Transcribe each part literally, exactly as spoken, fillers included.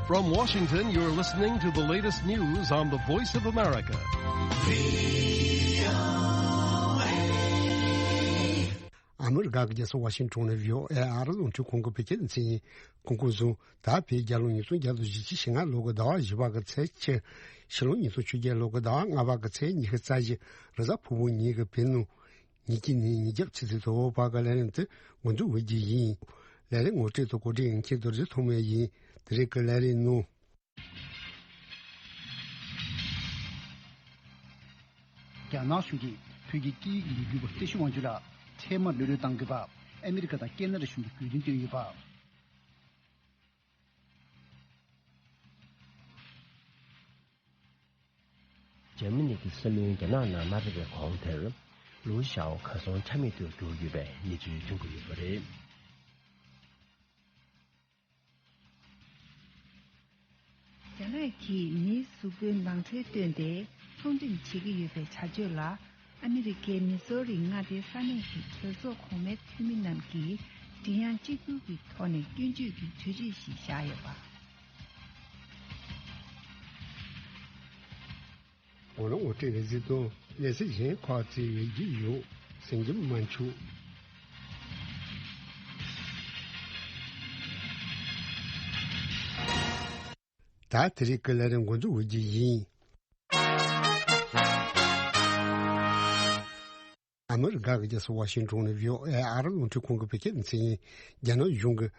From Washington, you're listening to the latest news on the Voice of America. ཨ་མི་རི་ཀ་གི་རྒྱལ་ས་ཝ་ཤིང་ཊོན་ནས་བྷི་ཨོ་ཨེ་ཨ་རི་རླུང་འཕྲིན་ཁང་གི་བོད་སྐད་སྡེ་ཚན་ཡིན། གོང་གོང་བཟུང་། ད་བོད་རྒྱལ་ལོ་ཉིས་སྟོང་བརྒྱ་དང་བཞི་བཅུ་ཞེ་ལྔ་ལོ་གི་ཟླ་བ་བཞི་པ་གི་ཚེས་ཕྱེད། ཕྱི་ལོ་ཉིས་སྟོང་བཅོ་བརྒྱད་ལོ་གི་ཟླ་བ་ལྔ་པ་གི་ཚེས་ཉི་ཤུ་རྩ་བཞི། རེས་གཟའ་ཕུར་བུ་ཉིན་གྱི་བོད་ནང་ཉིན་གཅིག་ནས་ཉིན་རྒྱབ་ཆུ་ཚོད་དྲུག་བར་གྱི་ལས་རིམ་དེ་འགོ་འཛུགས་འོས་ཀྱི་ཡིན། ལས་རིམ་ངོ་སྤྲོད་དང་གོ་སྒྲིག་ཡིན་མཁན་རྡོ་རྗེ་ཐོགས་མེད་ཡིན། དེ་རིང་གི་ལས་རིམ་ནང་། རྒྱ་ནག་གཞུང་གིས་བོད་ཀྱི་སྐད་ཡིག་ལས་འགུལ་བ་བཀྲ་ཤིས་དབང་ཕྱུག་ལགས་འཕྲལ་མར་གློད་གྲོལ་གཏང་དགོས་པ་ཨ་མི་རི་ཀ་དང་ཀེ་ན་ཌ་གཞུང་གིས་དགོས་འདུན་བཏོན་ཡོད་པ། འཇར་མ་ནི་གི་སྲིད་བློན་རྒྱ་ནག་ནང་མ་ཕེབས་པའི་གོང་དེར། ལུའུ་ཞའོ་གར་སོང་ཆ་མེད་དུ་གྱུར་ཡོད་པའི་གནས་ཚུལ་ཐོན་གྱི་ཡོད་པ་རེད། རྒྱ་ནག་གིས་མིའི་གཟུགས་པོའི་ནང་ཁྲོལ་བཏོན་ཏེ་ཚོང་འགྲེམས་བྱེད་ཀྱི་ཡོད་པའི་བྱ་སྤྱོད་ལ། ཨ་མི་རི་ཀའི་མི་སོ་རི་མངའ་སྡེའི་ས་གནས་ཀྱི་གྲོས་ཚོགས་གོང་མའི་འཐུས་མི་རྣམས་ཀྱིས་མགྲིན་དབྱངས་གཅིག་གྱུར་གྱི་ཐོག་ནས་སྐྱོན་བརྗོད་ཀྱི་གྲོས་ཆོད་ཞིག་བཞག་ཡོད་པ། ངོ་ལོག་ངོ་སྤྲོད་ལས་གཞི་དང་ལས་ཚན་གཞན་ཁག་བརྩི་ཡོད་ཀྱི་ཡོད། ཟིན་གྱི་མ་འཆུག་ད་དེ་རིང་གི་ལས་རིམ་འགོ་འཛུགས་འོས་ཀྱི་ཡིན། ཨ་མི་རི་ཀ་གི་རྒྱལ་ས་ཝ་ཤིང་ཊོན་ནས་བྷི་ཨོ་ཨེ་ཨ་རི་རླུང་འཕྲིན་ཁང་གི་བོད་སྐད་སྡེ་ཚན་ཡིན། རྒྱ་ནག་གཞུང་གིས་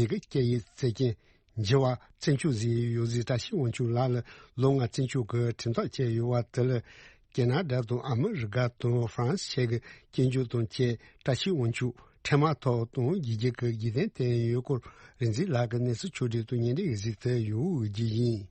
བོད་ཀྱི་སྐད་ཡིག་བཙན་སྐྱོང་བགྱི་བར་བཙན་འཕྲོག་བཟོས་ཡོད་ཟེར་བཀྲ་ཤིས་དབང་ཕྱུག་ལགས་ལ་ལོ་ལྔ་བཙན་འཕྲོག་གི་ཁྲིམས་ཐག་བཅད་ཡོད་པ་དེ་ལ། ཀེ་ན་ཌ་དང་ཨ་མི་རི་ཀ་དང་ཧྥ་རན་སི་བཅས་ཀྱི་སྐྱོན་བརྗོད་དང་བཅས་བཀྲ་ཤིས་དབང་ཕྱུག་འཕྲལ་མ་ཐོག་དང་རྒྱལ་སྤྱི་གི་རྒྱལ་དོན་བསྟན་ཡོད་སྐོར་རིག་འཛིན་ལགས་ཀྱི་གནས་ཚུལ་ཕྱོགས་སྒྲིག་དང་སྙན་སྒྲོན་གཟིགས་ཏེ་ཡོང་བའི་རྒྱུ་ཡིན།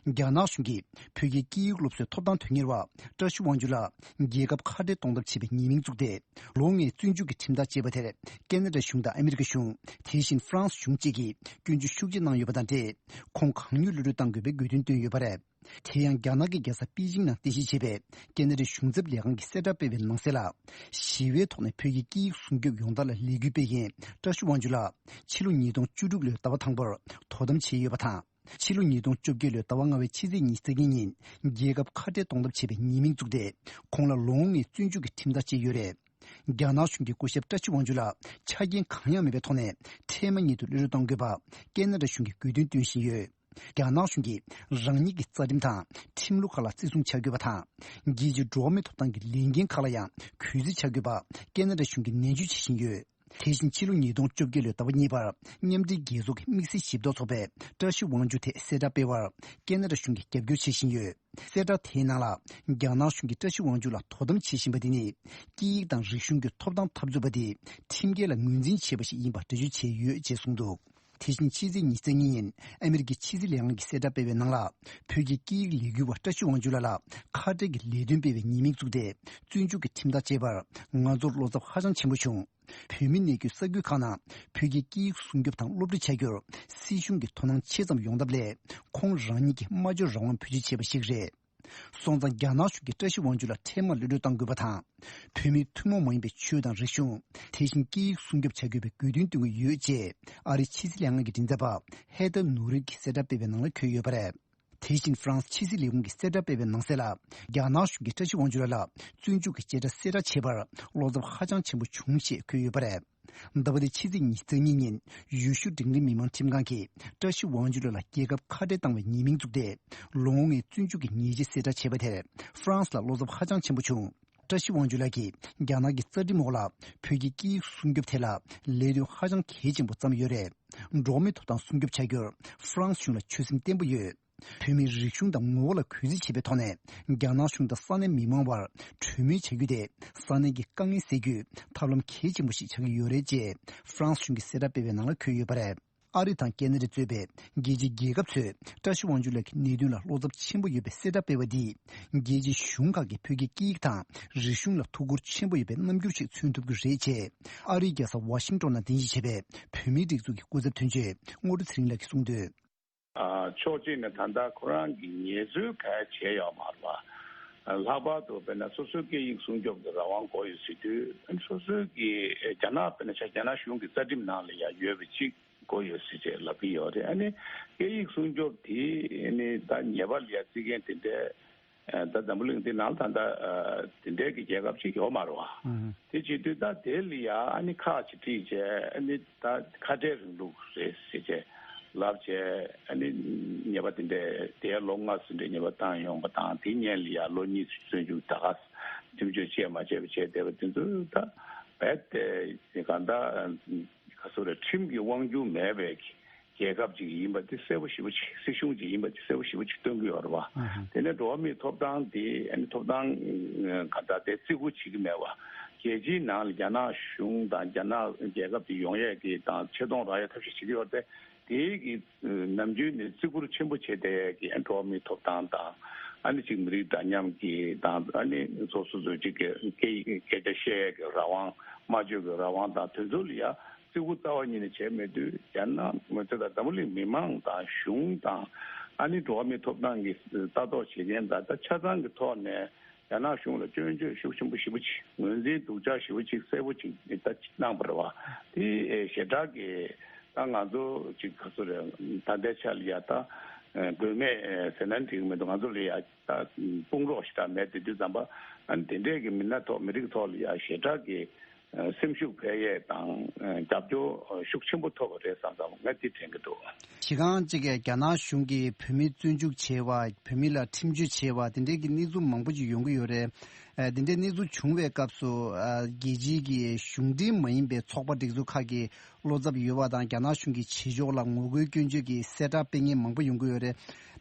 རྒྱ་ནག་གཞུང་གིས་བོད་ཀྱི་སྐད་ཡིག་སློབ་གསོའི་ཐོབ་ཐང་དོན་གཉེར་བ་བཀྲ་ཤིས་དབང་ཕྱུག་ལགས་རྒྱལ་ཁབ་ཁ་བྲལ་གཏོང་ཐབས་བྱས་པའི་ཉེས་མིང་བཙུགས་ཏེ། ལོ་ལྔའི་བཙོན་འཇུག་གི་ཁྲིམས་ཐག་བཅད་པ་དེར་ཀེ་ན་ཌ་གཞུང་དང་ཨ་མི་རི་ཀ་གཞུང་། དེ་བཞིན་ཧྥ་རན་སི་གཞུང་བཅས་ཀྱིས་སྐྱོན་བརྗོད་ཤུགས་ཆེ་གནང་ཡོད་པ་དང་འབྲེལ། ཁོང་གང་མྱུར་གློད་གྲོལ་གཏང་དགོས་པའི་དགོས་འདུན་བཏོན་ཡོད་པ་རེད། དེ་ཡང་རྒྱ་ནག་གི་རྒྱལ་ས་པེ་ཅིང་ནང་རྟེན་གཞི་བྱས་པའི་ཀེ་ན་ཌའི་གཞུང་ཚབ་ལས་ཁང་གིས་གསལ་བསྒྲགས་སྤེལ་བའི་ནང་གསལ་ལ། ཞི་བའི་ཐོག་ནས་བོད་ཀྱི་སྐད་ཡིག་སྲུང་སྐྱོབ་ཡོང་ཐབས་ལ་ལས་འགུལ་སྤེལ་མཁན་བཀྲ་ཤིས་དབང་ཕྱུག་ལགས་ཕྱི་ལོ་ཉིས་སྟོང་བཅུ་དྲུག་ལོའི་ཟླ་བ་དང་པོར་དོ་དམ་བྱས་ཡོད་པ་དང་། ཕྱི་ལོ་ཉིས་སྟོང་བཅོ་བརྒྱད་ལོའི་ཟླ་བ་ལྔ་པའི་ཕྱི་ཚེས་ཉི་ཤུ་རྩ་གཉིས་ཉིན་རྒྱལ་ཁབ་ཁ་བྲལ་གཏོང་ཐབས་བྱས་པའི་ཉེས་མིང་བཙུགས་ཏེ། ཁོང་ལ་ལོ་ངོ་ལྔའི་བཙོན་འཇུག་གི་ཁྲིམས་ཐག་བཅད་ཡོད་རེད། རྒྱ་ནག་གཞུང་གིས་སྐུ་ཞབས་བཀྲ་ཤིས་དབང་ཕྱུག་ལ་ཆ་རྐྱེན་གང་ཡང་མེད་པའི་ཐོག་ནས་འཕྲལ་མ་ཉིད་དུ་གློད་གྲོལ་གཏོང་དགོས་པ་ཀེ་ན་ཌ་གཞུང་གིས་དགོས་འདུན་བཏོན་བཞིན་ཡོད། རྒྱ་ནག་གཞུང་གིས་རང་ཉིད་ཀྱི་རྩ་ཁྲིམས་དང་ཁྲིམས་ལུགས་ཁག་ལ་བརྩི་སྲུང་བྱ་དགོས་པ་དང་། རྒྱལ་སྤྱིའི་འགྲོ་བ་མིའི་ཐོབ་ཐང་གི་ལས་འགན་ཁག་ལ་ཡང་གུས་བརྩི་བྱ་དགོས་པ་ཀེ་ན་ཌ་གཞུང་གིས་ནན་བརྗོད་བྱེད་བཞིན་ཡོད། དེ་བཞིན་ཕྱི་ལོ་ཉིས་སྟོང་བཅོ་བརྒྱད་ལོའི་ཟླ་བ་གཉིས་པར་མཉམ་འབྲེལ་རྒྱལ་ཚོགས་ཀྱི་དམིགས་བསལ་ཞིབ་ལྟ་ཚོགས་པས་བཀྲ་ཤིས་དབང་ཕྱུག་ཐད་གསལ་བསྒྲགས་སྤེལ་བར་ཀེ་ན་ཌ་གཞུང་གིས་རྒྱབ་སྐྱོར་བྱེད་བཞིན་ཡོད། གསལ་བསྒྲགས་དེའི་ནང་ལ། རྒྱ་ནག་གཞུང་གིས་བཀྲ་ཤིས་དབང་ཕྱུག་ལ་དོ་དམ་བྱེད་བཞིན་པ་དེ་ནི། སྐད་ཡིག་དང་རིག་གཞུང་གི་ཐོབ་ཐང་འཐབ་རྩོད་པ་དེ་ཁྲིམས་འགལ་ལ་ངོས་འཛིན་བྱས་པ་ཞིག་ཡིན་པ་འགྲེལ་བརྗོད་བྱས་ཡོད་ཅེས་གསུངས་འདུག་དེ་བཞིན་ཕྱི་ཚེས་ཉི་ཤུ་རྩ་གཉིས་ཉིན་ཨ་མི་རི་ཀའི་ཕྱི་སྲིད་ལས་ཁང་གིས་གསལ་བསྒྲགས་སྤེལ་བའི་ནང་ལ། བོད་ཀྱི་སྐད་ཡིག་ལས་འགུལ་བ་བཀྲ་ཤིས་དབང་ཕྱུག་ལགས་ལ་ཁ་བྲལ་གྱི་ལས་དོན་སྤེལ་བའི་ཉེས་མིང་བཙུགས་ཏེ། བཙོན་འཇུག་གི་ཁྲིམས་ཐག་བཅད་པར་ང་ཚོར་བློ་འཚབ་ཧ་ཅང་ཆེན་པོ་བྱུང་། བོད་མི་གནས་རྒྱུའི་ས་ཁུལ་ཁག་ནང་བོད་ཀྱི་སྐད་ཡིག་སྲུང་སྐྱོབ་དང་སློབ་ཁྲིད་བྱ་རྒྱུར་སྲིད་གཞུང་གིས་དོ་སྣང་ཆེ་ཙམ་ཡོང་ཐབས་སླད། ཁོང་རང་ཉིད་ཀྱིས་སྨྲ་བརྗོད་རང་དབང་བེད་སྤྱོད་བྱས་པ་ཞིག་རེད། སོང་ཙང་རྒྱ་ནག་གཞུང་གིས་བཀྲ་ཤིས་དབང་ཕྱུག་ལ་འཕྲལ་མར་གློད་གྲོལ་གཏང་དགོས་པ་དང་། བོད་མིའི་ཐུན་མོང་མ་ཡིན་པའི་ཆོས་དང་རིག་གཞུང་། དེ་བཞིན་སྐད་ཡིག་སྲུང་སྐྱོབ་བྱ་དགོས་པའི་དགོས་འདུན་བཏོན་གྱི་ཡོད་ཅེས་ཨ་རིའི་ཕྱི་སྲིད་ལས་ཁང་གི་མགྲིན་ཚབ་པ་ཧེ་ཐར་ནུ་རིད་ཀྱིས་གསལ་བསྒྲགས་སྤེལ་བའི་ནང་ལ་འཁོད་ཡོད་པ་རེད། དེ་བཞིན་ཧྥ་རན་སི་ཕྱི་སྲིད་ལས་ཁུངས་ཀྱིས་གསལ་བསྒྲགས་སྤེལ་བའི་ནང་གསལ་ལ། རྒྱ་ནག་གཞུང་གིས་བཀྲ་ཤིས་དབང་ཕྱུག་ལགས་ལ་བཙོན་འཇུག་གི་བྱེ་བྲག་གསལ་བསྒྲགས་བྱས་པར་བློ་འཚབ་ཧ་ཅང་ཆེན་པོ་བྱུང་ཞེས་འཁོད་ཡོད་པ་རེད། ཟླ་བ་འདིའི་ཕྱི་ཚེས་ཉི་ཤུ་རྩ་གཉིས་ཉིན་ཡུལ་ཤུལ་འབྲིང་རིམ་མི་མང་ཁྲིམས་ཁང་གིས་བཀྲ་ཤིས་དབང་ཕྱུག་ལགས་ལ་རྒྱལ་ཁབ་ཁ་བྲལ་བཏང་བའི་ཉེས་མིང་བཙུགས་ཏེ། ལོ་ངོ་ལྔའི་བཙོན་འཇུག་གི་ཉེས་ཆད་གསལ་བསྒྲགས་བྱས་པ་དེར་ཧྥ་རན་སི་ལ་བློ་འཚབ་ཧ་ཅང་ཆེན་པོ་བྱུང་། བཀྲ་ཤིས་དབང་ཕྱུག་ལགས་ཀྱིས་རྒྱ་ནག་གི་རྩ་ཁྲིམས་འོག་ལ་བོད་ཀྱི་སྐད་ཡིག་སྲུང་སྐྱོབ་ཐད་ལ་ལས་དོན་ཧ་ཅང་གལ་ཆེན་པོ་བརྩམས་ཡོད་རེད། འགྲོ་བ་མིའི་ཐོབ་ཐང་སྲུང་སྐྱོབ་བྱ་རྒྱུར་ཧྥ་རན་སི་གཞུང་ལ་ཆོད་སེམས་བརྟན་པོ་ཡོད། བོད་མིའི་རིག་གཞུང་དང་ངོ་བོ་ལ་གུས་བརྩི་བྱེད་པའི་ཐོག་ནས་རྒྱ་ནག་གཞུང་དང་ས་གནས་མི་མང་བར་གྲོས་མོལ་བྱ་རྒྱུ་དེ་ས་གནས་ཀྱི་དཀའ་ངལ་སེལ་རྒྱུའི་ཐབས་ལམ་གལ་ཆེན་པོ་ཞིག་ཆགས་ཀྱི་ཡོད་རེད་ཅེས་ཧྥ་རན་སི་གཞུང་གིས་གསལ་བསྒྲགས་སྤེལ་བའི་ནང་ལ་འཁོད་ཡོད་པ་རེད། ཨ་རི་དང་ཁེ་ན་ཌ་གཙོས་པའི་རྒྱལ་སྤྱིའི་རྒྱལ་ཁབ་ཚོས་བཀྲ་ཤིས་དབང་ཕྱུག་ལགས་ཀྱི་གནད་དོན་ལ་བློ་འཚབ་ཆེན་པོ་ཡོད་པའི་གསལ་བསྒྲགས་སྤེལ་བ་འདིས། རྒྱལ་སྤྱིའི་གཞུང་ཁག་གིས་བོད་ཀྱི་སྐད་ཡིག་དང་རིག་གཞུང་ལ་ཐུགས་ཁུར་ཆེན་པོ་ཡོད་པའི་རྣམ་འགྱུར་ཞིག་མཚོན་ཐུབ་ཀྱི་རེད་ཅེས། ཨ་རིའི་རྒྱལ་ས་ཝ་ཤིང་ཊོན་ནང་རྟེན་གཞི་བྱས་པའི་བོད་མིའི་སྒྲིག་འཛུགས་ཀྱི་སྐུ་ཚབ་དོན་གཅོད་རྔོག་སྒྲོན་ཚེ་རིང་ལགས་ཀྱིས་གསུངས་དོན། ཨ། ཕྱོགས་གཅིག་ནས་ད་ལྟ་ཁོ་རང་གིས་ངལ་རྩོལ་གང་ཡང་བྱས་ཡོད་མ་རེད་པ། ལྷག་པར་དུ་དཔེར་ན་སོ་སོའི་སྐད་ཡིག་སྲུང་སྐྱོབ་ཀྱི་རང་དབང་དགོས་ཡོད་ཟེར་དུས། སོ་སོའི་གི་རྒྱ་ནག་དཔེར་ན་ཆ་རྒྱ་ནག་གཞུང་གི་རྩ་ཁྲིམས་ནང་ལ་ཡང་ཡོད་པ་གཅིག་དགོས་ཡོད་ཟེར་བྱས་ལབ་ཀྱི་ཡོད་རེད། ཨ་ནི་སྐད་ཡིག་སྲུང་སྐྱོབ་དེ་ཨ་ནི་ད་ཉེས་པ་ལ་ཡ་བརྩི་མཁན་དེ་འདྲའི་ད་འཛམ་བུ་གླིང་འདི་ནང་ད་ལྟ་དེ་འདྲའི་གི་རྒྱལ་ཁབ་ཅིག་ཡོད་མ་རེད་བ། དེ་བྱེད་དུས་ད་དེ་ལ་ཡ་ཨ་ནི་ཁག་ཅིག་དཀྲིས་བྱས་ཨ་ནི་ད་ཁ་བྲལ་རིང་ལུགས་རེད་ཟེར་བྱས་ལབ་བྱས་ཨ་ནི་ཉེས་པ་དེ་འདྲའི་དེའི་ལོ་ལྔ་ཙམ་འདྲའི་ཉེས་པ་བཏང་ཡོང་བ་དང་དེ་སྔོན་ལ་ཡ་ལོ་གཉིས་བཙོན་འཇུག་ད་ག་ཁྲིམས་གཅོད་བྱས་མ་བྱས་པ་བྱས་བསྡད་པ་དེ་ཚོ་ད་རྦད་དེ་གང་ལྟར་ག་ཚོད་རེད། ཁྲིམས་ཀྱི་དབང་སྒྱུར་མེད་པའི་རྒྱལ་ཁབ་ཅིག་ཡིན་པ་དེ་གསལ་པོ་ཞེ་པོ་ཅིག་སྲིད་གཞུང་ཅིག་ཡིན་པ་དེ་གསལ་པོ་ཞེ་པོ་ཅིག་སྟོན་གྱི་ཡོད་རེད་བ། དེ་ནས་འགྲོ་བ་མིའི་ཐོབ་ཐང་དེ་ཨ་ནི་ཐོབ་ཐང་ག་འདྲ་དེ་བརྩི་བཀུར་བྱེད་ཀྱི་མེད་བ། རྒྱལ་སྤྱིའི་ནང་ལ་རྒྱ་ནག་གཞུང་དང་རྒྱ་ནག་རྒྱལ་ཁབ་དེ་ཡོང་ཡས་ཀྱི་དང་ཆེ་མཐོང་རག་ཡས་ཐབས་ཤེས་བྱེད་ཀྱི་ཡོད་རེད་དེ། དེའི་གི་ནམ་རྒྱུན་ནས་བརྩི་བཀུར་ཆེན་པོ་བྱེད་བསྡད་ཀྱི་འགྲོ་བ་མིའི་ཐོབ་ཐང་དང་ཨ་ནི་ཅིག་མི་རིགས་འདྲ་མཉམ་གྱི་དང་ཨ་ནི་སོ་སོ་སོ་ཅིག་གི་སྐད་སྐད་ཆ་བཤད་ཀྱི་རང་དབང་སྨྲ་བརྗོད་ཀྱི་རང་དབང་དང་དེ་ཚོ་ལ་ཡ་བརྩི་བཀུར་རྩ་བ་ཉིད་ནས་བྱས་མེད་དུས་རྒྱ་ནག་མི་ཚེ་དང་འཛམ་བུ་གླིང་མི་མང་དང་གཞུང་དང་ཨ་ནི་འགྲོ་བ་མིའི་ཐོབ་ཐང་གི་ལྟ་རྟོག་བྱེད་མཁན་དང་ད་ཆ་ཚང་གི་ཐོག་ནས། རྒྱ་ནག་གཞུང་ལ་སྐྱོན་བརྗོད་ཤུགས་ཆེན་པོ་ཞེ་པོ་ཅིག་ངོས་འཛིན་སྡུག་ཅག་ཞེ་པོ་ཅིག་གསལ་པོ་ཅིག་ད་གནང་བ་རེད་བ། དེ་ཞེ་དྲག་གི་ད་ང་ཚོ་ཅིག་ག་ཚོད་རེད། ད་ལྟའི་ཆ་ལ་ཡ་ད་དགོས་མེད་ཟེར་ན་འགྲིག་གི་མི་འདུག་ང་ཚོ་ལ་ཡ་ད་དཔུང་རོགས་ཞེ་དྲག་མེད་དེ་དུས་ཙམ་པ་ཨ་ནི་དེ་འདྲས་ཀྱི་མི་སྣ་ཐོག་མི་རིགས་ཐོག་ལ་ཡ་ཞེ་དྲག་གི་སེམས་ཤུགས་འཕེལ་ཡས་དང་རྒྱབ་སྐྱོར་ཤུགས་ཆེན་པོ་ཐོབ་པ་རེད་བསམ་བསམ་ང་འདི་དྲན་གྱི་འདུག་གཞི་རྐང་གཅིག་གིས་རྒྱ་ནག་གཞུང་གིས་བོད་མི་བཙོན་འཇུག་བྱས་པ། བོད་མི་ལ་ཁྲིམས་གཅོད་བྱས་པ་དེ་འདྲའི་གི་གནས་ཚུལ་མང་པོ་ཅིག་ཡོང་གི་ཡོད་རེད། ཨ་དེ་འདྲའི་གནས་ཚུལ་བྱུང་བའི་སྐབས་སུ་ཨ་རྒྱལ་སྤྱིའི་གི་གཞུང་འབྲེལ་མ་ཡིན་པའི་ཚོགས་པ་སྒྲིག་འཛུགས་ཁག་གི་བློ་འཚབ་ཡོད་པ་དང་རྒྱ་ནག་གཞུང་གི་བྱེད་ཕྱོགས་ལ་ངོ་རྒོལ་སྐྱོན་བརྗོད་ཀྱི་གསལ་བསྒྲགས་སྤེལ་མཁན་མང་པོ་ཡོང་གི་ཡོད་རེད།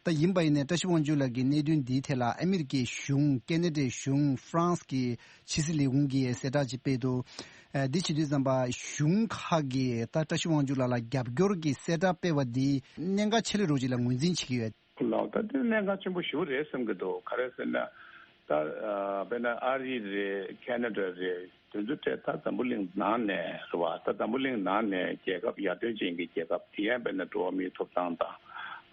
ད་ཡིན་པ་ཡིན་ནའི་བཀྲ་ཤིས་དབང་ཕྱུག་ལགས་ཀྱིས་གནད་དོན་འདིའི་ཐད་ལ་ཨ་མི་རི་ཀའི་གཞུང་། ཁེ་ན་ཌའི་གཞུང་། ཧྥ་རན་སི་གི་ཕྱི་སྲིད་ལས་ཁུངས་ཀྱིས་གསལ་བསྒྲགས་ཅིག་སྤེལ་འདུག་ཨ་འདི་བྱེད་དུས་ཙམ་པ་གཞུང་ཁག་གིས་ད་བཀྲ་ཤིས་དབང་ཕྱུག་ལགས་ལ་རྒྱབ་སྐྱོར་གྱི་གསལ་བསྒྲགས་སྤེལ་བ་འདི་གནད་འགག་ཆེ་ལོས་རོགས་ཅིག་ལ་ངོས་འཛིན་བྱེད་ཀྱི་ཡོད། ལགས། ད་དེ་གནད་འགག་ཆེན་པོ་ཞེ་པོ་རེད་བསམ་གྱི་འདུག་ག་རེ་ཟེར་ན། ད་ཨ་དཔེར་ན་ཨ་རི་རེད། ཁེ་ན་ཌ་རེད། དེ་ཚོ་ད་ད་འཛམ་བུ་གླིང་ནང་ནས་རེད་བ། ད་འཛམ་བུ་གླིང་ནང་ནས་རྒྱལ་ཁབ་ཡར་ཐོན་ཅན་གྱི་རྒྱལ་ཁབ་དེ་ཡང་དཔེར་ན་འགྲོ་བ་མིའི་ཐོབ་ཐང་དང་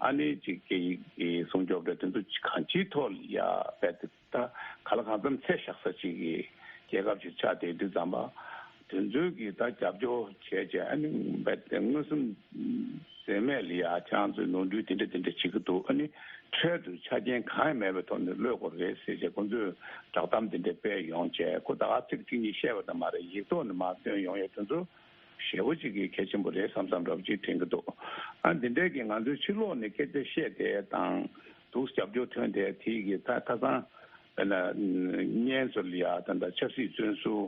ཨ་ནི་ཅིག་སྐད་ཡིག་གི་སྲུང་སྐྱོབ་རེད། དེ་ཚོ་གང་ཅིའི་ཐོག་ལ་ཡ་དཔེ་དེ་ད་ག་ལ་གང་འཚམ་ཚད་བཞག་ས་ཅིག་གི་རྒྱལ་ཁབ་ཅིག་ཆགས་བསྡད་དུས་ཙམ་པ། དེ་ཚོའི་གི་ད་རྒྱབ་སྐྱོར་བྱས་བྱས་ཨ་ནི་དཔེ་དེ་མངོན་སུམ་ཟེར་མེད་ལ་ཡ་ཁྱེད་རང་ཚོས་ནོར་འཁྲུལ་དེ་འདྲ་དེ་འདྲ་བྱེད་ཀྱི་འདུག་ཨ་ནི་འཕྲལ་དུ་ཆ་རྐྱེན་གང་ཡང་མེད་པའི་ཐོག་ནས་གློད་དགོས་རེད་ཟེར་བྱས་ཁོང་ཚོས་བསྒྲགས་གཏམ་དེ་འདྲ་སྤེལ་ཡོང་བྱས་ཁོ་ད་ག་ཚིག་གཅིག་གཉིས་བཤད་པ་དང་མ་རེད། ཡིག་ཐོག་ནས་མར་བཏོན་ཡོང་ཡས་དེ་ཚོ་ཞེ་པོ་ཅིག་གི་གལ་ཆེན་པོ་རེད་བསམ་བསམ་འདྲ་པོ་ཅིག་དྲན་གྱི་འདུག་ཨ་འདི་འདྲས་ཀྱི་ང་ཚོའི་ཕྱི་ལོགས་ནས་སྐད་ཆ་བཤད་དེ་དང་འདུག་རྒྱབ་སྐྱོར་ཐོན་དེ་དེའི་གི་ད་ཁ་སང་དཔེར་ན་བརྙན་ཚོ་ལ་ཡ་ད་ད་ཆབ་སྲིད་བཙོན་ཟུར་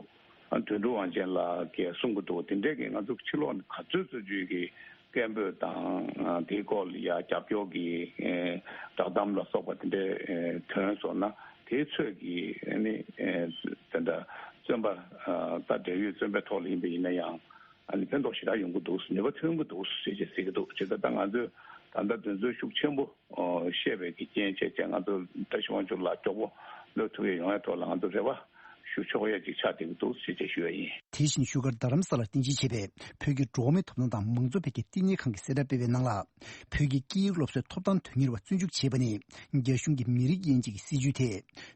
དོན་གྲུབ་དབང་ཆེན་ལགས་ཀྱིས་གསུང་གི་འདུག་དེ་འདྲས་ཀྱི་ང་ཚོ་ཕྱི་ལོགས་ནས་ག་ཚོད་ཚོད་ཅིག་གི་སྐད་འབོད་དང་དེའི་སྐོར་ལ་ཡ་རྒྱབ་སྐྱོར་གྱི་བསྒྲགས་གཏམ་ལ་སོགས་པ་དེ་འདྲས་ཐོན་སོང་ན་དེའི་ཚོད་ཀྱི་ནི་དེ་འདྲ་བཙོན་པ་ད་འབྲེལ་ཡོད་བཙོན་པའི་ཐོག་ལ་ཡིན་པ་ཡིན་ན་ཡང་ཨ་ནི་ཕན་ཐོགས་ཞེ་དྲག་ཡོང་གི་འདུག་ནུས་པ་ཐོན་གྱི་འདུག་ཟེར་བྱས་ཟེར་གྱི་འདུག་བྱས་ཙང་ད་ང་ཚོས་ད་ལྟ་དོན་ཚན་ཤུགས་ཆེན་པོ་བཤད་པའི་གི་རྐྱེན་བྱས་བྱས་ང་ཚོ་བཀྲ་ཤིས་དབང་ཕྱུག་ལགས་མགྱོགས་པོ་གློད་ཐུབ་ཡས་ཡོང་ཡས་ཐོག་ལ་ང་ཚོ་རེ་བ་ཞུ་ཆོག་ཡས་ཅིག་ཆགས་བསྡད་ཀྱི་འདུག་ཟེར་བྱས་ཞུ་ཡས་ཡིན། དེ་བཞིན་བཞུགས་སྒར་རྡ་རམ་ས་ལར་རྟེན་གཞི་བྱས་པའི་བོད་ཀྱི་འགྲོ་བ་མིའི་ཐོབ་ཐང་དང་མང་གཙོ་འཕེལ་རྒྱས་བསྟི་གནས་ཁང་གིས་གསལ་བསྒྲགས་སྤེལ་བའི་ནང་ལ། བོད་ཀྱི་སྐད་ཡིག་སློབ་གསོའི་ཐོབ་ཐང་དོན་གཉེར་བ་བཙོན་འཇུག་བྱས་པ་ནི། རྒྱ་གཞུང་གི་མི་རིགས་དབྱེ་འབྱེད་ཀྱི་སྲིད་བྱུས་དེ།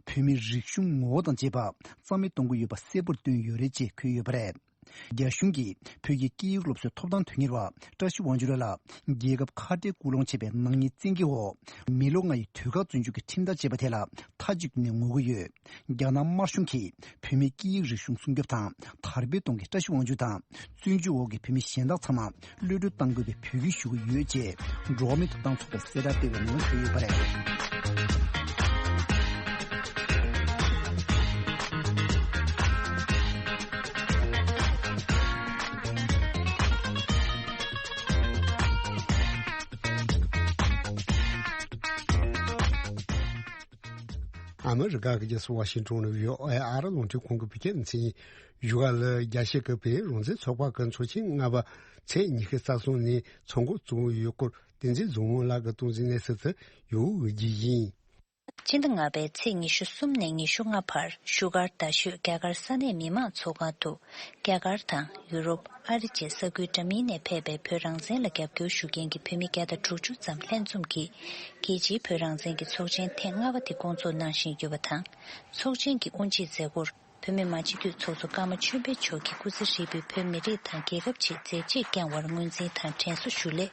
བོད་མིའི་རིག་གཞུང་ངོ་བོ་དང་བཅས་པ་རྩ་མེད་གཏོང་གི་ཡོད་པ་གསལ་པོར་བཏོན་ཡོད་རེད་ཅེས་འཁོད་ཡོད་པ་རེད། རྒྱ་གཞུང་གིས་བོད་ཀྱི་སྐད་ཡིག་སློབ་གསོའི་ཐོབ་ཐང་དོན་གཉེར་བ་བཀྲ་ཤིས་དབང་ཕྱུག་ལགས་ལ་རྒྱལ་ཁབ་ཁ་བྲལ་སྐུལ་སློང་བྱས་པའི་ནག་ཉེས་བཙན་འགེལ་འོག་མི་ལོ་ལྔ་ཡི་དུས་བཀག་བཙོན་འཇུག་གི་ཁྲིམས་ཐག་བཅད་པ་དེ་ལ་མཐའ་གཅིག་ནས་ངོ་རྒོལ་ཡོད། རྒྱ་ནག་དམར་གཞུང་གིས་བོད་མིའི་སྐད་ཡིག་རིག་གཞུང་སྲུང་སྐྱོབ་དང་དར་སྤེལ་གཏོང་མཁན་བཀྲ་ཤིས་དབང་ཕྱུག་དང་། བཙོན་འཇུག་འོག་གི་བོད་མི་གཞན་དག་ཚང་མ་གློད་གྲོལ་གཏང་དགོས་པའི་འབོད་སྐུལ་ཞུ་གི་ཡོད་ཅེས་འགྲོ་བ་མིའི་ཐོབ་ཐང་ཚོགས་པས་གསལ་བསྒྲགས་སྤེལ་བའི་ནང་འཁོད་ཡོད་པ་རེད། ཨ་མི་རི་ཀ་གི་རྒྱལ་ས་ཝ་ཤིང་ཊོན་ནས་བྷི་ཨོ་ཨེ་ཨ་རི་རླུང་འཕྲིན་ཁང་གི་བོད་སྐད་སྡེ་ཚན་ཡིན། བཞུགས་སྒར་ལ་རྒྱལ་སྤྱིའི་བོད་རང་བཙན་ཚོགས་པ་གི་ཚོགས་ཆེན་ལྔ་པ་ཚེས་ཉི་ཤུ་རྩ་གསུམ་ཉིན་ཚོགས་འགོ་བཙུགས་ཡོད་སྐོར་བསྟན་འཛིན་བཟང་མོ་ལགས་ཀྱིས་གཏོང་ཟིན་གནས་ཚུལ་དེ་ཡོད་འོས་བརྒྱུད་ཡིན། སྤྱི་ཟླ་ལྔ་པའི་ཚེས་ཉི་ཤུ་གསུམ་ནས་ཉི་ཤུ་ལྔ་བར་བཞུགས་སྒར་རྡ་ཤོད་རྒྱ་གར་ས་གནས་མི་མང་ཚོགས་ཁང་དུ་རྒྱ་གར་དང་ཡུ་རོབ། ཨ་རི་བཅས་ས་ཁུལ་འདྲ་མིན་ནས་ཕེབས་པའི་བོད་རང་བཙན་ལ་རྒྱབ་སྐྱོར་ཞུ་མཁན་གྱི་བོད་མི་བརྒྱ་དང་དྲུག་ཅུ་ཙམ་ལྷན་འཛོམས་ཀྱིས་རྒྱལ་སྤྱིའི་བོད་རང་བཙན་གྱི་ཚོགས་ཆེན་ཐེངས་ལྔ་པ་དེ་སྐོང་ཚོགས་གནང་བཞིན་ཡོད་པ་དང་། ཚོགས་ཆེན་གྱི་དབུ་འབྱེད་མཛད་སྒོར། བོད་མི་མང་སྤྱི་འཐུས་ཚོགས་གཙོ་ཀརྨ་ཆོས་འཕེལ་མཆོག་གིས་སྐུ་ཚེ་ཧྲིལ་པོའི་བོད་མི་རིགས་དང་རྒྱལ་ཁབ་ཆེད་མཛད་རྗེས་བསྐྱངས་བར་ངོས་འཛིན་དང་དྲན་གསོ་ཞུ་སླད།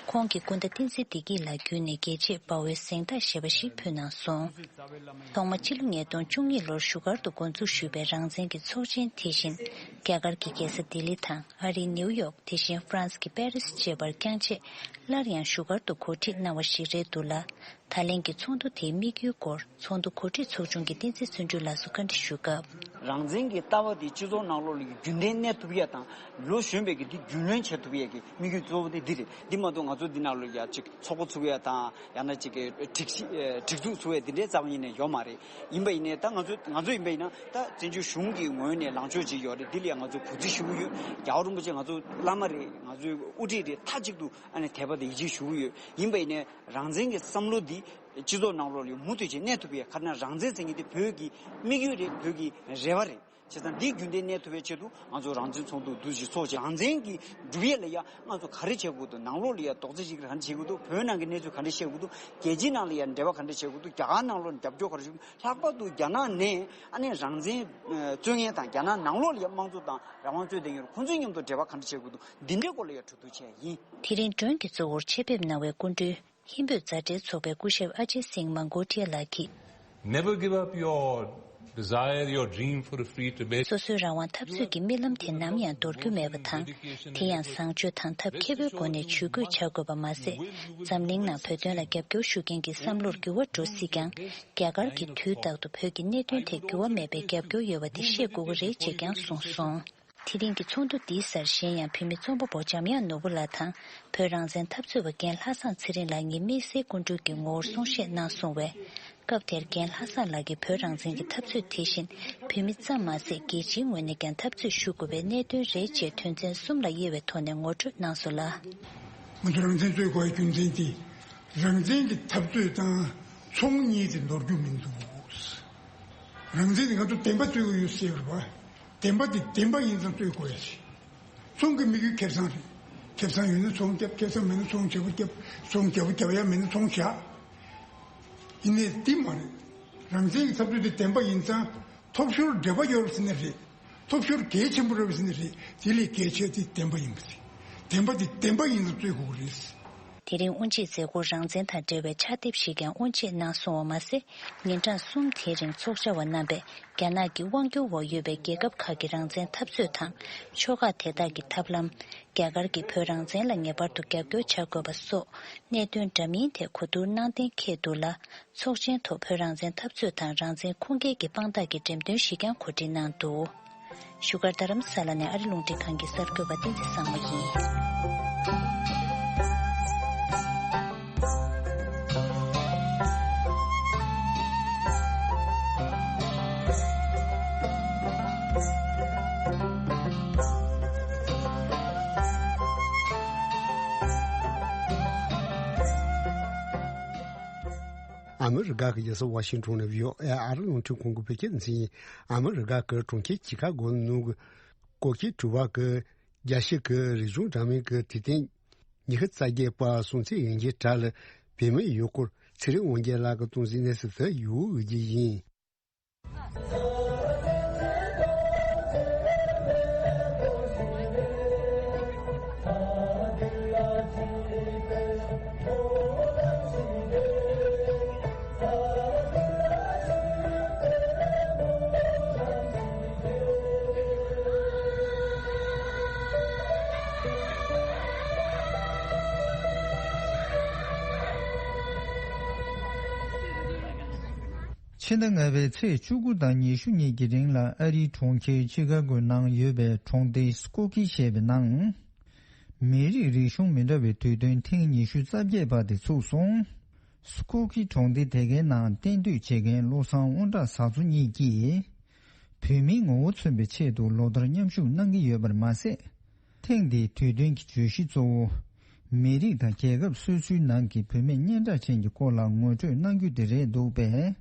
ཁོང་གི་སྐུ་ཟླ་བསྟན་འཛིན་བདེ་སྐྱིད་ལགས་བརྒྱུད་ནས་རྒྱལ་གཅེས་དཔའ་བོའི་གཟེངས་རྟགས་ཞེས་པ་ཞིག་ཕུལ་གནང་སོང་། ཐོག་མ་སྤྱི་ལོ་ཉིས་སྟོང་བཅུ་གཉིས་ལོར་བཞུགས་སྒར་དུ་འགོ་འཛུགས་ཞུས་པའི་རང་བཙན་གྱི་ཚོགས་ཆེན་དེ་བཞིན། རྒྱ་གར་གྱི་རྒྱལ་ས་ལྡི་ལི་དང་ཨ་རིའི་ནིའུ་ཡོག་དེ་བཞིན་ཧྥ་རན་སི་གི་པེ་རི་སི་བཅས་པར་བསྐྱངས་རྗེས། སླར་ཡང་བཞུགས་སྒར་དུ་གོ་སྒྲིག་གནང་བ་ཞིག་རེད་འདུག་ལ། ད་ལན་གྱི་ཚོགས་འདུ་དེའི་དམིགས་ཡུལ་སྐོར་ཚོགས་འདུ་གོ་སྒྲིག་ཚོགས་ཆུང་གི་བསྟན་འཛིན་བརྩོན་འགྲུས་ལགས་སུ་བཀའ་འདྲི་ཞུས་སྐབས། རང་བཙན་གྱི་ལྟ་བ་དེ་སྤྱི་ཚོགས་ནང་ལོགས་ལ་རྒྱུན་ལྡན་གནས་ཐུབ་ཡ་དང་། ལོ་གཞོན་པའི་གི་འདི་རྒྱུས་ལོན་བྱེད་ཐུབ་ཡ་གི་དམིགས་ཡུལ་གཙོ་བོ་དེ་འདི་རེད། འདི་མ་གཏོགས་ང་ཚོ་འདི་ནང་ལོགས་ཡ་གཅིག་ཚོགས་པ་ཚུགས་ཡ་དང་། ཡང་ན་གཅིག་གི་སྒྲིག་གཞི་ཨེ་སྒྲིག་འཛུགས་ཚུགས་ཡ་འདི་འདྲའི་རྩ་བ་ཉིད་ནས་ཡོད་མ་རེད། ཡིན་པ་ཡིན་ནའི་ད་ང་ཚོ་ང་ཚོ་ཡིན་པ་ཡིན་ན་ད་བཙན་བྱོལ་གཞུང་གི་ངོས་ནས་ལངས་ཕྱོགས་ཅིག་ཡོད་རེད། འདི་ལ་ཡ་ང་ཚོ་གུས་བརྩི་ཞུ་གི་ཡོད། རྒྱལ་བ་རིན་པོ་ཆེ་ང་ཚོ་བླ་མ་རེད། ང་ཚོའི་དབུ་ཁྲིད་རེད། མཐའ་གཅིག་ཏུ་ཨ་ནི་དད་པ་དང་ཡིད་ཆེས་ཞུ་གི་ཡོད། ཡིན་པ་ཡིན་ནའི་རང་བཙན་གྱི་བསམ་བློ་འདི་སྤྱི་ཚོགས་ནང་ལོགས་ལ་མུ་མཐུད་ཅིག་གནས་ཐུབ་པའི་ཁ་ན། རང་བཙན་ཟེར་མཁན་དེ་བོད་ཀྱི་དམིགས་ཡུལ་རེད། བོད་ཀྱི་རེ་བ་རེད། བྱས་ཙང་འདི་རྒྱུན་ལྡན་གནས་ཐུབ་པའི་ཆེད་དུ་ང་ཚོ་རང་བཙན་ཚོགས་འདུ་འདུ་ཞིག་ཚོགས་བྱས། རང་བཙན་གྱི་སྒྲུབ་ཡས་ལ་ཡ་ང་ཚོ་ག་རེ་བྱེད་དགོས་འདུག་ནང་ལོགས་ལ་ཡ་རྡོག་རྩ་གཅིག་གིས་ག་འདྲ་བྱེད་དགོས་འདུག་བོད་ནང་གི་གནས་ཚུལ་ག་འདྲ་བཤད་དགོས་འདུག་རྒྱལ་སྤྱིའི་ནང་ལ་ཡ་འབྲེལ་བ་ག་འདྲ་བྱེད་དགོས་འདུག་རྒྱ་གར་ནང་ལོགས་ནས་རྒྱབ་སྐྱོར་ག་རེ་ཞུ། ལྷག་པར་དུ་རྒྱ་ནག་ནས་ཨ་ནི་རང་བཙན་ཨ་རྩོད་མཁན་དང་། རྒྱ་ནག་ནང་ལོགས་ལ་ཡ་དམངས་གཙོ་དང་རང་དབང་རྩོད་བསྡད་མཁན་ཁོང་ཚོའི་མཉམ་དུ་འབྲེལ་བ་ག་འདྲ་བྱེད་དགོས་འདུག་འདི་འདྲའི་སྐོར་ལ་ཡ་གྲོས་བསྡུར་བྱས་ཡིན། དེ་རིང་མགྲོན་གྱི་གཙོ་བོར་ཆེད་ཕེབས་གནང་བའི་སྐུ་མགྲོན། ཧིན་བོད་མཛའ་འབྲེལ་ཚོགས་པའི་སྐུ་ཞབས་ཨ་ཇེ་སིང་མང་གོ་ཏི་ཡ་ལགས་ཀྱིས། Never give up your desire, your dream for a free Tibet. སོ་སོའི་རང་དབང་འཐབ་རྩོད་ཀྱི་རྨི་ལམ་དེ་ནམ་ཡང་འདོར་རྒྱུ་མེད་པ་དང་། དེ་ཡང་བཟང་སྤྱོད་དང་ཐབས་མཁས་པོའི་སྒོ་ནས་ཇུས་འགོད་བྱ་དགོས་པ་མ་ཟད། འཛམ་གླིང་ནང་བོད་དོན་ལ་རྒྱབ་སྐྱོར་ཞུ་མཁན་གྱི་བསམ་བློར་འགྱུར་བ་འགྲོ་སྲིད་ཀྱང་། རྒྱ་གར་གྱིས་དུས་རྟག་ཏུ་བོད་ཀྱི་གནད་དོན་ཐད་འགྱུར་བ་མེད་པའི་རྒྱབ་སྐྱོར་ཡོད་པ་དེ་ཤེས་དགོས་ཀྱི་རེད་ཅེས་ཀྱང་གསུངས་སོང་། དེ་རིང་གི་ཚོགས་འདུ་འདིའི་སར་གཞན་ཡང་བོད་མི་རྩོམ་པ་པོ་འཇམ་དབྱངས་ནོར་བུ་ལགས་དང་། བོད་རང་བཙན་འཐབ་རྩོད་པ་རྒན་ལྷ་བཟང་ཚེ་རིང་ལགས་གཉིས་དམིགས་བསལ་སྐུ་མགྲོན་གྱི་ངོ་བོར་གསུང་བཤད་གནང་སོང་བས། སྐབས་དེར་རྒན་ལྷ་བཟང་ལགས་ཀྱིས་བོད་རང་བཙན་གྱི་འཐབ་རྩོད་དེ་བཞིན་བོད་མི་ཙམ་མ་ཟད་རྒྱལ་སྤྱིའི་ངོས་ནས་ཀྱང་འཐབ་རྩོད་ཞུ་དགོས་པའི་གནད་དོན་རེད་ཅེས་དོན་ཚན་གསུམ་ལ་དབྱེ་བའི་ཐོག་ནས་ངོ་སྤྲོད་གནང་སོང་ལ། ང་ཚོ་རང་བཙན་རྩོད་དགོས་པའི་རྒྱུ་མཚན་དེ། རང་བཙན་གྱི་འཐབ་རྩོད་དང་ཚོང་གཉིས་དེ་འདོར་རྒྱུ་མི་འདུག་རང་བཙན་དེ་ང་ཚོ་བདེན་པ་རྩོད་ཀྱི་ཡོད་ཟེར་བ། བདེན་པ་དེ་བདེན་པ་ཡིན་ཙང་རྩོད་དགོས་ཡ་ཞིག་ཚོང་གི་དམིགས་ཡུལ་ཁེ་བཟང་རེད། ཁེ་བཟང་ཡོད་ན་ཚོང་རྒྱབ། ཁེ་བཟང་མེད་ན་ཚོང་བརྗེ་པོ་རྒྱབ། ཚོང་བརྗེ་པོ་རྒྱབ་ཡ་མེད་ན་ཚོང་བཞག་ཡིན་ནའི་འདི་མ་རེད། རང་བཙན་གྱི་འཐབ་རྩོད་དེ་བདེན་པ་ཡིན་ཙང་། ཐོབ་ཤོར་འབྲས་བུ་ཡོད་པ་ཟེར་ན་རེད། ཐོབ་ཤོར་གལ་ཆེན་པོ་རེད་པ་ཟེར་ན་རེད། དེ་ལས་གལ་ཆེ་དེ་བདེན་པ་ཡིན་པ་རེད། བདེན་པ་དེ་བདེན་པ་ཡིན་ཙང་རྩོད་དགོས་ཀྱི་རེད། དེ་རིང་དབུ་འབྱེད་མཛད་སྒོར་རང་བཙན་དང་འབྲེལ་བའི་ཕྱག་དེབ་ཞིག་ཀྱང་དབུ་འབྱེད་གནང་སོང་བ་མ་ཟད། ཉིན་གྲངས་གསུམ་དེའི་རིང་ཚོགས་བཅར་བ་རྣམ་པས་རྒྱ་ནག་གི་དབང་སྒྱུར་འོག་ཡོད་པའི་རྒྱལ་ཁབ་ཁག་གི་རང་བཙན་འཐབ་རྩོད་དང་། ཕྱོགས་ཁག་དེ་དག་གི་ཐབས་ལམ། རྒྱ་གར་གྱིས་བོད་རང་བཙན་ལ་ངེས་པར་དུ་རྒྱབ་སྐྱོར་བྱ་དགོས་པ་སོགས་གནད་དོན་འདྲ་མིན་ཐད་གོ་བསྡུར་གནང་གཏན་འཁེལ་འདུག་ལ། ཚོགས་ཆེན་ཐོག་བོད་རང་བཙན་འཐབ་རྩོད་དང་རང་བཙན་ཁུངས་སྐྱེལ་གྱི་དཔང་རྟགས་ཀྱི་འགྲེམས་སྟོན་ཞིག་ཀྱང་གོ་སྒྲིག་གནང་འདུག་བཞུགས་སྒར་རྡ་རམ་ས་ལ་ནས་ཨ་རི་རླུང་འཕྲིན་ཁང་གི་གསར་འགོད་པ་བསྟན་འཛིན་བཟང་མོ་ཡིན། ཨ་མི་རི་ཀ་གི་རྒྱལ་ས་ཝ་ཤིང་ཊོན་ནས་བྷི་ཨོ་ཨེ་ཨ་རི་རླུང་འཕྲིན་ཁང་གི་བོད་སྐད་སྡེ་ཚན་ཡིན། ཨ་མི་རི་ཀ་གི་གྲོང་ཁྱེར་ཆི་ཁ་གོ་ནང་གི་སྐོར་གྱི་དྲི་བ་གི་རྒྱལ་སྤྱི་གི་རིག་གཞུང་འདྲ་མིན་གྱི་དུས་སྟོན་ཉི་ཤུ་རྩ་བརྒྱད་པ་སྲུང་བརྩི་ཡོང་རྒྱུའི་གྲས་ལ་བོད་མིའི་ཡུལ་སྐོར་ཚེ་རིང་དབང་རྒྱལ་ལགས་ཀྱིས་གཏོང་གཟིགས་གནས་ཚུལ་དེ་ཡོད་འོས་ཀྱི་ཡིན། ཕྱི་ཟླ་ལྔ་པའི་ཚེས་བཅུ་དགུ་དང་ཉི་ཤུ་གཉིས་ཀྱི་རིང་ལ་ཨ་རིའི་གྲོང་ཁྱེར་ཆི་ཁ་གོའི་ནང་ཡོད་པའི་གྲོང་སྡེ་སྐོ་ཁི་ཞེས་པའི་ནང་། མི་རིགས་རིག་གཞུང་མི་འདྲ་བའི་དུས་སྟོན་ཐེངས་ཉི་ཤུ་རྩ་བརྒྱད་པ་དེ་ཚུགས་སོང་། སྐོ་ཁི་གྲོང་སྡེ་དེ་གའི་ནང་གཏན་སྡོད་བྱེད་མཁན་བློ་བཟང་དབང་གྲགས་བཟའ་ཚོ་གཉིས་ཀྱིས། བོད་མིའི་ངོ་བོ་མཚོན་པའི་ཆེད་དུ་ལོ་ལྟར་མཉམ་ཞུགས་གནང་གི་ཡོད་པར་མ་ཟད། ཐེངས་འདིའི་དུས་སྟོན་གྱི་བརྗོད་གཞི་གཙོ་བོ། མི་རིགས་དང་རྒྱལ་ཁབ་སོ་སོའི་ནང་གི་བུད་མེད་སྙན་གྲགས་ཅན་གྱི་སྐོར་ལ་ངོ་སྤྲོད་གནང་རྒྱུ་དེ་རེད་འདུག་པས།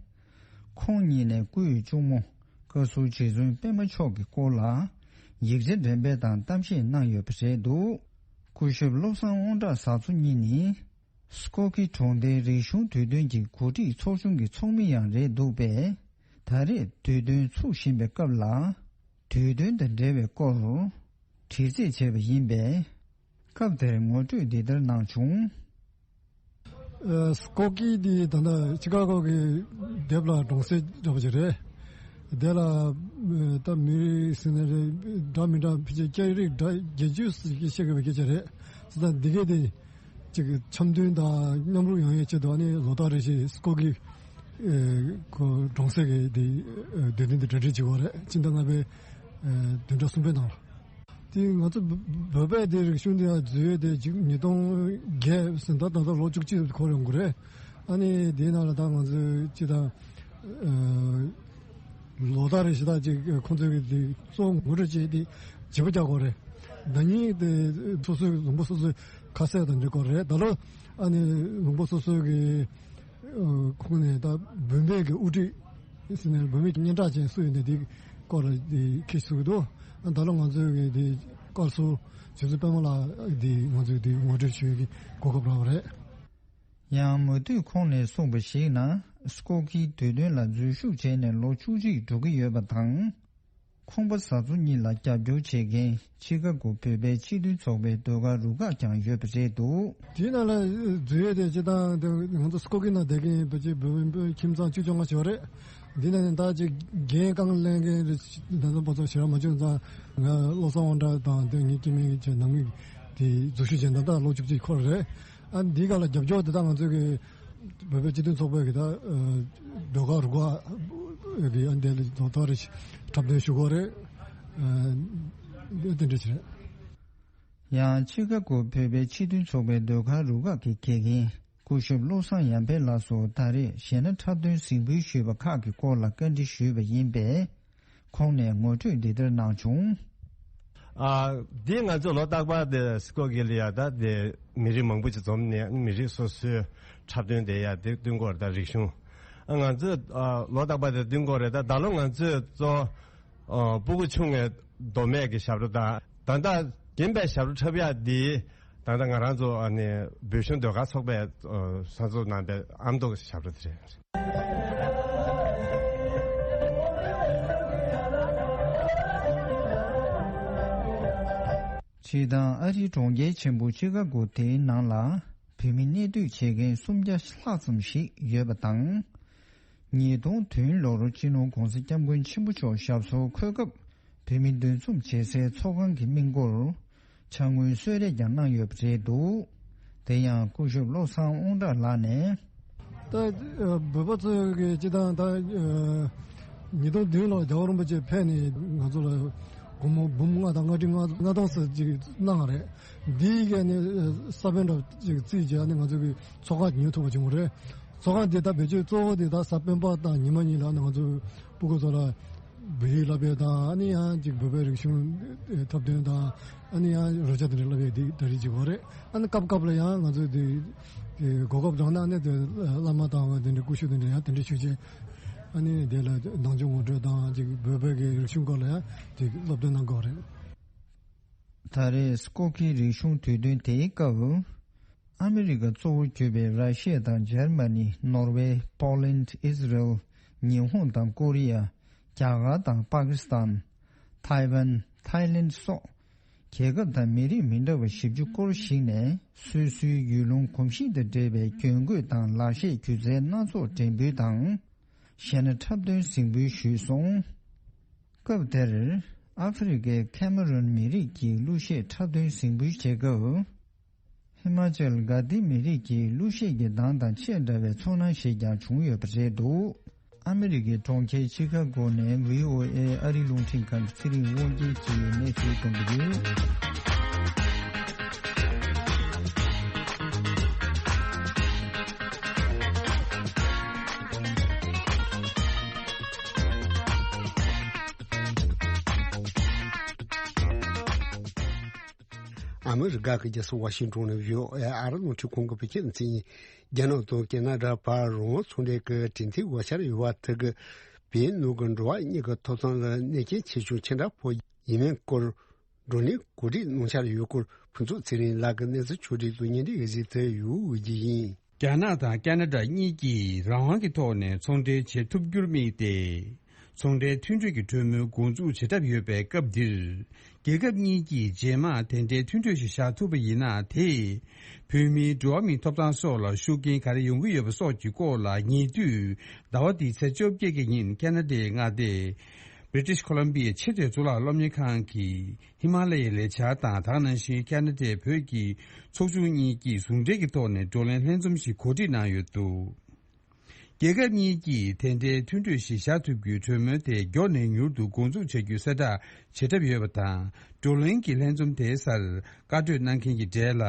ཁོང་ཉིད་ནས་སྐུའི་གཅུང་མོ་བཀའ་ཟུར་རྗེ་བཙུན་པད་མ་མཆོག་གི་སྐོར་ལ་ཡིག་ཆ་འགྲེམས་སྤེལ་དང་གཏམ་བཤད་གནང་ཡོད་པ་རེད་འདུག་སྐུ་ཞབས་བློ་བཟང་དབང་གྲགས་བཟའ་ཚོ་གཉིས་ནི། སྐོ་ཁི་གྲོང་སྡེའི་རིག་གཞུང་དུས་སྟོན་གྱི་གོ་སྒྲིག་ཚོགས་ཆུང་གི་ཚོགས་མི་ཡང་རེད་འདུག་པས། ད་ ད་རེས་དུས་སྟོན་ཚུགས་བཞིན་པའི་སྐབས་ལ། དུས་སྟོན་དང་འབྲེལ་བའི་སྐོར་དྲི་རྩད་བྱས་པ་ཡིན་པས། སྐབས་དེར་ངོ་སྤྲོད་འདི་ལྟར་གནང་བྱུང་། ཨ། སྐོར་སྐྱིད་འདི་ད་ལྟ་ཆི་ཀ་གོ་གི་སྡེབ་ལ་གྲོང་གསེབ་འདྲ་པོ་ཅིག་རེད། དེ་ལ་ཨ་ད་མི་རིགས་ཟེར་ན་རེད། འདྲ་མི་འདྲ་ཕལ་ཆེར་སྐད་རིགས་འདྲ་བརྒྱད་ཅུ་ཙམ་ཞིག་བཤད་དགོས་པའི་སྐད་ཆ་རེད། ཙི་ད་འདི་གས་དེ་ཅིག་འཆམ་མཐུན་དང་མཉམ་རུབ་ཡོང་ཡའི་ཆེད་དུ་ཨ་ནི་ལོ་ལྟར་རེ་བཞིན་སྐོར་སྐྱིད་ཨེ་ཁོ་གྲོང་གསེབ་ཀྱི་དེ་ཨེ་དུས་སྟོན་དེ་གྲ་སྒྲིག་བྱེད་ཀྱི་ཡོད་རེད། ཕྱི་ཟླ་ལྔ་པའི་ཨེ་བདུན་ཕྲག་གསུམ་པའི་ནང་ལ། དེ་ང་ཚོ་བོད་པའི་དེ་རིག་གཞུང་དེ་ཡང་འཛུལ་ཡོད་དེ་ཅིག་ཉིས་སྟོང་བརྒྱད་ཟིན་ད་ད་ལྟ་ལོ་བཅུ་གཅིག་འཁོར་ཡོང་གི་རེད། ཨ་ནི་དེའི་ནང་ལ་ད་ང་ཚོས་ཅི་ད་ཨེ་ལོ་ལྟར་རེ་བཞིན་ད་ཅིག་ཁོང་ཚོས་ཀྱི་དེ་གཙོ་བོ་ངོ་སྤྲོད་བྱས་ཏེ་བྱེད་པོ་རྒྱག་དགོས་རེད། ཟླ་ཉིན་དེ་སོ་སོའི་ལུང་པ་སོ་སོའི་ཁ་ཟས་དང་འབྲེལ་དགོས་རེད། ད་ལོ་ཨ་ནི་ལུང་པ་སོ་སོའི་གི་ཁོང་ནས་ད་བུད་མེད་ཀྱི་དབུ་ཁྲིད་ཟེར་ནས་བུད་མེད་ཀྱི་སྙན་གྲགས་ཅན་སུ་ཡིན་ནས་དེ་སྐོར་ལ་དེ་ཁྱེད་ཚོས་འདུག་ད་ལོ་ང་ཚོའི་གི་དེ་སྐོར་སུ་རྗེ་བཙུན་པད་མ་ལགས་དེ་ང་ཚོས་དེ་ངོ་སྤྲོད་ཞུ་ཡི་གི་གོ་སྐབས་རག་པ་རེད། ཡང་མུ་མཐུད་ཁོང་ནས་གསུངས་པ་ཞིག་ན། སྐོར་སྐྱིད་དུས་སྟོན་ལ་འཛུལ་ཞུགས་བྱས་ནས་ལོ་བཅུ་གཅིག་འགྲོ་གི་ཡོད་པ་དང་། ཁང་པ་བཟའ་ཚོ་གཉིས་ལ་རྒྱབ་སྐྱོར་བྱེད་མཁན་ཆི་ཀ་གོ་བོད་པའི་སྤྱི་མཐུན་ཚོགས་པའི་ཟློས་གར་རུ་ཁག་ཀྱང་ཡོད་པ་རེད་འདུག་དེའི་ནང་ལ་འཛུལ་ཡོད་དེ་སྤྱི་བཏང་དེ་ང་ཚོ་སྐོར་སྐྱིད་ནང་བསྡད་མཁན་བོད་ཀྱི་བོད་པའི་ཁྱིམ་ཚང་བཅུ་བཅོ་ལྔ་ཞིག་ཡོད་རེད། འདི་ནང་ནས་ད་ཅིག་འགན་རྐང་ལེན་མཁན་རེ་ད་ཚོ་པ་ཚོ་ཞེ་དྲག་མ་བྱུང་ཙང་ང་བློ་བཟང་དབང་གྲགས་དང་དེ་ངའི་སྐྱེ་དམན་གྱི་ནང་མི་དེ་འཛུལ་ཞུགས་བྱས་ད་ལྟ་ལོ་བཅུ་གཅིག་འཁོར་རེད། ཨ་འདི་ག་ལ་རྒྱབ་སྐྱོར་དེ་དག་ང་ཚོས་ཀྱི་བོད་པའི་སྤྱི་མཐུན་ཚོགས་པའི་གི་ད་ཟློས་གར་རུ་ཁག་གི་ཨ་འདི་ལ་ཐོག་ཐོག་རེ་འཁྲབ་སྟོན་ཞུ་དགོས་རེད། ཨ་འདི་འདི་འདྲ་ཞིག་རེད། ཡང་ཆི་ཀ་གོ་བོད་པའི་སྤྱི་མཐུན་ཚོགས་པའི་ཟློས་གར་རུ་ཁག་གི་དགེ་རྒན་སྐུ་ཞབས་བློ་བཟང་ཡར་འཕེལ་ལགས་སུ་ད་རེས་གཞས་སྣ་འཁྲབ་སྟོན་གཟིགས་འབུལ་ཞུས་པ་ཁག་གི་སྐོར་ལ་བཀའ་འདྲི་ཞུས་པ་ཡིན་པས། ཁོང་ནས་ངོ་སྤྲོད་འདི་ལྟར་གནང་བྱུང་། ཨ། འདི་ང་ཚོ་ལོ་རྟག་པར་དེ་སྐོར་གྱི་ལ་ཡ་ད་དེ་མི་རིགས་མང་པོ་ཅིག་འཛོམས་ནས་མི་རིགས་སོ་སོའི་འཁྲབ་སྟོན་དེ་ཡ་དེ་སྟོན་གྱི་ཡོད་རེད། ད་རིག་གཞུང་ཨ་ང་ཚོས་ཨ་ལོ་རྟག་པར་དེ་སྟོན་གྱི་ཡོད་རེད། ད་ད་ལོ་ང་ཚོས་གཙོ་ཨ་སྤུ་གུ་ཆུང་བའི་མདོ་སྨད་ཀྱི་ཞབས་བྲོ་དང་ད་ལྟ་རྒན་པའི་ཞབས་བྲོ་འཁྲབ་ཡག་འདི། ད་ལྟ་ང་རང་ཚོ་ཨ་ནི་བོད་གཞུང་ཟློས་གར་ཚོགས་པས་ཨ་གསར་འཛུགས་གནང་པའི་ཨ་མདོ་ཞབས་བྲོ་དེ་རེད། སྤྱིར་བཏང་ཨ་རིའི་གྲོང་ཁྱེར་ཆེན་པོ་ཆི་ཀ་གོ་དེའི་ནང་ལ་བོད་མི་གནས་སྡོད་བྱེད་མཁན་སུམ་བརྒྱ་ལྷག་ཙམ་ཞིག་ཡོད་པ་དང་། ཉིས་སྟོང་བདུན་ལོར་སྤྱི་ནོར་༧གོང་ས་༧སྐྱབས་མགོན་ཆེན་པོ་མཆོག་ཞབས་སོར་འཁོད་སྐབས། བོད་མི་འདུ་འཛོམས་བྱེད་སའི་ཚོགས་ཁང་གི་སྨན་སྒོར་ཕྱག་དངུལ་གསོལ་རས་ཀྱང་གནང་ཡོད་པ་རེད་འདུག་དེ་ཡང་སྐུ་ཞབས་བློ་བཟང་དབང་གྲགས་ལགས་ནས། ད་བོད་པ་ཚོས་ཀྱི་སྤྱི་བཏང་ད་ཉིས་སྟོང་བདུན་ལོར་རྒྱལ་བ་རིན་པོ་ཆེ་ཕེབས་ནས་ང་ཚོ་ལ་སྒོར་མོ་འབུམ་ལྔ་དང་ལྔ་ཁྲི་ལྔ་སྟོང་ཙམ་ཅིག་གནང་བ་རེད། འདིའི་ག་ནས་ས་བོན་འདྲ་ཅིག་བརྩིས་བྱས་ནས་ང་ཚོ་གི་ཚོགས་ཁང་ཉོ་ཐུབ་པ་བྱུང་བ་རེད། ཚོགས་ཁང་འདི་ད་བེད་སྤྱོད་གཙོ་བོ་དེ་ད་གཟའ་སྤེན་པ་དང་ཉི་མ་གཉིས་ལ་ང་ཚོ་སྤུ་གུ་ཚོ་ལ་བོད་ཡིག་བསླབ་པའི་དང་ཨ་ནི་ཡང་ཅིག་བོད་པའི་རིག་གཞུང་འཁྲབ་སྟོན་དང་ཨ་ནི་ཡང་རོལ་ཆ་དེ་འདྲ་བསླབ་པའི་དེ་ད་རེས་ཅིག་ཡོད་རེད། ཨ་ནི་སྐབས་སྐབས་ལ་ཡང་ང་ཚོ་དེ་དེ་གོ་སྐབས་རག་ན་ཨ་ནི་དེ་བླ་མ་དང་དེ་འདྲ་སྐུ་ཞབས་དེ་འདྲ་ཡང་དེ་འདྲ་ཞུ་བྱས་ཨ་ནི་དེ་ལ་གདེང་འཇོག་ངོ་སྤྲོད་དང་ཅིག་བོད་པའི་གི་རིག་གཞུང་སྐོར་ལ་ཡང་དེ་སློབ་སྟོན་གནང་དགོས་རེད། ད་རེས་སྐོར་སྐྱིད་རིག་གཞུང་དུས་སྟོན་དེའི་སྐབས། ཨ་མི་རི་ཀ་གཙོ་བོར་གྱུར་པའི་ར་ཤི་ཡ་དང་འཇར་མ་ནི། ནོར་ཝེ། པོ་ལན། ཨི་ཟི་རལ། ཉི་ཧོང་དང་ཀོ་རི་ཡ། རྒྱ་གར་དང་པ་ཀི་སི་ཐན། ཐའེ་ཝན། ཐའེ་ལེན་སོགས་རྒྱལ་ཁབ་དང་མི་རིགས་མི་འདྲ་བ་བཞི་བཅུ་སྐོར་ཞིག་ནས་སོ་སོའི་ཡུལ་ལུང་གོམས་གཤིས་དང་འབྲེལ་བའི་གྱོན་གོས་དང་ལག་ཤེས་སྒྱུ་རྩལ་སྣ་ཚོགས་འགྲེམས་འབུལ་དང་། གཞས་སྣ་འཁྲབ་སྟོན་གཟིགས་འབུལ་ཞུས་སོང་། སྐབས་དེར་ཨ་ཧྥེ་རི་ཁའི་ཁེ་མ་རོན་མི་རིགས་ཀྱི་གླུ་གཞས་འཁྲབ་སྟོན་གཟིགས་འབུལ་བྱེད་སྐབས། ཧི་མ་ཅལ་གྷ་དི་མི་རིགས་ཀྱི་གླུ་གཞས་ཀྱི་གདངས་དང་ཆེས་འདྲ་བའི་ཚོར་སྣང་ཞིག་ཀྱང་བྱུང་ཡོད་པ་རེད་འདུག་ཨ་མི་རི་ཀའི་གྲོང་ཁྱེར་ཆི་ཁ་གོ་ནས་བྷི་ཨོ་ཨེ་ཨ་རིའི་རླུང་འཕྲིན་ཁང་གི་ཚེ་རིང་དབང་རྒྱལ་གྱིས་གནས་ཚུལ་གཏོང་གི་ཡོད། ཨ་མི་རི་ཀ་གི་རྒྱལ་ས་ཝ་ཤིང་ཏོན་ནས་བྷི་ཨོ་ཨེ་ཨ་རི་རླུང་འཕྲིན་ཁང་གི་བོད་སྐད་སྡེ་ཚན། རྒྱ་ནག་དང་ཁེ་ན་ཌ་བར་རང་དབང་ཚོང་འབྲེལ་གྱི་གྲོས་མཐུན་འོས་འཆར་ཡོད་པ་དེ་གིས་བོད་ནང་གི་འགྲོ་བ་མིའི་ཐོབ་ཐང་ལ་གནོད་སྐྱོན་ཆེ་ཆུང་ཅི་འདྲ་ཕོག་ཡོད་མེད་སྐོར། བགྲོ་གླེང་གོ་སྒྲིག་གནང་འཆར་ཡོད་སྐོར་ཕུན་ཚོགས་ཚེ་རིང་ལགས་ཀྱིས་གནས་ཚུལ་ཕྱོགས་སྒྲིག་དང་སྙན་སྒྲོན་ཡོད་ཚུལ་དེ་ཡོད་འོས་ཀྱི་ཡིན། རྒྱ་ནག་དང་ཁེ་ན་ཌ་གཉིས་ཀྱིས་རང་དབང་གི་ཐོག་ནས་ཚོང་འབྲེལ་བྱེད་ཐུབ་རྒྱུར་དམིགས་ཏེ། ཚོང་འབྲེལ་མཐུན་གྲོས་ཀྱི་གྲོས་མོལ་འགོ་འཛུགས་བྱེད་གྲབས་ཡོད་པའི་སྐབས་འདིར། རྒྱལ་ཁབ་གཉིས་ཀྱིས་རྗེས་མ་དེ་འབྲེལ་མཐུན་གྲོས་ཤིག་བཞག་ཐུབ་པ་ཡིན་ན། དེས་བོད་མིའི་འགྲོ་བ་མིའི་ཐོབ་ཐང་སོགས་ལ་ཤུགས་རྐྱེན་ག་རེ་ཡོང་གི་ཡོད་པ་སོགས་ཀྱི་སྐོར་ལ། ཉེ་དུས་ཟླ་བ་འདིའི་ཚེས་བཅོ་བརྒྱད་ཀྱི་ཉིན་ཁ་ན་ཌའི་མངའ་སྡེ་British Columbia་ཆེས་མཐོའི་གཙུག་ལག་སློབ་གཉེར་ཁང་གིས་ཧི་མ་ལ་ཡའི་ལས་འཆར་དང་། ད་ག་ནང་བཞིན་ཁ་ན་ཌའི་བོད་ཀྱི་ཚོགས་ཆུང་གཉིས་ཀྱིས་ཟུང་འབྲེལ་གྱི་ཐོག་ནས་བགྲོ་གླེང་ལྷན་འཛོམས་ཤིག་གོ་སྒྲིག་གནང་ཡོད་འདུག་རྒྱལ་ཁབ་གཉིས་ཀྱིས་དེ་འབྲེལ་མཐུན་གྲོས་ཤིག་བཞག་ཐུབ་རྒྱུའི་གྲོས་མོལ་དེ་མགྱོགས་ནས་མྱུར་དུ་འགོ་འཛུགས་བྱ་རྒྱུའི་གསལ་བསྒྲགས་བྱེད་གྲབས་ཡོད་པ་དང་། བགྲོ་གླེང་གི་ལྷན་འཛོམས་དེའི་སར་བཀའ་གྲོས་གནང་མཁན་གྱི་གྲས་ལ།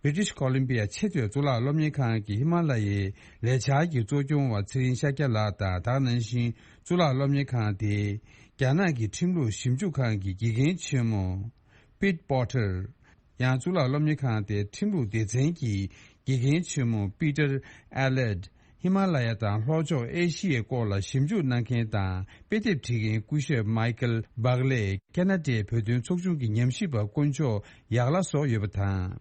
British Columbia་ཆེས་མཐོའི་གཙུག་ལག་སློབ་གཉེར་ཁང་གི་ཧི་མ་ལ་ཡའི་ལས་འཆར་གྱི་གཙོ་སྐྱོང་བ་ཚེ་རིང་ཤཱཀྱ་ལགས་དང་། ད་ག་ནང་བཞིན་གཙུག་ལག་སློབ་གཉེར་ཁང་དེའི་རྒྱ་ནག་གི་ཁྲིམས་ལུགས་ཞིབ་འཇུག་ཁང་གི་དགེ་རྒན་ཆེན་མོ་Pete Porter། ཡང་གཙུག་ལག་སློབ་གཉེར་ཁང་དེའི་ཁྲིམས་ལུགས་སྡེ་ཚན་གྱི་དགེ་རྒན་ཆེན་མོ་Peter Allard། ཧི་མ་ལ་ཡ་དང་ལྷོ་ཕྱོགས་ཨེ་ཤི་ཡའི་སྐོར་ལ་ཞིབ་འཇུག་གནང་མཁན་དང་དཔེ་དེབ་བྲིས་མཁན་སྐུ་ཞབས་Michael Buckley། ཁ་ན་ཌའི་བོད་དོན་ཚོགས་ཆུང་གི་ཉམས་ཞིབ་པ་དཀོན་མཆོག་ཡག་ལ་སོགས་ཡོད་པ་དང་།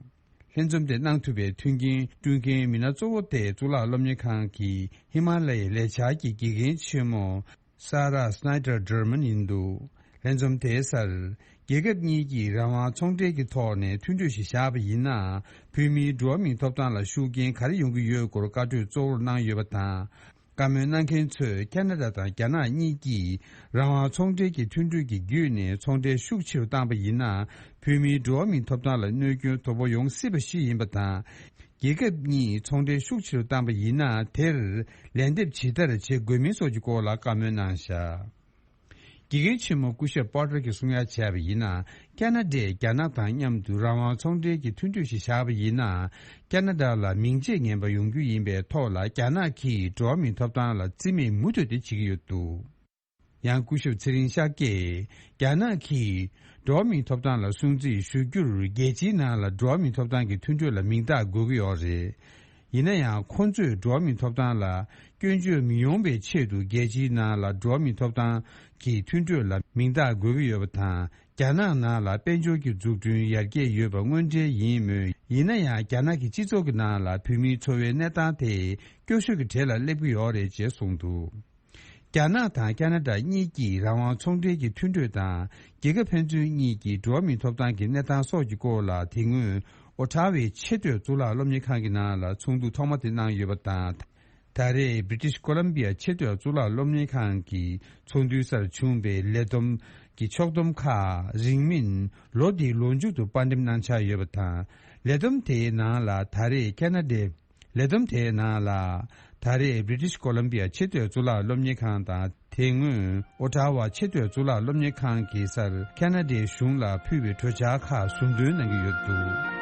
ལྷན་འཛོམས་དེ་གནང་ཐུབ་པའི་མཐུན་རྐྱེན་བསྐྲུན་མཁན་མི་སྣ་གཙོ་བོ་དེ་གཙུག་ལག་སློབ་གཉེར་ཁང་གི་ཧི་མ་ལ་ཡའི་ལས་འཆར་གྱི་དགེ་རྒན་ཆེན་མོ་Sarah Snyder German་ཡིན་འདུག་ལྷན་འཛོམས་དེའི་སར། རྒྱལ་ཁབ་གཉིས་ཀྱིས་རང་དབང་ཚོང་འབྲེལ་གྱི་ཐོག་ནས་མཐུན་གྲོས་ཤིག་བཞག་པ་ཡིན་ན། བོད་མིའི་འགྲོ་བ་མིའི་ཐོབ་ཐང་ལ་ཤུགས་རྐྱེན་ག་རེ་ཡོང་གི་ཡོད་སྐོར་བཀའ་གྲོས་གཙོ་བོར་གནང་ཡོད་པ་དང་། བཀའ་མོལ་གནང་མཁན་ཚོས་ཁ་ན་ཌ་དང་རྒྱ་ནག་གཉིས་ཀྱིས་རང་དབང་ཚོང་འབྲེལ་གྱི་མཐུན་གྲོས་ཀྱི་བརྒྱུད་ནས་ཚོང་འབྲེལ་ཤུགས་ཆེ་རུ་བཏང་པ་ཡིན་ན། བོད་མིའི་འགྲོ་བ་མིའི་ཐོབ་ཐང་ལ་གནོད་སྐྱོན་དོ་ཕོག་ཡོང་སྲིད་པ་ཞིག་ཡིན་པ་དང་། རྒྱལ་ཁབ་གཉིས་ཚོང་འབྲེལ་ཤུགས་ཆེ་རུ་བཏང་པ་ཡིན་ན། དེར་ལན་འདེབས་ཇི་ལྟར་བྱེད་དགོས་མིན་སོགས་ཀྱི་སྐོར་ལ་བཀའ་མོལ་གནང་བཞག་དགེ་རྒན་ཆེན་མོ་སྐུ་ཞབས་པོ་ཊར་གྱིས་གསུང་ཡ་བྱས་པ་ཡིན་ན། ཁ་ན་ཌས་རྒྱ་ནག་དང་མཉམ་དུ་རང་དབང་ཚོང་འབྲེལ་གྱི་མཐུན་གྲོས་ཤིག་བཞག་པ་ཡིན་ན། ཁ་ན་ཌ་ལ་མིང་རྗེས་ངན་པ་ཡོང་རྒྱུ་ཡིན་པའི་ཐོག་ལ། རྒྱ་ནག་གིས་འགྲོ་བ་མིའི་ཐོབ་ཐང་ལ་བརྩི་མེད་མུ་མཐུད་དེ་བྱེད་ཀྱི་ཡོད་འདུག་ཡང་སྐུ་ཞབས་ཚེ་རིང་ཤཱཀྱས། རྒྱ་ནག་གིས་འགྲོ་བ་མིའི་ཐོབ་ཐང་ལ་སྲུང་བརྩི་ཞུ་རྒྱུར། རྒྱལ་སྤྱིའི་ནང་ལ་འགྲོ་བ་མིའི་ཐོབ་ཐང་གི་མཐུན་གྲོས་ལ་མིང་རྟགས་འགོད་ཀྱི་ཡོད་རེད། ཡིན་ན་ཡང་། ཁོ་ཚོས་འགྲོ་བ་མིའི་ཐོབ་ཐང་ལ་སྐྱོན་བརྗོད་མི་ཡོང་བའི་ཆེད་དུ། རྒྱལ་སྤྱིའི་ནང་ལ་འགྲོ་བ་མིའི་ཐོབ་ཐང་གི་མཐུན་གྲོས་ལ་མིང་རྟགས་འགོད་ཀྱི་ཡོད་པ་དང་། རྒྱ་ནག་ནང་ལ་དཔལ་འབྱོར་གྱི་འཛུགས་སྐྲུན་ཡར་རྒྱས་ཡོད་པ་དངོས་འབྲེལ་ཡིན་མོད། ཡིན་ན་ཡང་། རྒྱ་ནག་གི་སྤྱི་ཚོགས་ཀྱི་ནང་ལ་བོད་མིའི་འཚོ་བའི་གནས་སྟངས་དེ་སྐྱོ་ཤོས་ཀྱི་གྲས་ལ་སླེབས་ཀྱི་ཡོད་རེད་ཅེས་གསུངས་འདུག་རྒྱ་ནག་དང་ཁ་ན་ཌ་གཉིས་ཀྱིས་རང་དབང་ཚོང་འབྲེལ་གྱི་མཐུན་གྲོས་དང་། རྒྱལ་ཁབ་ཕན་ཚུན་གཉིས་ཀྱི་འགྲོ་བ་མིའི་ཐོབ་ཐང་གི་གནས་སྟངས་སོགས་ཀྱི་སྐོར་ལ། དེ་སྔོན་ཨོ་ཊ་ཝའི་ཆེས་མཐོའི་གཙུག་ལག་སློབ་གཉེར་ཁང་གི་ནང་ལ་ཚོགས་འདུ་ཐོག་མ་དེ་གནང་ཡོད་པ་དང་། ད་རེས་British Columbia་ཆེས་མཐོའི་གཙུག་ལག་སློབ་གཉེར་ཁང་གི་ཚོགས་འདུའི་སར་བྱུང་བའི་ལས་བསྡོམས་ཀྱི་ཕྱོགས་བསྡོམས་ཁག་རིང་མིན་ལོ་འདིའི་ལོ་མཇུག་ཏུ་དཔར་འགྲེམས་གནང་འཆར་ཡོད་པ་དང་། ལས་བསྡོམས་དེའི་ནང་ལ་ད་རེས་ཁ་ན་ཌའི། ལས་བསྡོམས་དེའི་ནང་ལ། ད་རེས་British Columbia་ཆེས་མཐོའི་གཙུག་ལག་སློབ་གཉེར་ཁང་དང་། དེ་སྔོན་ཨོ་ཊ་ཝ་ཆེས་མཐོའི་གཙུག་ལག་སློབ་གཉེར་ཁང་གི་སར་ཁ་ན་ཌའི་གཞུང་ལ་ཕུལ་བའི་གྲོས་འཆར་ཁག་ཟུར་འདོན་གནང་གི་ཡོད་འདུག་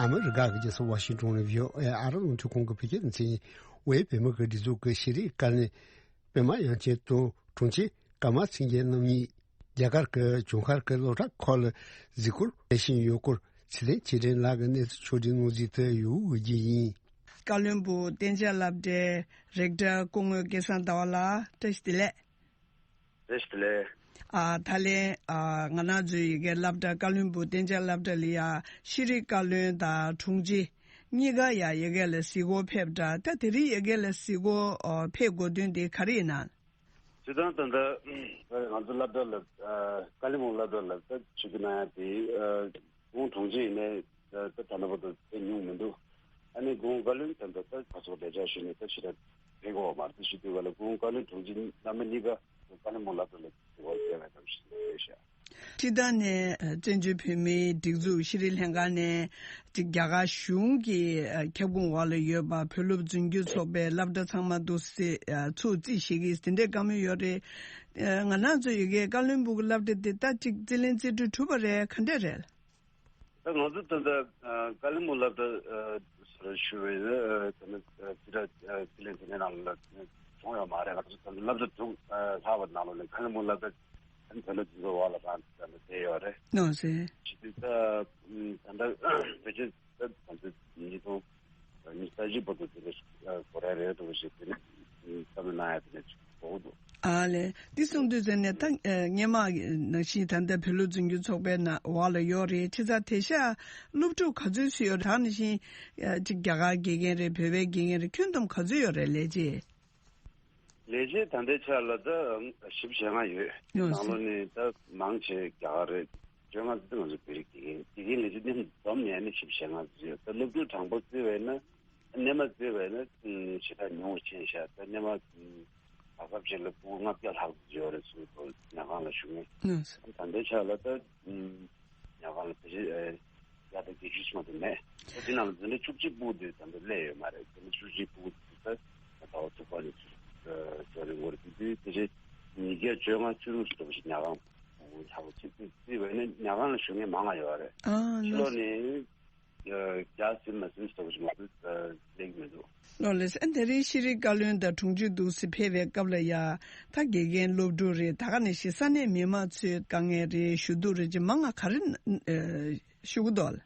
ཨ་མི་རི་ཀ་གི་རྒྱལ་ས་ཝ་ཤིང་ཏོན་ནས་བྷི་ཨོ་ཨེ་ཨ་རི་རླུང་འཕྲིན་ཁང་གི་བོད་སྐད་སྡེ་ཚན། ཝེ་བོད་མི་གི་སྒྲིག་འཛུགས་ཀྱི་ཤེས་རིག་བཀའ་བློན་པད་མ་དབྱངས་ཅན་དང་དྲུང་ཆེ་ཀརྨ་སེང་གེ་རྣམ་གཉིས་རྒྱ་གར་གྱི་ལྗོངས་མཁར་གྱི་སློབ་གྲྭ་ཁག་ལ་གཟིགས་སྐོར་སླེབས་བཞིན་ཡོད་སྐོར། ཚེ་བརྟན་ཆོས་སྒྲོན་ལགས་ཀྱིས་གནས་ཚུལ་ཕྱོགས་སྒྲིག་གནང་གཟིགས་དུ་ཡོད་རྒྱུ་ཡིན། བཀའ་བློན་སྦུག་གཏན་འཇགས་སློབ་གྲྭའི་རེག་ཊར་སྐུ་ངོ་སྐལ་བཟང་ཟླ་བ་ལགས། བཀྲ་ཤིས་བདེ་ལེགས། བཀྲ་ཤིས་བདེ་ལེགས། ཨ། ད་ལན། ཨ། ང་རང་ཚོའི་ཡ་གིའི་སློབ་གྲྭ་བཀའ་བློན་སྦུག་གཏན་འཇགས་སློབ་གྲྭ་ལ་ཡ་ཤེས་རིག་བཀའ་བློན་དང་དྲུང་ཆེ་གཉིས་ཀ་ཡ་ཡ་གིའི་ལ་གཟིགས་སྐོར་ཕེབས་འདྲ། ད་དེ་རིང་ཡ་གིའི་ལ་གཟིགས་སྐོར། ཨ། ཕེབས་དགོས་དོན་དེ་ག་རེ་ཡིན་ན། སྤྱིར་བཏང་ད་ལྟ་ང་ཚོ་སློབ་གྲྭ་ལ། ཨ། བཀའ་བློན་སྦུག་སློབ་གྲྭ་ལ་ད་ཆིབས་བསྒྱུར་གནང་ཡ་དེ། ཨ། སྐུ་ངོ་དྲུང་ཆེ་ཡིན་ནའི་ད་ད་ལྟ་བར་དུ་དེ་མྱོང་མི་འདུག་ཨ་ནི་སྐུ་ངོ་བཀའ་བློན་ད་ལྟ་ད་ག་ཚོད་ལས་བྱ་ཞུས་ནས་ད་ཞེ་དྲག་ཕེབས་ཀྱི་ཡོད་མ་རེད། དེ་ཞུ་དུས་ག་ལ་སྐུ་ངོ་བཀའ་བློན་དྲུང་ཆེ་རྣམ་པ་གཉིས་ཀ་བཀའ་བློན་སྦུག་སློབ་གྲྭ་ལ་དེ་བ་བསྡད་པའི་གཏམ་ཞིག་རེད་ཤག་སྤྱིར་བཏང་ནས་བཙན་བྱོལ་བོད་མིའི་སྒྲིག་འཛུགས་ཤེས་རིག་ལྷན་ཁང་ནས་ཅིག་རྒྱ་གར་གཞུང་གི་ཁྱབ་ཁོངས་འོག་ལ་ཡོད་པ་བོད་སློབ་རྫུན་རྒྱུད་ཚོགས་པའི་སློབ་གྲྭ་ཚང་མ་འདུག་སེ་ཚུར་རྩིས་བྱེད་ཀྱི་དེ་འདྲའི་བཀའ་མོལ་ཡོད་རེད། ང་རང་ཚོ་ཡ་གིའི་བཀའ་བློན་སྦུག་སློབ་གྲྭ་དེ་ད་ཅིག་རྩིས་ལེན་རྩིས་སྤྲོད་གྲུབ་པ་རེད། ག་འདྲས་རེད། ད་ང་ཚོ་ད་ལྟ་བཀའ་བློན་སྦུག་སློབ་གྲྭ་ཟེར་ཞུ་བའི་ད་ནི་ཅི་འདྲ་རྩིས་ལེན་རྩིས་ལེན་ནང་ལ་བྱུང་ཡོད་མ་རེད། ང་ཚོ་ད་ལྟ་སློབ་གྲྭ་དྲུག་ལྷག་པ་ནང་ལོགས་ནས་བཀའ་བློན་སྦུག་སློབ་གྲྭ་བོད་སློབ་སྤྱི་ཚོགས་འོག་ལ་རང་ད་ལྟ་བསྡད་ཡོད་རེད། ནོ་ཟེར། ཇི་སྟེ་ད་ད་ལྟ་བོད་ཆེན་ད་ང་ཚོ་ཉིས་སྟོང་ཉི་ཤུ་རྩ་བཞི་བར་དུ་དེ་འདྲ་གོ་ར་རེད་འདུག་ཞེས་དེ་ནི་ བསམ་བློ་གནང་ཡ་དེ་ནས་ཅིག་དགོས་ཀྱི་འདུག་ཨ་ལས། འདི་གསུང་དུས་ཙམ་ནས་ད་ཨ་སྔོན་མ་ནང་བཞིན་ད་ལྟ་བོད་ལུགས་རྫུན་རྒྱུད་ཚོགས་པའི་ནང་འོག་ལ་ཡོད་རེད། བྱས་ཙང་དེང་སང་སློབ་ཕྲུག་ག་ཚོད་ཙམ་ཡོད་རེད། ད་ནང་བཞིན་ཨ་ཅིག་རྒྱ་གར་དགེ་རྒན་རེད། བོད་པའི་དགེ་རྒན་རེད། ཁྱོན་བསྡོམས་ག་ཚོད་ཡོད་རེད་ལས་བྱེད། ལས་བྱེད་ད་ལྟའི་ཆ་ལ་ད་བཞི་བཅུ་ཞེ་ལྔ་ཡོད། ཡོད་ནང་ལོགས་ནས་ད་མང་ཆེ་རྒྱ་གར་རེད། བཅོ་ལྔ་ཙམ་ང་ཚོ་བོད་རིགས་དགེ་རྒན་དགེ་རྒན་ལས་བྱེད་མཉམ་འཛོམས་ནས་ནི་བཞི་བཅུ་ཞེ་ལྔ་ཙམ་ཡོད། ད་སློབ་ཕྲུག་གྲངས་འབོར་བརྩིས་པས་ན་སྔོན་མ་བརྩིས་པས་ན་ཞེ་དྲག་ཉུང་བ་ཕྱིན་ཤག་ད་སྔོན་མ་བར་སྐབས་ཅིག་ལ་ཕྲུ་གུ་ལྔ་བརྒྱ་ལྷག་ཙམ་ཡོད་རེད་ཟེར་འདུག་ཉལ་ཁང་ལ་བཞུགས་མཁན། ད་ལྟའི་ཆ་ལ་ད་ཉལ་ཁང་ལ་ཕལ་ཆེར་ཡ་ད་བརྒྱད་ཅུ་ཙམ་དུ་མེད། ད་དེ་ནང་ལ་འཛིན་གྲྭ་བཅུ་གཅིག་ཕྲུ་གུ་དེ་ད་ལྟ་སླེབས་ཡོད་མ་རེད། འཛིན་གྲྭ་བཅུ་གཅིག་ཕྲུ་གུ་དེ་ད་ད་བ་ཐུག་པ་ནས་ཚུར་འགྲོ་རེད། འོ་རེད། དེ་དུས་ཕལ་ཆེར་ཉིས་བརྒྱ་བཅོ་ལྔ་བཅུ་དྲུག་ཙམ་ཞིག་ཉལ་ཁང་ཕྲུ་གུ་ལྷག་པ་ཅིག་དེ་བརྩིས་པས་ན་ཉལ་ཁང་ལ་བཞུགས་མཁན་མང་ང་ཡོད་རེད། ཨ་ཕྱི་ལོགས་ནས་རྒྱག་ཟིན་མ་ཟིན་སོགས་ཀྱི་མ་གཏོགས་སླེབས་ཀྱི་མི་འདུག་ལགས་ལགས་སེ། ཨ་དེ་རིང་ཤེས་རིག་བཀའ་བློན་དང་དྲུང་ཆེ་འདུག་སེ་ཕེབས་པའི་སྐབས་ལ་ཡ། ད་དགེ་རྒན་སློབ་ཕྲུག་རེད། ད་ག་ནང་བཞིན་ས་གནས་མི་མང་ཚོའི་དཀའ་ངལ་རེད། ཞུ་གཏུག་རེད་ཅེས་མང་ང་ག་རེ་ཞུ་གི་འདུག་ལགས།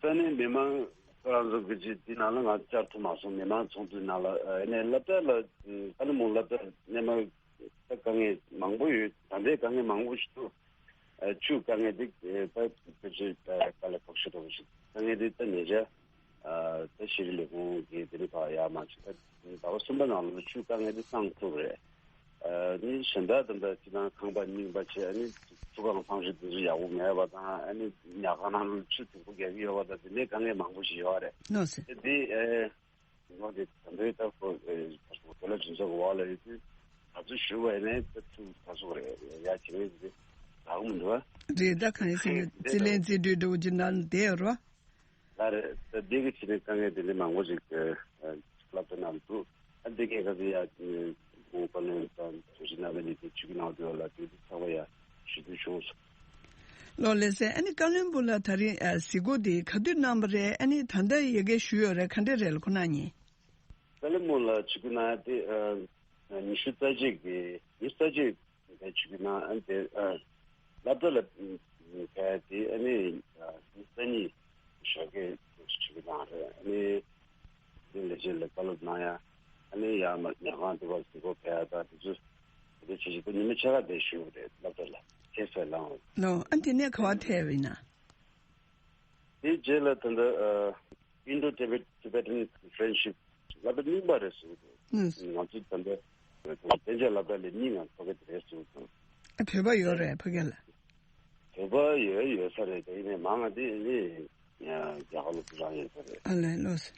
ས་གནས་མི་མང་ཁོ་རང་ཚོ་གི་ཅིག་དེ་ནང་ལ་ང་བཅར་ཐུབ་མ་སོང་། མི་མང་ཚོགས་འདུའི་ནང་ལ་ཨ་ནི་སློབ་གྲྭ་ལ་ཨ་ནི་མོ་སློབ་གྲྭ་སྣེ་མང་ད་དཀའ་ངལ་མང་པོ་ཡོད། ད་ལྟའི་དཀའ་ངལ་མང་པོ་ཞིག་འདུག་ཨ་ཆུའི་དཀའ་ངལ་དེ་ཨ་ད་ཕལ་ཆེར་ཨ་དཀའ་ལས་ཁག་ཤོས་འདྲ་པོ་ཞིག་དཀའ་ངལ་དེ་ད་ཉེ་ཆར་ཨ་ད་ཤེས་རིག་ལས་ཁུངས་ཀྱིས་དེ་རིང་ཕར་ཡར་མར་ཞིག་ད་ཟླ་བ་གསུམ་པ་ནང་ལོགས་ཆུའི་དཀའ་ངལ་དེ་སངས་ཐུབ་རེད། ཨ་ནི་གཞན་དག་ད་ལྟ་སྤྱིར་བཏང་ཁང་པ་རྙིང་པ་བྱས། ཨ་ནི་ཚུར་ཁང་ཚང་ཞིག་དེ་ཚོ་ཡག་པོ་མེད་པ་དང་། ཨ་ནི་ཉལ་ཁང་ནང་ལ་ཆུ་དུག་པོ་རྒྱག་གི་ཡོད་པ་དང་། དེ་ནས་དཀའ་ངལ་མང་པོ་ཞིག་ཡོད་རེད། ལགས་སེ། དེ་དེ་ཨ། ང་དེ་ད་ལྟའི་ད་ཁོ་ཨེ་བོད་ལ་སྤྱི་ཚོགས་འོག་ལ་ཡོད་དུས་ད་ཚོད་ཞུ་བ་ཡིན་ན་ད་ཚུར་ད་ཚོད་རེད་ཡ་བྱེད་མཁན་དེ་རག་མི་འདུག་ཨ། རེད། ད་གང་ཡིན་ཟེར་ན་རྩིས་ལེན་རྩིས་སྤྲོད་འདྲ་བོ་ཅིག་ནང་བསྡད་ཡོད་རེད་བ། ལགས་རེད། ད་འདི་གི་ཕྱི་ནས་དཀའ་ངལ་དེ་འདྲ་མང་པོ་ཞིག་སློབ་གྲྭ་ནང་འདུག་ཨ་འདི་གས་ག་ཚོད་ཡ་ཁོང་བཀའ་བློན་དང་དོན་གཅིག་རྣམ་པ་གཉིས་དེ་ཆུ་གི་ནང་དུ་ཡོད་ལ་དེ་དུས་ཚགས་པ་ཡ་ཞུ་དུས་བྱུང་སོང་། ལགས་ལགས་སེ། ཨ་ནི་བཀའ་བློན་སྦུག་ལ་ད་རིང་ཨ་གཟིགས་སྐོར་དེ་ག་དུས་གནང་བ་རེད། ཨ་ནི་ད་ལྟ་ཡ་གི་ཞུ་ཡོད་རེད། ག་འདྲ་རེད་ལགས་ཁོ་ན་གཉིས། བཀའ་བློན་སྦུག་ལ་ཆིབས་བསྒྱུར་གནང་ཡ་དེ་ཨ་ཉི་ཤུ་རྩ་གཅིག་གི་ཉི་ཤུ་རྩ་གཅིག་དེ་ཆིབས་བསྒྱུར་གནང་། ཨ་དེ་ཨ་སློབ་གྲྭ་ལ་ཕེབས་ཡ་དེ་ཨ་ནི་ཨ་ཉི་ཤུ་རྩ་གཉིས་ཞོགས་ཀས་ཆིབས་བསྒྱུར་གནང་རེད། ཨ་ནི་དེ་ལས་བྱེད་ལ་བཀའ་སློབ་གནང་ཡ། ཨ་ནི་ཡར་མར་ཉལ་ཁང་དུ་བར་གཟིགས་སྐོར་ཕེབས་ཡ་དང་དེ་ཚོ་དེ་འདྲ་བྱེད་བཞིན་དུ་ཉི་མ་ཕྱེད་ཀ་དེ་བཞུགས་རེད་སློབ་གྲྭ་ལ་ཁྱེད་ཚོས་ལངས། ལགས། ཨ་དེ་ནས་ག་པར་ཐད་པ་ཡིན་ན། དེའི་རྗེས་ལ་ད་ལྟ་ཨ་Indo-Tibet- Tibetan Friendship སློབ་གྲྭ་རྙིང་པ་རེད་ཟེར་གྱི་འདུག་ང་ཚོ་ད་ལྟ་གཏན་འཇགས་སློབ་གྲྭ་ལས་གཉིས་ང་ཚོ་གི་དེ་རེད་ཟེར་གྱི་འདུག་ཨ་བོད་པ་ཡོད་རེད་ཕ་གི་ལ། བོད་པ་ཡོད་ཡོད་ས་རེད། དེ་ཡིན་ནའི་མང་ང་དེ་ནི་རྒྱ་གར་སློབ་ཕྲུག་རང་ཡོད་ས་རེད། ཨ་ལས་ལགས་སེ།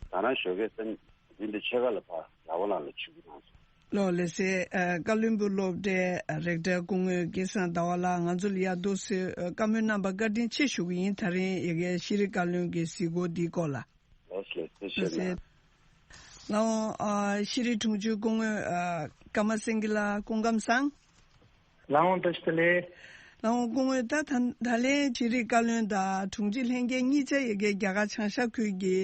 ད་ནང་ཞོགས་ཀས་སེམས་འདི་འདི་ཕྱེད་ཀ་ལ་ཕར་རྒྱལ་བ་ལགས་ལ་ཆིབས་བསྒྱུར་གནང་སོང་། ལགས་ལགས་སེ། ཨ་བཀའ་བློན་སྦུག་སློབ་གྲྭའི་རེག་ཊར་སྐུ་ངོ་སྐལ་བཟང་ཟླ་བ་ལགས་ང་ཚོ་ལ་ཡར་འདུག་སེ་བཀའ་མོལ་གནང་བར་བཀའ་དྲིན་ཆེ་ཞུ་གི་ཡིན། ད་རིང་ཡ་གི་ཤེས་རིག་བཀའ་བློན་གྱི་གཟིགས་སྐོར་འདིའི་སྐོར་ལ། ལགས་ལགས་སེ། ལགས་སེ། ལགས་འོང་། ཨ་ཤེས་རིག་དྲུང་ཆེ་སྐུ་ངོ་ཨ་ཀརྨ་སེང་གེ་ལགས་སྐུ་ཁམས་བཟང་། ལགས་འོང་། བཀྲ་ཤིས་བདེ་ལེགས། ལགས་འོང་། སྐུ་ངོ་ད་ད་ད་ལན་ཤེས་རིག་བཀའ་བློན་དང་དྲུང་ཆེ་ལྷན་རྒྱས་གཉིས་ཆ་ཡ་གི་རྒྱ་གར་བྱང་ཤར་ཁུལ་གྱི་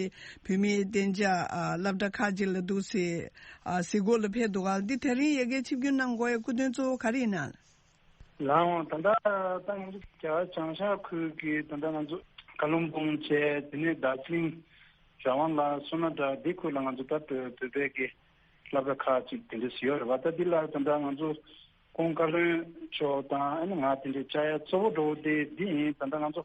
བོད་མིའི་གཏན་འཇགས་ཨ་སློབ་གྲྭ་ཁག་ཅིག་ལ་འདུག་སེ་ཨ་གཟིགས་སྐོར་ལ་ཕེབས་འདུག་ག་འདི་དེ་རིང་ཡ་གི་ཆིབས་བསྒྱུར་གནང་དགོས་ཡ་སྐུ་དོན་གཙོ་བོ་ག་རེ་ཡིན་ན། ལགས་འོང་། ད་ལྟ་ད་ང་ཚོ་རྒྱ་གར་བྱང་ཤར་ཁུལ་གྱི་ད་ལྟ་ང་ཚོ་ཀ་ལུང་པུང་བྱས། དེ་ནས་རྡ་རྗིང་ར་ཝང་ལ་སོ་ན་ཏྲ་འདི་ཁུལ་ལ་ང་ཚོ་ད་བོད་བོད་པའི་གི་སློབ་གྲྭ་ཁག་ཅིག་དེ་འདྲ་ཞིག་ཡོད་རེད་བ། ད་འདི་ལ་ད་ལྟ་ང་ཚོ་སྐུ་ངོ་བཀའ་བློན་མཆོག་དང་ཨ་ནི་ང་དེ་འདྲའི་བཅར་ཡ་གཙོ་བོ་འདྲ་བོ་དེ་འདི་ཡིན། ད་ལྟ་ང་ཚོ་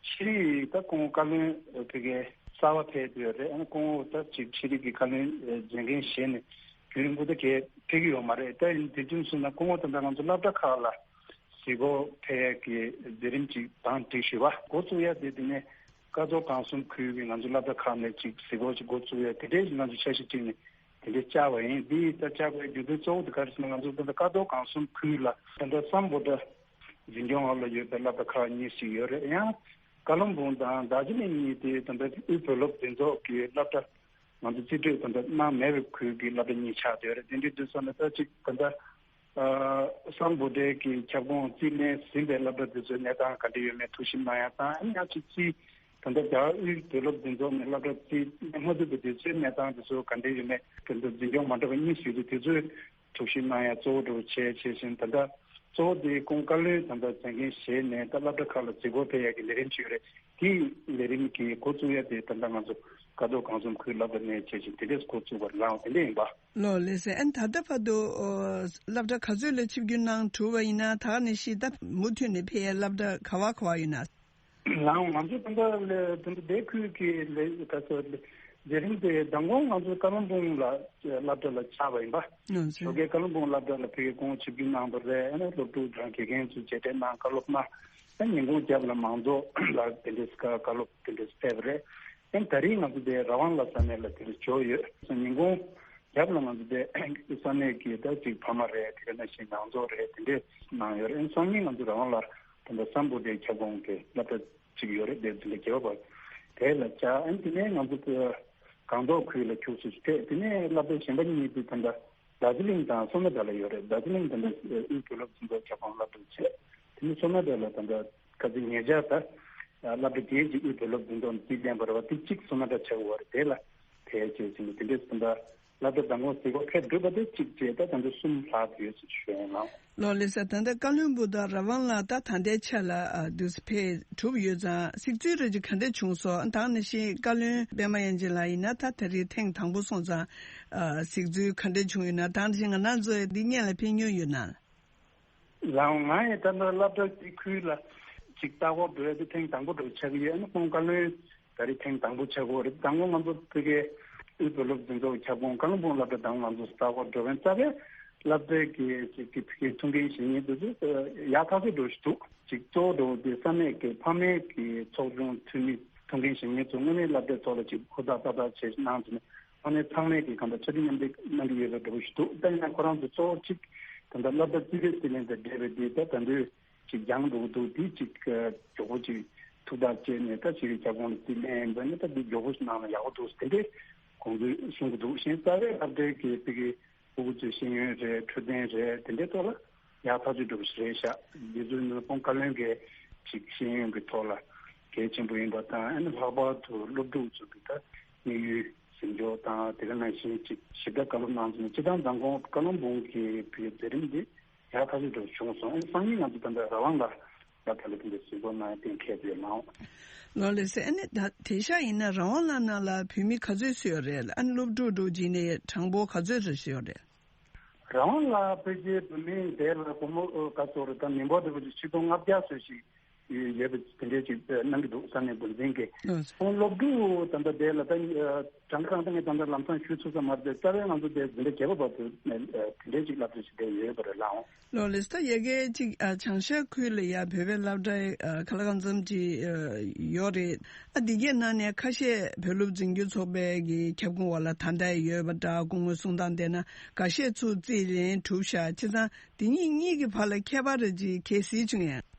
ཤེས་རིག་ད་སྐུ་ངོ་བཀའ་བློན་ཕ་གི་གསར་པ་ཕེབས་ཡོད་རེད། ཨ་ནི་སྐུ་ངོ་ད་ཅིག་ཤེས་རིག་གི་བཀའ་བློན་མཛད་འགན་བཞེས་ནས་དུས་རིང་པོ་ད་གས་ཕེབས་ཀྱི་ཡོད་མ་རེད། ད་ཡིན་དེ་དུས་སོང་ན་སྐུ་ངོ་ད་ལྟ་ང་ཚོ་སློབ་གྲྭ་ཁག་ལ་གཟིགས་སྐོར་ཕེབས་ཡ་གི་མཛད་རིམ་ཅིག་དང་སྒྲིག་ཞུས་པ་འགོ་བཙུགས་ཡ་དེ། དེ་ནས་ཀ་རྡོར་སྒང་གསུམ་ཁུལ་གྱི་ང་ཚོ་སློབ་གྲྭ་ཁག་ནས་ཅིག་གཟིགས་སྐོར་ཅིག་འགོ་བཙུགས་ཡ་དེ་འདྲའི་ང་ཚོ་འཆར་གཞི་བསྒྲིགས་ནས་དེ་འདྲའི་བཅར་བ་ཡིན། འདི་ད་བཅར་དགོས་རྒྱུ་མཚན་གཙོ་བོ་དེ་ག་རེ་ཟེར་ན་ང་ཚོ་ད་ལྟ་ཀ་རྡོར་སྒང་གསུམ་ཁུལ་ལ་ད་ལྟ་སམ་བྷོ་ཊ་འཛིན་སྐྱོང་འོག་ལ་ཡོད་པའི་སློབ་གྲྭ་ཁག་གཉིས་ཤིག་ཡོད་རེད། ཡང་ཀ་ལུང་པུང་དང་རྡོ་རྗེ་གླིང་གཉིས་དེ་ད་ལྟ་དབུས་བོད་སློབ་འཛིན་ཚོགས་ཀྱི་སློབ་གྲྭ་ང་ཚོ་རྩིས་སྤྲོད་ད་ལྟ་གནང་མེད་པའི་ཁུལ་གྱི་སློབ་གྲྭ་གཉིས་ཆགས་བསྡད་ཡོད་རེད། དེ་འདྲའི་དུས་ཚོད་ནས་ད་ཅིག་ད་ལྟ་ཨ་སམ་བྷོ་ཊའི་གི་ཁྱབ་ཁོངས་རྩིས་ལེན་ཟིན་པའི་སློབ་གྲྭ་དེ་ཚོའི་གནས་སྟངས་ག་འདྲ་ཡོད་མེད་ཐུགས་ཞིབ་གནང་ཡ་དང་། ཨ་ནི་ཡང་ཅིག་རྩིས་ད་ལྟ་རྒྱ་གར་དབུས་བོད་སློབ་འཛིན་ཚོགས་ནས་སློབ་གྲྭ་རྩིས་ལེན་མ་ཐུབ་པའི་དུས་ཚོད་གནས་སྟངས་དེ་ཚོ་ག་འདྲ་ཡོད་མེད་དེ་ཚོ་འཛིན་སྐྱོང་མ་འདྲ་བ་གཉིས་ཡོད་དུས་དེ་ཚོའི་ཐུགས་ཞིབ་གནང་ཡ་གཙོ་བོ་འདྲ་བོ་བྱས་བྱས་ཤིང་། ད་ལྟ་ གཙོ་བོ་དེ་ཁོང་བཀའ་བློན་ད་ལྟ་མཛད་འགན་བཞེས་ནས་ད་སློབ་གྲྭ་ཁག་ལ་གཟིགས་སྐོར་ཕེབས་ཡག་གི་ལས་རིམ་ཅིག་ཡོད་རེད། དེའི་ལས་རིམ་གྱི་འགོ་བཙུགས་ཡ་དེ་ད་ལྟ་ང་ཚོ་ཀ་རྡོར་སྒང་གསུམ་ཁུལ་སློབ་གྲྭ་ནས་བྱས་ཤིང་དེ་འདྲས་འགོ་བཙུགས་པ་རེད་ལགས། དེ་འདྲས་ཡིན་པ། ལགས་ལགས་སེ། ཨ་ནི་ད་ལྟ་བར་དུ་ཨོ་སློབ་གྲྭ་ག་ཚོད་ལ་ཆིབས་བསྒྱུར་གནང་གྲུབ་པ་ཡིན་ན། ད་ག་ནང་བཞིན་ད་མུ་མཐུད་ནས་ཕེབས་ཡ་སློབ་གྲྭ་ག་བ་ག་བ་ཡོད་ན། ལགས་འོང་། ང་ཚོ་ད་ལྟ་ལས་དེ་འདྲ་སྡེ་ཁུལ་གྱི་ལས་ཀ་ཚོ་ལས་མཛད་རིམ་དེ་མདང་དགོང་ང་ཚོ་བཀའ་བློན་སྦུག་ལ་སློབ་གྲྭ་ལ་ཆགས་པ་ཡིན་པ། ཨོ་ཟེར། ཞོགས་ཀའི་བཀའ་བློན་སྦུག་སློབ་གྲྭ་ལ་ཕེབས་ཀྱི་ཁོང་ཆིབས་བསྒྱུར་གནང་བ་རེད། ཨ་ནི་སློབ་ཕྲུག་དང་དགེ་རྒན་ཚོས་མཇལ་འཕྲད་གནང་། བཀའ་སློབ་གནང་། ཨ་ཉིན་གུང་རྒྱབ་ལ་མང་ཚོགས་ལ་དེ་འདྲའི་བཀའ་སློབ་དེ་འདྲའི་སྤྲད་པ་རེད། ཨ་ད་རིང་ང་ཚོ་དེ་ར་ཝང་ལ་ས་གནས་ལ་དེ་འདྲ་འབྱོར་ཡོད། ཉིན་གུང་རྒྱབ་ལ་ང་ཚོ་དེ་ས་གནས་ཀྱི་ད་ཅིག་ཕ་མ་རེད། དེ་ག་ནང་བཞིན་མང་ཚོགས་རེད། དེ་འདྲས་གནང་ཡོད་རེད། སང་ཉིན་ང་ཚོ་ར་ཝང་ལ་ད་ལྟ་སམ་བྷོ་ཊའི་ཁྱབ་ཁོངས་ཀྱི་སློབ་གྲྭ་གཅིག་ཡོད་རེད། དེ་དེ་འདྲ་རྒྱལ་བ་དེ་ལ་བཅར། ཨ་ནི་དེ་ནས་ང་ཚོ་སྒང་ཏོག་ཁུལ་ལ་ཁྱུག་ཙམ་ཕེབས། དེ་ནས་སློབ་གྲྭ་གཞན་པ་གཉིས་དེ་ད་ལྟ་རྡོ་རྗེ་གླིང་དང་སོ་ན་ཊ་ལ་ཡོད་རེད། རྡོ་རྗེ་གླིང་ད་ལྟ་དབུས་བོད་སློབ་འཛིན་གྲོགས་ཁྱབ་ཁོངས་སློབ་གྲྭ་བྱས། དེ་ནས་སོ་ན་ཊ་ལ་ད་ལྟ་ཁ་ཚིག་ཉེ་ཆར་ད་སློབ་གྲྭ་དེའི་གཅིག་དབུས་བོད་སློབ་འཛིན་གྲོགས་རྩིས་ལྡན་པ་རེད་པ། དེ་གཅིག་སོ་ན་ཊ་ཆགས་ཡོད་རེད། དེ་ལ་ཕེབས་བྱས་ཟིན་པ་དེ་འདྲས་ད་ལྟ་སློབ་གྲྭ་མདང་དགོང་གཟིགས་སྐོར་ཕེབས་གྲུབ་པ་དེ་གཅིག་བྱས། ད་ད་ལྟ་གསུམ་ལྷག་ཡོད་ཟེར་ཞུ་ཡ་ཡིན་ལགས། ལགས་ལགས་སེ། ད་ལྟ་བཀའ་བློན་སྦུག་དང་ར་ཝང་ལ་ད་ད་ལྟའི་ཆ་ལ་ཨ་འདུག་སེ་ཕེབས་གྲུབ་ཡོད་ཙང་གཟིགས་ཚུལ་རེ་ཅིག་ག་འདྲ་བྱུང་སོང་། ད་ག་ནང་བཞིན་བཀའ་བློན་པད་མ་དབྱངས་ཅན་ལགས་ཡིན་ན་ད་ད་རེས་ཐེངས་དང་པོ་སོང་ཙང་ཨ་གཟིགས་ཚུལ་ག་འདྲ་བྱུང་ཡོད་ན། ད་ག་ནང་བཞིན་ང་རང་ཚོ་འདི་སྔོན་ལ་ཕེབས་མྱོང་ཡོད་ན། ལགས་འོང་། ང་ཡང་ད་ལྟ་སློབ་གྲྭ་དེ་ཁུལ་ལ་ཅིག་ལྟ་སྐོར་འགྲོ་ཡ་དེ་ཐེངས་དང་པོ་འདྲ་ཆགས་ཀྱི་ཡོད། ཨ་ནི་ཁོང་བཀའ་བློན་ད་རེས་ཐེངས་དང་པོ་ཆགས་ཀྱི་ཡོད་རེད། དང་པོ་ང་ཚོ་ཕ་གིའི་དབུས་བོད་སློབ་འཛིན་གྲོགས་ཁྱབ་ཁོངས་བཀའ་བློན་སྦུག་སློབ་གྲྭ་དང་ང་ཚོ་ལྟ་སྐོར་འགྲོ་མཁན་རྩ་བའི་སློབ་གྲྭའི་གི་ཅིག་གི་ཕ་གིའི་ཐུགས་འགན་བཞེས་མཁན་དེ་ཚོ་ཡག་ཐག་ཆོད་འདྲ་ཞིག་འདུག་ཅིག་གཙོ་བོ་འདྲ་བོ་དེ་ས་གནས་ཀྱི་ཕ་མའི་གི་ཚོགས་ཆུང་འཐུས་མི་ཐུགས་འགན་བཞེས་མཁན་ཚོ་དངོས་གནས་སློབ་གྲྭའི་ཐོག་ལ་ཅིག་ཧུར་ཐག་ཏག་ཏག་བྱས་གནང་བྱས་ནས་དངོས་གནས་ཚང་མས་ཀྱིས་གང་ལྟར་ཕྱག་བྲིས་མཉམ་འབྲེལ་གནང་གི་ཡོད་པ་འདྲ་བོ་ཞིག་འདུག་ད་ཡིན་ན་ཁོ་རང་ཚོ་གཙོ་བོ་གཅིག་ད་ལྟ་སློབ་གྲྭ་རྩིས་རིག་རྩིས་ལེན་དང་འབྲེལ་བའི་འདི་ད་ད་འདོད་ཅིག་སྦྱང་འགྲོ་གི་འདུག་འདི་ཅིག་མགྱོགས་པོ་ཅིག་ཐུགས་ཐག་བཅད་ནས་ད་ཕྱི་རིགས་ཁྱབ་ཁོངས་ལ་རྩིས་ལེན་པ་ནི་ད་འདི་མགྱོགས་པོ་ཞིག་གནང་ན་ཡག་པོ་འདུག་དེ་འདྲའི་དགོངས་ཚུལ་གསུང་གི་འདུག་གཞན་རྩ་བའི་སློབ་གྲྭའི་གི་ཕ་གི་ཕྲུ་གུ་ཚོའི་ཤེས་ཡོན་རེད། འཕྲོད་བསྟེན་རེད། དེ་འདྲའི་ཐོག་ལ་ཡག་ཐག་ཆོད་འགྲོ་གི་རེད་ཤག་འདི་ཚོའི་ནང་ཁོང་བཀའ་བློན་གྱི་ཅིག་ཤེས་ཡོན་གྱི་ཐོག་ལ་གལ་ཆེན་པོ་ཡིན་པ་དང་། ཨ་ནི་ལྷག་པར་དུ་སློབ་ཕྲུག་ཚོ་གི་ད་དམིགས་ཡུལ་གཟིགས་འཇོག་དང་དེ་ག་ནང་བཞིན་ཅིག་ཞིབ་ཕྲ་བཀའ་སློབ་གནང་སོང་ན། སྤྱིར་བཏང་མདང་དགོང་བཀའ་བློན་སྦུག་གི་བུའི་མཛད་རིམ་འདི་ཡག་ཐག་ཆོད་འགྲོ་བྱུང་སོང་། ཨ་ནི་སང་ཉིན་ང་ཚོ་ད་ལྟ་ར་ཝང་ལ་ལ་ད་ལ་དེ་འདྲ་གཟིགས་སྐོར་གནང་ཡ་གཏན་འཁེལ་ཡོད་མ་འོང་། ལགས་ལགས་སེ། ཨ་ནི་ད་དེང་སང་ཡིན་ན་ར་ཝང་ལ་ནང་ལ་བོད་མི་ག་ཚོད་ཙམ་ཡོད་རེད། ཨ་ནི་སློབ་ཕྲུག་འདྲ་བོ་བྱས་ནས་གྲངས་འབོར་ག་ཚོད་ཙམ་ཡོད་རེད། ར་ཝང་ལ་ཕལ་ཆེར་བོད་མི་དེ་ལ་སྒོར་མོ་ཨོ་ག་ཚོད་རེད། ད་མི་འབོར་འདྲ་བོ་ཅིག་ཆིག་སྟོང་ལྔ་བརྒྱ་ཙམ་ཞིག་ཡོད་པ་དེ་འདྲས་ཅིག་གནང་གི་འདུག་ས་གནས་འགོ་འཛིན་གྱིས། ཨོ་ཁོང་སློབ་ཕྲུག་ད་ལྟ་དེ་ལ་ད་གྲངས་ཀ་རང་ད་ངས་ད་ལྟ་ལམ་སང་ཞུ་ཐུབ་ས་མ་རེད། རྩ་བའི་ང་ཚོ་དེ་འཛིན་གྲྭ་བརྒྱད་པ་བར་དུ་དེ་འདྲས་ཅིག་སློབ་གྲྭ་ཞིག་དེ་ཡོད་པ་རེད་ལགས་འོང་། ལགས་ལགས་སེ། ད་ཡ་གི་ཅིག་ཨ་བྱང་ཤར་ཁུལ་ལ་ཡ་བོད་པའི་སློབ་གྲྭ་ཨ་ག་ལ་གང་འཚམ་ཅིག་ཨ་ཡོད་རེད། ཨ་འདི་གའི་ནང་ནས་ཁ་ཤས་བོད་སློབ་འཛིན་སྐྱོང་ཚོགས་པའི་གི་ཁྱབ་ཁོངས་འོག་ལ་ད་ལྟ་ཡོད་པ་འདྲ། སྐུ་ངོའི་གསུང་སྟངས་བལྟས་ན་འགའ་ཤས་ཚུར་རྩིས་ལེན་གྲུབ་ཤག་བྱས་ཙང་དེ་གཉིས་གཉིས་ཀྱི་བར་ལ་ཁྱད་པར་རེ་ཅིག་གལ་སྲིད་བྱུང་ཡང་།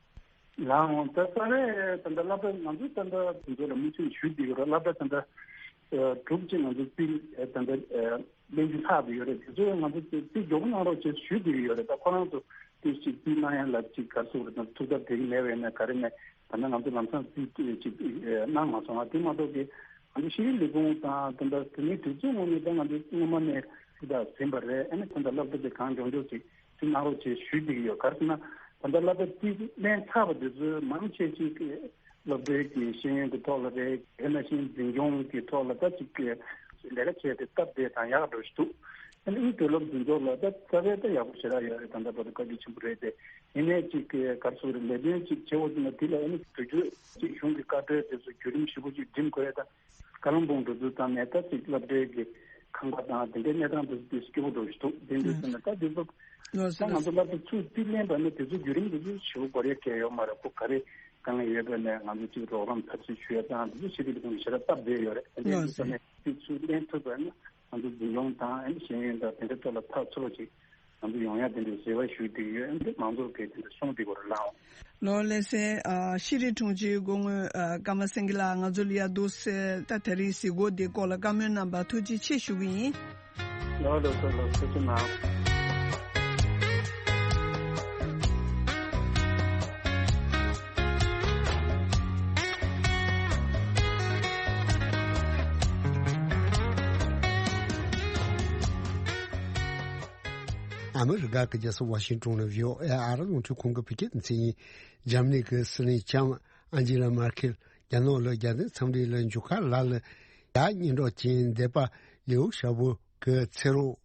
ལགས་འོང་། ད་རྩ་བའི་ད་ལྟ་སློབ་གྲྭ་ང་ཚོའི་ད་ལྟ་དེ་ཚོ་ལ་མུ་མཐུད་ཞུ་བསྡད་ཡོད་རེད། སློབ་གྲྭ་ད་ལྟ་ཨ་དྲུག་ཅིག་ང་ཚོ་རྩིས་ཨ་ད་ལྟ་ཨ་ལེན་རྒྱུ་ལྷག་བསྡད་ཡོད་རེད། དེ་ཚོ་ང་ཚོ་རྩིས་མགྱོགས་པོ་གནང་རོགས་བྱེད་ཞུ་བསྡད་ཡོད་རེད། ད་ཁོ་རང་ཚོ་ཏོག་ཙམ་རྩིས་གནང་ཡ་ལ་ཅིག་ག་རེ་ཟེར་དགོས་རེད། ཐུགས་འཚབ་དེ་གི་མེད་པ་ཡིན་ན་ག་རེ་མེད། ད་ནི་ང་ཚོ་ལམ་སང་རྩིས་ཅིག་གནང་མ་སོང་ང་། དེ་མ་གཏོགས་ཀྱི་ང་ཚོ་ཤེས་རིག་ལས་ཁུངས་དང་དེ་འདྲ་དེ་ནས་དུས་ཚོད་ངོས་ནས་ད་ང་ཚོ་སྔོན་མ་ནས་ཐུགས་ཐག་ཟིན་པ་རེད། ཨ་ནི་ད་ལྟ་སློབ་གྲྭ་དེ་གང་མགྱོགས་མགྱོགས་ཅིག་རྩིས་གནང་རོགས་བྱེད་ཞུ་བསྡད་ཀྱི་ཡོད། ག་རེ་ཟེར་ན་ད་ལྟ་སློབ་གྲྭ་རྩིས་ལེན་ཚར་བ་དེ་ཚོའི་མང་ཆེ་ཤོས་ཀྱི་སློབ་གྲྭའི་གི་ཤེས་ཡོན་གྱི་ཐོག་ལ་རེད། དེ་ནང་བཞིན་འཛིན་སྐྱོང་གི་ཐོག་ལ་ད་ཅིག་གི་ལས་ཀ་བྱས་ཏེ་སྟབས་བདེ་དང་ཡག་འགྲོ་ཞིག་འདུག་ཨ་ནི་དབུས་བོད་སློབ་འཛིན་སྐྱོང་ལ་ད་རྩ་བའི་ད་ཡག་པོ་ཞེ་དྲག་ཡོད་རེད། ད་ལྟ་བར་དུ་བཀའ་དྲིན་ཆེན་པོ་རེད་དེ། ཡིན་ནའི་ཅིག་གི་ག་རེ་ཟེར་དགོས་རེད། ལས་དོན་ཅིག་བྱེད་འོ་དེ་ན་དེ་ལ་ཨ་ནི་དུས་རྒྱུན་ཅིག་གཞུང་གི་བཀའ་འཁྲོལ་དེ་ཚོ་བརྒྱུད་རིམ་ཞིབ་པོ་ཅིག་འགྲིམ་དགོས་ཡ་ད། བཀའ་བློན་སྦུག་འགྲོ་ཚུལ་དང་ནས་ད་ཅིག་སློབ་གྲྭའི་གི་ཁང་པ་དང་དེ་འདྲའི་གནས་སྟངས་དེ་ཚོ་དེ་སྐྱོ་པོ་འགྲོ་ཞིག་འདུག་དེ་འདྲ་ཟེར་ན་ད་དེ་ཚོ་ལགས་སོ། ད་ང་ཚོ་སློབ་གྲྭ་ཚུར་རྩིས་ལེན་པ་ནི་དེ་ཚོ་བརྒྱུད་རིམ་དེ་ཚོ་ཞེ་པོ་འགོར་ཡ་གལ་ཡོད་མ་རེད། ཁོ་ག་རེ་དཀའ་ངལ་ཡོད་པ་ནས་ང་ཚོ་ཅིག་རོགས་རམ་ཐབས་ཤེས་ཞུ་ཡ་དང་དེ་ཚོ་ཤེས་རིག་ལས་ཁུངས་ཞེ་དྲག་སྟབས་བདེ་ཡོད་རེད། དེ་འདྲའི་ལགས་སོ། ཚོ་ནས་རྩིས་ཚུར་ལེན་ཐུབ་པ་ན་ང་ཚོ་འཛིན་སྐྱོང་དང་ཨ་ནི་ཤེས་ཡོན་དང་དེ་འདྲའི་ཐོག་ལ་ཐག་ཆོད་པ་ཅིག་ང་ཚོ་ཡོང་ཡ་དེ་འདྲའི་རེ་བ་ཞུ་བསྡད་ཡོད། ཨ་ནི་མང་ཚོགས་ཀྱིས་དེ་འདྲ་གསུངས་བསྡད་ཡོད་རེད་ལགས། ལགས་ལགས་སེ། ཨ་ཤེས་རིག་དྲུང་ཆེ་སྐུ་ངོ་ཨ་ཀརྨ་སེང་གེ་ལགས་ང་ཚོ་ལ་ཡ་འདུག་སེ་ད་དེ་རིང་གཟིགས་སྐོར་འདི་སྐོར་ལ་བཀའ་མོལ་གནང་བར་ཐུགས་རྗེ་ཆེ་ཞུ་གི་ཡིན། ལགས་ལགས་སོ། ལགས་ཐུགས་རྗེ་གནང་། ཨ་མི་རི་ཀ་གི་རྒྱལ་ས་ཝ་ཤིང་ཏོན་ནས་བྷི་ཨོ་ཨེ་ཨ་རི་རླུང་འཕྲིན་ཁང་གི་བོད་སྐད་སྡེ་ཚན་ཡིན། འཇར་མ་ནི་གི་སྲིད་བློན་ལྕམ་ཨན་ཇི་ལ་མར་ཁེལ་རྒྱ་ནག་ལ་རྒྱལ་དོན་འཚམས་འདྲི་ལ་འབྱོར་ཁ་ལ་ལ་ཡག་སྙན་གྲགས་ཅན་འདས་པ་ལིའུ་ཞའོ་པོ་གི་ཚེ་རོགས་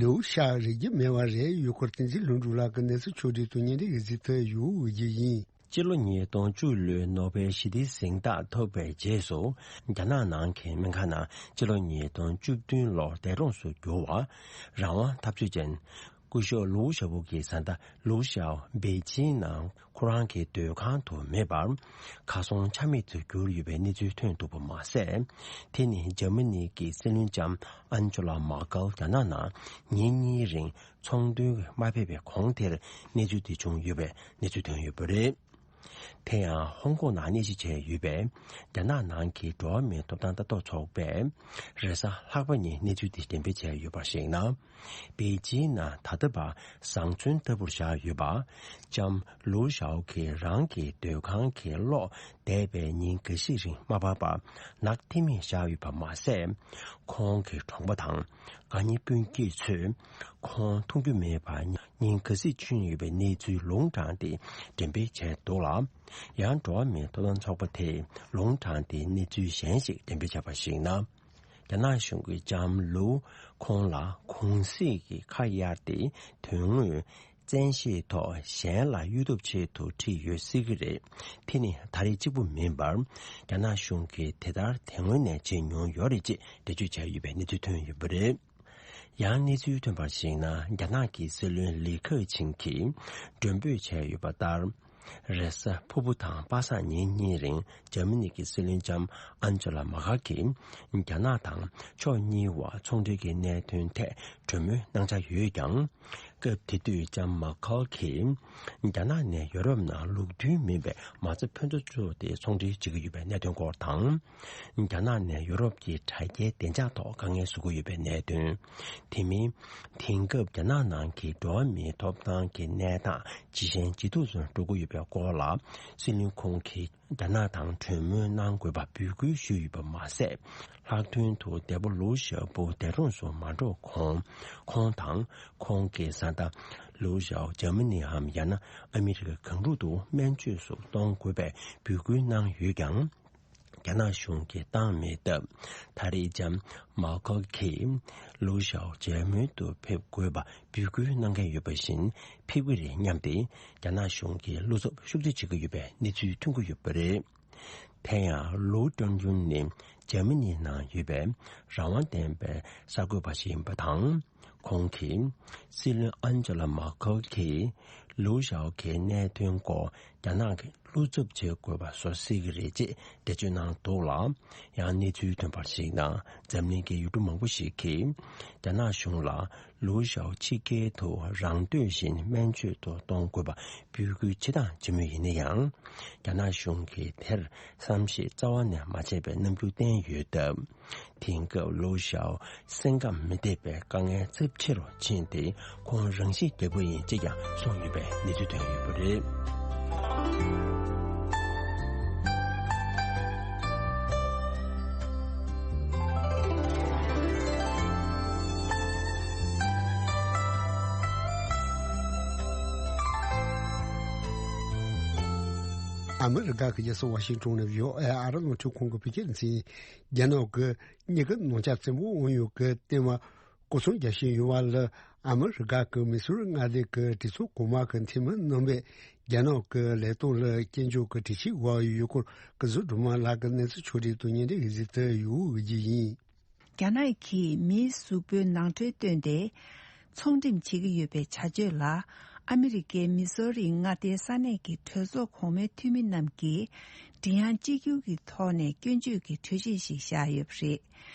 ལིའུ་ཞའོ་རིག་རྒྱུ་མེད་པ་རེད། ཡུལ་སྐོར་བསྟན་འཛིན་ལྷུན་གྲུབ་ལགས་ཀྱི་གནས་ཚུལ་ཕྱོགས་སྒྲིག་ཏུ་སྙན་སྒྲོན་གྱི་གཟིགས་ཐོ་ཡོད་འོས་རྒྱུ་ཡིན། སྤྱི་ལོ་ཉིས་སྟོང་བཅུ་ལོའི་ནོ་བེལ་ཞི་བདེའི་གཟེངས་རྟགས་ཐོབ་པའི་རྗེས་སུ། རྒྱ་ནག་ནང་གི་སྨན་ཁང་ནང་སྤྱི་ལོ་ཉིས་སྟོང་བཅུ་བདུན་ལོར་འདས་གྲོངས་སུ་གྱུར་བ། རང་དབང་འཐབ་རྩོད་ཅན་སྐུ་ཞབས་ལུའུ་ཞའོ་པོ་གི་བཟའ་ཟླ་ལུའུ་ཞའོ་པེ་ཅིན་ནང་ཁོ་རང་གི་སྡོད་ཁང་དུ་མེད་པར། གར་སོང་ཆ་མེད་དུ་གྱུར་ཡོད་པའི་གནས་ཚུལ་ཐོན་འདུག་པ་མ་ཟད། དེ་ནི་འཇར་མ་ནི་གི་སྲིད་བློན་ལྕམ་ཨན་ཇོ་ལ་མར་ཀལ་རྒྱ་ནག་ནང་ཉིན་གཉིས་རིང་ཚོང་དོན་མ་ཕེབས་པའི་གོང་དེར་གནས་ཚུལ་དེ་བྱུང་ཡོད་པའི་གནས་ཚུལ་ཐོན་ཡོད་པ་རེད། དེ་ཡང་ཧོང་ཀོང་ནང་གནས་གཞི་བྱས་ཡོད་པའི་རྒྱ་ནག་ནང་གི་འགྲོ་བ་མིའི་ཐོབ་ཐང་ལྟ་རྟོག་ཚོགས་པས་རེས་གཟའ་ལྷག་པ་ཉིན་གནས་ཚུལ་དེ་འགྲེམས་སྤེལ་བྱས་ཡོད་པར་གཞིགས་ན། པེ་ཅིན་ནང་ད་ལྟ་བར་བཟང་བཙོན་ལྟ་བུར་བཞག་ཡོད་པ། ལྕམ་ལུའུ་ཞའོ་གིས་རང་གི་སྡོད་ཁང་གི་གློག་འདས་པའི་ཉིན་འགའ་ཞིག་རིང་མ་སྤར་བར་ནག་ཐིང་ངེ་བཞག་ཡོད་པ་མ་ཟད། ཁོང་གི་གྲོང་པ་དང་དགའ་ཉེ་སྤུན་མཆེད་ཚོས་ཁོང་མཐོང་རྒྱུ་མེད་པར་ཉིན་འགའ་ཞིག་ཕྱིན་ཡོད་པའི་གནས་ཚུལ་ལུང་དྲངས་ཏེ་འགྲེམས་སྤེལ་བྱས་འདུག་ལ། ཡང་འགྲོ་བ་མིའི་ཐོབ་ཐང་ཚོགས་པ་དེས་ལུང་དྲངས་ཏེ་གནས་ཚུལ་གཞན་ཞིག་འགྲེམས་སྤེལ་བྱས་པར་གཞིགས་ན། རྒྱ་ནག་གཞུང་གིས་ལྕམ་ལུའུ་ཁོང་ལ་གུང་གསེང་གི་ཁ་གཡར་ཏེ་དོན་དངོས་བཙན་ཤེད་ཐོག་གཞན་ལ་གཡོལ་ཐབས་ཆེད་དུ་ཁྲིད་ཡོད་སྲིད་ཀྱི་རེད། དེ་ནི་ད་རེས་གཅིག་པུ་མིན་པར་རྒྱ་ནག་གཞུང་གིས་དེ་ལྟར་དེ་སྔོན་ནས་བྱེད་མྱོང་ཡོད་རེད་ཅེས་འགྲེལ་བརྗོད་བྱས་ཡོད་པའི་གནས་ཚུལ་ཐོན་ཡོད་པ་རེད། ཡང་གནས་ཚུལ་ཐོན་པར་གཞིགས་ན། རྒྱ་ནག་གི་སྲིད་བློན་ལི་ཁེ་ཆིང་གིས་མགྲོན་འབོད་བྱས་ཡོད་པ་ལྟར། རེས་གཟའ་ཕུར་བུ་དང་པ་སངས་ཉིན་གཉིས་རིང་འཇར་མ་ནི་གི་སྲིད་བློན་ལྕམ་ཨན་ཇོ་ལ་མར་ཀལ་གྱིས་རྒྱ་ནག་དང་ཕྱོགས་གཉིས་བར་ཚོང་འབྲེལ་གྱི་གནད་དོན་ཐད་གྲོས་མོལ་གནང་འཆར་ཡོད་ཀྱང་། སྐབས་དེ་དུས་ལྕམ་མར་ཀལ་གྱིས་རྒྱ་ནག་ནས་ཡོ་རོབ་ནང་ལུགས་མཐུན་མིན་པའི་མ་རྩ་ཕོན་ཐོགས་བཙུགས་ཏེ་ཚོང་འབྲེལ་བྱེད་ཀྱི་ཡོད་པའི་གནད་དོན་སྐོར་དང་། རྒྱ་ནག་ནས་ཡོ་རོབ་ཀྱི་དྲ་རྒྱའི་བདེ་འཇགས་ཐོག་དཀའ་ངལ་བཟོ་གི་ཡོད་པའི་གནད་དོན། དེ་མིན། དེང་སྐབས་རྒྱ་ནག་ནང་གི་འགྲོ་བ་མིའི་ཐོབ་ཐང་གི་གནས་སྟངས་ཇེ་ཞན་ཇེ་སྡུག་ཏུ་འགྲོ་གི་ཡོད་པའི་སྐོར་ལ་སྲིད་བློན་ཁོང་གིས་རྒྱ་ནག་དང་གྲོས་མོལ་གནང་དགོས་པ་འབོད་སྐུལ་ཞུས་ཡོད་པ་མ་ཟད། ལྷག་དོན་དུ་འདས་པོ་ལུའུ་ཞའོ་པོ་འདས་གྲོངས་སུ་མ་འགྲོ་གོང་། ཁོང་དང་ཁོང་གི་བཟའ་ཟླ་ལུའུ་ཞའོ་འཇར་མ་ནིའམ་ཡང་ན་ཨ་མི་རི་ཀ་གང་རུང་དུ་སྨན་བཅོས་སུ་གཏོང་དགོས་པའི་འབོད་སྐུལ་གནང་ཡོད་ཀྱང་། རྒྱ་ནག་གཞུང་གིས་བཏང་མེད་སྟབས། ད་རེས་ལྕམ་མར་ཀལ་གྱིས་ལུའུ་ཞའོ་འཇར་མན་དུ་ཕེབས་དགོས་པ་འབོད་སྐུལ་གནང་མཁན་ཡོད་པ་བཞིན་ཕེབས་ཀྱི་རེད་སྙམ་སྟེ། རྒྱ་ནག་གཞུང་གིས་བློ་འཚབ་ཤུགས་ཆེ་བྱེད་ཀྱི་ཡོད་པའི་གནས་ཚུལ་ཐོན་གྱི་ཡོད་པ་རེད། དེ་ཡང་ལུའུ་ཀྲང་ཡུན་ནི་འཇར་མ་ནི་ནང་ཡོད་པའི་རང་དབང་ལྡན་པའི་གསར་འགོད་པ་ཞིག་ཡིན་པ་དང་། ཁོང་གིས་སྲིད་བློན་ཨན་ཇོ་ལ་མར་ཀལ་གྱིས་ལུའུ་ཞའོ་གི་གནད་དོན་སྐོར་རྒྱ་ནག་གི་བློ་འཚབ་བྱེད་དགོས་པ་བཟོ་སྲིད་ཀྱི་རེད་ཅེས་འགྲེལ་བརྗོད་གནང་འདུག་ལ། ཡང་གནས་ཚུལ་ཐོན་པར་གཞིགས་ན། འཛམ་གླིང་གི་ཡུལ་གྲུ་མང་པོ་ཞིག་གིས་རྒྱ་ནག་གཞུང་ལ་ལུའུ་ཞའོ་ཕྱི་རྒྱལ་དུ་རང་འདོད་བཞིན་སྨན་བཅོས་དུ་གཏོང་དགོས་པ་འབོད་སྐུལ་བྱེད་དང་བྱེད་མུས་ཡིན་ན་ཡང་། རྒྱ་ནག་གཞུང་གིས་དེར་བསམ་ཤེས་རྩ་བ་ནས་མ་བྱས་པའི་རྣམ་འགྱུར་བསྟན་ཡོད་སྟབས། དེང་སྐབས་ལུའུ་ཞའོ་སེམས་ཁམས་མི་བདེ་བའི་དཀའ་ངལ་ཚབས་ཆེ་རུ་ཕྱིན་ཏེ། ཁོང་རང་ཤི་རྒྱག་པ་ཡིན་ཅེས་ཀྱང་གསུངས་ཡོད་པའི་གནས་ཚུལ་ཐོན་ཡོད་པ་རེད། ཨ་མི་རི་ཀ་གི་རྒྱལ་ས་ཝ་ཤིང་ཏོན་ནས་བྷི་ཨོ་ཨེ་ཨ་རི་རླུང་འཕྲིན་ཁང་གི་བོད་སྐད་སྡེ་ཚན། རྒྱ་ནག་གི་མྱི་གི་ནང་ཆ་བཙན་པོ་དབང་ཡོད་ཀྱི་ལྟད་མོ་སྐོར་སྲུང་རྒྱག་བཞིན་ཡོད་པ་ལ། ཨ་མི་རི་ཀ་གི་མི་སོར་མངའ་སྡེ་གི་གྲོས་ཚོགས་གོང་མ་གི་འཐུས་མི་རྣམ་པས་རྒྱ་ནག་གི་ལས་དོན་ལ་སྐྱོན་བརྗོད་ཀྱི་འགྲེལ་བཤད་དབང་ཡོད་སྐོར་གི་ཟུར་སྒྲོལ་མ་ལགས་ཀྱི་གནས་ཚུལ་ཕྱོགས་སྒྲིག་ཏུ་སྙན་སྒྲོན་གཟིགས་དུ་ཡོད་ཀྱི་ཡིན། རྒྱ་ནག་གིས་མིའི་གཟུགས་པོའི་ནང་ཁྲོལ་བཏོན་ཏེ། ཚོང་འགྲེམས་བྱེད་ཀྱི་ཡོད་པའི་བྱ་སྤྱོད་ལ། ཨ་མི་རི་ཀའི་མི་སོ་རིའི་མངའ་སྡེའི་ས་གནས་ཀྱི་གྲོས་ཚོགས་གོང་མའི་འཐུས་མི་རྣམས་ཀྱིས། མགྲིན་དབྱངས་གཅིག་གྱུར་གྱི་ཐོག་ནས་སྐྱོན་བརྗོད་ཀྱི་གྲོས་ཆོད་ཞིག་བཞག་ཡོད་པ་རེད།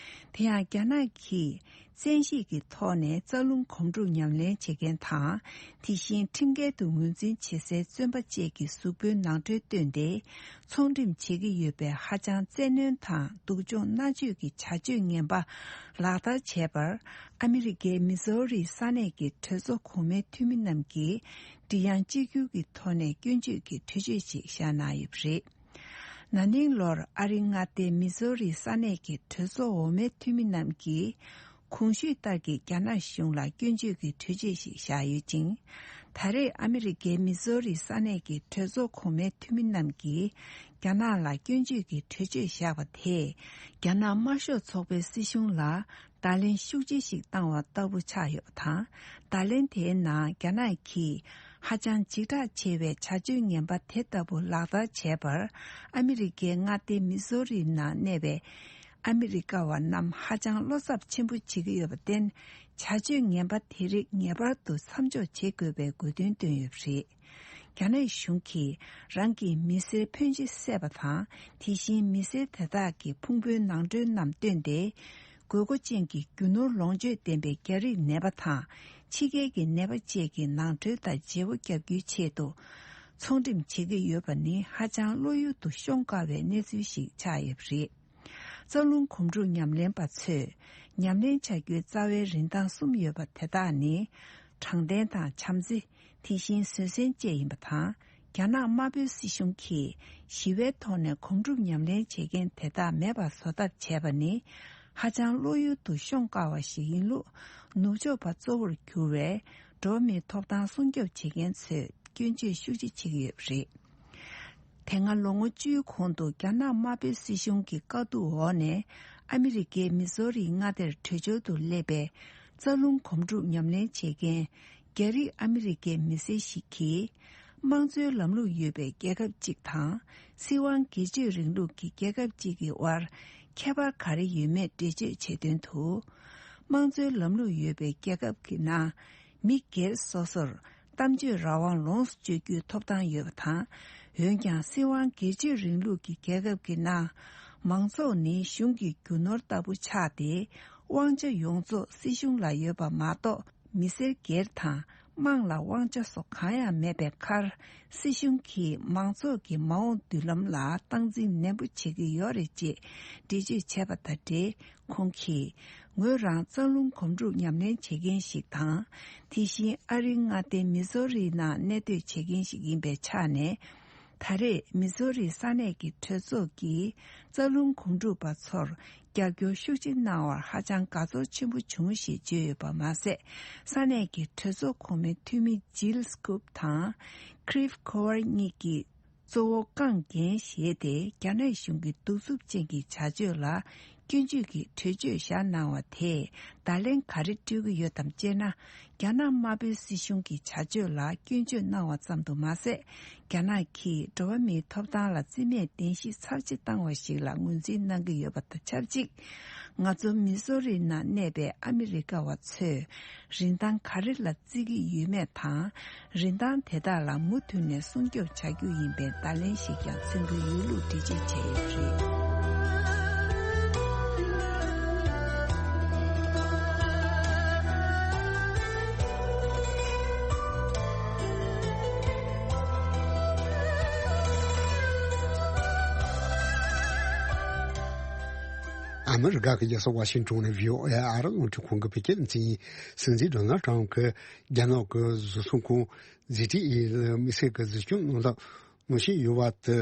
དེ་ཡང་། རྒྱ་ནག་གིས་བཙན་ཤེད་ཀྱི་ཐོག་ནས་རྩ་རླུང་གོམ་བགྲོད་ཉམས་ལེན་བྱེད་མཁན་དང་། དེ་བཞིན་ཁྲིམས་འགལ་དུ་ངོས་འཛིན་བྱེད་སའི་བཙོན་པ་བཅས་ཀྱི་གཟུགས་པོའི་ནང་ཁྲོལ་བཏོན་ཏེ། ཚོང་འགྲེམས་བྱེད་ཀྱི་ཡོད་པའི་ཧ་ཅང་བཙན་གནོན་དང་སྡུག་སྦྱོང་མནར་གཅོད་ཀྱི་བྱ་སྤྱོད་ངན་པ་ལག་བསྟར་བྱས་པར། ཨ་མི་རི་ཀའི་མི་སོ་རིའི་ས་གནས་ཀྱི་གྲོས་ཚོགས་གོང་མའི་འཐུས་མི་རྣམས་ཀྱིས་མགྲིན་དབྱངས་གཅིག་གྱུར་གྱི་ཐོག་ནས་སྐྱོན་བརྗོད་ཀྱི་གྲོས་ཆོད་ཅིག་བཞག་གནང་ཡོད་པ་རེད། ན་ནིང་ལོར་ཨ་རིའི་མངའ་སྡེ་མི་སོ་རིའི་ས་གནས་ཀྱི་གྲོས་ཚོགས་འོག་མའི་འཐུས་མི་རྣམས་ཀྱིས། གོང་ཞུས་ལྟར་གྱི་རྒྱ་ནག་གཞུང་ལ་སྐྱོན་བརྗོད་ཀྱི་གྲོས་ཆོད་ཞིག་བཞག་ཡོད་ཅིང་། ད་རེས་ཨ་མི་རི་ཀའི་མི་སོ་རི་ས་གནས་ཀྱི་གྲོས་ཚོགས་གོང་མའི་འཐུས་མི་རྣམས་ཀྱིས་རྒྱ་ནག་ལ་སྐྱོན་བརྗོད་ཀྱི་གྲོས་ཆོད་བཞག་པ་དེས་རྒྱ་ནག་དམར་ཤོག་ཚོགས་པའི་སྲིད་གཞུང་ལ་བརྡ་ལན་ཤུགས་ཆེ་ཞིག་བཏང་བ་ལྟ་བུ་ཆགས་ཡོད་པ་དང་། བརྡ་ལན་དེའི་ནང་རྒྱ་ནག་གིས་ཧ་ཅང་འཇིགས་སྐྲག་ཆེ་བའི་བྱ་སྤྱོད་ངན་པ་དེ་ལྟ་བུ་ལག་བསྟར་བྱས་པར། ཨ་མི་རི་ཀའི་མངའ་སྡེ་མི་སོ་རིའི་ནང་གནས་པའི་ཨ་མི་རི་ཀ་བ་རྣམས་ཧ་ཅང་བློ་འཚབ་ཆེན་པོ་བྱེད་ཀྱི་ཡོད་པར་བརྟེན། བྱ་སྤྱོད་ངན་པ་དེ་རིགས་ངེས་པར་དུ་མཚམས་འཇོག་བྱེད་དགོས་པའི་དགོས་འདུན་བཏོན་ཡོད་པ་རེད། རྒྱ་ནག་གཞུང་གིས་རང་གི་མི་སེར་ཕོན་ཆེ་བསད་པ་དང་། དེ་བཞིན་མི་སེར་དེ་དག་གི་ཕུང་པོའི་ནང་ཁྲོལ་རྣམས་བཏོན་ཏེ། དགོས་མཁོ་ཅན་གྱི་རྒྱུ་ནོར་ལོངས་སྤྱོད་ལྡན་པའི་རྒྱ་རིགས་ནད་པ་དང་། ཕྱི་རྒྱལ་གྱི་ནད་པ་བཅས་ཀྱི་ནང་ཁྲོལ་དང་བརྗེ་པོ་བརྒྱབ་རྒྱུའི་ཆེད་དུ། ཚོང་འགྲེམས་བྱེད་ཀྱི་ཡོད་པ་ནི་ཧ་ཅང་བློ་ཡུལ་དུ་ཤོང་དཀའ་བའི་གནས་ཚུལ་ཞིག་ཆགས་ཡོད་པ་རེད། རྩ་རླུང་གོམ་འགྲོས་ཉམས་ལེན་པ་ཚོས་ཉམས་ལེན་བྱ་རྒྱུའི་རྩ་བའི་རིན་ཐང་གསུམ་ཡོད་པ་དེ་དག་ནི། དྲང་བདེན་དང་བྱམས་བརྩེ། དེ་བཞིན་བཟོད་བསྲན་བཅས་ཡིན་པ་དང་། རྒྱ་ནག་དམར་པོའི་སྲིད་གཞུང་གིས་ཞི་བའི་ཐོག་ནས་གོམ་བགྲོད་ཉམས་ལེན་བྱེད་མཁན་དེ་དག་མེད་པར་བཟོ་ཐབས་བྱས་པ་ནི། ཧ་ཅང་བློ་ཡུལ་དུ་ཤོང་དཀའ་བ་ཞིག་ཡིན་ལུགས། ནུབ་ཕྱོགས་པ་གཙོ་བོར་གྱུར་བའི་འགྲོ་བ་མིའི་ཐོབ་ཐང་སྲུང་སྐྱོབ་བྱེད་མཁན་ཚོས་སྐྱོན་བརྗོད་ཤུགས་ཆེ་བྱེད་ཀྱི་ཡོད་པ་རེད། དེ་སྔ་ལོ་ངོ་བཅུའི་གོང་དུ་རྒྱ་ནག་དམར་པོའི་སྲིད་གཞུང་གི་བཀའ་བསྡུར་འོག་ནས་ཨ་མི་རི་ཀའི་མི་སོ་རིའི་མངའ་སྡེར་བྲོས་བྱོལ་དུ་སླེབས་པའི་རྩ་རླུང་གོམ་བགྲོད་ཉམས་ལེན་བྱེད་མཁན་རྒྱ་རིགས་ཨ་མི་རི་ཀའི་མི་སེར་ཞིག་གིས། དམངས་གཙོའི་ལམ་ལུགས་ཡོད་པའི་རྒྱལ་ཁབ་ཅིག་དང་། སྲིད་དབང་སྒེར་གཅོད་རིང་ལུགས་ཀྱི་རྒྱལ་ཁབ་ཅིག་གི་དབར་ཁྱད་པར་ག་རེ་ཡོད་མེད་འགྲེལ་བརྗོད་བྱེད་དོན་དུ། དམངས་གཙོའི་ལམ་ལུགས་ཡོད་པའི་རྒྱལ་ཁབ་ཀྱི་ནང་མི་སྒེར་སོ་སོར་གཏམ་བརྗོད་རང་དབང་ལོངས་སུ་སྤྱོད་རྒྱུའི་ཐོབ་ཐང་ཡོད་པ་དང་། འོན་ཀྱང་སྲིད་དབང་སྒེར་གཅོད་རིང་ལུགས་ཀྱི་རྒྱལ་ཁབ་ཀྱི་ནང་མང་ཚོགས་ནི་གཞུང་གི་རྒྱུ་ནོར་ལྟ་བུ་ཆགས་ཏེ། དབང་ཆ་ཡོངས་རྫོགས་སྲིད་གཞུང་ལ་ཡོད་པ་མ་གཏོགས། མི་སེར་སྒེར་དང་དམངས་ལ་དབང་ཆ་སོགས་གང་ཡང་མེད་པའི་ཁར། སྲིད་གཞུང་གིས་མང་ཚོགས་ཀྱི་མ་འོངས་མདུན་ལམ་ལ་སྟངས་འཛིན་ནན་པོ་བྱེད་ཀྱི་ཡོད་རེད་ཅེས་འགྲེལ་བརྗོད་བྱས་པ་དང་འབྲེལ། ཁོང་གིས། ངོས་རང་རྩ་རླུང་གོམ་བགྲོད་ཉམས་ལེན་བྱེད་མཁན་ཞིག་དང་། དེ་བཞིན་ཨ་རིའི་མངའ་སྡེ་མི་སོ་རིའི་ནང་གནས་སྡོད་བྱེད་མཁན་ཞིག་ཡིན་པའི་ཆ་ནས། ད་རེས་མི་སོ་རི་ས་གནས་ཀྱི་གྲོས་ཚོགས་ཀྱིས་རྩ་རླུང་གོམ་བགྲོད་པ་ཚོར་རྒྱབ་སྐྱོར་ཤུགས་ཆེ་གནང་བར་ཧ་ཅང་དགའ་ཚོར་ཆེན་པོ་བྱུང་ཞེས་བརྗོད་ཡོད་པ་མ་ཟད། ས་གནས་ཀྱི་གྲོས་ཚོགས་གོང་མའི་འཐུས་མི་ཇིལ་སྐུབ་དང་ཁྲིབ་ཁོ་ཝར་གཉིས་ཀྱིས་གཙོ་བོ་རྐང་འགན་བཞེས་ཏེ། རྒྱ་ནག་གཞུང་གི་གདུག་རྩུབ་ཅན་གྱི་བྱ་སྤྱོད་ལ་སྐྱོན་བརྗོད་ཀྱི་གྲོས་ཆོད་བཞག་གནང་བ་དེས་བརྡ་ལན་ག་རེ་སྤྲོད་ཀྱི་ཡོད་དམ་ཅེ་ན། རྒྱ་ནག་དམར་པོའི་སྲིད་གཞུང་གི་བྱ་སྤྱོད་ལ་སྐྱོན་བརྗོད་གནང་བ་ཙམ་དུ་མ་ཟད། རྒྱ་ནག་གིས་འགྲོ་བ་མིའི་ཐོབ་ཐང་ལ་བརྩི་མེད་གདན་ཞུ་ཚབས་ཆེ་བཏང་བ་ཞིག་ལ་ངོས་འཛིན་གནང་གི་ཡོད་པ་དང་ཆབས་ཅིག་ང་ཚོ་མི་སོ་རི་ནང་གནས་པའི་ཨ་མི་རི་ཀ་བ་ཚོས་རིན་ཐང་ག་རེ་ལ་བརྩི་གི་ཡོད་མེད་དང་། རིན་ཐང་དེ་དག་ལ་མུ་མཐུད་ནས་སྲུང་སྐྱོབ་བྱ་རྒྱུ་ཡིན་པའི་བརྡ་ལན་ཞིག་ཀྱང་མཚོན་གྱི་ཡོད་ལུགས་འགྲེལ་བརྗོད་བྱས་ཡོད་པ་རེད། ཨ་མི་རི་ཀ་གི་རྒྱལ་ས་ཝ་ཤིང་ཊོན་ནས་བྷི་ཨོ་ཨེ་ཨ་རི་རླུང་འཕྲིན་ཁང་གི་བོད་སྐད་སྡེ་ཚན་ཡིན། སྲིད་འཛིན་ཌོ་ནལ་ཊམ་གྱིས་རྒྱ་ནག་གི་བཟོ་ཚོང་ཁང་ཛི་ཊི་ཨི་ལ་དམིགས་བསལ་གྱི་གཟིགས་སྐྱོང་གནང་སྟངས་ནང་བཞིན་ཡོད་པ་དེ་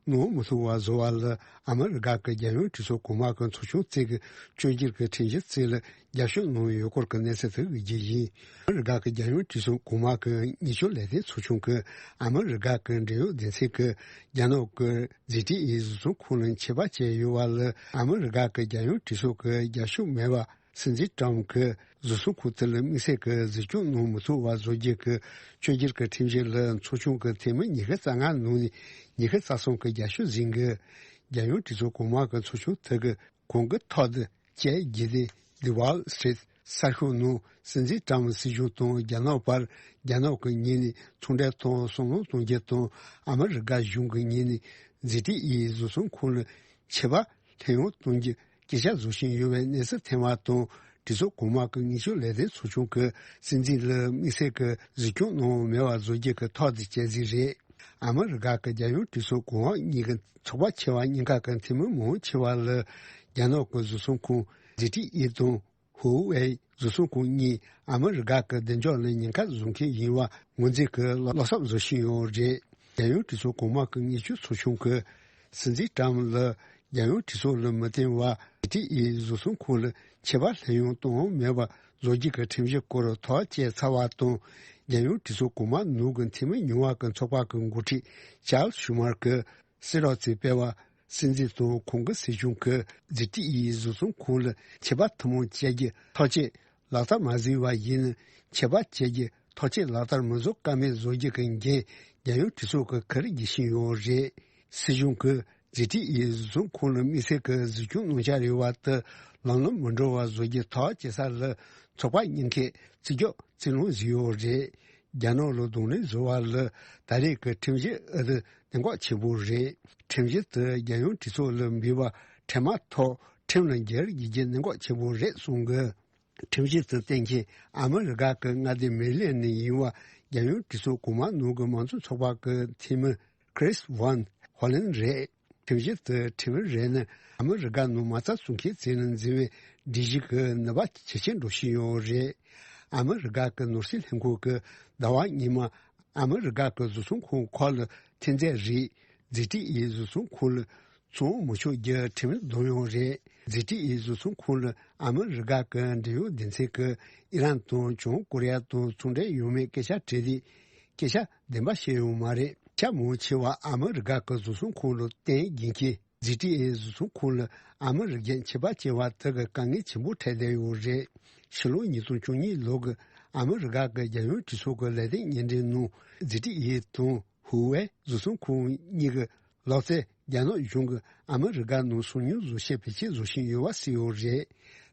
གནང་མི་ཐུབ་པ་བཟོ་བ་ལ་ཨ་མི་རི་ཀ་གི་རྒྱལ་ཡོངས་གྲོས་ཚོགས་གོང་མ་གི་ཚོགས་ཆུང་རྩིས་ཀྱི་བཅོས་བསྒྱུར་གྱི་ཁྲིམས་གཞི་རྩིས་ལ་རྒྱབ་སྐྱོར་གནང་ཡོད་སྐོར་གྱི་གནས་ཚུལ་དེ་གི་རྒྱུ་ཡིན། ཨ་མི་རི་ཀ་གི་རྒྱལ་ཡོངས་གྲོས་ཚོགས་གོང་མ་གི་ཉེས་སྤྱོད་ལས་དོན་ཚོགས་ཆུང་གིས་ཨ་མི་རི་ཀ་གི་འབྲེལ་ཡོད་སྡེ་ཚན་གྱིས་རྒྱ་ནག་གི་ཛི་ཊི་ཨི་བཟོ་ཚོང་ཁང་ལ་ཆད་པ་བཅད་ཡོད་པ་ལ་ཨ་མི་རི་ཀ་གི་རྒྱལ་ཡོངས་གྲོས་ཚོགས་ཀྱི་རྒྱབ་སྐྱོར་མེད་པ། སྲིད་འཛིན་ཊམ་གྱིས་བཟོ་ཚོང་ཁང་དེ་ལ་དམིགས་བསལ་གྱི་གཟིགས་སྐྱོང་གནང་མི་ཐུབ་པ་བཟོ་རྒྱུ་གི་བཅོས་བསྒྱུར་གྱི་ཁྲིམས་གཞི་ལ་ཚོགས་ཆུང་གི་འཐུས་མི་ཉི་ཤུ་རྩ་ལྔ་ནང་ནས་ཉི་ཤུ་རྩ་གསུམ་གྱིས་རྒྱབ་སྐྱོར་གཟིགས་འགོད། རྒྱལ་ཡོངས་གྲོས་ཚོགས་གོང་མ་གི་ཚོགས་ཆུང་དེ་གི་གོང་གི་ཐོག་ཏུ་བཅད་རྒྱུ་དེ། The Wall Street གསར་ཤོག་ནང་སྲིད་འཛིན་ཊམ་སྲིད་གཞུང་དང་རྒྱ་ནག་བར་རྒྱ་ནག་གི་ངོས་ནས་ཚོང་འབྲེལ་ཐོག་གསང་ལམ་གཏོང་རྒྱུ་དང་ཨ་མི་རི་ཀ་གཞུང་གི་ངོས་ནས་ཛི་ཊི་ཨི་བཟོ་ཚོང་ཁང་ལ་ཆད་པ་ལྷོད་ཡངས་གཏོང་རྒྱུ་སྐད་ཆ་བཟོ་བཞིན་ཡོད་པའི་གནས་ཚུལ་ཐོན་པ་དང་། གྲོས་ཚོགས་གོང་མ་གི་ཉེས་སྤྱོད་ལས་དོན་ཚོགས་ཆུང་གིས་སྲིད་འཛིན་ལ་དམིགས་བསལ་གྱི་གཟིགས་སྐྱོང་གནང་མེད་པ་བཟོ་རྒྱུ་གི་ཐོག་ཏུ་བཅད་རྩིས་རེད། ཨ་མི་རི་ཀ་གི་རྒྱལ་ཡོངས་གྲོས་ཚོགས་གོང་འོག་གཉིས་ཀྱི་ཚོགས་པ་ཆེ་བ་གཉིས་ཀ་གི་འཐུས་མི་མང་ཆེ་བ་ལ་རྒྱ་ནག་གི་བཟོ་ཚོང་ཁང་ཛི་ཊི་ཨི་དང་ཧུ་ཝེ་བཟོ་ཚོང་ཁང་གཉིས་ཨ་མི་རི་ཀ་གི་བདེ་འཇགས་ལ་ཉེན་ཁ་བཟོ་མཁན་ཡིན་པ་ངོས་འཛིན་གྱི་བློ་འཚབ་བཟོ་བཞིན་ཡོད་རེད། རྒྱལ་ཡོངས་གྲོས་ཚོགས་གོང་མ་གི་ཉེས་སྤྱོད་ཚོགས་ཆུང་གིས་སྲིད་འཛིན་ཊམ་ལ། རྒྱལ་ཡོངས་གྲོས་ཚོགས་ལ་མ་བརྟེན་པར་ཛི་ཊི་ཨི་བཟོ་ཚོང་ཁང་ལ་ཆད་པ་ལྷོད་ཡངས་གཏོང་དབང་མེད་པ་བཟོ་རྒྱུ་གི་ཁྲིམས་གཞི་སྐོར་ཐག་བཅད་ཚར་བ་དང་། རྒྱལ་ཡོངས་གྲོས་ཚོགས་གོང་མ་ནང་གི་འཐུས་མི་ཉུང་བ་གི་ཚོགས་པ་གི་འགོ་ཁྲིད་ཅཱལ་ཤུ་མར་གྱིས་གསལ་བསྒྲགས་ཚིག་སྤེལ་བར། སྲིད་འཛིན་དང་ཁོང་གི་སྲིད་གཞུང་གིས་ཛི་ཊི་ཨི་བཟོ་ཚོང་ཁང་ལ་ཆད་པ་ཐུན་མོང་བཅད་རྒྱུ་ཐག་བཅད་ལག་བསྟར་མ་བཟོས་པ་ཡིན་ན། ཆད་པ་བཅད་རྒྱུ་ཐག་བཅད་ལག་བསྟར་མི་བཟོ་ཀ་མེད་བཟོ་རྒྱུ་གི་འགན་རྒྱལ་ཡོངས་གྲོས་ཚོགས་ཀྱིས་འཁུར་རྒྱུ་བཞིན་ཡོད་རེད། སྲིད་གཞུང་གིས་ཛི་ཊི་ཨི་བཟོ་ཚོང་ཁང་ལ་དམིགས་བསལ་གྱི་གཟིགས་སྐྱོང་གནང་འཆར་ཡོད་པ་དེ་ལམ་ལྷོང་མི་འགྲོ་བ་བཟོ་རྒྱུ་ཐག་བཅད་ས་ལ་ཚོགས་པ་གཉིས་ཀས་རྩིས་རྒྱག་རྩིས་ལོན་བཟོས་ཡོད་རེད། རྒྱ་ནག་ལ་གདོང་ལེན་བཟོ་བ་ལ་ད་རེས་ཀྱི་ཁྲིམས་གཞི་ཨ་དེ་གནད་འགག་ཆེན་པོ་རེད། ཁྲིམས་གཞི་དེ་རྒྱལ་ཡོངས་གྲོས་ཚོགས་ལ་འབུལ་བ་འཕྲལ་མ་ཐོག་ཁྲིམས་ལ་འགྱུར་བ་བྱེད་རྒྱུ་གནད་འགག་ཆེན་པོ་རེད་གསུངས་གི། ཁྲིམས་གཞི་དེ་གཏན་འཁེལ་ཨ་མི་རི་ཀ་གི་མངའ་སྡེ་མེ་རི་ལེན་ནས་ཡིན་པ་རྒྱལ་ཡོངས་གྲོས་ཚོགས་གོང་མ་ནང་གི་མང་གཙོ་ཚོགས་པ་གི་འཐུས་མི་ཁྲིས་ཝན་ཧོ་ལན་རེད། ཁྲིམས་གཞི་དེ་ཁྲིམས་རེད་ན་ཨ་མི་རི་ཀ་ནང་མ་རྩ་བཙུགས་མཁན་ཚོས་ནས་འཛིན་པའི་སྒྲིག་གཞི་གི་ནུས་པ་ཇེ་ཆེར་འགྲོ་བཞིན་ཡོད་རེད། ཨ་མི་རི་ཀ་གི་ནོར་སྲིད་ལྷན་ཁང་གིས་ཟླ་བ་སྔོན་མ་ཨ་མི་རི་ཀ་གི་བཟོ་ཚོང་ཁང་ཁག་ལ་ཐོན་རྫས་རིགས་ཛི་ཊི་ཨི་བཟོ་ཚོང་ཁང་ལ་ཚོང་མི་ཆོག་རྒྱུ་ཁྲིམས་བསྡོམས་ཡོད་རེད། ཛི་ཊི་ཨི་བཟོ་ཚོང་ཁང་ལ་ཨ་མི་རི་ཀ་གི་འབྲེལ་ཡོད་སྡེ་ཚན་གྱིས་ཨི་རན་དང་བྱང་ཀོ་རི་ཡ་དང་ཚོང་འབྲེལ་ཡོད་མེད་སྐད་ཆ་དྲིས་དུས། སྐད་ཆ་བདེན་པ་བཤད་ཡོད་མ་རེད། ཤ་མང་ཆེ་བ་ཨ་མི་རི་ཀ་གི་བཟོ་ཚོང་ཁང་ལ་བརྟེན་དགོས་མཁན་ཛི་ཊི་ཨི་བཟོ་ཚོང་ཁང་ལ་ཨ་མི་རི་ཀས་ཆད་པ་བཅད་པ་དེ་གི་དཀའ་ངལ་ཆེན་པོ་འཕྲད་བསྡད་ཡོད་རེད། ཕྱི་ལོ་ཉིས་སྟོང་བཅུ་གཉིས་ལོ་གི་ཨ་མི་རི་ཀ་གི་རྒྱལ་ཡོངས་གྲོས་ཚོགས་ཀྱི་ལས་དོན་སྙན་སྒྲོན་ནང་ཛི་ཊི་ཨི་དང་ཧུ་ཝེ་བཟོ་ཚོང་ཁང་གཉིས་ཀྱི་ལག་རྩལ་རྒྱ་ནག་གཞུང་གིས་ཨ་མི་རི་ཀ་ནང་ཚོང་ཉོ་བཟོ་བྱེད་བེད་སྤྱོད་བཟོ་བཞིན་ཡོད་པ་གསལ་ཡོད་རེད།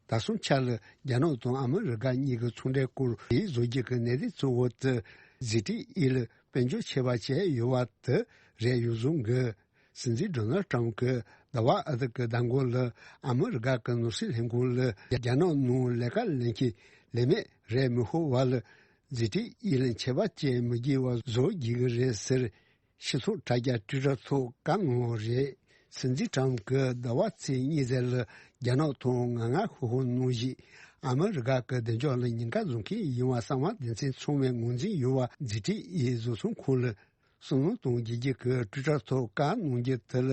ད་སོང་ཆ་ལ་རྒྱ་ནག་དང་ཨ་མི་རི་ཀ་གཉིས་ཀྱི་ཚོང་འབྲེལ་སྐོར་ཡིག་བཟོ་རྒྱུ་གི་གནད་དོན་གཙོ་བོ་དེ་ཛི་ཊི་ཨི་ལ་དཔལ་འབྱོར་ཆད་པ་བཅད་ཡོད་པ་དེ་རེད་ཡོད་བཟོ་གི། སྲིད་འཛིན་ཌོ་ནལ་ཊམ་གྱིས་ཟླ་བ་ཨ་ཐི་གི་ཟླ་འགོ་ལ་ཨ་མི་རི་ཀ་གི་ནོར་སྲིད་ལྷན་ཁང་ལ་རྒྱ་ནག་ནང་ལས་ཀ་ལེན་མཁན་ལས་མེད་རེད་མི་ཤོར་བ་ལ་ཛི་ཊི་ཨི་ལ་ཆད་པ་བཅད་མི་དགོས་པ་བཟོ་དགོས་ཀྱི་རེད་ཟེར། སྤྱི་ཚོགས་དྲ་རྒྱ་ཊུའི་ཊར་ཐོག་བཀའ་གནང་བ་རེད། སྲིད་འཛིན་ཊམ་གྱིས་ཟླ་བ་ཚེས་གཉིས་ཚེས་ལ་རྒྱ་ནག་ཐོག་ངར་ངར་ཤོར་ཤོར་གནང་བཞིན། ཨ་མི་རི་ཀ་གི་བདེ་འཇགས་ལ་ཉེན་ཁ་བཟོ་མཁན་ཡིན་པ་གསང་བ་སྡེ་ཚན་ཚང་མས་ངོས་འཛིན་ཡོད་པ་ཛི་ཊི་ཨི་བཟོ་ཚོང་ཁང་ལ་བསམ་བློ་གཏོང་རྒྱུ་གི་ཊུའི་ཊར་ཐོག་བཀའ་གནང་རྒྱུ་དེ་ལ་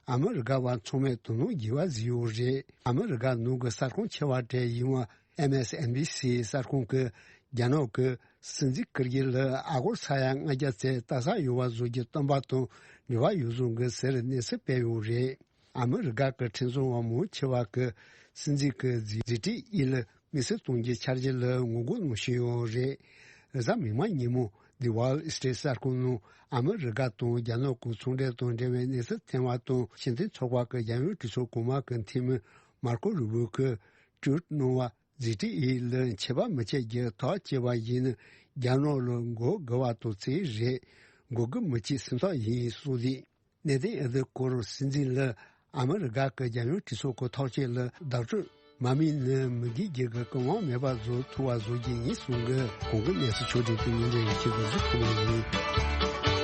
ཨ་མི་རི་ཀ་བ་ཚང་མས་དོ་སྣང་དགོས་པ་བཟོས་ཡོད་རེད། ཨ་མི་རི་ཀ་ནང་གི་གསར་ཁང་ཆེ་བ་གྲས་ཡིན་པ་ཨེམ་ཨེས་ཨེན་བྷི་སི་གསར་ཁང་གིས་རྒྱ་ནག་གི་སྲིད་འཛིན་སྐུ་སྒེར་ལ་ཨ་སྒོར་ས་ཡ་ལྔ་བརྒྱ་ཙམ་ལྟ་ས་ཡོད་པ་བཟོ་རྒྱུ་བཏོན་པ་དང་འབྲེལ་བ་ཡོད་བཟོ་གི་ཟེར་གནས་ཚུལ་སྤེལ་ཡོད་རེད། ཨ་མི་རི་ཀ་གི་ཁྲིམས་བཟོ་བ་མང་ཆེ་བ་གིས་སྲིད་འཛིན་གྱི་ཛི་ཛི་ཊི་ཨི་ལ་དམིགས་བསལ་གཏོང་རྒྱུའི་འཆར་གཞི་ལ་ངོ་རྒོལ་གནང་བཞིན་ཡོད་རེད། རེས་གཟའ་མིག་དམར་ཉིན་མོ་The Wall Street གསར་ཁང་ནང་ཨ་མི་རི་ཀ་དང་རྒྱ་ནག་གི་ཚོང་འབྲེལ་དང་འབྲེལ་བའི་གནས་ཚུལ་ཐོན་པ་དང་། ཕྱི་འཐེན་ཚོགས་པ་གི་རྒྱལ་ཡོངས་གྲོས་ཚོགས་གོང་མ་གི་འཐུས་མི་མར་ཀོ་རུ་བྷིའོ་གིས་ཊུའིཊ་གནང་བ། ཛི་ཊི་ཨི་ལ་ཆད་པ་མི་བཅད་རྒྱུ་ཐག་བཅད་པ་ཡིན་ན་རྒྱ་ནག་ལ་མགོ་སྒུར་བ་དང་རྩིས་རེད། མགོ་སྒུར་མི་བྱེད་སེམས་ཐག་ཡིན་གསུངས་ཏེ། གནད་དོན་ཨ་དེ་སྐོར་སྲིད་འཛིན་ལ་ཨ་མི་རི་ཀ་གི་རྒྱལ་ཡོངས་གྲོས་ཚོགས་ཀྱི་ཐག་གཅོད་ལ་བདག་སྤྲོད་མ་དམིགས་ན་མི་དགེ་རྒྱུ་གི་སྐུ་དབང་མེད་པ་བཟོ་ཐུབ་པ་བཟོ་རྒྱུ་ཡིན་གསུངས་གི། གོང་གི་གནས་ཚུལ་ཕྱོགས་སྒྲིག་དེ་ཉིན་རེ་ཡི་ཆེད་དུ་གཟིགས་ཐུབ་པ་ཡིན།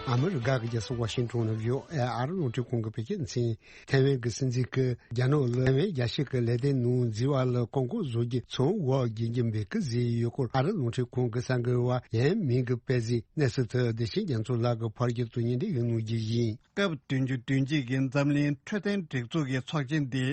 ཨ་མི་རི་ཀ་གི་རྒྱལ་ས་ཝ་ཤིང་ཊོན་ནས་བྷི་ཨོ་ཨེ་ཨ་རི་རླུང་འཕྲིན་ཁང་གི་བོད་སྐད་སྡེ་ཚན། ཐའེ་ཝན་གྱི་སྲིད་འཛིན་གྱིས་རྒྱ་ནག་ལ་ཐའེ་ཝན་རྒྱལ་སྤྱི་གི་ལས་དོན་ནང་འཛུལ་བ་ལ་བཀག་འགོག་བཟོ་རྒྱུ་ཚང་བོ་རྒྱུན་འཁྱོངས་འབད་གི་ཟེར་ཡོད་སྐོར་ཨ་རི་རླུང་འཕྲིན་ཁང་གི་གསར་འགོད་པ་ཡན་མིང་གིས་སྤེལ་གཟིགས། གནས་ཚུལ་དེ་བདེ་ཆེན་རྒྱ་མཚོ་ལགས་ཀྱིས་ཕབ་སྒྱུར་དང་སྙན་སྒྲོན་ཞུ་གནང་རྒྱུ་ཡིན། སྐབས་བདུན་ཅུ་དོན་གཅིག་གི་འཛམ་གླིང་འཕྲོད་བསྟེན་སྒྲིག་འཛུགས་ཀྱི་ཚོགས་ཆེན་འདི་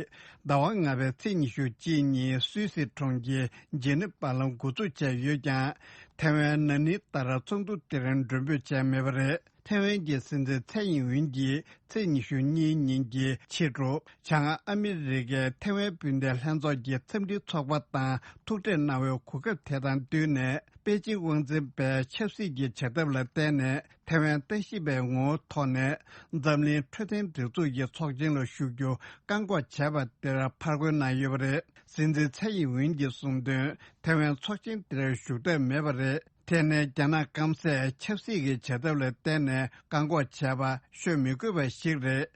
ཟླ་བ་ལྔ་པའི་ཚེས་ཉི་ཤུ་གཅིག་ཉིན་སུད་སི་གྲོང་ཁྱེར་ཇི་ནི་ཝ་ལ་འགོ་འཛུགས་བྱས་ཡོད་ཀྱང་། ཐའེ་ཝན་ན་ནིང་ལྟར་ཚོགས་འདུ་དེར་མགྲོན་འབོད་བྱས་མེད་པ་རེད། ཐའེ་ཝན་གྱི་སྲིད་འཛིན་ཚའེ་ཡིན་ཝིན་གྱིས་ཚེས་ཉི་ཤུ་གཉིས་ཉིན་གྱི་ཕྱི་དྲོ་བྱང་ཨ་མི་རི་ཀའི་ཐའེ་ཝན་སྤུན་ཟླའི་ལྷན་ཚོགས་ཀྱི་འཚམས་འདྲིའི་ཚོགས་པ་དང་ཐུག་འཕྲད་གནང་བའི་གོ་སྐབས་དེ་དང་བསྟུན་ནས། པེ་ཅིང་དབང་འཛིན་པས་ཆབ་སྲིད་ཀྱི་བྱ་ཐབས་ལ་བརྟེན་ནས་ཐའེ་ཝན་ལྟ་ཞིབ་པའི་ངོ་བོའི་ཐོག་ནས་འཛམ་གླིང་འཕྲོད་བསྟེན་སྒྲིག་འཛུགས་ཀྱི་ཚོགས་ཆེན་ལ་ཞུགས་རྒྱུ་བཀག་འགོག་བྱས་པ་དེར་ཕར་རྒོལ་གནང་ཡོད་པ་རེད། སྲིད་འཛིན་ཚའེ་ཡིན་ཝིན་གྱིས་གསུངས་དོན། ཐའེ་ཝན་ཚོགས་ཆེན་དེར་ཞུགས་ཐབས་མེད་པ་རེད། དེ་ནི་རྒྱ་ནག་སྐམ་སས་ཆབ་སྲིད་ཀྱི་བྱ་ཐབས་ལ་བརྟེན་ནས་བཀག་འགོག་བྱས་པ་ཤོད་མི་དགོས་པ་ཞིག་རེད།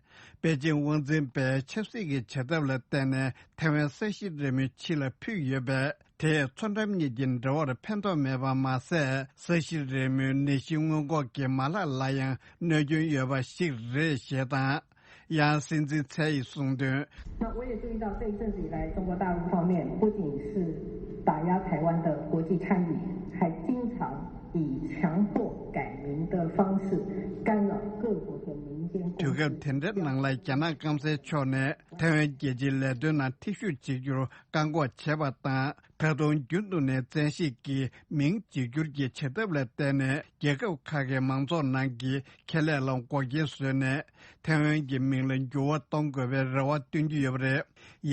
པེ་ཅིང་དབང་འཛིན་པས་ཆབ་སྲིད་ཀྱི་བྱ་ཐབས་ལ་བརྟེན་ནས་ཐའེ་ཝན་ས་གཞི་རིལ་མོའི་ཕྱི་ལ་ཕུད་ཡོད་པས། དེས་མཚོ་འགྲམ་གཉིས་ཀྱི་འབྲེལ་བར་ཕན་ཐོགས་མེད་པ་མ་ཟད། ས་གཞི་རིལ་མོའི་ནད་གཞི་སྔོན་འགོག་གི་མ་ལག་ལ་ཡང་གནོད་སྐྱོན་ཡོད་པ་ཞིག་རེད་ཞེས་དང་། ཡང་སྲིད་འཛིན་ཚའེ་ཡིས་གསུངས་དོན། 那我也注意到这一阵子以来，中国大陆方面不仅是打压台湾的国际倡议，还经常以强迫改名的方式干扰各国的民间共识。 དུས་སྐབས་དེ་འདྲའི་ནང་ལ་རྒྱ་ནག་སྐམ་སའི་ཕྱོགས་ནས་ཐའེ་ཝན་རྒྱལ་སྤྱིའི་ལས་དོན་ནང་ཐེ་ཞུགས་བྱེད་རྒྱུར་བཀག་འགོག་བྱས་པ་དང་། ད་དུང་རྒྱུན་དུ་ནས་བཙན་ཤེད་ཀྱིས་མིང་བརྗེ་བསྒྱུར་གྱི་བྱེད་ཐབས་ལ་བརྟེན་ནས། རྒྱལ་ཁབ་ཁག་གི་མང་ཚོགས་ནང་གི་ཁེ་ལས་ལ་འགོག་རྐྱེན་བཟོས་ནས། ཐའེ་ཝན་གྱི་མིང་ལ་འགྱུར་བ་གཏོང་དགོས་པའི་རེ་བ་བཏོན་གྱི་ཡོད་པ་རེད།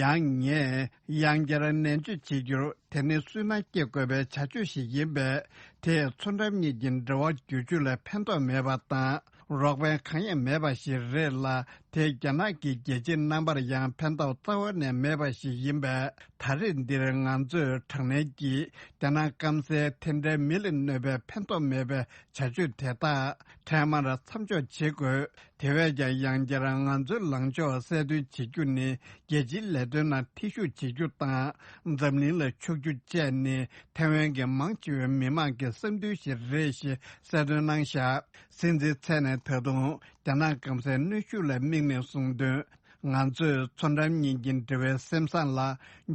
ཡང་ངས་ཡང་བསྐྱར་ནན་བརྗོད་བྱེད་རྒྱུར། དེ་ནི་སུན་སྣང་སྐྱེ་དགོས་པའི་བྱ་སྤྱོད་ཞིག་ཡིན་པས། དེས་མཚོ་འགྲམ་གཉིས་ཀྱི་འབྲེལ་བ་བསྒྱུར་བཅོས་ལ་ཕན་ཐོགས་མེད་པ་དང་། རོགས་ཕན་གང་ཡང་མེད་པ་ཞིག་རེད་ལ། དེས་རྒྱ་ནག་གི་རྒྱལ་སྤྱིའི་རྣམ་པར་ཡང་ཕན་ཐོགས་རྩ་བ་ནས་མེད་པ་ཞིག་ཡིན་པས། ད་རེས་འདིར་ང་ཚོས་དྲག་གནོན་གྱིས་རྒྱ་ནག་སྐམ་སའི་དེ་འདྲའི་མི་ལ་གནོད་པའི་ཕན་ཐོགས་མེད་པའི་བྱ་སྤྱོད་དེ་དག་འཕྲལ་མར་མཚམས་འཇོག་བྱེད་དགོས། དེ་བས་ཀྱང་ཡང་བསྐྱར་ང་ཚོའི་ལངས་ཕྱོགས་གསལ་སྟོན་བྱེད་རྒྱུ་ནི། རྒྱལ་སྤྱིའི་ལས་དོན་ནང་ཐེ་ཞུགས་བྱེད་རྒྱུ་དང་། འཛམ་གླིང་ལ་ཕྱུག་རྒྱུ་བཅས་ནི་ཐའེ་ཝན་གྱི་མང་ཆེ་བའི་མི་མང་གི་བསམ་འདུན་ཞིག་རེད་ཞེས་གསལ་སྟོན་གནང་བཞག་སྲིད་འཛིན་ཚའེ་ནས་ད་དུང་རྒྱ་ནག་སྐམ་སའི་གནོན་ཤུགས་ལ་དམིགས་ནས་གསུངས་དོན། ང་ཚོས་མཚོ་འགྲམ་གཉིས་ཀྱི་འབྲེལ་བའི་སེམས་བཟང་ལ་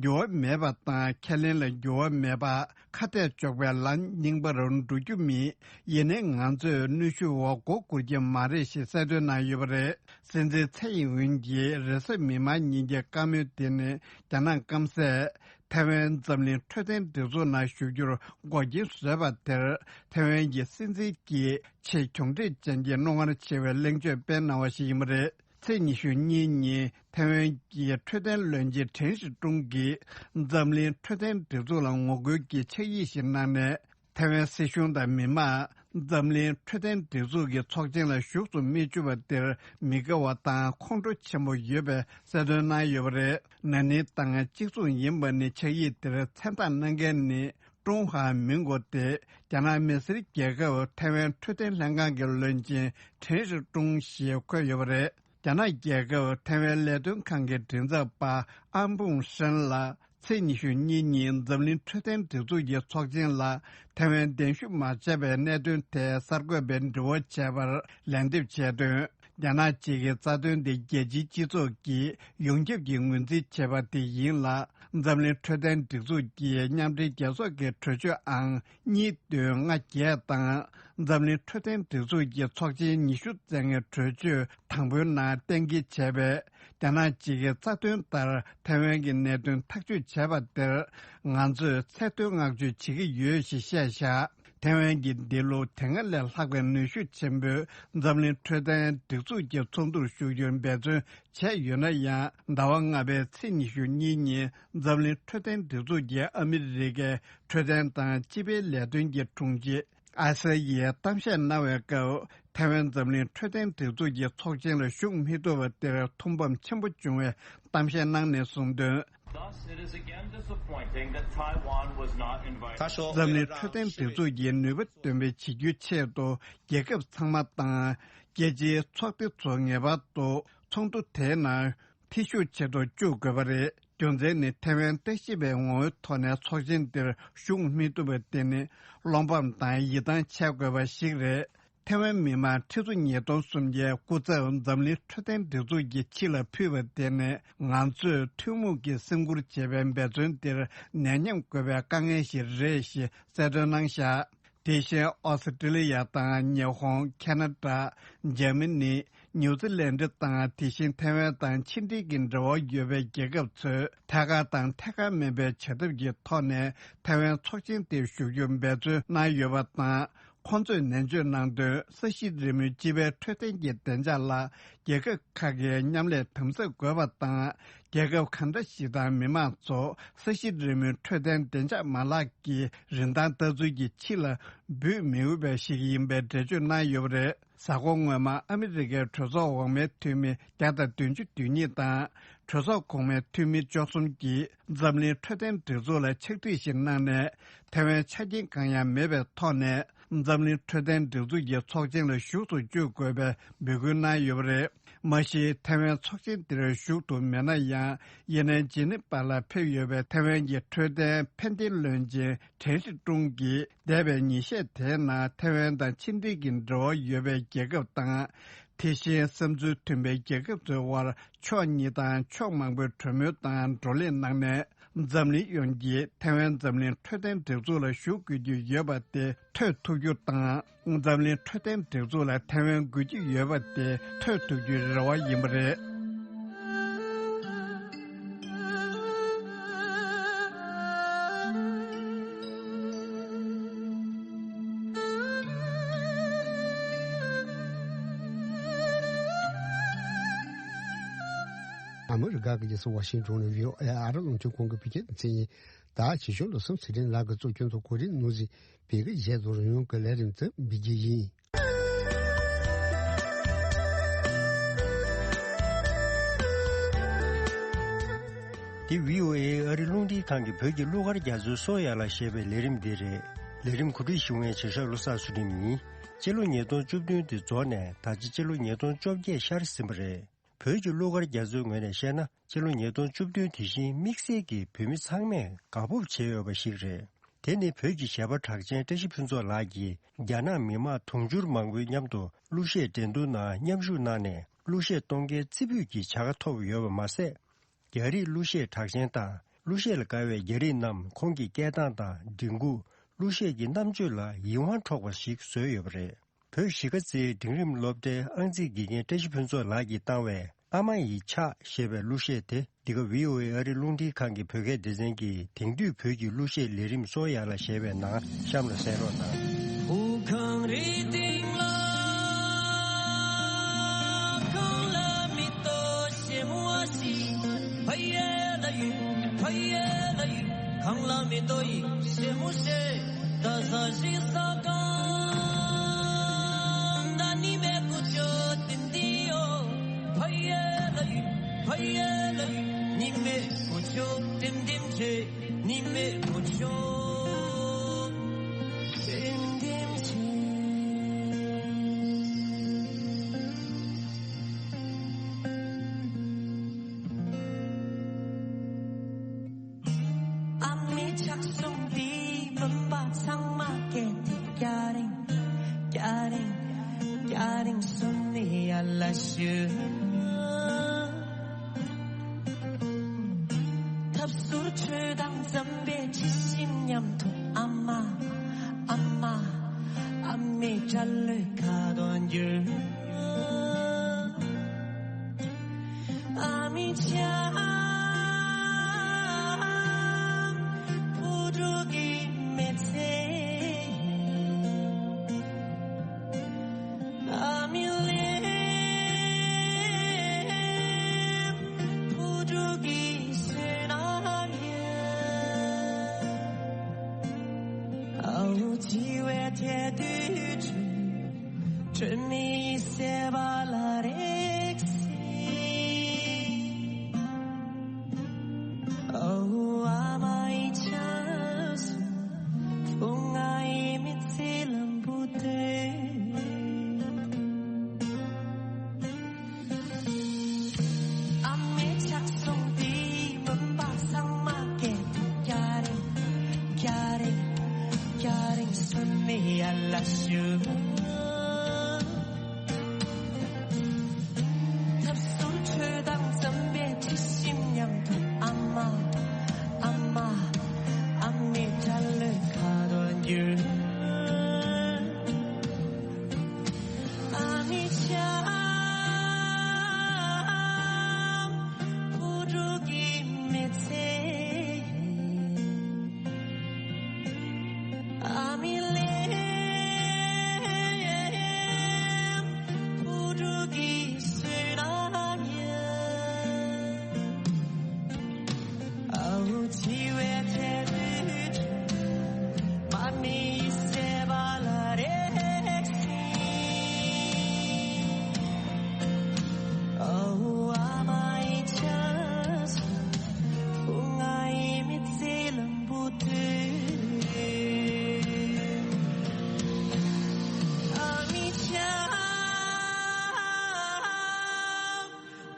འགྱུར་བ་མེད་པ་དང་། ཁས་ལེན་ལ་འགྱུར་བ་མེད་པ། ཁ་གཏད་གཅོག་པའི་ལམ་རྙིང་པར་འགྲོ་རྒྱུ་མིན། ཡིན་ནའི་ང་ཚོས་གནོན་ཤུགས་འོག་མགོ་སྒུར་གྱི་མ་རེད་ཞེས་གསལ་སྟོན་གནང་ཡོད་པ་རེད། སྲིད་འཛིན་ཚའེ་ཡིན་ཝུན་གྱིས་རེས་གཟའ་མིག་དམར་ཉིན་གྱི་བཀའ་མོལ་དེ་ནི། རྒྱ་ནག་སྐམ་སས་ཐའེ་ཝན་འཛམ་གླིང་འཕྲོད་བསྟེན་སྒྲིག་འཛུགས་ནང་ཞུགས་རྒྱུར་འགོག་རྐྱེན་བཟོས་པ་དེར། ཐའེ་ཝན་གྱི་སྲིད་འཛིན་གྱིས་ཆེས་གྱོང་འཕྲད་ཅན་གྱི་རྣོ་ངར་ཆེ་བའི་གླེང་བརྗོད་སྤེལ་གནང་བ་ཞིག་ཡིན་པ་རེད། ཚེས་ཉི་ཤུ་གཉིས་ཉིན་ཐའེ་ཝན་གྱི་འཕྲོད་བསྟེན་བློན་ཆེན་ཁྲེན་ཧྲི་ཀྲུང་གིས། འཛམ་གླིང་འཕྲོད་བསྟེན་སྒྲིག་འཛུགས་ལ་ངོ་རྒོལ་གྱི་ཕྱག་ཡིག་ཞིག་གནང་ནས། ཐའེ་ཝན་སྲིད་གཞུང་དང་མི་མང་། འཛམ་གླིང་འཕྲོད་བསྟེན་སྒྲིག་འཛུགས་ཀྱི་ཚོགས་ཆེན་ལ་ཞུགས་སུ་མི་བཅུག་པ་དེར་མི་དགའ་བ་དང་ཁོང་ཁྲོ་ཆེན་པོ་ཡོད་པའི་གསལ་སྟོན་གནང་ཡོད་པ་རེད། ན་ནིང་དང་གཅིག་མཚུངས་ཡིན་པ་ནི། ཕྱག་ཡིག་དེར་མཚན་རྟགས་གནང་མཁན་ནི། ཀྲུང་ཧྭ་མིན་གོ་སྟེ། རྒྱ་ནག་མི་སེར་རྒྱལ་ཁབ་ཐའེ་ཝན་འཕྲོད་བསྟེན་ལྷན་ཁང་གི་བློན་ཆེན་ཁྲེན་ཧྲི་ཀྲུང་ཞེས་འཁོད་ཡོད་པ་རེད། རྒྱ་ནག་རྒྱལ་ཁབ་ཐའེ་ཝན་ལས་དོན་ཁང་གི་མགྲིན་ཚབ་པ་ཨན་ཕུང་ཧྲན་ལ། ཚེས་ཉི་ཤུ་གཉིས་ཉིན་འཛམ་གླིང་འཕྲོད་བསྟེན་སྒྲིག་འཛུགས་ཀྱི་ཚོགས་ཆེན་ལ་ཐའེ་ཝན་གདན་ཞུ་མ་བྱས་པའི་གནད་དོན་ཐད་གསར་འགོད་པའི་དྲི་བ་བྱས་པར་ལན་འདེབས་བྱས་དོན། རྒྱ་ནག་གཅིག་གི་རྩ་དོན་དེ་རྒྱལ་སྤྱིའི་སྤྱི་ཚོགས་ཀྱིས་ཡོངས་ཁྱབ་ཀྱིས་ངོས་འཛིན་བྱས་པ་དེ་ཡིན་ལ། འཛམ་གླིང་འཕྲོད་བསྟེན་སྒྲིག་འཛུགས་ཀྱི་མཉམ་འབྲེལ་རྒྱལ་ཚོགས་ཀྱི་གྲོས་ཆོད་ཨང་གཉིས་བདུན་ལྔ་བརྒྱད་དང་། འཛམ་གླིང་འཕྲོད་བསྟེན་སྒྲིག་འཛུགས་ཀྱི་ཚོགས་ཆེན་ཉི་ཤུ་རྩ་ལྔའི་གྲོས་ཆོད་དང་པོའི་ནང་གཏན་འཁེལ་བྱས་པའི། རྒྱ་ནག་གཅིག་གི་རྩ་དོན་ལྟར་ཐའེ་ཝན་གྱི་གནད་དོན་ཐག་གཅོད་བྱས་པ་དེར་ང་ཚོས་ཚད་མཐོའི་བསྔགས་བརྗོད་བྱེད་ཀྱི་ཡོད་ཞེས་བཤད་བཞག་ཐའེ་ཝན་གྱིས་འདི་ལོ་དེ་སྔ་ལས་ལྷག་པའི་ནུས་ཤུགས་ཆེན་པོས་འཛམ་གླིང་འཕྲོད་བསྟེན་སྒྲིག་འཛུགས་ཀྱི་ཚོགས་འདུར་ཞུགས་རྒྱུར་འབད་བརྩོན་བྱས་ཡོད་ན་ཡང་། ཟླ་བ་ལྔ་པའི་ཚེས་ཉི་ཤུ་གཉིས་ཉིན་འཛམ་གླིང་འཕྲོད་བསྟེན་སྒྲིག་འཛུགས་ཀྱི་ཨ་མི་རི་ཀའི་འཕྲོད་བསྟེན་དང་སྤྱི་པའི་ལས་དོན་གྱི་དྲུང་ཆེ། ཨ་སེ་ཡིས་གཏམ་བཤད་གནང་བའི་སྐབས། ཐའེ་ཝན་འཛམ་གླིང་འཕྲོད་བསྟེན་སྒྲིག་འཛུགས་ཀྱི་ཚོགས་ཆེན་ལ་ཞུགས་མི་ཐུབ་པ་དེར་ཐུགས་ཕམ་ཆེན་པོ་བྱུང་བའི་གཏམ་བཤད་གནང་ནས་གསུངས་དོན། Thus, it is again disappointing that Taiwan was not invited. འཛམ་གླིང་འཕྲོད་བསྟེན་སྒྲིག་འཛུགས་ཀྱིས་ནུས་པ་འདོན་པའི་བྱེད་རྒྱུའི་ཆེད་དུ། རྒྱལ་ཁབ་ཚང་མ་དང་རྒྱལ་སྤྱིའི་ཚོགས་སྡེ་ཚོ་ངེས་པར་དུ་ཚོགས་འདུ་དེའི་ནང་། ཐེ་ཞུགས་བྱེད་དུ་བཅུག་དགོས་པ་རེད། རྒྱུ་མཚན་ནི་ཐའེ་ཝན་ལྟ་ཞིབ་པའི་ངོ་བོའི་ཐོག་ནས་ཚོགས་ཆེན་འདིར་ཞུགས་མི་ཐུབ་པ་དེ་ནི་བློ་ཕམ་དང་ཡིད་ཐང་ཆད་དགོས་པ་ཞིག་རེད། ཐའེ་ཝན་མི་དམངས་ཁྲི་ཚོ་ཉིས་སྟོང་སུམ་བརྒྱའི་སྐུ་ཚབ་འཛམ་གླིང་འཕྲོད་བསྟེན་སྒྲིག་འཛུགས་ཀྱི་ཕྱི་ལ་ཕུལ་བ་དེ་ནི་ང་ཚོས་ཐུན་མོང་གི་སེམས་ཁུར་བྱེད་པའི་འབད་བརྩོན་འདིར་ནད་ཉམས་དགོས་པའི་དཀའ་ངལ་ཞིག་རེད་ཞེས་གསལ་སྟོན་གནང་བཞག་དེ་བཞིན་ཨོ་སི་ཀྲི་ལི་ཡ་དང་ཉི་ཧོང་། ཁ་ན་ཌ། འཇར་མ་ནི། ནིའུ་ཛི་ལན་ཌི་དང་། དེ་བཞིན་ཐའེ་ཝན་དང་ཕྱི་འབྲེལ་གྱི་འབྲེལ་བ་ཡོད་པའི་རྒྱལ་ཁབ་ཚོས་ཐད་ཀར་དང་ཐད་ཀར་མིན་པའི་བྱ་ཐབས་ཀྱི་ཐོག་ནས་ཐའེ་ཝན་ཚོགས་ཆེན་དེར་ཞུགས་རྒྱུར་འབད་བརྩོན་གནང་ཡོད་པ་དང་། ཁོང་ཚོས་ནན་བརྗོད་གནང་དོན། ས་གཞི་རི་མོའི་སྤྱི་པའི་འཕྲོད་བསྟེན་གྱི་བདེ་འཇགས་ལ་རྒྱལ་ཁབ་ཁག་གིས་མཉམ་ལས་དམ་ཟབ་དགོས་པ་དང་། རྒྱལ་ཁབ་གང་འདྲ་ཞིག་དང་མི་མང་ཚོ་ས་གཞི་རི་མོའི་འཕྲོད་བསྟེན་བདེ་འཇགས་མ་ལག་གི་རིན་ཐང་ལྟ་ཚུལ་གྱི་ཕྱི་ལ་འབུད་མི་འོས་པ་ཞིག་ཡིན་པའི་འགྲེལ་བརྗོད་གནང་ཡོད་པ་རེད། གཟའ་འཁོར་སྔོན་མ་ཨ་མི་རི་ཀའི་གྲོས་ཚོགས་འོག་མའི་འཐུས་མི་བརྒྱ་དང་བདུན་ཅུ་དོན་གཉིས་དང་། གྲོས་ཚོགས་གོང་མའི་འཐུས་མི་བཅུ་གསུམ་གྱིས་འཛམ་གླིང་འཕྲོད་བསྟེན་སྒྲིག་འཛུགས་ལ་ཕྱག་བྲིས་ཤིག་གནང་ནས། ཐའེ་ཝན་ཆ་རྐྱེན་གང་ཡང་མེད་པའི་ཐོག་ནས། འཛམ་གླིང་འཕྲོད་བསྟེན་སྒྲིག་འཛུགས་ཀྱི་ཚོགས་ཆེན་ལ་ཞུགས་སུ་བཅུག་དགོས་པའི་འབོད་སྐུལ་གནང་ཡོད་པ་རེད། མ་གཞི་ཐའེ་ཝན་ཚོགས་ཆེན་དེར་ཞུགས་ཐུབ་མེད་ན་ཡང་། ཡིན་ནའི་ཇི་ནི་ཝ་ལ་ཕེབས་ཡོད་པའི་ཐའེ་ཝན་གྱི་འཕྲོད་བསྟེན་ཕན་བདེ་བློན་ཆེན་ཁྲེན་ཧྲི་ཀྲུང་གིས། འདས་པའི་ཉིན་ཤས་དེའི་ནང་ཐའེ་ཝན་དང་ཕྱི་འབྲེལ་གྱི་འབྲེལ་བ་ཡོད་པའི་རྒྱལ་ཁབ་དང་། དེ་བཞིན་བསམ་ཚུལ་མཐུན་པའི་རྒྱལ་ཁབ་ཚོའི་དབར་ཕྱོགས་གཉིས་དང་ཕྱོགས་མང་པོའི་གྲོས་མོལ་དང་བགྲོ་གླེང་གནང་ནས། འཛམ་གླིང་ཡོངས་ཀྱིས་ཐའེ་ཝན་འཛམ་གླིང་འཕྲོད་བསྟེན་སྒྲིག་འཛུགས་ལ་ཞུགས་དགོས་ཀྱི་ཡོད་པ་དེ་ཐོས་ཐུབ་རྒྱུ་དང་། འཛམ་གླིང་འཕྲོད་བསྟེན་སྒྲིག་འཛུགས་ལ་ཐའེ་ཝན་དགོས་ཀྱི་ཡོད་པ་དེ་ཐོས་ཐུབ་རྒྱུའི་རེ་བ་ཡིན་པ་རེད། ཨ་མི་རི་ཀ་གི་རྒྱལ་ས་ཝ་ཤིང་ཏོན་ནས་བྷི་ཨོ་ཨེ་ཨ་རི་རླུང་འཕྲིན་ཁང་གི་བོད་སྐད་སྡེ་ཚན་ཡིན། ད་ཆེ་ཆུང་ལོ་གསུམ་ཚེ་རིང་ལགས་ཀྱིས་གཙོ་སྐྱོང་དང་གོ་སྒྲིག་གནང་མཛད་པའི་གཞས་དང་རོལ་དབྱངས་ཀྱི་ལས་རིམ་དེ་འབུལ་རྒྱུ་ཡིན། འདི་བྷི་ཨོ་ཨེ་ཨ་རི་རླུང་འཕྲིན་ཁང་གི་བོད་ཀྱི་གླུ་གར་རྒྱ་མཚོའི་སོ་ཡ་ལ་ཞེས་པའི་ལས་རིམ་འདི་རེད། ལས་རིམ་གོ་སྒྲིག་ཞུ་མཁན་གཞིས་ཆགས་བློ་བཟང་ཚུལ་ཁྲིམས་ཡིན། སྤྱི་ལོ་ཉིས་སྟོང་བཅུ་བདུན་དེ་རྫོགས་ནས་ད་ཆ་སྤྱི་ལོ་ཉིས་སྟོང་བཅོ་བརྒྱད་ཤར་ཟིན་པ་རེད། བོད་ཀྱི་གླུ་གར་རྒྱ་མཚོའི་ངོས་ནས་བཤད་ན། སྤྱི་ལོ་ཉིས་སྟོང་བཅུ་བདུན་དེ་བཞིན་དམིགས་བསལ་གྱིས་བོད་མི་ཚང་མས་དགའ་སྤོབས་བྱེད་འོས་པ་ཞིག་རེད། དེ་ནི་བོད་ཀྱི་གཞས་པ་གྲགས་ཅན་བཀྲ་ཤིས་ཕུན་ཚོགས་ལགས་ཀྱིས་རྒྱ་ནག་མི་དམངས་དུང་ཕྱུར་མང་པོའི་མཉམ་དུ་གླུ་གཞས་འགྲན་བསྡུར་ནང་མཉམ་ཞུགས་གནང་ནས་གླུ་གཞས་གཏོང་མཁན་རྩེ་ཕུད་ཀྱི་བྱ་དགའ་ཐོབ་ཡོད་པ་མ་ཟད། རྒྱ་རིགས་གླུ་གཞས་གྲགས་ཅན་དང་གླུ་གཞས་ལ་དགའ་བའི་རྒྱ་རིགས་རྣམས་ཁོང་གི་སྐད་གདངས་དང་མགྲིན་ཁུག་གླུ་གཞས་ཀྱི་རྣམ་དཔྱོད་ལ་ཡིད་དབང་འཕྲོག་པ་ཞིག་བཟོས་ཡོད་པ་རེད། བོད་གཞིས་ཀ་རྩེའི་འབྲིང་རིམ་སློབ་གྲྭའི་ཨང་རྩིས་དགེ་རྒན་བཀྲ་ཤིས་ཕུན་ཚོགས་ལགས་ཀྱིས་བཏང་བའི་ཨ་མ་ཡི་ཕྱག་ཞེས་པའི་གླུ་གཞས་དེ་འདི་ག་བྷི་ཨོ་ཨེ་ཨ་རི་རླུང་འཕྲིན་ཁང་གི་བོད་སྐད་སྡེ་ཚན་གྱི་དེང་དུས་བོད་ཀྱི་གླུ་གཞས་ལས་རིམ་སོ་ཡ་ལ་ཞེས་པའི་ནང་གཤམ་ལ་གསན་རོགས་གནང་། ཕུ་ཁང་རི་སྟེང་ལ་གངས་ལ་མེ་ཏོག་ཞིམ་པོ་ཞིག་ཕ་ཡ་ལ་ཡུ་ཕ་ཡ་ལ་ཡུ། གངས་ལ་མེ་ཏོག་ཡིན་ཞེ་མོ་ཞེ། ད་ས་ཞིག་ས་གང་ད་ནི་མེ་ཀུ་ཅོ་ཏིམ་ཏིམ་ཡོ། ཕ་ཡ་ལ་ཡུ་ཕ་ཡ་ལ་ཡུ། ནི་མེ་ཀུ་ཅོ་ཏིམ་ཏིམ་ཆེ། ནི་མེ་ཀུ་ཅོ་ཏིམ་ཏིམ་ཆེ། ཨ་མའི་ཕྱག་ཟུང་འདིས་བུམ་པ་ཚང་མ་སྐྱེལ་ཏེ། སྐྱ་རེངས་སྐྱ་རེངས་སྐྱ་རེངས་སོན་ནས་ཡར་ལ་ཞུ། ཐབ་ཟུར་ཁྲོད་དང་འཛམ་བུའི་ཁྲི་ཤིང་མཉམ་དུ། ཨ་མ་ཨ་མ་ཨ་མའི་སྐྲ་ལོའི་ཁ་དོག་འགྱུར། ཨ་མའི་ཕྱག་བུ་ཕྲུག་གི་མི་ཚེ། ཨ་མའི་ལུས་བུ་ཕྲུག་གི་བསོད་ནམས་ཡིན། ཨ་འུ་འཆི་བའི་ཐལ་དུས་དྲོད། དྲོད་མེད་ཡིད་སེམས་པ་ལ་རེག་སྲིད། ཨ་འུ་ཨ་མ་ཡི་ཕྱག་ཟུང་། བུ་ང་ཡི་མི་ཚེ་ལམ་བུ་དེ། ཨ་མའི་ཕྱག་ཟུང་འདིས་བུམ་པ་ཚང་མ་སྐྱེལ་ཏེ། སྐྱ་རེངས་སྐྱ་རེངས་སྐྱ་རེངས་སོན་ནས་ཡར་ལ་ཞུ། ཐབ་ཟུར་ཁྲོད་དང་འཛམ་བུའི་ཁྲི་ཤིང་མཉམ་དུ། ཨ་མ་ཨ་མ་ཨ་མའི་སྐྲ་ལོའི་ཁ་དོག་འགྱུར། ཨ་མའི་ཕྱག་བུ་ཕྲུག་གི་མི་ཚེ་ཡིན། ཨ་མའི་ལུས་བུ་ཕྲུག་གི་བསོད་ནམས་ཡིན། ཨ་འུ་འཆི་བའི་ཚེ་དུས། མ་མི་ཡི་སེམས་པ་ལ་རེག་སྲིད། ཨ་འུ་ཨ་མ་ཡི་ཕྱག་ཟུང་། བུ་ང་ཡི་མི་ཚེ་ལམ་བུ་དེ། ཨ་མའི་ཕྱག་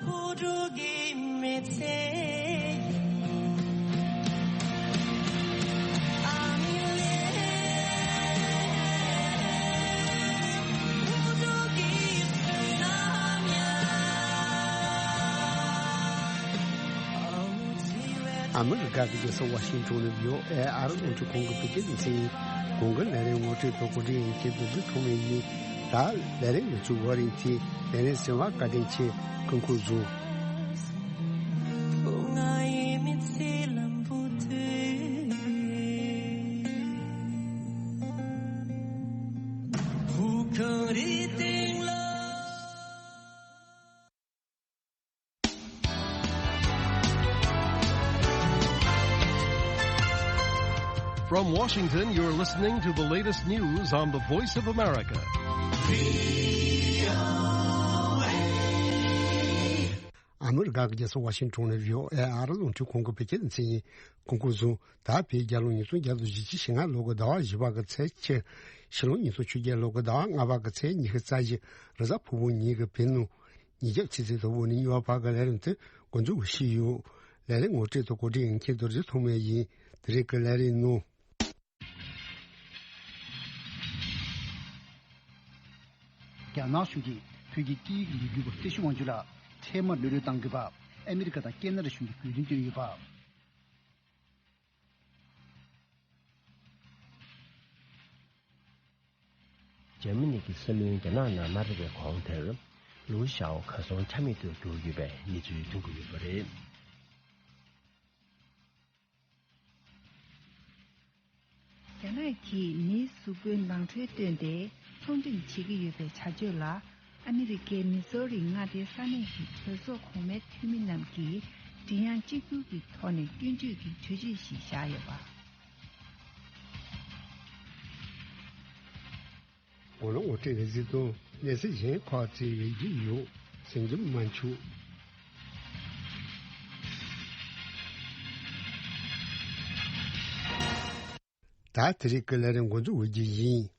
བུ་ཕྲུག་གི་མི་ཚེ་ཡིན། ཨ་མའི་ལུས་བུ་ཕྲུག་གི་བསོད་ནམས་ ཨ་མི་རི་ཀ་གི་རྒྱལ་ས་ཝ་ཤིང་ཊོན་ནས་ཡོད་ཨེ་ཨར་རླུང་འཕྲིན་ཁང་གི་བོད་སྐད་སྡེ་ཚན་ཡིན། གོང་གི་ལས་རིམ་ངོ་སྤྲོད་དང་གོ་སྒྲིག་ཡིན་མཁན་དུ་འཛུལ་ཐོག་མེད་ཡིན། ད་ལས་རིམ་ངོ་ཚུགས་བར་ཡིན་ཏེ་ལས་རིམ་གསན་པར་བཀའ་དྲིན་ཆེ། སྐུ་ཁམས་བཟང་། From Washington, you're listening to the latest news on the Voice of America. ཨ་མི་རི་ཀ་གི་རྒྱལ་ས་ཝ་ཤིང་ཊོན་ནས་བྷི་ཨོ་ཨེ་ཨར་རླུང་འཕྲིན་ཁང་གི་བོད་སྐད་སྡེ་ཚན་ཡིན། སྐུ་ཁམས་བཟང་། ད་བོད་རྒྱལ་ལོ་ཉིས་སྟོང་བརྒྱ་དང་བཞི་བཅུ་ཞེ་ལྔ་ལོ་གི་ཟླ་བ་བཞི་པ་གི་ཚེས་ཕྱེད། ཕྱི་ལོ་ཉིས་སྟོང་བཅོ་བརྒྱད་ལོ་གི་ཟླ་བ་ལྔ་པ་གི་ཚེས་ཉི་ཤུ་རྩ་བཞི། རེས་གཟའ་ཕུར་བུ་ཉིན་གྱི་བོད་ནང་ཉིན་རྒྱབ་ཕྱི་ཚེས་དང་པོ་ནས་ཉི་མ་བར་གྱི་ལས་རིམ་དེ་འགོ་འཛུགས་ཞུས་ཡོད། ལས་རིམ་ངོ་སྤྲོད་དང་གོ་སྒྲིག་ཡིན་མཁན་རྡོ་རྗེ་ཐོགས་མེད་ཡིན། དེ་རིང་གི་ལས་རིམ་ནང་། རྒྱ་ནག་གཞུང་གིས་བོད་ཀྱི་སྐད་ཡིག་ལས་འགུལ་བ་བཀྲ་ཤིས་དབང་ཕྱུག་ལགས་འཕྲལ་མར་གློད་གྲོལ་གཏང་དགོས་པ་ཨ་མི་རི་ཀ་དང་ཁེ་ན་ཌ་གཞུང་གིས་དགོས་འདུན་བཏོན་ཡོད་པ། འཇར་མ་ནི་གི་སྲིད་བློན་རྒྱ་ནག་ནང་མ་ཕེབས་པའི་གོང་དེར། ལུའུ་ཞའོ་གར་སོང་ཆ་མེད་དུ་གྱུར་ཡོད་པའི་གནས་ཚུལ་ཐོན་གྱི་ཡོད་པ་རེད། རྒྱ་ནག་གིས་མིའི་གཟུགས་པོའི་ནང་ཁྲོལ་བཏོན་ཏེ་ཚོང་འགྲེམས་བྱེད་ཀྱི་ཡོད་པའི་བྱ་སྤྱོད་ལ། ཨ་མི་རི་ཀའི་མི་སོ་རི་མངའ་སྡེའི་ས་གནས་ཀྱི་གྲོས་ཚོགས་གོང་མའི་འཐུས་མི་རྣམས་ཀྱིས་མགྲིན་དབྱངས་གཅིག་གྱུར་གྱི་ཐོག་ནས་སྐྱོན་བརྗོད་ཀྱི་གྲོས་ཆོད་ཞིག་བཞག་ཡོད་པ། གོ་ལ་ངོ་སྤྲོད་ལས་གཟིགས་དང་གནས་ཚུལ་གཞན་ཁག་བཙལ་བའི་རྒྱུ་ཡོད་ཟིན་གྱི་མ་འཆུག་ད་དེ་རིང་གི་ལས་རིམ་འགོ་འཛུགས་འོས་རྒྱུ་ཡིན།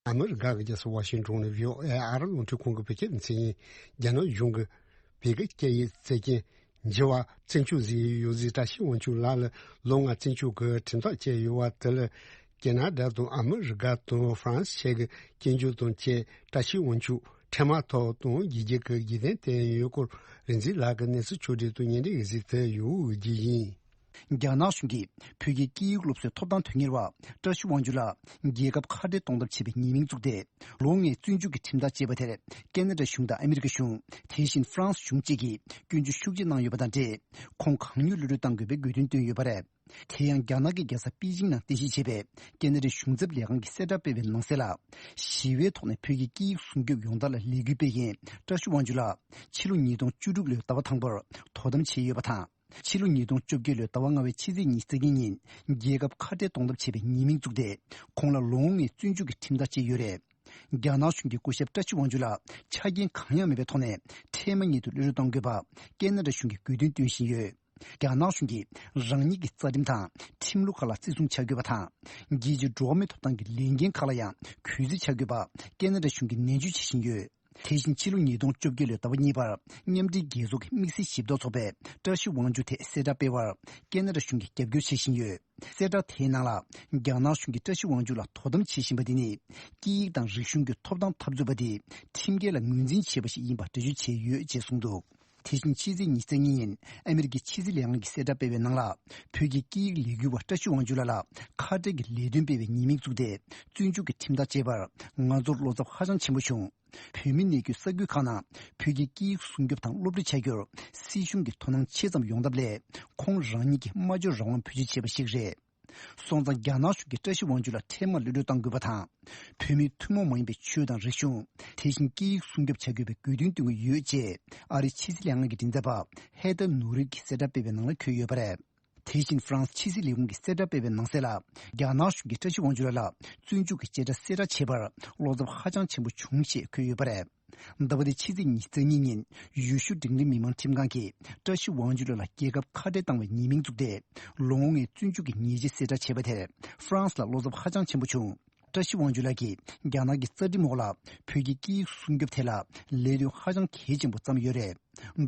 ཨ་མི་རི་ཀ་གི་རྒྱལ་ས་ཝ་ཤིང་ཊོན་ནས་བྷི་ཨོ་ཨེ་ཨར་རླུང་འཕྲིན་ཁང་གི་བོད་སྐད་སྡེ་ཚན་ཡིན། རྒྱ་ནག་གཞུང་གི་བོད་ཀྱི་སྐད་ཡིག་བཙན་སྐྱོང་བཟོས་ཡོད་ཟེར་བཀྲ་ཤིས་དབང་ཕྱུག་ལགས་ལ་ལོ་ལྔ་བཙན་སྐྱོང་གི་ཁྲིམས་ཐག་བཅད་ཡོད་པ་དེ་ལ་ཁེ་ན་ཌ་དང་ཨ་མི་རི་ཀ་དང་ཧྥ་རན་སི་བཅས་ཀྱི་སྐྱོན་བརྗོད་དང་བཅས་བཀྲ་ཤིས་དབང་ཕྱུག་འཕྲལ་མ་ཐོག་དང་རྒྱལ་སྤྱི་གི་རྒྱལ་དོན་བསྟན་ཡོད་སྐོར་རིག་འཛིན་ལགས་ཀྱི་གནས་ཚུལ་ཕྱོགས་སྒྲིག་དང་སྙན་སྒྲོན་ཡིག་གཟིགས་དེ་ཡོད་འོས་རྒྱུ་ཡིན། རྒྱ་ནག་གཞུང་གིས་བོད་ཀྱི་སྐད་ཡིག་སློབ་གསོའི་ཐོབ་ཐང་དོན་གཉེར་བ་བཀྲ་ཤིས་དབང་ཕྱུག་ལགས་རྒྱལ་ཁབ་ཁ་བྲལ་གཏོང་ཐབས་བྱེད་པའི་ཉེས་མིང་བཙུགས་ཏེ། ལོ་ལྔའི་བཙོན་འཇུག་གི་ཁྲིམས་ཐག་བཅད་པ་དེར་ཁེ་ན་ཌ་གཞུང་དང་ཨ་མི་རི་ཀ་གཞུང་། དེ་བཞིན་ཧྥ་རན་སི་གཞུང་བཅས་ཀྱིས་སྐྱོན་བརྗོད་ཤུགས་ཆེ་གནང་ཡོད་པ་དང་འབྲེལ། ཁོང་གང་མྱུར་གློད་གྲོལ་གཏང་དགོས་པའི་དགོས་འདུན་བཏོན་ཡོད་པ་རེད། དེ་ཡང་རྒྱ་ནག་གི་རྒྱལ་ས་པེ་ཅིང་ནང་རྟེན་གཞི་བྱས་པའི་ཁེ་ན་ཌའི་གཞུང་ཚབ་ལས་ཁང་གིས་གསལ་བསྒྲགས་སྤེལ་བའི་ནང་གསལ་ལ། ཞི་བའི་ཐོག་ནས་བོད་ཀྱི་སྐད་ཡིག་སྲུང་སྐྱོབ་ཡོང་ཐབས་ལ་ལས་འགུལ་སྤེལ་མཁན་བཀྲ་ཤིས་དབང་ཕྱུག་ལགས་ཕྱི་ལོ་ཉིས་སྟོང་བཅུ་དྲུག་ལོའི་ཟླ་བ་དང་པོར་དོ་དམ་བྱས་ཡོད་པ་དང་། ཕྱི་ལོ་ཉིས་སྟོང་བཅོ་བརྒྱད་ལོའི་ཟླ་བ་ལྔ་པའི་ཕྱི་ཚེས་ཉི་ཤུ་རྩ་གཉིས་ཉིན་རྒྱལ་ཁབ་ཁ་བྲལ་གཏོང་ཐབས་བྱས་པའི་ཉེས་མིང་བཙུགས་ཏེ། ཁོང་ལ་ལོ་ལྔའི་བཙོན་འཇུག་གི་ཁྲིམས་ཐག་བཅད་ཡོད་རེད། རྒྱ་ནག་གཞུང་གིས་སྐུ་ཞབས་བཀྲ་ཤིས་དབང་ཕྱུག་ལ་ཆ་རྐྱེན་གང་ཡང་མེད་པའི་ཐོག་ནས་འཕྲལ་མ་ཉིད་དུ་གློད་གྲོལ་གཏང་དགོས་པ་ཁེ་ན་ཌ་གཞུང་གིས་དགོས་འདུན་བཏོན་བཞིན་ཡོད། རྒྱ་ནག་གཞུང་གིས་རང་ཉིད་ཀྱི་རྩ་ཁྲིམས་དང་ཁྲིམས་ལུགས་ཁག་ལ་བརྩི་སྲུང་བྱ་དགོས་པ་དང་། རྒྱལ་སྤྱིའི་འགྲོ་བ་མིའི་ཐོབ་ཐང་གི་ལས་འགན་ཁག་ལ་ཡང་གུས་བརྩི་བྱ་དགོས་པ་ཁེ་ན་ཌ་གཞུང་གིས་ནན་བརྗོད་བྱེད་བཞིན་ཡོད། དེ་བཞིན་ཕྱི་ལོ་ཉིས་སྟོང་བཅོ་བརྒྱད་ལོའི་ཟླ་བ་གཉིས་པར་མཉམ་འབྲེལ་རྒྱལ་ཚོགས་ཀྱི་དམིགས་བསལ་ཞིབ་ཕྲ་ཚོགས་པས་བཀྲ་ཤིས་དབང་ཕྱུག་ཐད་གསལ་བསྒྲགས་སྤེལ་བར་ཁེ་ན་ཌ་གཞུང་གིས་རྒྱབ་སྐྱོར་བྱེད་བཞིན་ཡོད། གསལ་བསྒྲགས་དེའི་ནང་ལ། རྒྱ་ནག་གཞུང་གིས་བཀྲ་ཤིས་དབང་ཕྱུག་ལ་དོ་དམ་བྱེད་བཞིན་པ་དེ་ནི། སྐད་ཡིག་དང་རིག་གཞུང་གི་ཐོབ་ཐང་འཐབ་རྩོད་པ་དེ་ཁྲིམས་འགལ་ལ་ངོས་འཛིན་བྱས་པ་ཞིག་ཡིན་པ་འགྲེལ་བརྗོད་བྱས་ཡོད་ཅེས་གསུངས་འདུག་དེ་བཞིན་ཕྱི་ཚེས་ཉི་ཤུ་རྩ་གཉིས་ཉིན་ཨ་མི་རི་ཀའི་ཕྱི་སྲིད་ལས་ཁང་གིས་གསལ་བསྒྲགས་སྤེལ་བའི་ནང་ལ། བོད་ཀྱི་སྐད་ཡིག་ལས་འགུལ་བ་བཀྲ་ཤིས་དབང་ཕྱུག་ལགས་ལ་ཁ་བྲལ་གྱི་ལས་དོན་སྤེལ་བའི་ཉེས་མིང་བཙུགས་ཏེ། བཙོན་འཇུག་གི་ཁྲིམས་ཐག་བཅད་པར་ང་ཚོར་བློ་འཚབ་ཧ་ཅང་ཆེན་པོ་བྱུང་། བོད་མི་གནས་རྒྱུའི་ས་ཁུལ་ཁག་ནང་བོད་ཀྱི་སྐད་ཡིག་སྲུང་སྐྱོབ་དང་སློབ་ཁྲིད་བྱ་རྒྱུར་སྲིད་གཞུང་གི་དོ་སྣང་ཆེ་ཙམ་ཡོང་ཐབས་སླད། ཁོང་རང་ཉིད་ཀྱིས་སྨྲ་བརྗོད་རང་དབང་བེད་སྤྱོད་བྱས་པ་ཞིག་རེད། སོང་ཙང་རྒྱ་ནག་གཞུང་གིས་བཀྲ་ཤིས་དབང་ཕྱུག་ལ་འཕྲལ་མར་གློད་གྲོལ་གཏང་དགོས་པ་དང་། བོད་མིའི་ཐུན་མོང་མ་ཡིན་པའི་ཆོས་དང་རིག་གཞུང་། དེ་བཞིན་སྐད་ཡིག་སྲུང་སྐྱོབ་བྱ་དགོས་པའི་དགོས་འདུན་བཏོན་གྱི་ཡོད་ཅེས་ཨ་རིའི་ཕྱི་སྲིད་ལས་ཁང་གི་མགྲིན་ཚབ་པ་ཧེ་ཐར་ནུ་རིད་ཀྱིས་གསལ་བསྒྲགས་སྤེལ་བའི་ནང་ལ་འཁོད་ཡོད་པ་རེད། དེ་བཞིན་ཧྥ་རན་སི་ཕྱི་སྲིད་ལས་ཁུངས་ཀྱིས་གསལ་བསྒྲགས་སྤེལ་བའི་ནང་གསལ་ལ། རྒྱ་ནག་གཞུང་གིས་བཀྲ་ཤིས་དབང་ཕྱུག་ལགས་ལ་བཙོན་འཇུག་གི་བྱེ་བྲག་གསལ་བསྒྲགས་བྱས་པར་བློ་འཚབ་ཧ་ཅང་ཆེན་པོ་བྱུང་ཞེས་འཁོད་ཡོད་པ་རེད། ཟླ་བ་འདིའི་ཕྱི་ཚེས་ཉི་ཤུ་རྩ་གཉིས་ཉིན་ཡུལ་ཤུལ་འབྲིང་རིམ་མི་མང་ཁྲིམས་ཁང་གིས་བཀྲ་ཤིས་དབང་ཕྱུག་ལགས་ལ་རྒྱལ་ཁབ་ཁ་བྲལ་བཏང་བའི་ཉེས་མིང་བཙུགས་ཏེ། ལོ་ངོ་ལྔའི་བཙོན་འཇུག་གི་ཉེས་ཆད་གསལ་བསྒྲགས་བྱས་པ་དེར་ཧྥ་རན་སི་ལ་བློ་འཚབ་ཧ་ཅང་ཆེན་པོ་བྱུང་། བཀྲ་ཤིས་དབང་ཕྱུག་ལགས་ཀྱིས་རྒྱ་ནག་གི་རྩ་ཁྲིམས་འོག་ལ་བོད་ཀྱི་སྐད་ཡིག་སྲུང་སྐྱོབ་ཐད་ལ་ལས་དོན་ཧ་ཅང་གལ་ཆེན་པོ་བརྩམས་ཡོད་རེད།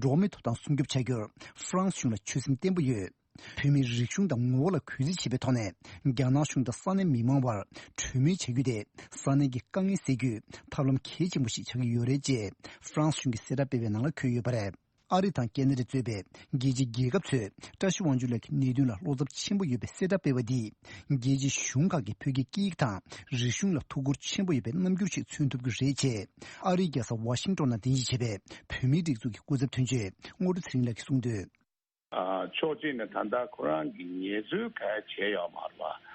འགྲོ་བ་མིའི་ཐོབ་ཐང་སྲུང་སྐྱོབ་བྱ་རྒྱུར་ཧྥ་རན་སི་གཞུང་ལ་ཆོད་སེམས་བརྟན་པོ་ཡོད། བོད་མིའི་རིག་གཞུང་དང་ངོ་བོ་ལ་གུས་བརྩི་བྱེད་པའི་ཐོག་ནས་རྒྱ་ནག་གཞུང་དང་ས་གནས་མི་མང་བར་གྲོས་མོལ་བྱ་རྒྱུ་དེ་ས་གནས་ཀྱི་དཀའ་ངལ་སེལ་རྒྱུའི་ཐབས་ལམ་གལ་ཆེན་པོ་ཞིག་ཆགས་ཀྱི་ཡོད་རེད་ཅེས་ཧྥ་རན་སི་གཞུང་གིས་གསལ་བསྒྲགས་སྤེལ་བའི་ནང་ལ་འཁོད་ཡོད་པ་རེད། ཨ་རི་དང་ཁེ་ན་ཌ་གཙོས་པའི་རྒྱལ་སྤྱིའི་རྒྱལ་ཁབ་ཚོས་བཀྲ་ཤིས་དབང་ཕྱུག་ལགས་ཀྱི་གནད་དོན་ལ་བློ་འཚབ་ཆེན་པོ་ཡོད་པའི་གསལ་བསྒྲགས་སྤེལ་བ་འདིས། རྒྱལ་སྤྱིའི་གཞུང་ཁག་གིས་བོད་ཀྱི་སྐད་ཡིག་དང་རིག་གཞུང་ལ་ཐུགས་ཁུར་ཆེན་པོ་ཡོད་པའི་རྣམ་འགྱུར་ཞིག་མཚོན་ཐུབ་ཀྱི་རེད་ཅེས། ཨ་རིའི་རྒྱལ་ས་ཝ་ཤིང་ཊོན་ནང་རྟེན་གཞི་བྱས་པའི་བོད་མིའི་སྒྲིག་འཛུགས་ཀྱི་སྐུ་ཚབ་དོན་གཅོད་རྔོག་སྒྲོན་ཚེ་རིང་ལགས་ཀྱིས་གསུངས་དོན། ཨ། ཕྱོགས་གཅིག་ནས་ད་ལྟ་ཁོ་རང་གི་ངལ་རྩོལ་གང་ཡང་བྱས་ཡོད་མ་རེད་པ།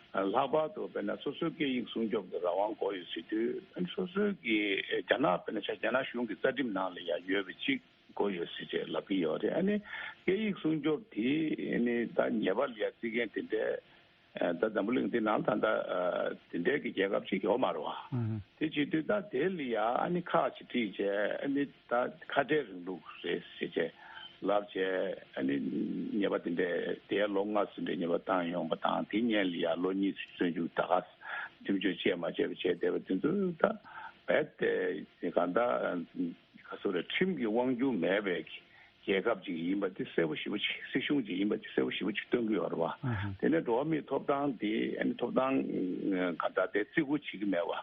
ལྷག་པར་དུ་དཔེར་ན་སོ་སོའི་སྐད་ཡིག་སྲུང་སྐྱོབ་ཀྱི་རང་དབང་དགོས་ཡོད་ཟེར་དུས། སོ་སོའི་གི་རྒྱ་ནག་དཔེར་ན་ཆ་རྒྱ་ནག་གཞུང་གི་རྩ་ཁྲིམས་ནང་ལ་ཡང་ཡོད་པ་ཅིག་དགོས་ཡོད་ཟེར་བྱས་ལབ་ཀྱི་ཡོད་རེད། ཨ་ནི་སྐད་ཡིག་སྲུང་སྐྱོབ་དེ་ཨ་ནི་ད་ཉེས་པ་ལ་ཡང་བརྩི་མཁན་དེ་འདྲའི། ཨ། ད་འཛམ་བུ་གླིང་འདི་ནང་ད་ལྟ་ཨ་དེ་འདྲའི་གི་རྒྱལ་ཁབ་ཅིག་ཡོད་མ་རེད་པ། ཨ་ཧུ། དེ་བྱེད་དུས་ད་དེ་ལ་ཡང་ཨ་ནི་ཁག་ཅིག་དཀྲིས་བྱས། ཨ་ནི་ད་ཁ་བྲལ་རིང་ལུགས་རེད་ཟེར་བྱས་ལབ་བྱས། ཨ་ནི་ཉེས་པ་དེ་འདྲའི་དེའི་ལོ་ལྔ་ཙམ་འདྲའི་ཉེས་པ་བཏང་ཡོང་པ་དང་། དེ་སྔོན་ལ་ཡང་ལོ་གཉིས་བཙོན་འཇུག་ད་ག་ཁྲིམས་གཅོད་བྱས་མ་བྱས་པ་བྱས་བསྡད་པ་དེ་ཚོ་ད་རྦད་དེ་གང་ལྟར་ག་ཚོད་རེད། ཁྲིམས་ཀྱི་དབང་སྒྱུར་མེད་པའི་རྒྱལ་ཁབ་ཅིག་ཡིན་པ་དེ་གསལ་པོ་ཞེ་པོ་ཅིག་སྲིད་གཞུང་ཅིག་ཡིན་པ་དེ་གསལ་པོ་ཞེ་པོ་ཅིག་སྟོན་གྱི་ཡོད་རེད་པ། ཨ་ཧ། དེ་ནས་འགྲོ་བ་མིའི་ཐོབ་ཐང་དེ་ཨ་ནི་ཐོབ་ཐང་གང་ལྟར་དེ་བརྩི་བཀུར་བྱེད་ཀྱི་མེད་པ།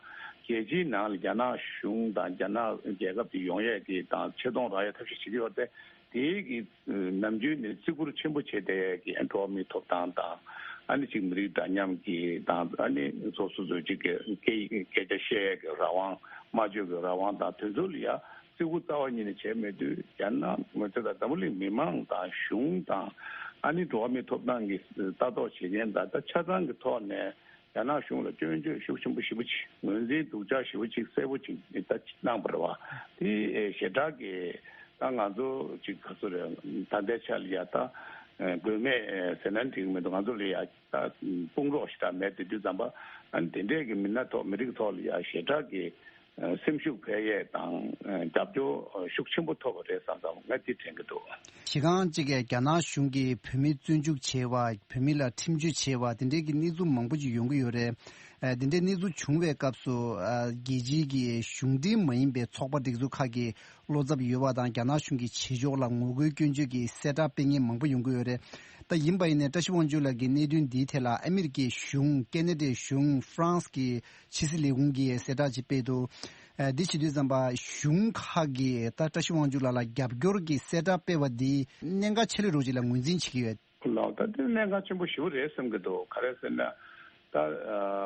རྒྱལ་སྤྱིའི་ནང་ལ་རྒྱ་ནག་གཞུང་དང་རྒྱ་ནག་རྒྱལ་ཁབ་དེ་ཡོང་ཡས་ཀྱི་དང་ཆེ་མཐོང་རག་ཡས་ཐབས་ཤེས་བྱེད་ཀྱི་ཡོད་རེད་དེ། དེའི་གི་ནམ་རྒྱུན་ནས་བརྩི་བཀུར་ཆེན་པོ་བྱེད་བསྡད་ཡས་ཀྱི་འགྲོ་བ་མིའི་ཐོབ་ཐང་དང་། ཨ་ནི་ཅིག་མི་རིགས་འདྲ་མཉམ་གྱི་དང་། ཨ་ནི་སོ་སོ་སོ་ཅིག་གི་སྐད་སྐད་ཆ་བཤད་ཡས་ཀྱི་རང་དབང་། སྨྲ་བརྗོད་ཀྱི་རང་དབང་དང་། དེ་ཚོ་ལ་ཡ་བརྩི་བཀུར་རྩ་བ་ཉིད་ནས་བྱས་མེད་དུས། རྒྱ་ནག་མི་ཚེ་དང་འཛམ་བུ་གླིང་མི་མང་དང་གཞུང་དང་། ཨ་ནི་འགྲོ་བ་མིའི་ཐོབ་ཐང་གི་ལྟ་རྟོག་བྱེད་མཁན་དང་། ད་ཆ་ཚང་གི་ཐོག་ནས་རྒྱ་ནག་གཞུང་ལ་སྐྱོན་བརྗོད་ཤུགས་ཆེན་པོ་ཞེ་པོ་ཅིག་ངོས་འཛིན་སྡུག་ཅག་ཞེ་པོ་ཅིག་གསལ་པོ་ཅིག་ད་གནང་བ་རེད་པ། དེ་ཞེ་དྲག་གི་ད་ང་ཚོ་ཅིག་ག་ཚོད་རེད། ད་ལྟའི་ཆ་ལ་ཡ་ད་དགོས་མེད་ཟེར་ན་འགྲིག་གི་མི་འདུག་ང་ཚོ་ལ་ཡ་ད་དཔུང་རོགས་ཞེ་དྲག་མེད་དུས་ཙམ་པ། ཨ་ནི་དེ་འདྲས་ཀྱི་མི་སྣ་ཐོག་མི་རིགས་ཐོག་ལ་ཡ་ཞེ་དྲག་གི་སེམས་ཤུགས་འཕེལ་ཡས་དང་རྒྱབ་སྐྱོར་ཤུགས་ཆེན་པོ་ཐོབ་པ་རེད་བསམ་བསམ་ངས་དེ་དྲན་གྱི་འདུག་གཞི་རྐང་གཅིག་གིས་རྒྱ་ནག་གཞུང་གིས་བོད་མི་བཙོན་འཇུག་བྱས་པ། བོད་མི་ལ་ཁྲིམས་གཅོད་བྱས་པ། དེ་འདྲས་ཀྱི་གནས་ཚུལ་མང་པོ་ཅིག་ཡོང་གི་ཡོད་རེད། ཨ། དེ་འདྲའི་གནས་ཚུལ་བྱུང་བའི་སྐབས་སུ། ཨ། རྒྱལ་སྤྱིའི་གི་གཞུང་འབྲེལ་མ་ཡིན་པའི་ཚོགས་པ་སྒྲིག་འཛུགས་ཁག་གིས་བློ་འཚབ་ཡོད་པ་དང་། རྒྱ་ནག་གཞུང་གི་བྱེད་ཕྱོགས་ལ་ངོ་རྒོལ་སྐྱོན་བརྗོད་ཀྱི་གསལ་བསྒྲགས་སྤེལ་མཁན་མང་པོ་ཡོང་གི་ཡོད་རེད། ད་ཡིན་པ་ཡིན་ནའི་བཀྲ་ཤིས་དབང་ཕྱུག་ལགས་ཀྱི་གནད་དོན་འདིའི་ཐད་ལ་ཨ་མི་རི་ཀའི་གཞུང་། ཁེ་ན་ཌའི་གཞུང་། ཧྥ་རན་སི་གི་ཕྱི་སྲིད་ལས་ཁུངས་ཀྱིས་གསལ་བསྒྲགས་ཅིག་སྤེལ་འདུག་ཨ། འདི་བྱེད་དུས་ཙམ་པ་གཞུང་ཁག་གིས་ད་བཀྲ་ཤིས་དབང་ཕྱུག་ལགས་ལ་རྒྱབ་སྐྱོར་གྱི་གསལ་བསྒྲགས་སྤེལ་བ་འདི་གནད་འགག་ཆེ་ལོས་རོགས་ཅིག་ལ་ངོས་འཛིན་བྱེད་ཀྱི་ཡོད། ལགས། ད་དེ་གནད་འགག་ཆེན་པོ་ཞེ་པོ་རེད་བསམ་གྱི་འདུག་ག་རེ་ཟེར་ན། ད་ཨ་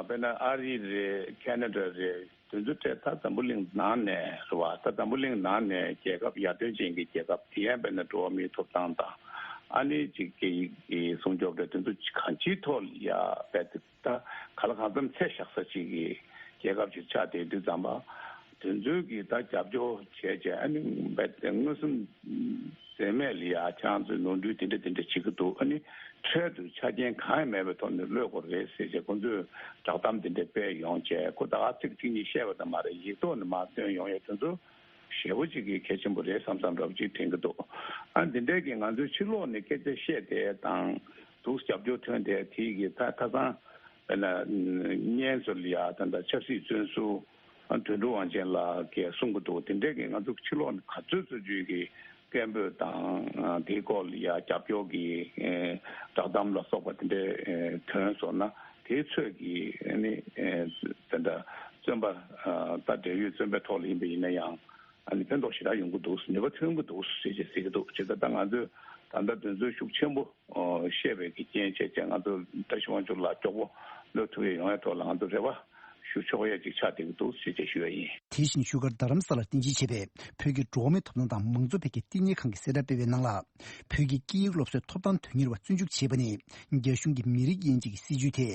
དཔེར་ན་ཨ་རི་རེད། ཁེ་ན་ཌ་རེད། དེ་ཚོ་གྲས་ད་འཛམ་བུ་གླིང་ནང་ནས་རེད་པ། ད་འཛམ་བུ་གླིང་ནང་ནས་རྒྱལ་ཁབ་ཡར་ཐོན་ཅན་གྱི་རྒྱལ་ཁབ་དེ་ཡང་དཔེར་ན་འགྲོ་བ་མིའི་ཐོབ་ཐང་དང་། ཨ་ནི་ཅིག་སྐད་ཡིག་གི་སྲུང་སྐྱོབ་རེད། དེ་ཚོ་གང་ཅིའི་ཐོག་ལ་ཡ་རྦད་དེ་ད་གང་ལ་གང་འཚམ་ཚད་བཞག་ས་ཅིག་གི་རྒྱལ་ཁབ་ཅིག་ཆགས་བསྡད་དུས་ཙམ་པ། དེ་ཚོའི་གི་ད་རྒྱབ་སྐྱོར་བྱས་བྱས། ཨ་ནི་རྦད་དེ་མངོན་སུམ་འཛེམས་མེད་ལ་ཡ་ཁྱེད་རང་ཚོས་ནོར་འཁྲུལ་དེ་འདྲ་དེ་འདྲ་བྱེད་ཀྱི་འདུག་ཨ་ནི་འཕྲལ་དུ་ཆ་རྐྱེན་གང་ཡང་མེད་པའི་ཐོག་ནས་གློད་དགོས་རེད་ཟེར་བྱས་ཁོ་ཚོས་བསྒྲགས་གཏམ་དེ་འདྲ་སྤེལ་ཡོང་བྱས། ཁོ་ད་ག་ཚིག་གཅིག་གཉིས་བཤད་པ་ཙམ་མ་རེད། ཡིག་ཐོག་ནས་མར་བཏོན་ཡོང་ཡས་དེ་ཚོ་ཞེ་པོ་ཅིག་གི་གལ་ཆེན་པོ་རེད་བསམ་བསམ་འདྲ་པོ་ཅིག་དྲན་གྱི་འདུག་ཨ། འདི་འདྲའི་གི་ང་ཚོའི་ཕྱི་ལོགས་ནས་སྐད་ཆ་བཤད་དེ་དང་། འདུག་རྒྱབ་སྐྱོར་ཐོན་དེ་དེའི་གི་ད་ཁ་སང་དཔེར་ན་བརྙན་ཚོ་ལ་ཡ་ད་ལྟ་ཆབ་སྲིད་བཙོན་ཟུར་དོན་གྲུབ་དབང་ཆེན་ལགས་ཀྱིས་གསུང་གི་འདུག་དེ་འདྲའི་གི་ང་ཚོ་ཕྱི་ལོགས་ནས་ག་ཚོད་ཚོད་ཅིག་གི་སྐད་འབོད་དང་། དེའི་སྐོར་ལ་ཡ་རྒྱབ་སྐྱོར་གྱི་བསྒྲགས་གཏམ་ལ་སོགས་པ་དེ་འདྲའི་ཐོན་སོང་ན། དེའི་ཚོད་ཀྱིས་ནི་དེ་འདྲ་བཙོན་པ་ད་འབྲེལ་ཡོད་བཙོན་པའི་ཐོག་ལ་ཡིན་པ་ཡིན་ན་ཡང་། ཨ་ནི་ཕན་ཐོགས་ཞེ་དྲག་ཡོང་གི་འདུག་ནུས་པ་ཐོན་གྱི་འདུག་ཟེར་གྱི་ཟེར་གྱི་འདུག་བྱས་ཙང་ད་ང་ཚོས་ད་ལྟ་དོན་ཚན་ཤུགས་ཆེན་པོ་བཤད་པའི་གི་རྐྱེན་བྱས་ཀྱང་ང་ཚོ་བཀྲ་ཤིས་དབང་ཕྱུག་ལགས་མགྱོགས་པོ་གློད་ཐུབ་ཡས་ཡོང་ཡས་ཐོག་ལ་ང་ཚོ་རེ་བ་ཞུ་ཆོག་ཡས་ཅིག་ཆགས་བསྡད་ཀྱི་འདུག་ཞེས་བཅས་ཞུ་ཡས་ཡིན། དེ་བཞིན་བཞུགས་སྒར་རྡ་རམ་ས་ལར་རྟེན་གཞི་བྱས་པའི་བོད་ཀྱི་འགྲོ་བ་མིའི་ཐོབ་ཐང་དང་མང་གཙོ་འཕེལ་རྒྱས་བསྟི་གནས་ཁང་གིས་གསལ་བསྒྲགས་སྤེལ་བའི་ནང་ལ། བོད་ཀྱི་སྐད་ཡིག་སློབ་གསོའི་ཐོབ་ཐང་དོན་གཉེར་བ་བཙོན་འཇུག་བྱས་པ་ནི། རྒྱ་གཞུང་གི་མི་རིགས་དབྱེ་འབྱེད་ཀྱི་སྲིད་བྱུས་དེ།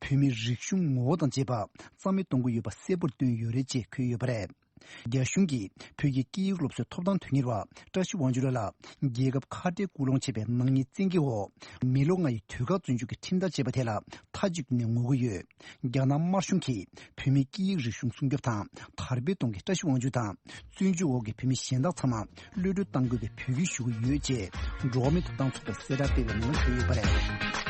བོད་མིའི་རིག་གཞུང་ངོ་བོ་དང་བཅས་པ་རྩ་མེད་གཏོང་གི་ཡོད་པ་གསལ་པོར་བཏོན་ཡོད་རེད་ཅེས་འཁོད་ཡོད་པ་རེད། རྒྱ་གཞུང་གིས་བོད་ཀྱི་སྐད་ཡིག་སློབ་གསོའི་ཐོབ་ཐང་དོན་གཉེར་བ་བཀྲ་ཤིས་དབང་ཕྱུག་ལགས་ལ་རྒྱལ་ཁབ་ཁ་བྲལ་སྐུལ་སློང་བྱས་པའི་ནག་ཉེས་བཙན་འགེལ་འོག་མི་ལོ་ལྔ་ཡི་དུས་བཀག་བཙོན་འཇུག་གི་ཁྲིམས་ཐག་བཅད་པ་དེ་ལ་མཐའ་གཅིག་ནས་ངོ་རྒོལ་ཡོད། རྒྱ་ནག་དམར་གཞུང་གིས་བོད་མིའི་སྐད་ཡིག་རིག་གཞུང་སྲུང་སྐྱོབ་དང་དར་སྤེལ་གཏོང་མཁན་བཀྲ་ཤིས་དབང་ཕྱུག་དང་། བཙོན་འཇུག་འོག་གི་བོད་མི་གཞན་དག་ཚང་མ་གློད་གྲོལ་གཏང་དགོས་པའི་འབོད་སྐུལ་ཞུ་གི་ཡོད་ཅེས་འགྲོ་བ་མིའི་ཐོབ་ཐང་ཚོགས་པས་གསལ་བསྒྲགས་སྤེལ་བའི་ནང་འཁོད་ཡོད་པ་རེད།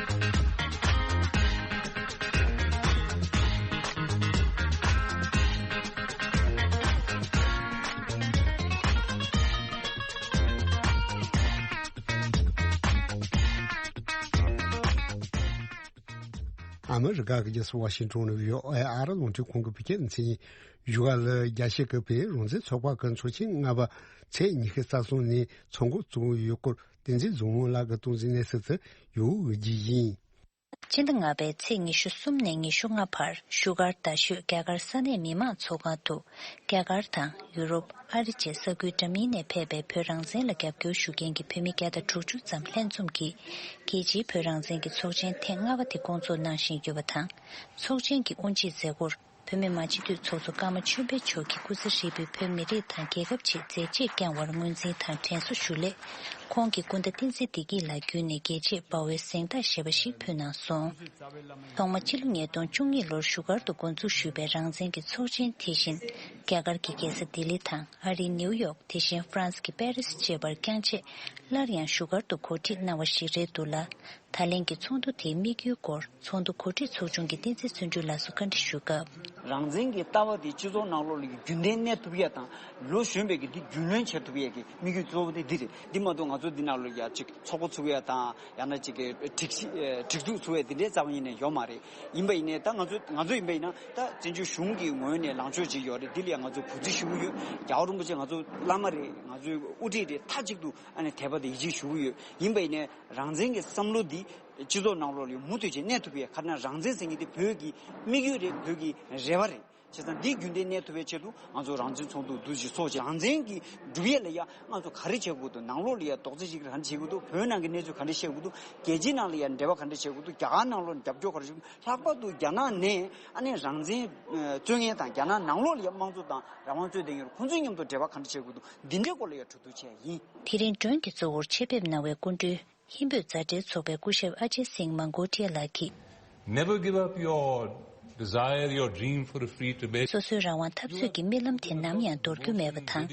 ཨ་མི་རི་ཀ་གི་རྒྱལ་ས་ཝ་ཤིང་ཊོན་ནས་བྷི་ཨོ་ཨེ་ཨ་རི་རླུང་འཕྲིན་ཁང་གི་བོད་སྐད་སྡེ་ཚན་ཡིན། བཞུགས་སྒར་ལ་རྒྱལ་སྤྱི་གི་བོད་རང་བཙན་ཚོགས་པ་གི་ཚོགས་ཆེན་ལྔ་པ་ཚེས་ཉི་ཤུ་རྩ་གསུམ་ནས་ཚོགས་འགོ་བཙུགས་ཡོད་སྐོར་བསྟན་འཛིན་རྫོང་དབང་ལགས་ཀྱིས་སྟངས་འཛིན་གནས་ཚུལ་དེ་ཡོད་འོས་བརྒྱུད་ཡིན། སྤྱི་ཟླ་ལྔ་པའི་ཚེས་ཉི་ཤུ་གསུམ་ནས་ཉི་ཤུ་ལྔ་བར་བཞུགས་སྒར་རྡ་ཤོད་རྒྱ་གར་ས་གནས་མི་མང་ཚོགས་ཁང་དུ། རྒྱ་གར་དང་ཡུ་རོབ། ཨ་རི་བཅས་ས་ཁུལ་འདྲ་མིན་ནས་ཕེབས་པའི་བོད་རང་བཙན་ལ་རྒྱབ་སྐྱོར་ཞུ་མཁན་གྱི་བོད་མི་བརྒྱ་དང་དྲུག་ཅུ་ཙམ་ལྷན་འཛོམས་ཀྱིས། རྒྱལ་སྤྱིའི་བོད་རང་བཙན་གྱི་ཚོགས་ཆེན་ཐེངས་ལྔ་པ་དེ་སྐོང་ཚོགས་གནང་བཞིན་ཡོད་པ་དང་། ཚོགས་ཆེན་གྱི་དབུ་འབྱེད་མཛད་སྒོར། བོད་མི་མང་སྤྱི་འཐུས་ཚོགས་གཙོ་ཀརྨ་ཆོས་འཕེལ་མཆོག་གིས་སྐུ་ཚེ་ཧྲིལ་པོའི་བོད་མི་རིགས་དང་རྒྱལ་ཁབ་ཆེད་མཛད་རྗེས་བསྐྱངས་པར་ངོས་འཛིན་དང་དྲན་གསོ་ཞུ་སླད། ཁོང་གིས་སྐུ་ཟླ་བསྟན་འཛིན་བདེ་སྐྱིད་ལགས་བརྒྱུད་ནས་རྒྱལ་གཅེས་དཔའ་བོའི་གཟེངས་རྟགས་ཞེས་པ་ཞིག་ཕུལ་གནང་སོང་། ཐོག་མ་སྤྱི་ལོ་ཉིས་སྟོང་བཅུ་གཉིས་ལོར་བཞུགས་སྒར་དུ་འགོ་འཛུགས་ཞུས་པའི་རང་བཙན་གྱི་ཚོགས་ཆེན་དེ་བཞིན། རྒྱ་གར་གྱི་རྒྱལ་ས་ལྡི་ལི་དང་ཨ་རིའི་ནེའུ་ཡོག་དེ་བཞིན་ཧྥ་རན་སི་གི་པེ་རིས་བཅས་པར་བསྐྱངས་རྗེས། སླར་ཡང་བཞུགས་སྒར་དུ་གོ་སྒྲིག་གནང་བ་ཞིག་རེད་འདུག་ལ། ད་ལན་གྱི་ཚོགས་འདུ་དེའི་དམིགས་ཡུལ་སྐོར་ཚོགས་འདུ་གོ་སྒྲིག་ཚོགས་ཆུང་གི་བསྟན་འཛིན་བརྩོན་འགྲུས་ལགས་སུ་བཀའ་འདྲི་ཞུ་སྐབས། རང་བཙན་གྱི་ལྟ་བ་དེ་སྤྱི་ཚོགས་ནང་ལོགས་ལ་རྒྱུན་ལྡན་གནས་ཐུབ་ཡ་དང་། ལོ་གཞོན་པའི་གི་འདི་རྒྱུས་ལོན་བྱེད་ཐུབ་ཡ་གི་དམིགས་ཡུལ་གཙོ་བོ་དེ་འདི་རེད། འདི་མ་གཏོགས་ང་ཚོ་འདི་ནང་ལ་ཡ་ཅིག་ཚོགས་པ་ཚུགས་ཡ་དང་། ཡང་ན་ཅིག་གི་སྒྲིག་གཞི་ཨེ་སྒྲིག་འཛུགས་ཚུགས་ཡ་འདི་འདྲའི་རྩ་བ་ཉིད་ནས་ཡོད་མ་རེད། ཡིན་པ་ཡིན་ནའི་ད་ང་ཚོ་ང་ཚོ་ཡིན་པ་ཡིན་ན་ད་བཙན་བྱོལ་གཞུང་གི་ངོས་ནས་ལངས་ཕྱོགས་ཅིག་ཡོད་རེད། འདི་ལ་ཡང་ང་ཚོ་གུས་བརྩི་ཞུ་གི་ཡོད། རྒྱལ་བ་རིན་པོ་ཆེ་ང་ཚོ་བླ་མ་རེད། ང་ཚོའི་དབུ་ཁྲིད་རེད། མཐའ་གཅིག་ཏུ་ཨ་ནི་དད་པ་དང་ཡིད་ཆེས་ཞུ་གི་ཡོད། ཡིན་པ་ཡིན་ནའི་རང་བཙན་གྱི་བསམ་བློ་འདི་སྤྱི་ཚོགས་ནང་ལོགས་ལ་མུ་མཐུད་བྱས་གནས་ཐུབ་པའི་ཁ་ན་རང་བཙན་ཟེར་མཁན་དེ་བོད་ཀྱི་དམིགས་ཡུལ་རེད། བོད་ཀྱི་རེ་བ་རེད། བྱས་ཙང་འདི་རྒྱུན་ལྡན་གནས་ཐུབ་པའི་ཆེད་དུ་ང་ཚོ་རང་བཙན་ཚོགས་འདུ་འདུ་ཞིག་ཚོགས་བྱས། རང་བཙན་གྱི་སྒྲུབ་ཡས་ལ་ཡ་ང་ཚོ་ག་རེ་བྱེད་དགོས་འདུག་ནང་ལོགས་ལ་ཡ་རྡོག་རྩ་གཅིག་གིས་ག་འདྲ་བྱེད་དགོས་འདུག་བོད་ནང་གི་གནས་ཚུལ་ག་འདྲ་བཤད་དགོས་འདུག་རྒྱལ་སྤྱིའི་ནང་ལ་ཡ་འབྲེལ་བ་ག་འདྲ་བྱེད་དགོས་འདུག་རྒྱ་གར་ནང་ལོགས་ལ་རྒྱབ་སྐྱོར་ག་རེ་བྱེད་དགོས་འདུག་རྒྱ་གར་ནང་ལོགས་ལ་ཡ་དམངས་གཙོ་དང་རྒྱ་ནག་ནང་ལོགས་ལ་ཡ་དམངས་གཙོ་དང་རང་དབང་རྩོད་ལྡན་ཡོད་རེད། ཁོང་ཚོའི་མཉམ་དུ་འབྲེལ་བ་ག་འདྲ་བྱེད་དགོས་འདུག་འདི་འདྲའི་སྐོར་ལ་ཡ་གྲོས་བསྡུར་བྱས་ཡིན། དེ་རིང་མགྲོན་གྱི་གཙོ་བོར་ཆེད་ཕེབས་གནང་བའི་སྐུ་མགྲོན། ཧིན་བོད་མཛའ་འབྲེལ་ཚོགས་པའི་སྐུ་ཞབས་ཨ་ཇེ་སིང་མང་གོ་ཏི་ཡ་ལགས་ཀྱིས། Never give up your desire, your dream for a free Tibet. སོ་སོའི་རང་དབང་འཐབ་རྩོད་ཀྱི་རྨི་ལམ་དེ་ནམ་ཡང་འདོར་རྒྱུ་མེད་པ་དང་།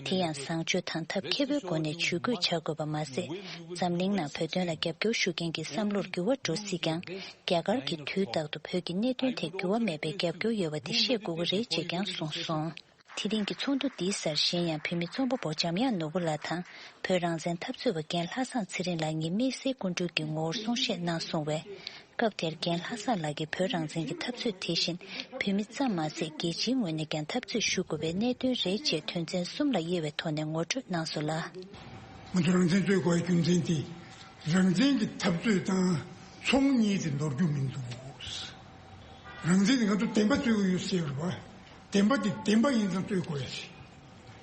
དེ་ཡང་བཟང་སྤྱོད་དང་ཐབས་མཁས་པོའི་སྒོ་ནས་ཇུས་འགོད་བྱ་དགོས་པ་མ་ཟད། འཛམ་གླིང་ནང་བོད་དོན་ལ་རྒྱབ་སྐྱོར་ཞུ་མཁན་གྱི་བསམ་བློར་འགྱུར་བ་འགྲོ་སྲིད་ཀྱང་། རྒྱ་གར་གྱིས་དུས་རྟག་ཏུ་བོད་ཀྱི་གནད་དོན་ཐད་འགྱུར་བ་མེད་པའི་རྒྱབ་སྐྱོར་ཡོད་པ་དེ་ཤེས་དགོས་ཀྱི་རེད་ཅེས་ཀྱང་གསུངས་སོང་། དེ་རིང་གི་ཚོགས་འདུ་འདིའི་སར་གཞན་ཡང་བོད་མི་རྩོམ་པ་པོ་འཇམ་དབྱངས་ནོར་བུ་ལགས་དང་། བོད་རང་བཙན་འཐབ་རྩོད་པ་རྒན་ལྷ་བཟང་ཚེ་རིང་ལགས་གཉིས་དམིགས་བསལ་སྐུ་མགྲོན་གྱི་ངོ་བོར་གསུང་བཤད་གནང་སོང་བས། སྐབས་དེར་རྒན་ལྷ་བཟང་ལགས་ཀྱིས་བོད་རང་བཙན་གྱི་འཐབ་རྩོད་དེ་བཞིན་བོད་མི་ཙམ་མ་ཟད་རྒྱལ་སྤྱིའི་ངོས་ནས་ཀྱང་འཐབ་རྩོད་ཞུ་དགོས་པའི་གནད་དོན་རེད་ཅེས་དོན་ཚན་གསུམ་ལ་དབྱེ་བའི་ཐོག་ནས་ངོ་སྤྲོད་གནང་སོང་ལ། ང་ཚོ་རང་བཙན་རྩོད་དགོས་པའི་རྒྱུ་མཚན་དེ། རང་བཙན་གྱི་འཐབ་རྩོད་དང་ཚོང་གཉིས་དེ་འདོར་རྒྱུ་མི་འདུག་རང་བཙན་དེ་ང་ཚོ་བདེན་པ་རྩོད་ཀྱི་ཡོད་ཟེར་བ། བདེན་པ་དེ་བདེན་པ་ཡིན་ཙང་རྩོད་དགོས་ཡ་ཟེར།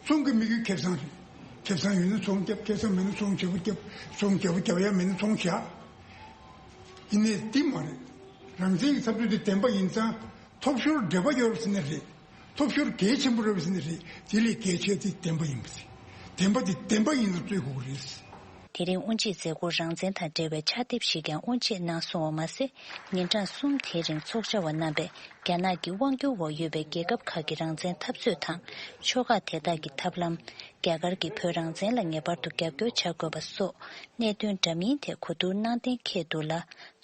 ཚོང་གི་དམིགས་ཡུལ་ཁེ་བཟང་རེད། ཁེ་བཟང་ཡོད་ན་ཚོང་རྒྱབ། ཁེ་བཟང་མེད་ན་ཚོང་བརྗེ་པོ་རྒྱབ། ཚོང་བརྗེ་པོ་རྒྱབ་ཡ་མེད་ན་ཚོང་བཞག་ཡིན་ནའི་འདི་མ་རེད། རང་བཙན་གྱི་འཐབ་རྩོད་དེ་བདེན་པ་ཡིན་ཙང་། ཐོབ་ཤོར་འབྲས་བུ་ཡོད་པ་ཟེར་ནི་རེད། ཐོབ་ཤོར་གལ་ཆེན་པོ་རེད་པ་ཟེར་ནི་རེད། དེ་ལས་གལ་ཆེ་དེ་བདེན་པ་ཡིན་པ་རེད། བདེན་པ་དེ་བདེན་པ་ཡིན་ཙང་རྩོད་དགོས་ཀྱི་རེད། དེ་རིང་དབུ་འབྱེད་མཛད་སྒོར་རང་བཙན་དང་འབྲེལ་བའི་ཕྱག་དེབ་ཞིག་ཀྱང་དབུ་འབྱེད་གནང་སོང་བ་མ་ཟད། ཉིན་གྲངས་གསུམ་དེའི་རིང་ཚོགས་བཅར་བ་རྣམ་པས་རྒྱ་ནག་གི་དབང་སྒྱུར་འོག་ཡོད་པའི་རྒྱལ་ཁབ་ཁག་གི་རང་བཙན་འཐབ་རྩོད་དང་། ཕྱོགས་ཁག་དེ་དག་གི་ཐབས་ལམ། རྒྱ་གར་གྱིས་བོད་རང་བཙན་ལ་ངེས་པར་དུ་རྒྱབ་སྐྱོར་བྱ་དགོས་པ་སོགས་གནད་དོན་འདྲ་མིན་ཐད་གོ་བསྡུར་གནང་གཏན་འཁེལ་འདུག་ལ།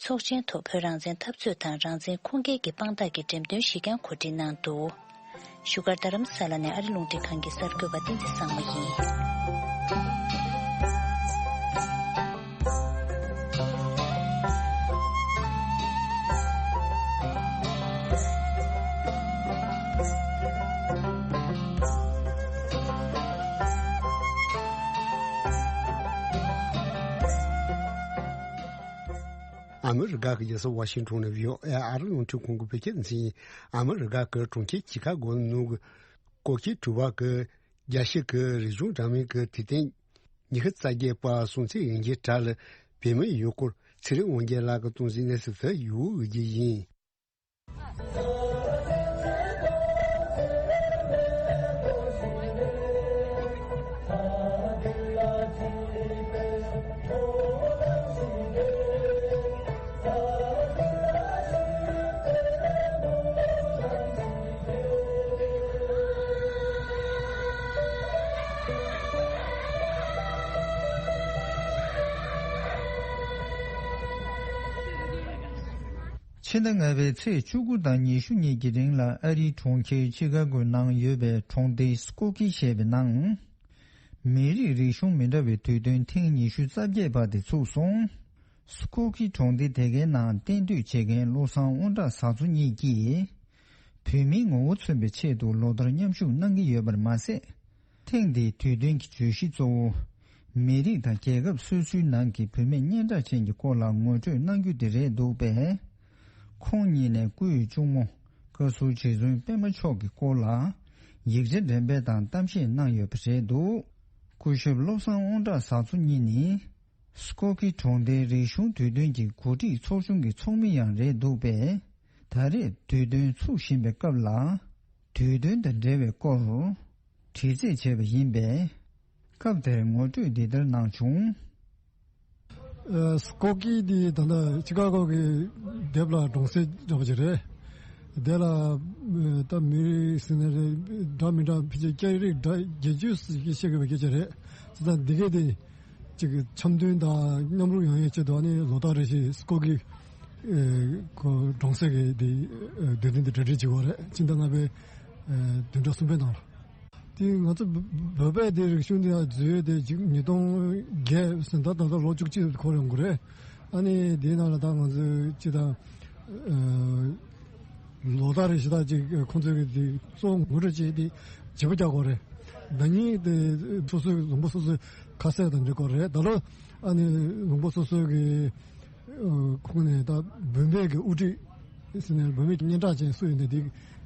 ཚོགས་ཆེན་ཐོག་བོད་རང་བཙན་འཐབ་རྩོད་དང་རང་བཙན་ཁུངས་སྐྱེལ་གྱི་དཔང་རྟགས་ཀྱི་འགྲེམས་སྟོན་ཞིག་ཀྱང་གོ་སྒྲིག་གནང་འདུག་བཞུགས་སྒར་རྡ་རམ་ས་ལ་ནས་ཨ་རི་རླུང་འཕྲིན་ཁང་གི་གསར་འགོད་པ་བསྟན་འཛིན་བཟང་མོ་ཡིན། ཨ་མི་རི་ཀ་གི་རྒྱལ་ས་ཝ་ཤིང་ཊོན་ནས་བྷི་ཨོ་ཨེ་ཨ་རི་རླུང་འཕྲིན་ཁང་གི་བོད་སྐད་སྡེ་ཚན་ཡིན། ཨ་མི་རི་ཀ་གི་གྲོང་ཁྱེར་ཆི་ཀ་གོ་ནང་གི་སྐོར་སྐྱོད་དྲི་བ་གི་རྒྱལ་སྤྱི་གི་རིག་གཞུང་འདྲ་མིན་གྱི་དུས་སྟོན་ཉི་ཤུ་རྩ་བརྒྱད་པ་སྲུང་བརྩི་ཡོང་རྒྱུའི་གྲས་ལ་བོད་མི་ཡོད་སྐོར་ཚེ་རིང་དབང་རྒྱལ་ལགས་ཀྱིས་གཏོང་གཟིགས་གནས་ཚུལ་དེ་ཡུལ་དབུས་ཀྱི་ཡིན། ཕྱི་ཟླ་ལྔ་པའི་ཚེས་བཅུ་དགུ་དང་ཉི་ཤུ་གཉིས་ཀྱི་རིང་ལ་ཨ་རིའི་གྲོང་ཁྱེར་ཆི་ཀ་གོའི་ནང་ཡོད་པའི་གྲོང་སྡེ་སྐོ་ཀི་ཞེས་པའི་ནང་། མི་རིགས་རིག་གཞུང་མི་འདྲ་བའི་དུས་སྟོན་ཐེངས་ཉི་ཤུ་རྩ་བརྒྱད་པ་དེ་ཚུགས་སོང་། སྐོ་ཀི་གྲོང་སྡེ་དེ་གའི་ནང་གཏན་སྡོད་བྱེད་མཁན་བློ་བཟང་དབང་གྲགས་བཟའ་ཚོ་གཉིས་ཀྱིས། བོད་མིའི་ངོ་བོ་མཚོན་པའི་ཆེད་དུ་ལོ་ལྟར་མཉམ་ཞུགས་གནང་གི་ཡོད་པར་མ་ཟད། ཐེངས་འདིའི་དུས་སྟོན་གྱི་བརྗོད་གཞི་གཙོ་བོ། མི་རིགས་དང་རྒྱལ་ཁབ་སོ་སོའི་ནང་གི་བུད་མེད་སྙན་གྲགས་ཅན་གྱི་སྐོར་ལ་ངོ་སྤྲོད་གནང་རྒྱུ་དེ་རེད་འདུག་པས། ཁོང་གཉིས་ནས་སྐུའི་གཅུང་མོ་བཀའ་ཟུར་རྗེ་བཙུན་པད་མ་མཆོག་གི་སྐོར་ལ་ཡིག་ཆ་འགྲེམས་སྤེལ་དང་གཏམ་བཤད་གནང་ཡོད་པ་རེད་འདུག་སྐུ་ཞབས་བློ་བཟང་དབང་གྲགས་བཟའ་ཚོ་གཉིས་ནི། སྐོ་ཀི་གྲོང་སྡེའི་རིག་གཞུང་དུས་སྟོན་གྱི་གོ་སྒྲིག་ཚོགས་ཆུང་གི་ཚོགས་མི་ཡང་རེད་འདུག་པས། ད་རེས་དུས་སྟོན་ཚུགས་བཞིན་པའི་སྐབས་ལ། དུས་སྟོན་དང་འབྲེལ་བའི་སྐོར། དྲི་རྩད་བྱས་པ་ཡིན་པས། སྐབས་དེར་ངོ་སྤྲོད་འདི་ལྟར་གནང་བྱུང་། ཨ། སྐོ་ཀི་འདི་ད་ལྟ་ཆི་ཀ་གོ་གི་སྡེབ་ལ་གྲོང་གསེབ་འདྲ་པོ་ཅིག་རེད། དེ་ལ་ཨ་ད་མི་རིགས་ཟེར་ན་རེད། འདྲ་མི་འདྲ་ཕལ་ཆེར་སྐད་རིགས་འདྲ་བརྒྱད་ཅུ་ཞིག་བཤད་དགོས་པའི་སྐད་ཆ་རེད། བྱས་ཙང་འདི་གས་དེ་ཅིག་འཆམ་མཐུན་དང་མཉམ་རུབ་ཡོང་ཡས་ཆེད་དུ་ཨ་ནི་ལོ་ལྟར་རེ་བཞིན་སྐོ་ཀི་ཨེ་ཁོ་གྲོང་གསེབ་ཀྱི་དེ་ཨེ་དུས་སྟོན་དེ་གྲ་སྒྲིག་བྱེད་ཀྱི་ཡོད་རེད། ཕྱི་ཟླ་ལྔ་པའི་ཨེ་བདུན་ཕྲག་གསུམ་པའི་ནང་ལ། དེ་ང་ཚོ་བོད་པའི་དེ་རིག་གཞུང་དེ་ཡང་འཛུལ་ཡས་དེ་ཅིག་ཉིས་སྟོང་བརྒྱད་ཟིན་ད་ད་ལྟ་ལོ་བཅུ་གཅིག་འཁོར་ཡོང་གི་རེད། ཨ་ནི་དེའི་ནང་ལ་ད་ང་ཚོས་སྤྱི་དང་ཨེ། ལོ་ལྟར་རེ་བཞིན་ད་ཅིག་ཁོང་ཚོས་ཀྱི་དེ་གཙོ་བོ་ངོ་སྤྲོད་བྱས་ཏེ་བརྗེ་པོ་རྒྱག་དགོས་རེད། ཟླ་ཉིན་དེ་སོ་སོའི་ལུང་པ་སོ་སོའི་ཁ་ཟས་དང་འབྲེལ་དགོས་རེད། ད་ལོ་ཨ་ནི་ལུང་པ་སོ་སོའི་གི་ཁོང་ནས་ད་བོད་པའི་གི་དབུ་ཁྲིད་ཟེར་ནས་བོད་མི་སྙན་གྲགས་ཅན་སུ་ཡིན་ནས་དེ་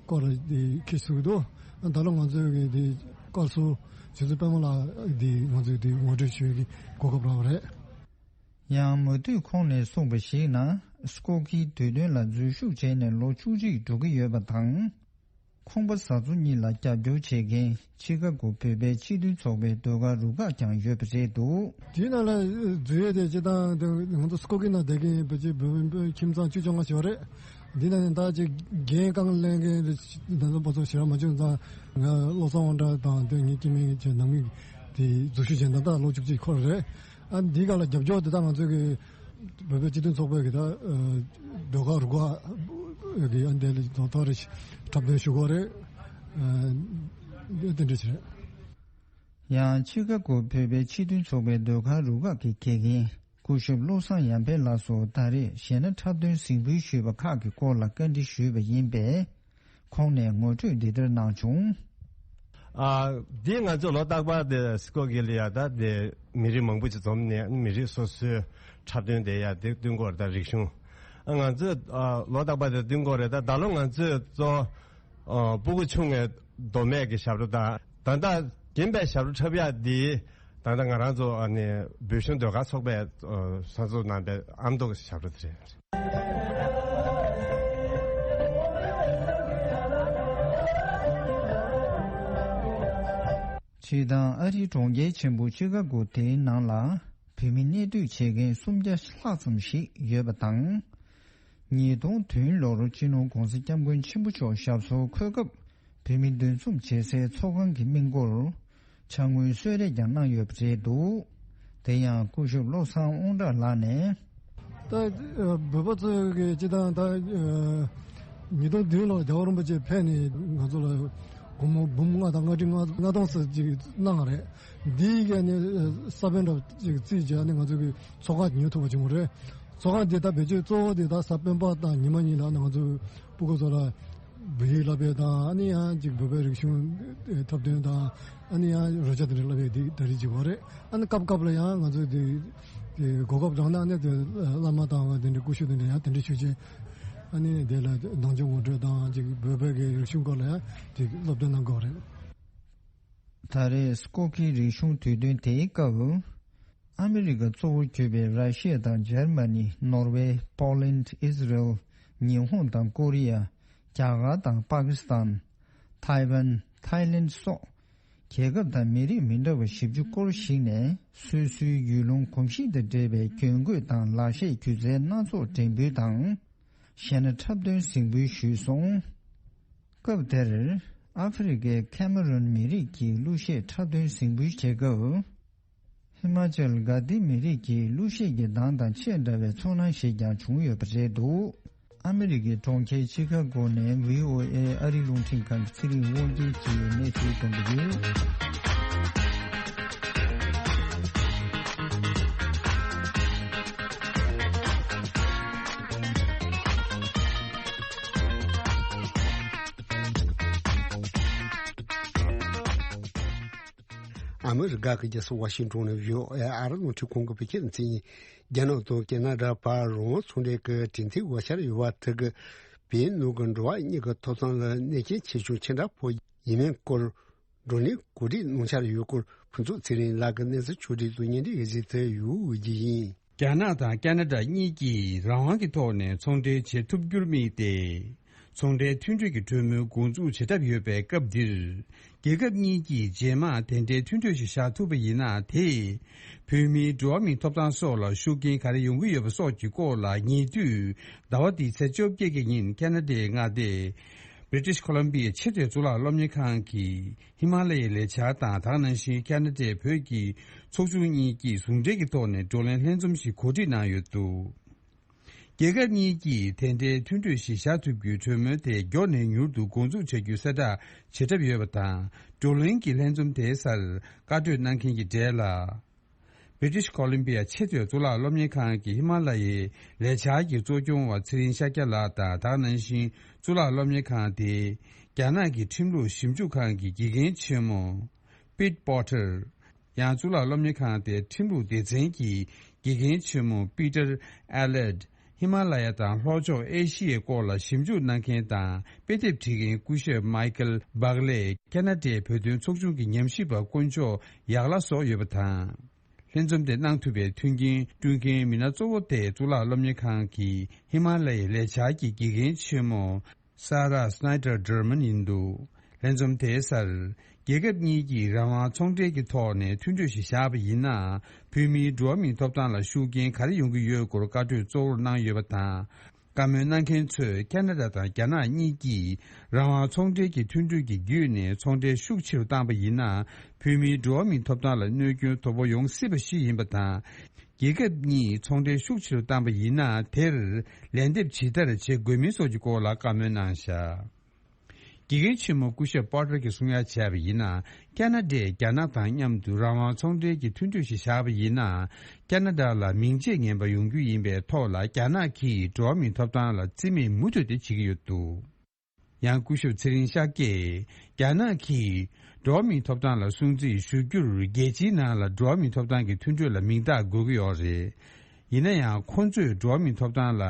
སྐོར་ལ་དེ་ཁྱེད་ཚོས་འདུག་ད་ལོ་ང་ཚོའི་གི་དེ་བཀའ་ཟུར་རྗེ་བཙུན་པད་མ་ལགས་དེ་ང་ཚོས་དེ་ངོ་སྤྲོད་ཞུ་ཡས་ཀྱི་གོ་སྐབས་རག་པ་རེད། ཡང་མུ་མཐུད་ཁོང་ནས་གསུངས་པ་ཞིག་ན། སྐོ་ཀིའི་དུས་སྟོན་ལ་འཛུལ་ཞུགས་བྱས་ནས་ལོ་བཅུ་གཅིག་འགྲོ་གི་ཡོད་པ་དང་། ཁོང་པ་བཟའ་ཚོ་གཉིས་ལ་རྒྱབ་སྐྱོར་བྱེད་མཁན་ཆི་ཀ་གོ་བོད་པའི་སྤྱི་མཐུན་ཚོགས་པའི་ཟློས་གར་རུ་ཁག་ཀྱང་ཡོད་པ་རེད་འདུག་དེའི་ནང་ལ་འཛུལ་ཡས་དེ་སྤྱི་བཏང་དེ་ང་ཚོ་སྐོ་ཀི་ནང་བསྡད་མཁན་བོད་ཀྱི་བོད་པའི་ཁྱིམ་ཚང་བཅུ་བཅོ་ལྔ་ཞིག་ཡོད་རེད། འདི་ནང་ནས་ད་ཅིག་འགན་རྐང་ལེན་མཁན་དེ་ཚོ་པ་ཚོ་ཞེ་དྲག་མ་བྱུང་ཙང་ང་བློ་བཟང་དབང་གྲགས་དང་དེ་ངའི་སྐྱེ་དམན་གྱི་ནང་མི་དེ་འཛུལ་ཞུགས་བྱས་ན་ད་ལོ་བཅུ་གཅིག་འཁོར་རེད། ཨ་འདི་ག་ལ་རྒྱབ་སྐྱོར་དེ་དག་ང་ཚོས་ཀྱི་བོད་པའི་སྤྱི་མཐུན་ཚོགས་པའི་གི་ད་ཟློས་གར་རུ་ཁག་གི་ཨ་འདི་ལ་ཐོག་ཐག་རེ་འཁྲབ་སྟོན་ཞུ་དགོས་རེད། ཨ་འདི་དེ་འདྲ་ཞིག་རེད། ཡང་ཆི་ཀ་གོ་བོད་པའི་སྤྱི་མཐུན་ཚོགས་པའི་ཟློས་གར་རུ་ཁག་གི་དགེ་རྒན་སྐུ་ཞབས་བློ་བཟང་ཡར་འཕེལ་ལགས་སུ་ད་རེས་གཞས་སྣ་འཁྲབ་སྟོན་གཟིགས་འབུལ་ཞུས་པ་ཁག་གི་སྐོར་ལ་བཀའ་འདྲི་ཞུས་པ་ཡིན་པས། ཁོང་ནས་ངོ་སྤྲོད་འདི་ལྟར་གནང་བྱུང་། ཨ། འདི་ང་ཚོ་ལོ་རྟག་པར་དེ་སི་ཀོ་གི་ལ་ཡ་ད་དེ་མི་རིགས་མང་པོ་ཅིག་འཛོམས་ནས་མི་རིགས་སོ་སོའི་འཁྲབ་སྟོན་དེ་ཡ་དེ་སྟོན་གོ་རེད། ད་རིག་གཞུང་ཨ་ང་ཚོས་ཨ་ལོ་རྟག་པར་དེ་སྟོན་གོ་རེད། ད་ད་ལོ་ང་ཚོས་གཙོ་བོ་ཨ་སྤུ་གུ་ཆུང་ངའི་མདོ་སྨད་ཀྱི་ཞབས་བྲོ་དང་ད་ལྟ་རྒན་པའི་ཞབས་བྲོ་འཁྲབ་ཡ་འདི། ད་ལྟ་ང་རང་ཚོ་ཨ་ནི་བོད་གཞུང་ཟློས་གར་ཚོགས་པས་ཨ་གསར་འཛུགས་གནང་པའི་ཨ་མདོ་གི་ཞབས་བྲོ་དེ་རེད། སྤྱིར་བཏང་ཨ་རིའི་གྲོང་ཁྱེར་ཆེན་པོ་ཆི་ཀ་གོ་དེའི་ནང་ལ་བོད་མི་གནས་སྡོད་བྱེད་མཁན་སུམ་བརྒྱ་ལྷག་ཙམ་ཞིག་ཡོད་པ་དང་། ཉིས་སྟོང་བདུན་ལོར་སྤྱི་ནོར་༸གོང་ས་༸སྐྱབས་མགོན་ཆེན་པོ་མཆོག་ཞབས་སོར་འཁོད་སྐབས་བོད་མི་འདུ་འཛོམས་བྱེད་སའི་ཚོགས་ཁང་གི་སྨན་སྐོར་ཕྱག་དངུལ་གསོལ་རས་ཀྱང་གནང་ཡོད་པ་རེད་འདུག་དེ་ཡང་སྐུ་ཞབས་བློ་བཟང་དབང་གྲགས་ལགས་ནས། ད་བོད་པ་ཚོས་ཀྱི་སྤྱི་བཏང་ད་ཉིས་སྟོང་བདུན་ལོར་རྒྱལ་བ་རིན་པོ་ཆེ་ཕེབས་ནས་ང་ཚོ་ལ་སྒོར་མོ་འབུམ་ལྔ་དང་ལྔ་ཁྲི་ལྔ་སྟོང་ཙམ་ཅིག་གནང་བ་རེད། འདིའི་ག་ནས་ས་བོན་འདྲ་ཅིག་བརྩིས་བྱས་ནས་ང་ཚོ་གི་ཚོགས་ཁང་ཉོ་ཐུབ་པ་བྱུང་བ་རེད། ཚོགས་ཁང་འདི་ད་བེད་སྤྱོད་གཙོ་བོ་འདི་ད་གཟའ་སྤེན་པ་དང་ཉི་མ་གཉིས་ལ་ང་ཚོ་སྤུ་གུ་ཚོ་ལ་བོད་ཡིག་བསླབ་པའི་དང་ཨ་ནི་ཡང་ཅིག་བོད་པའི་རིག་གཞུང་འཁྲབ་སྟོན་དང་ཨ་ནི་ཡང་རོལ་ཆ་དེ་འདྲ་བསླབ་པའི་འདི་ད་རེས་ཅིག་བ་རེད། ཨ་ནི་སྐབས་སྐབས་ལ་ཡང་ང་ཚོ་འདི་གོ་སྐབས་རག་ན་ཨ་ནི་དེ་བླ་མ་དང་དེ་འདྲའི་སྐུ་ཞབས་དེ་འདྲ་ཡང་དེ་འདྲ་ཞུ་ཆེད་ཨ་ནི་དེ་ལ་ནང་ཆོས་ངོ་སྤྲོད་དང་ཅིག་བོད་པའི་གི་རིག་གཞུང་སྐོར་ལ་ཡང་ཅིག་སློབ་སྟོན་གནང་དགོས་རེད། ད་རེས་སྐོ་ཀིའི་རིག་གཞུང་དུས་སྟོན་དེའི་སྐབས། ཨ་མི་རི་ཀ་གཙོ་བོར་གྱུར་པའི་ར་ཤི་ཡ་དང་འཇར་མ་ནི། ནོར་ཝེ། པོ་ལན། ཨིས་རལ། ཉི་ཧོང་དང་ཀོ་རི་ཡ། རྒྱ་གར་དང་པ་ཀི་སི་ཐན། ཐའེ་ཝན། ཐའེ་ལེན་སོགས་རྒྱལ་ཁབ་དང་མི་རིགས་མི་འདྲ་བ་བཞི་བཅུ་སྐོར་ཞིག་ནས་སོ་སོའི་ཡུལ་ལུང་གོམས་གཤིས་དང་འབྲེལ་བའི་གྱོན་གོས་དང་ལག་ཤེས་སྒྱུ་རྩལ་སྣ་ཚོགས་འགྲེམས་འབུལ་དང་། གཞས་སྣ་འཁྲབ་སྟོན་གཟིགས་འབུལ་ཞུས་སོང་། སྐབས་དེར་ཨ་ཧྥེ་རི་ཁའི་ཁེ་མ་རོན་མི་རིགས་ཀྱི་གླུ་གཞས་འཁྲབ་སྟོན་གཟིགས་འབུལ་བྱེད་སྐབས། ཧི་མ་ཅལ་གྷ་དི་མི་རིགས་ཀྱི་གླུ་གཞས་ཀྱི་གདངས་དང་ཆེས་འདྲ་བའི་ཚོར་སྣང་ཞིག་ཀྱང་བྱུང་ཡོད་པ་རེད་འདུག་ཨ་མི་རི་ཀའི་གྲོང་ཁྱེར་ཆི་ཁ་གོ་ནས་བྷི་ཨོ་ཨེ་ཨ་རིའི་རླུང་འཕྲིན་ཁང་གི་ཚེ་རིང་དབང་རྒྱལ་གྱིས་གནས་ཚུལ་བཏོན་པ་ཡོད། ཨ་མི་རི་ཀ་གི་རྒྱལ་ས་ཝ་ཤིང་ཏོན་ནས་བྷི་ཨོ་ཨེ་ཨ་རི་རླུང་འཕྲིན་ཁང་གི་བོད་སྐད་སྡེ་ཚན་ཡིན། རྒྱ་ནག་དང་ཁེ་ན་ཌ་བར་རང་དབང་ཚོང་འབྲེལ་གྱི་གྲོས་མཐུན་འོག་འཆར་ཡོད་པ་དེ་གིས་བོད་ནང་གི་འགྲོ་བ་མིའི་ཐོབ་ཐང་ལ་གནོད་སྐྱོན་ཆེ་ཆུང་ཅི་འདྲ་ཕོག་ཡོད་མེད་སྐོར་བགྲོ་གླེང་གོ་སྒྲིག་གནང་འཆར་ཡོད་སྐོར་ཕུན་ཚོགས་ཚེ་རིང་ལགས་ཀྱིས་གནས་ཚུལ་ཕྱོགས་བསྒྲིགས་དང་སྙན་སྒྲོན་ཡིག་ཆ་དེ་ཡོད་རྒྱུ་ཡིན། རྒྱ་ནག་དང་ཁ་ན་ཌ་གཉིས་ཀྱིས་རང་དབང་གི་ཐོག་ནས་ཚོང་འབྲེལ་བྱེད་ཐུབ་རྒྱུར་དམིགས་ཏེ། ཚོང་འབྲེལ་མཐུན་གྲོས་ཀྱི་གྲོས་མོལ་འགོ་འཛུགས་བྱེད་གྲབས་ཡོད་པའི་སྐབས་འདིར། རྒྱལ་ཁབ་གཉིས་ཀྱིས་རྗེས་མ་དེ་འདྲའི་མཐུན་གྲོས་ཤིག་བཞག་ཐུབ་པ་ཡིན་ན། དེས་བོད་མིའི་འགྲོ་བ་མིའི་ཐོབ་ཐང་སོགས་ལ་ཤུགས་རྐྱེན་ག་རེ་ཡོང་གི་ཡོད་པ་སོགས་ཀྱི་སྐོར་ལ། ཉེ་དུས་ཟླ་བ་འདིའི་ཚེས་བཅོ་བརྒྱད་ཀྱི་ཉིན་ཁ་ན་ཌའི་མངའ་སྡེ་British Columbia ཆེས་མཐོའི་གཙུག་ལག་སློབ་གཉེར་ཁང་གི་ཧི་མ་ལ་ཡའི་ལས་འཆར་དང་། དེ་ག་ནང་བཞིན་ཁ་ན་ཌའི་བོད་ཀྱི་ཚོགས་ཆུང་གཉིས་ཀྱིས་ཟུང་འབྲེལ་གྱི་ཐོག་ནས་བགྲོ་གླེང་ལྷན་འཛོམས་ཤིག་གོ་སྒྲིག་གནང་ཡོད་འདུག་རྒྱལ་ཁབ་གཉིས་ཀྱིས་དེ་འདྲའི་མཐུན་གྲོས་ཤིག་བཞག་ཐུབ་རྒྱུའི་གྲོས་མོལ་དེ་མགྱོགས་ནས་མྱུར་དུ་འགོ་འཛུགས་བྱ་རྒྱུའི་གསལ་བསྒྲགས་བྱེད་གྲབས་ཡོད་པ་དང་། བགྲོ་གླེང་གི་ལྷན་འཛོམས་དེའི་སར་བཀའ་གྲོས་གནང་མཁན་གྱི་གྲས་ལ། British Columbia ཆེས་མཐོའི་གཙུག་ལག་སློབ་གཉེར་ཁང་གི་ཧི་མ་ལ་ཡའི་ལས་འཆར་གྱི་གཙོ་སྐྱོང་བ་ཚེ་རིང་ཤཱཀྱ་ལགས་དང་། དེ་ག་ནང་བཞིན་གཙུག་ལག་སློབ་གཉེར་ཁང་དེའི་རྒྱ་ནག་གི་ཁྲིམས་ལུགས་ཞིབ་འཇུག་ཁང་གི་དགེ་རྒན་ཆེན་མོ་Pete Porter། ཡང་གཙུག་ལག་སློབ་གཉེར་ཁང་དེའི་ཁྲིམས་ལུགས་སྡེ་ཚན་གྱི་དགེ་རྒན་ཆེན་མོ་Peter Allard། ཧི་མ་ལ་ཡ་དང་ལྷོ་ཕྱོགས་ཨེ་ཤི་ཡའི་སྐོར་ལ་ཞིབ་འཇུག་གནང་མཁན་དང་དཔེ་དེབ་བྲིས་མཁན་སྐུ་ཞབས་Michael Buckley། ཁ་ན་ཌའི་བོད་དོན་ཚོགས་ཆུང་གི་ཉམས་ཞིབ་པ་དཀོན་མཆོག་ཡག་ལ་སོགས་ཡོད་པ་དང་། ལྷན་འཛོམས་དེ་གནང་ཐུབ་པའི་མཐུན་རྐྱེན་བསྐྲུན་མཁན་མི་སྣ་གཙོ་བོ་དེ་གཙུག་ལག་སློབ་གཉེར་ཁང་གི་ཧི་མ་ལ་ཡའི་ལས་འཆར་གྱི་དགེ་རྒན་ཆེན་མོ་Sarah Snyder German ཡིན་འདུག་ལྷན་འཛོམས་དེའི་སར། རྒྱལ་ཁབ་གཉིས་ཀྱིས་རང་དབང་ཚོང་འབྲེལ་གྱི་ཐོག་ནས་མཐུན་གྲོས་ཤིག་བཞག་པ་ཡིན་ན། བོད་མིའི་འགྲོ་བ་མིའི་ཐོབ་ཐང་ལ་ཤུགས་རྐྱེན་ག་རེ་ཡོང་གི་ཡོད་སྐོར་བཀའ་གྲོས་གཙོ་བོར་གནང་ཡོད་པ་དང་། བཀའ་མོལ་གནང་མཁན་ཚོས་ཁ་ན་ཌ་དང་རྒྱ་ནག་གཉིས་ཀྱིས་རང་དབང་ཚོང་འབྲེལ་གྱི་མཐུན་གྲོས་ཀྱི་བརྒྱུད་ནས་ཚོང་འབྲེལ་ཤུགས་ཆེ་རུ་བཏང་པ་ཡིན་ན། བོད་མིའི་འགྲོ་བ་མིའི་ཐོབ་ཐང་ལ་གནོད་སྐྱོན་དོ་ཕོག་ཡོང་སྲིད་པ་ཞིག་ཡིན་པ་དང་། རྒྱལ་ཁབ་གཉིས་ཚོང་འབྲེལ་ཤུགས་ཆེ་རུ་བཏང་པ་ཡིན་ན། དེར་ལན་འདེབས་ཇི་ལྟར་བྱེད་དགོས་མིན་སོགས་ཀྱི་སྐོར་ལ་བཀའ་མོལ་གནང་བཞག་དགེ་རྒན་ཆེན་མོ་སྐུ་ཞབས་པོ་ཊར་གྱིས་གསུང་ཡ་བྱས་པ་ཡིན་ན། ཁ་ན་ཌས་རྒྱ་ནག་དང་མཉམ་དུ་རང་དབང་ཚོང་འབྲེལ་གྱི་མཐུན་གྲོས་ཤིག་བཞག་པ་ཡིན་ན། ཁ་ན་ཌ་ལ་མིང་རྗེས་ངན་པ་ཡོང་རྒྱུ་ཡིན་པའི་ཐོག་ལ། རྒྱ་ནག་གིས་འགྲོ་བ་མིའི་ཐོབ་ཐང་ལ་བརྩི་མེད་མུ་མཐུད་དེ་བྱེད་ཀྱི་ཡོད་འདུག་ཡང་སྐུ་ཞབས་ཚེ་རིང་ཤཱཀྱས། རྒྱ་ནག་གིས་འགྲོ་བ་མིའི་ཐོབ་ཐང་ལ་སྲུང་བརྩི་ཞུ་རྒྱུར་རྒྱལ་སྤྱིའི་ནང་ལ་འགྲོ་བ་མིའི་ཐོབ་ཐང་གི་མཐུན་གྲོས་ལ་མིང་རྟགས་འགོད་ཀྱི་ཡོད་རེད། ཡིན་ན་ཡང་ཁོ་ཚོས་འགྲོ་བ་མིའི་ཐོབ་ཐང་ལ་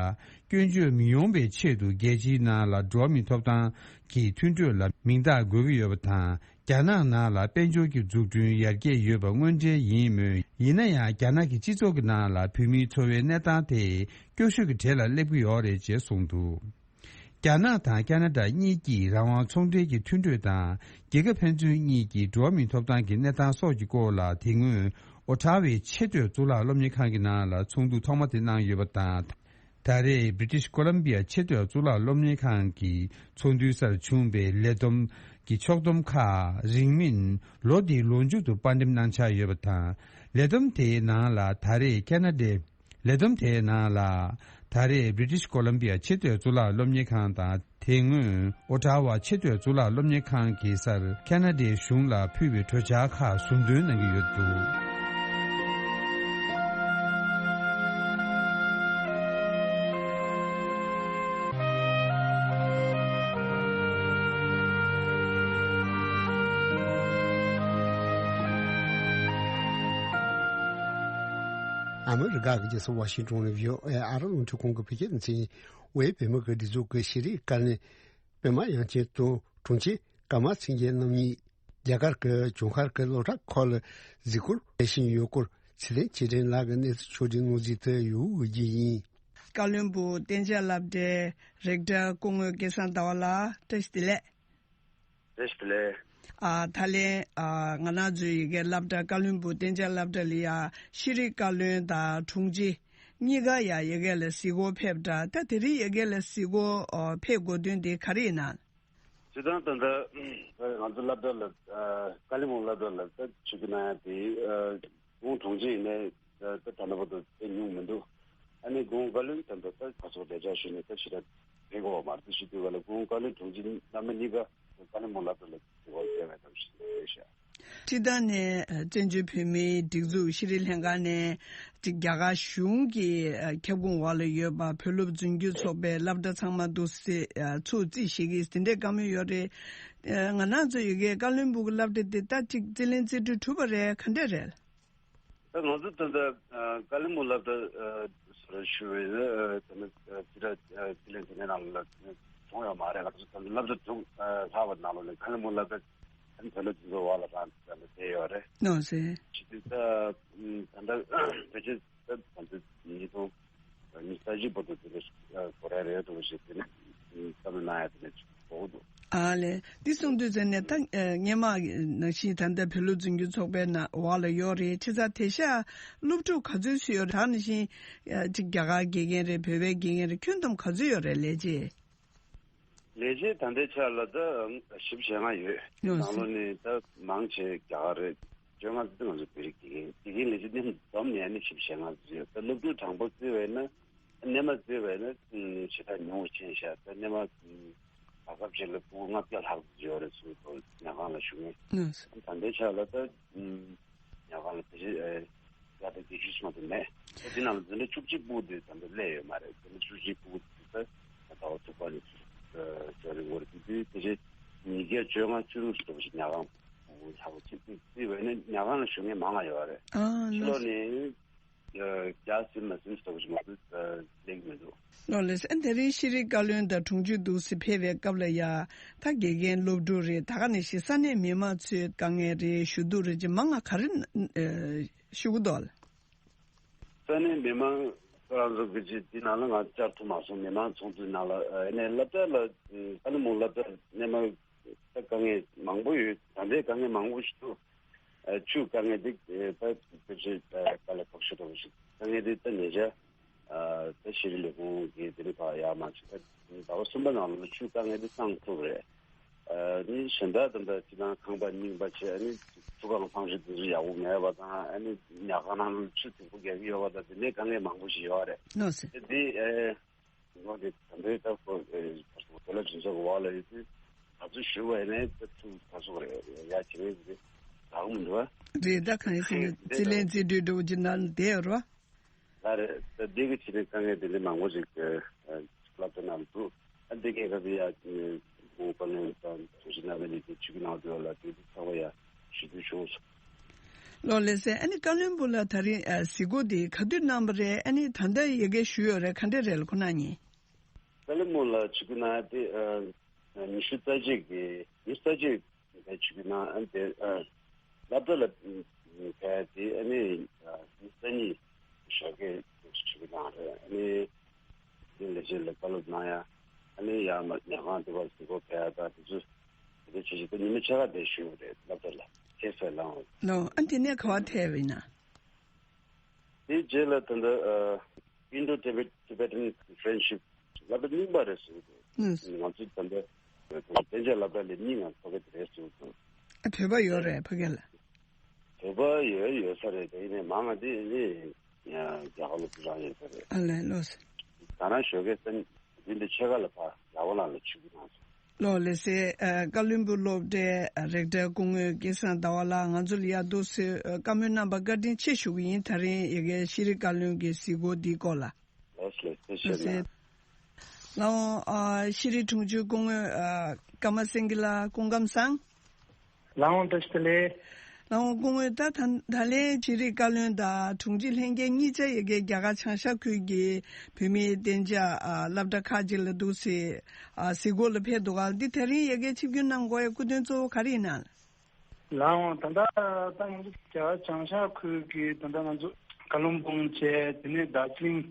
སྐྱོན་བརྗོད་མི་ཡོང་བའི་ཆེད་དུ། རྒྱལ་སྤྱིའི་ནང་ལ་འགྲོ་བ་མིའི་ཐོབ་ཐང་གི་མཐུན་གྲོས་ལ་མིང་རྟགས་འགོད་ཀྱི་ཡོད་པ་དང་། རྒྱ་ནག་ནང་ལ་དཔལ་འབྱོར་གྱི་འཛུགས་སྐྲུན་ཡར་རྒྱས་ཡོད་པ་དངོས་འབྲེལ་ཡིན་མོད། ཡིན་ན་ཡང་རྒྱ་ནག་གི་སྤྱི་ཚོགས་ཀྱི་ནང་ལ་བོད་མིའི་འཚོ་བའི་གནས་སྟངས་དེ་སྐྱོ་ཤོས་ཀྱི་གྲས་ལ་སླེབས་ཀྱི་ཡོད་རེད་ཅེས་གསུངས་འདུག་རྒྱ་ནག་དང་ཁ་ན་ཌ་གཉིས་ཀྱིས་རང་དབང་ཚོང་འབྲེལ་གྱི་མཐུན་གྲོས་དང་། རྒྱལ་ཁབ་ཕན་ཚུན་གཉིས་ཀྱི་འགྲོ་བ་མིའི་ཐོབ་ཐང་གི་གནས་སྟངས་སོགས་ཀྱི་སྐོར་ལ། དེ་སྔོན་ཨོ་ཊ་ཝའི་ཆེས་མཐོའི་གཙུག་ལག་སློབ་གཉེར་ཁང་གི་ནང་ལ་ཚོགས་འདུ་ཐོག་མ་དེ་གནང་ཡོད་པ་དང་། ད་རེས་British Columbia ཆེས་མཐོའི་གཙུག་ལག་སློབ་གཉེར་ཁང་གི་ཚོགས་འདུའི་སར་བྱུང་བའི་ལས་བསྡོམས་ཀྱི་ཕྱོགས་བསྡོམས་ཁག་རིང་མིན་ལོ་འདིའི་ལོ་མཇུག་ཏུ་དཔར་འགྲེམས་གནང་འཆར་ཡོད་པ་དང་། ལས་བསྡོམས་དེའི་ནང་ལ་ད་རེས་ཁ་ན་ཌའི། ལས་བསྡོམས་དེའི་ནང་ལ། ད་རེས་British Columbia ཆེས་མཐོའི་གཙུག་ལག་སློབ་གཉེར་ཁང་དང་། དེ་སྔོན་ཨོ་ཊ་ཝ་ཆེས་མཐོའི་གཙུག་ལག་སློབ་གཉེར་ཁང་གི་སར་ཁ་ན་ཌའི་གཞུང་ལ་ཕུལ་བའི་གྲོས་འཆར་ཁག་ཟུར་འདོན་གནང་གི་ཡོད་འདུག་ཨ་མི་རི་ཀ་གི་རྒྱལ་ས་ཝ་ཤིང་ཏོན་ནས་བྷི་ཨོ་ཨེ་ཨ་རི་རླུང་འཕྲིན་ཁང་གི་བོད་སྐད་སྡེ་ཚན། དབུས་བོད་མི་གི་སྒྲིག་འཛུགས་ཀྱི་ཤེས་རིག་བཀའ་བློན་པད་མ་དབྱངས་ཅན་དང་དྲུང་ཆེ་ཀརྨ་ཚེ་རྒྱལ་རྣམ་གཉིས། རྒྱ་གར་གྱི་ཇུན་ཧར་གྱི་སློབ་གྲྭ་ཁག་ལ་གཟིགས་སྐོར་སྤེལ་བཞིན་ཡོད་སྐོར་ཚེ་བརྟན་ཆོས་སྒྲོན་ལགས་ཀྱིས་གནས་ཚུལ་ཕྱོགས་བསྒྲིགས་གནང་རྩིས་དུ་ཡོད་རྒྱུ་ཡིན། བཀའ་བློན་སྦུག་གཏན་འཇགས་སློབ་གྲྭའི་རེག་ཊར་སྐུ་ངོ་སྐལ་བཟང་ཟླ་བ་ལགས། བཀྲ་ཤིས་བདེ་ལེགས། བཀྲ་ཤིས་བདེ་ལེགས། ཨ། ད་ལན། ཨ། ང་རང་ཚོའི་ཡ་གིའི་སློབ་གྲྭ་བཀའ་བློན་སྦུག་གཏན་འཇགས་སློབ་གྲྭ་ལ་ཡ་ཤེས་རིག་བཀའ་བློན་དང་དྲུང་ཆེ་གཉིས་ཀ་ཡ་ཡ་གི་ལ་གཟིགས་སྐོར་ཕེབས་འདྲ། ད་དེ་རིང་ཡ་གི་ལ་གཟིགས་སྐོར་ཨོ་ཕེབས་དགོས་དོན་དེ་ག་རེ་ཡིན་ན། སྤྱིར་བཏང་ད་ལྟ་ང་ཚོ་སློབ་གྲྭ་ལ། ཨ། ཀ་ལི་མོང་སློབ་གྲྭ་ལ་ད་ཆུ་ཚོད་གནང་ཡ་དེ། ཨ། ཁོང་དྲུང་ཆེ་ཡིན་ནའི་ད་ད་ལྟ་བར་དུ་དཔེ་ཉུང་མི་འདུག་ཨ་ནི་ཁོང་བཀའ་བློན་ད་ལྟ་ད་ཁ་སོགས་ལས་བྱ་ཞུས་ནས་ད་ཕྱི་དྲགས་ཕེབས་དགོས་པ་མ་རེད། དེ་ཞུ་དུས་ག་ལ་ཁོང་བཀའ་བློན་དྲུང་ཆེ་རྣམ་པ་གཉིས་ཀ་ཀ་ལི་མོང་སློབ་གྲྭ་ལ་དགོས་པ་བསྟན་པའི་ཐབས་ཤེས་བྱས་ཤག་སྤྱིར་བཏང་ནས་བཙན་བྱོལ་བོད་མིའི་སྒྲིག་འཛུགས་ཤེས་རིག་ལྷན་ཁང་ནས་རྒྱ་གར་གཞུང་གི་ཁྱབ་ཁོངས་འོག་ལ་ཡོད་པ་བོད་སློབ་རྫུན་སྒྱུར་ཚོགས་པའི་སློབ་གྲྭ་ཚང་མ་འདུག་སེ་ཚུར་རྩིས་བཞེས་ཀྱི་དེ་འདྲའི་བཀའ་མོལ་ཡོད་རེད། ཨ་ང་རང་ཚོ་ཡོད་མཁན་ཀ་བློན་སྦུག་གི་སློབ་གྲྭ་དེ་ད་ཅིག་རྩིས་ལེན་རྩིས་སྤྲོད་གྲུབ་པ་རེད། ག་འདྲས་རེད། ད་ང་ཚོ་ད་ལྟ་ཀ་བློན་སྦུག་སློབ་གྲྭ་ཟུར་ཞུ་བའི་ད་ལྟ་རྩིས་ཁྲ་རྩིས་ལེན་དེ་འདྲའི་ནང་ལ་བྱུང་ཡོད་མ་རེད། ང་ཚོ་ད་ལྟ་སློབ་གྲྭ་དྲུག་ལྷག་པ་ནང་ལོགས་ནས་ཀ་བློན་སྦུག་སློབ་གྲྭ་ཨ་ནི་བོད་སློབ་སྤྱི་ཚོགས་འོག་ལ་རང་ད་ལྟ་བསྡད་ཡོད་རེད། ནོ་སེ། ཇི་སྟེ་ད་ད་ལྟ་བོད་ཆེན་ད་ད་ལྟ་ཉིས་སྟོང་ཉི་ཤུ་རྩ་གཅིག་བར་དུ་དེ་འདྲ་གོ་ར་རེད་འདུག་ཞེས་དེ་ནས་བསམ་བློ་གནང་ཡ་དེ་འདྲ་ཅིག་གོ་གི་འདུག་ཨ་ལས་འདི་གསུང་དུས་ཙམ་ནས་ད་སྔས་མ་ནང་བཞིན་ད་ལྟ་བོད་ལུགས་འཛིན་སྐྱོང་ཚོགས་པའི་ནང་འོག་ལ་ཡོད་རེད། ཁྱེད་ཚ་དེ་ཤ་སློབ་ཕྲུག་ག་ཚོད་ཅིག་ཡོད་རེད། ད་ནང་བཞིན་ཅིག་རྒྱ་གར་དགེ་རྒན་རེད། བོད་པའི་དགེ་རྒན་རེད། ཁྱོན་བསྡོམས་ག་ཚོད་ཡོད་རེད་ལས་བྱེད། ལས་བྱེད་ད་ལྟའི་ཆ་ལ་ད་བཞི་བཅུ་ཞེ་ལྔ་ཡོད། ཡོད་ནང་ལོགས་ནས་ད་མང་ཆེ་རྒྱ་གར་རེད། བཅོ་ལྔ་ཙམ་ང་ཚོ་བོད་རིགས་དགེ་རྒན་དགེ་རྒན་ལས་བྱེད་མཉམ་འཛོམས་ནས་ནི་བཞི་བཅུ་ཞེ་ལྔ་ཙམ་ཡོད། ད་སློབ་ཕྲུག་གྲངས་འབོར་བརྩིས་པས་ན་སྔོན་མ་བརྩིས་པས་ན་ཞེ་དྲག་ཉུང་བ་ཕྱིན་ཤག་ད་སྔོན་མ་བར་སྐབས་ཤིག་ལ་ཕྲུ་གུ་ལྔ་བརྒྱ་ལྷག་ཙམ་ཡོད་རེད་ཟེར་འདུག་ཉལ་ཁང་ལ་བཞུགས་མཁན། ད་ལྟའི་ཆ་ལ་ད། ཉལ་ཁང་ལ་དེ་བཞིན་ཨེ་བརྒྱ་དང་བརྒྱད་ཅུ་ཙམ་དུ་མེད། ཨེ་དེ་ནང་ལ་འཛིན་གྲྭ་བཅུ་གཅིག་པོ་དེ་ད་ལྟ་སླེབས་ཡོད་མ་རེད། འཛིན་གྲྭ་བཅུ་གཅིག་པོ་དེ་ད་ཟླ་བ་དྲུག་པ་ནས་ཨེ་འགོ་རེད། དེ་དུས་དེ་བཞིན་ཉིས་བརྒྱ་བཅོ་ལྔ་བཅུ་དྲུག་ཙམ་ཞིག་ཉལ་ཁང་ལྷག་པ་ཅིག་བརྩིས་པས་ན་ཉལ་ཁང་ལ་བཞུགས་མཁན་མང་ང་ཡོད་རེད། ཕྱི་ལོགས་ནས་བརྒྱ་ཟིན་མ་ཟིན་ཙམ་ཞིག་མ་གཏོགས་སླེབས་ཀྱི་མི་འདུག་ལགས་ལགས་སེ། ཨ་དེ་རིང་ཤེས་རིག་བཀའ་བློན་དང་དྲུང་ཆེ་འདུག་སེ་ཕེབས་པའི་སྐབས་ལ་ཡ། ད་དགེ་རྒན་སློབ་ཕྲུག་རེད། ད་ག་ནང་བཞིན་ས་གནས་མི་མང་ཚོའི་དཀའ་ངལ་རེད། ཞུ་གཏུག་རེད་ཅེས་མང་ང་ག་རེ་ཨ་ཞུ་གི་འདུག་ས་གནས་མི་མང་ཁོ་རང་ཚོ་གི་ཅིག་འདི་ནང་ལ་ང་བཅར་ཐུབ་མ་སོང་། མི་མང་ཚོགས་འདུའི་ནང་ལ་ཨ་ནས་སློབ་གྲྭ་ལ་ཨ་ཀ་བློན་སྦུག་སློབ་གྲྭ་སྣེ་མང་ད་དཀའ་ངལ་མང་པོ་ཡོད། ད་ལྟའི་དཀའ་ངལ་མང་པོ་ཞིག་འདུག་ཨ་ཆུའི་དཀའ་ངལ་འདི་ད་ཕལ་ཆེར་དཀའ་ལས་ཁག་ཤོས་འདྲ་པོ་ཞིག་དཀའ་ངལ་འདི་ད་ཉེ་ཆར་ཨ་ད་ཤེས་རིག་ལས་ཁུངས་ཀྱིས་དེ་རིང་ཕར་ཡར་མར་ཅིག་ད་ཟླ་བ་གསུམ་པ་ནང་ལོགས་ལ་ཆུའི་དཀའ་ངལ་འདི་སངས་ཐུབ་རེད། ཨ་ནི་གཞན་དག་ད་ལྟ་སྤྱིར་བཏང་ཁང་པ་རྙིང་པ་བྱས། ཨ་ནི་ཆུ་ཁང་ཚང་ཞིག་འདི་ཚོ་ཡག་པོ་མེད་པ་དང་། ཨ་ནི་ཉལ་ཁང་ནང་ལ་ཆུ་རྫིང་བུ་རྒྱག་གི་ཡོད་པ་དང་། དེ་འདྲའི་དཀའ་ངལ་མང་པོ་ཞིག་ཡོད་རེད། ནོ་སེ། དེ་འདི་ཨེ། ངོ་དེ་ད་ལྟའི་ད་ཁོ་ཨེ་བོད་ལ་ཇུས་ཚོགས་ཀྱི་འོག་ལ་ཡོད་དུས་ད་ཚོད་ཞུ་བ་ཡིན་ནའི་ད་ཚུར་ད་ཚོད་རེད་ཡ་བྱེད་མཁན་ཟེར་ད་གོ་མི་འདུག་ཨ། རེད། ད་གང་ཡིན་ཟེར་ན་རྩིས་ལེན་རྩིས་སྤྲོད་འགྲོ་གི་ནང་བསྡད་ཡོད་རེད་བ། ད་རེད། ད་འདི་གི་ཕྱི་ནས་དཀའ་ངལ་དེ་འདྲ་མང་པོ་ཞིག་ཨེ་སློབ་གྲྭ་ནང་འདུག་ཨ་འདི་གའི་སྐབས་ཡ་ཨེ་ཁོང་པ་ལོན་དང་དྲུང་ཆེ་རྣམ་པ་གཉིས་ཀྱིས་ཆུ་གི་ནང་དུ་ལ་དེ་དུས་ཚང་མ་ཡ་ཞུ་རྒྱུ་བྱུང་སོང་། ལགས་ལགས་སེ། ཨ་ནི་བཀའ་བློན་སྦུག་ལ་ད་རིང་ཨ་གཟིགས་སྐོར་འདི་ག་དུས་གནང་བ་རེད། ཨ་ནི་ད་ལྟ་ཡ་གི་ཞུས་ཡོད་རེད། ག་འདྲ་རེད་ལགས་ཁོང་རྣམ་གཉིས། བཀའ་བློན་སྦུག་ལ་ཆིབས་བསྒྱུར་གནང་ཡ་དེ་ཨ་ཉི་ཤུ་རྩ་གཅིག་གི་ཉི་ཤུ་རྩ་གཅིག་གི་ཆིབས་བསྒྱུར་གནང་། ཨ་དེ་ཨ་སློབ་གྲྭ་ལ་ཕེབས་དེ་ཨ་ནི་ཉི་ཤུ་རྩ་གཉིས་ཞོགས་ཀས་ཆིབས་བསྒྱུར་གནང་རེད། ཨ་ནི་དེ་ལས་བྱེད་ལ་བཀའ་སློབ་གནང་ཡ། ཨ་ནི་ཡང་ཉལ་ཁང་དེ་བར་གཟིགས་སྐོར་ཕེབས་ཡ་དང་དེ་ཚོ་དེ་འདྲ་བྱེད་བཞིན་དུ་ཉི་མ་ཕྱེད་ཀ་དེ་བཞུགས་རེད། སློབ་གྲྭ་ལ་ཁྱེད་ཚོས་ལངས། ལོ། ཨ་དེ་ནས་ག་པར་ཐད་པ་ཡིན་ན། དེའི་རྗེས་ལ་ད་ལྟ་ཨ་Indo-Tibet- Tibetan Friendship སློབ་གྲྭ་རྙིང་པ་རེད་ཟེར་གྱི་འདུག་ང་ཚོ་ད་ལྟ་གཏན་འཇགས་སློབ་གྲྭ་ལས་གཉིས་ང་ཚོ་ཕ་གི་དེ་རེད་ཟེར་གྱི་འདུག་ཨ་བོད་པ་ཡོད་རེད་ཕ་གི་ལ། བོད་པ་ཡོད་ཡོད་ས་རེད། དེ་ཡིན་ནའི་མང་ང་དེ་ནི་རྒྱ་གར་སློབ་ཕྲུག་རང་ཡོད་ས་རེད། ཨ་ལས་ལོས། ད་རང་ཞོགས་ཀས་སེམས་འདི་འདི་ཕྱེད་ཀ་ལ་ཕར་ལ་བ་ལང་ལ་ཆིབས་བསྒྱུར་གནང་སོང་། ལོ་ལེ་སེ། ཨ་བཀའ་བློན་སྦུག་སློབ་གྲྭའི་རེག་ཊར་སྐུ་ངོ་སྐལ་བཟང་ཟླ་བ་ལགས་ང་ཚོ་ལ་ཡར་འདུག་སེ་ཨ་བཀའ་མོལ་གནང་བར་བཀའ་དྲིན་ཆེ་ཞུ་གི་ཡིན། ད་རིང་ཡ་གི་ཤེས་རིག་བཀའ་བློན་གྱི་གཟིགས་སྐོར་འདིའི་སྐོར་ལ། ལོ་ལེ་སེ་ཐུགས་རྗེ་ཆེ་གནང་། ལགས་འོང་། ཨ་ཤེས་རིག་དྲུང་ཆེ་སྐུ་ངོ་ཨ་ཀརྨ་སེང་གེ་ལགས་སྐུ་ཁམས་བཟང་། ལགས་འོང་། བཀྲ་ཤིས་བདེ་ལེགས། ལགས་འོང་། སྐུ་ངོ་ད་ད་ད་ལན་ཤེས་རིག་བཀའ་བློན་དང་དྲུང་ཆེ་ལྷན་རྒྱས་གཉིས་ཆ་ཡ་གི་རྒྱ་གར་བྱང་ཤར་ཁུལ་གྱི་བོད་མིའི་གཏན་འཇགས་ཨ་སློབ་གྲྭ་ཁག་ཅིག་ལ་འདུག་སེ་ཨ་གཟིགས་སྐོར་ལ་ཕེབས་འདུག་ག་འདི་དེ་རིང་ཡ་གི་ཆིབས་བསྒྱུར་གནང་དགོས་ཡ་སྐུ་དོན་གཙོ་བོ་ག་རེ་ཡིན་ན། ལགས་འོང་། ད་ལྟ་ད་ང་ཚོ་རྒྱ་གར་བྱང་ཤར་ཁུལ་གྱི་ད་ལྟ་ང་ཚོ་ཀ་ལོན་སྦུང་བྱས། དེ་ནས་དར་ཇི་ལིང་།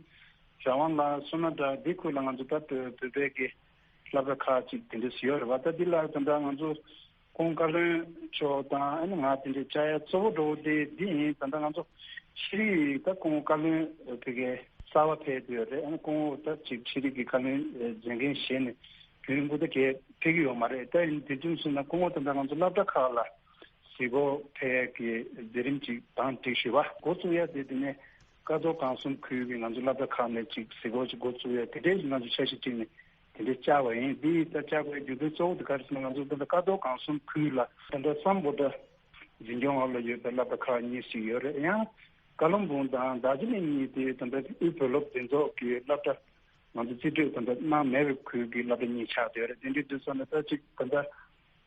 ར་ཝན་ལ། སོ་ན་ཀྲ་འདི་ཁུལ་ལ་ང་ཚོ་ད་བོད་བོད་པའི་གི་སློབ་གྲྭ་ཁག་ཅིག་དེ་འདྲ་ཞིག་ཡོད་རེད་བ། ད་འདི་ལ་ད་ལྟ་ང་ཚོ་ཁོང་བཀའ་བློན་མཆོག་དང་ཨ་ནི་ང་དེ་འདྲའི་བཅར་ཡ་གཙོ་བོ་འགྲོ་བོ་དེ་འདི་ཡིན། ད་ལྟ་ང་ཚོ་ཤེས་རིག་ད་ཁོང་བཀའ་བློན་ཕ་གི་གསར་པ་ཕེབས་བསྡད་ཡོད་རེད། ཨ་ནི་ཁོང་ད་ཅིག་ཤེས་རིག་གི་བཀའ་བློན་མཛད་འགན་བཞེས་ནས་རྒྱུན་རིང་པོ་ད་གས་ཕེབས་ཀྱི་ཡོད་མ་རེད། ད་ཡིན་དེ་དུས་སོང་ན་ཁོང་ད་ལྟ་ང་ཚོ་སློབ་གྲྭ་ཁག་ལ་གཟིགས་སྐོར་ཕེབས་ཡ་གི་མཛད་རིམ་ཅིག་དང་སྒྲིག་ཞུ་བ་འགོ་བཙུགས་ཡ་དེ། དེ་ནས་ཀ་རྡོར་སྒང་གསུམ་ཁུལ་གྱི་ང་ཚོ་སློབ་གྲྭ་ཁག་ནས་ཅིག་གཟིགས་སྐོར་ཅིག་འགོ་བཙུགས་ཡ་དེ་འདྲའི་ང་ཚོ་འཆར་གཞི་བཅས་ནས་དེ་འདྲའི་བཅར་བ་ཡིན། འདི་ད་བཅར་བའི་རྒྱུ་མཚན་གཙོ་བོ་དེ་ག་རེ་ཟེར་ན། ང་ཚོ་ད་ལྟ་ཀ་རྡོར་སྒང་གསུམ་ཁུལ་ལ་ད་ལྟ་སམ་བྷོ་ཊ་འཛིན་སྐྱོང་འོག་ལ་ཡོད་པའི་སློབ་གྲྭ་ཁག་གཉིས་ཤིག་ཡོད་རེད། ཡང་ཀ་ལོན་སྦུང་དང་དར་ཇི་ལིང་གཉིས་དེ་ད་ལྟ་དབུས་བོད་སློབ་འཛིན་ཚོགས་ཀྱི་སློབ་གྲྭ་ང་ཚོ་རྩིས་སྤྲོད་ད་ལྟ་གནང་མེད་པའི་ཁུལ་གྱི་སློབ་གྲྭ་གཉིས་ཆགས་བསྡད་ཡོད་རེད། དེ་འདྲའི་དུས་ཙམ་ལ་ད་ཅིག་ད་ལྟ་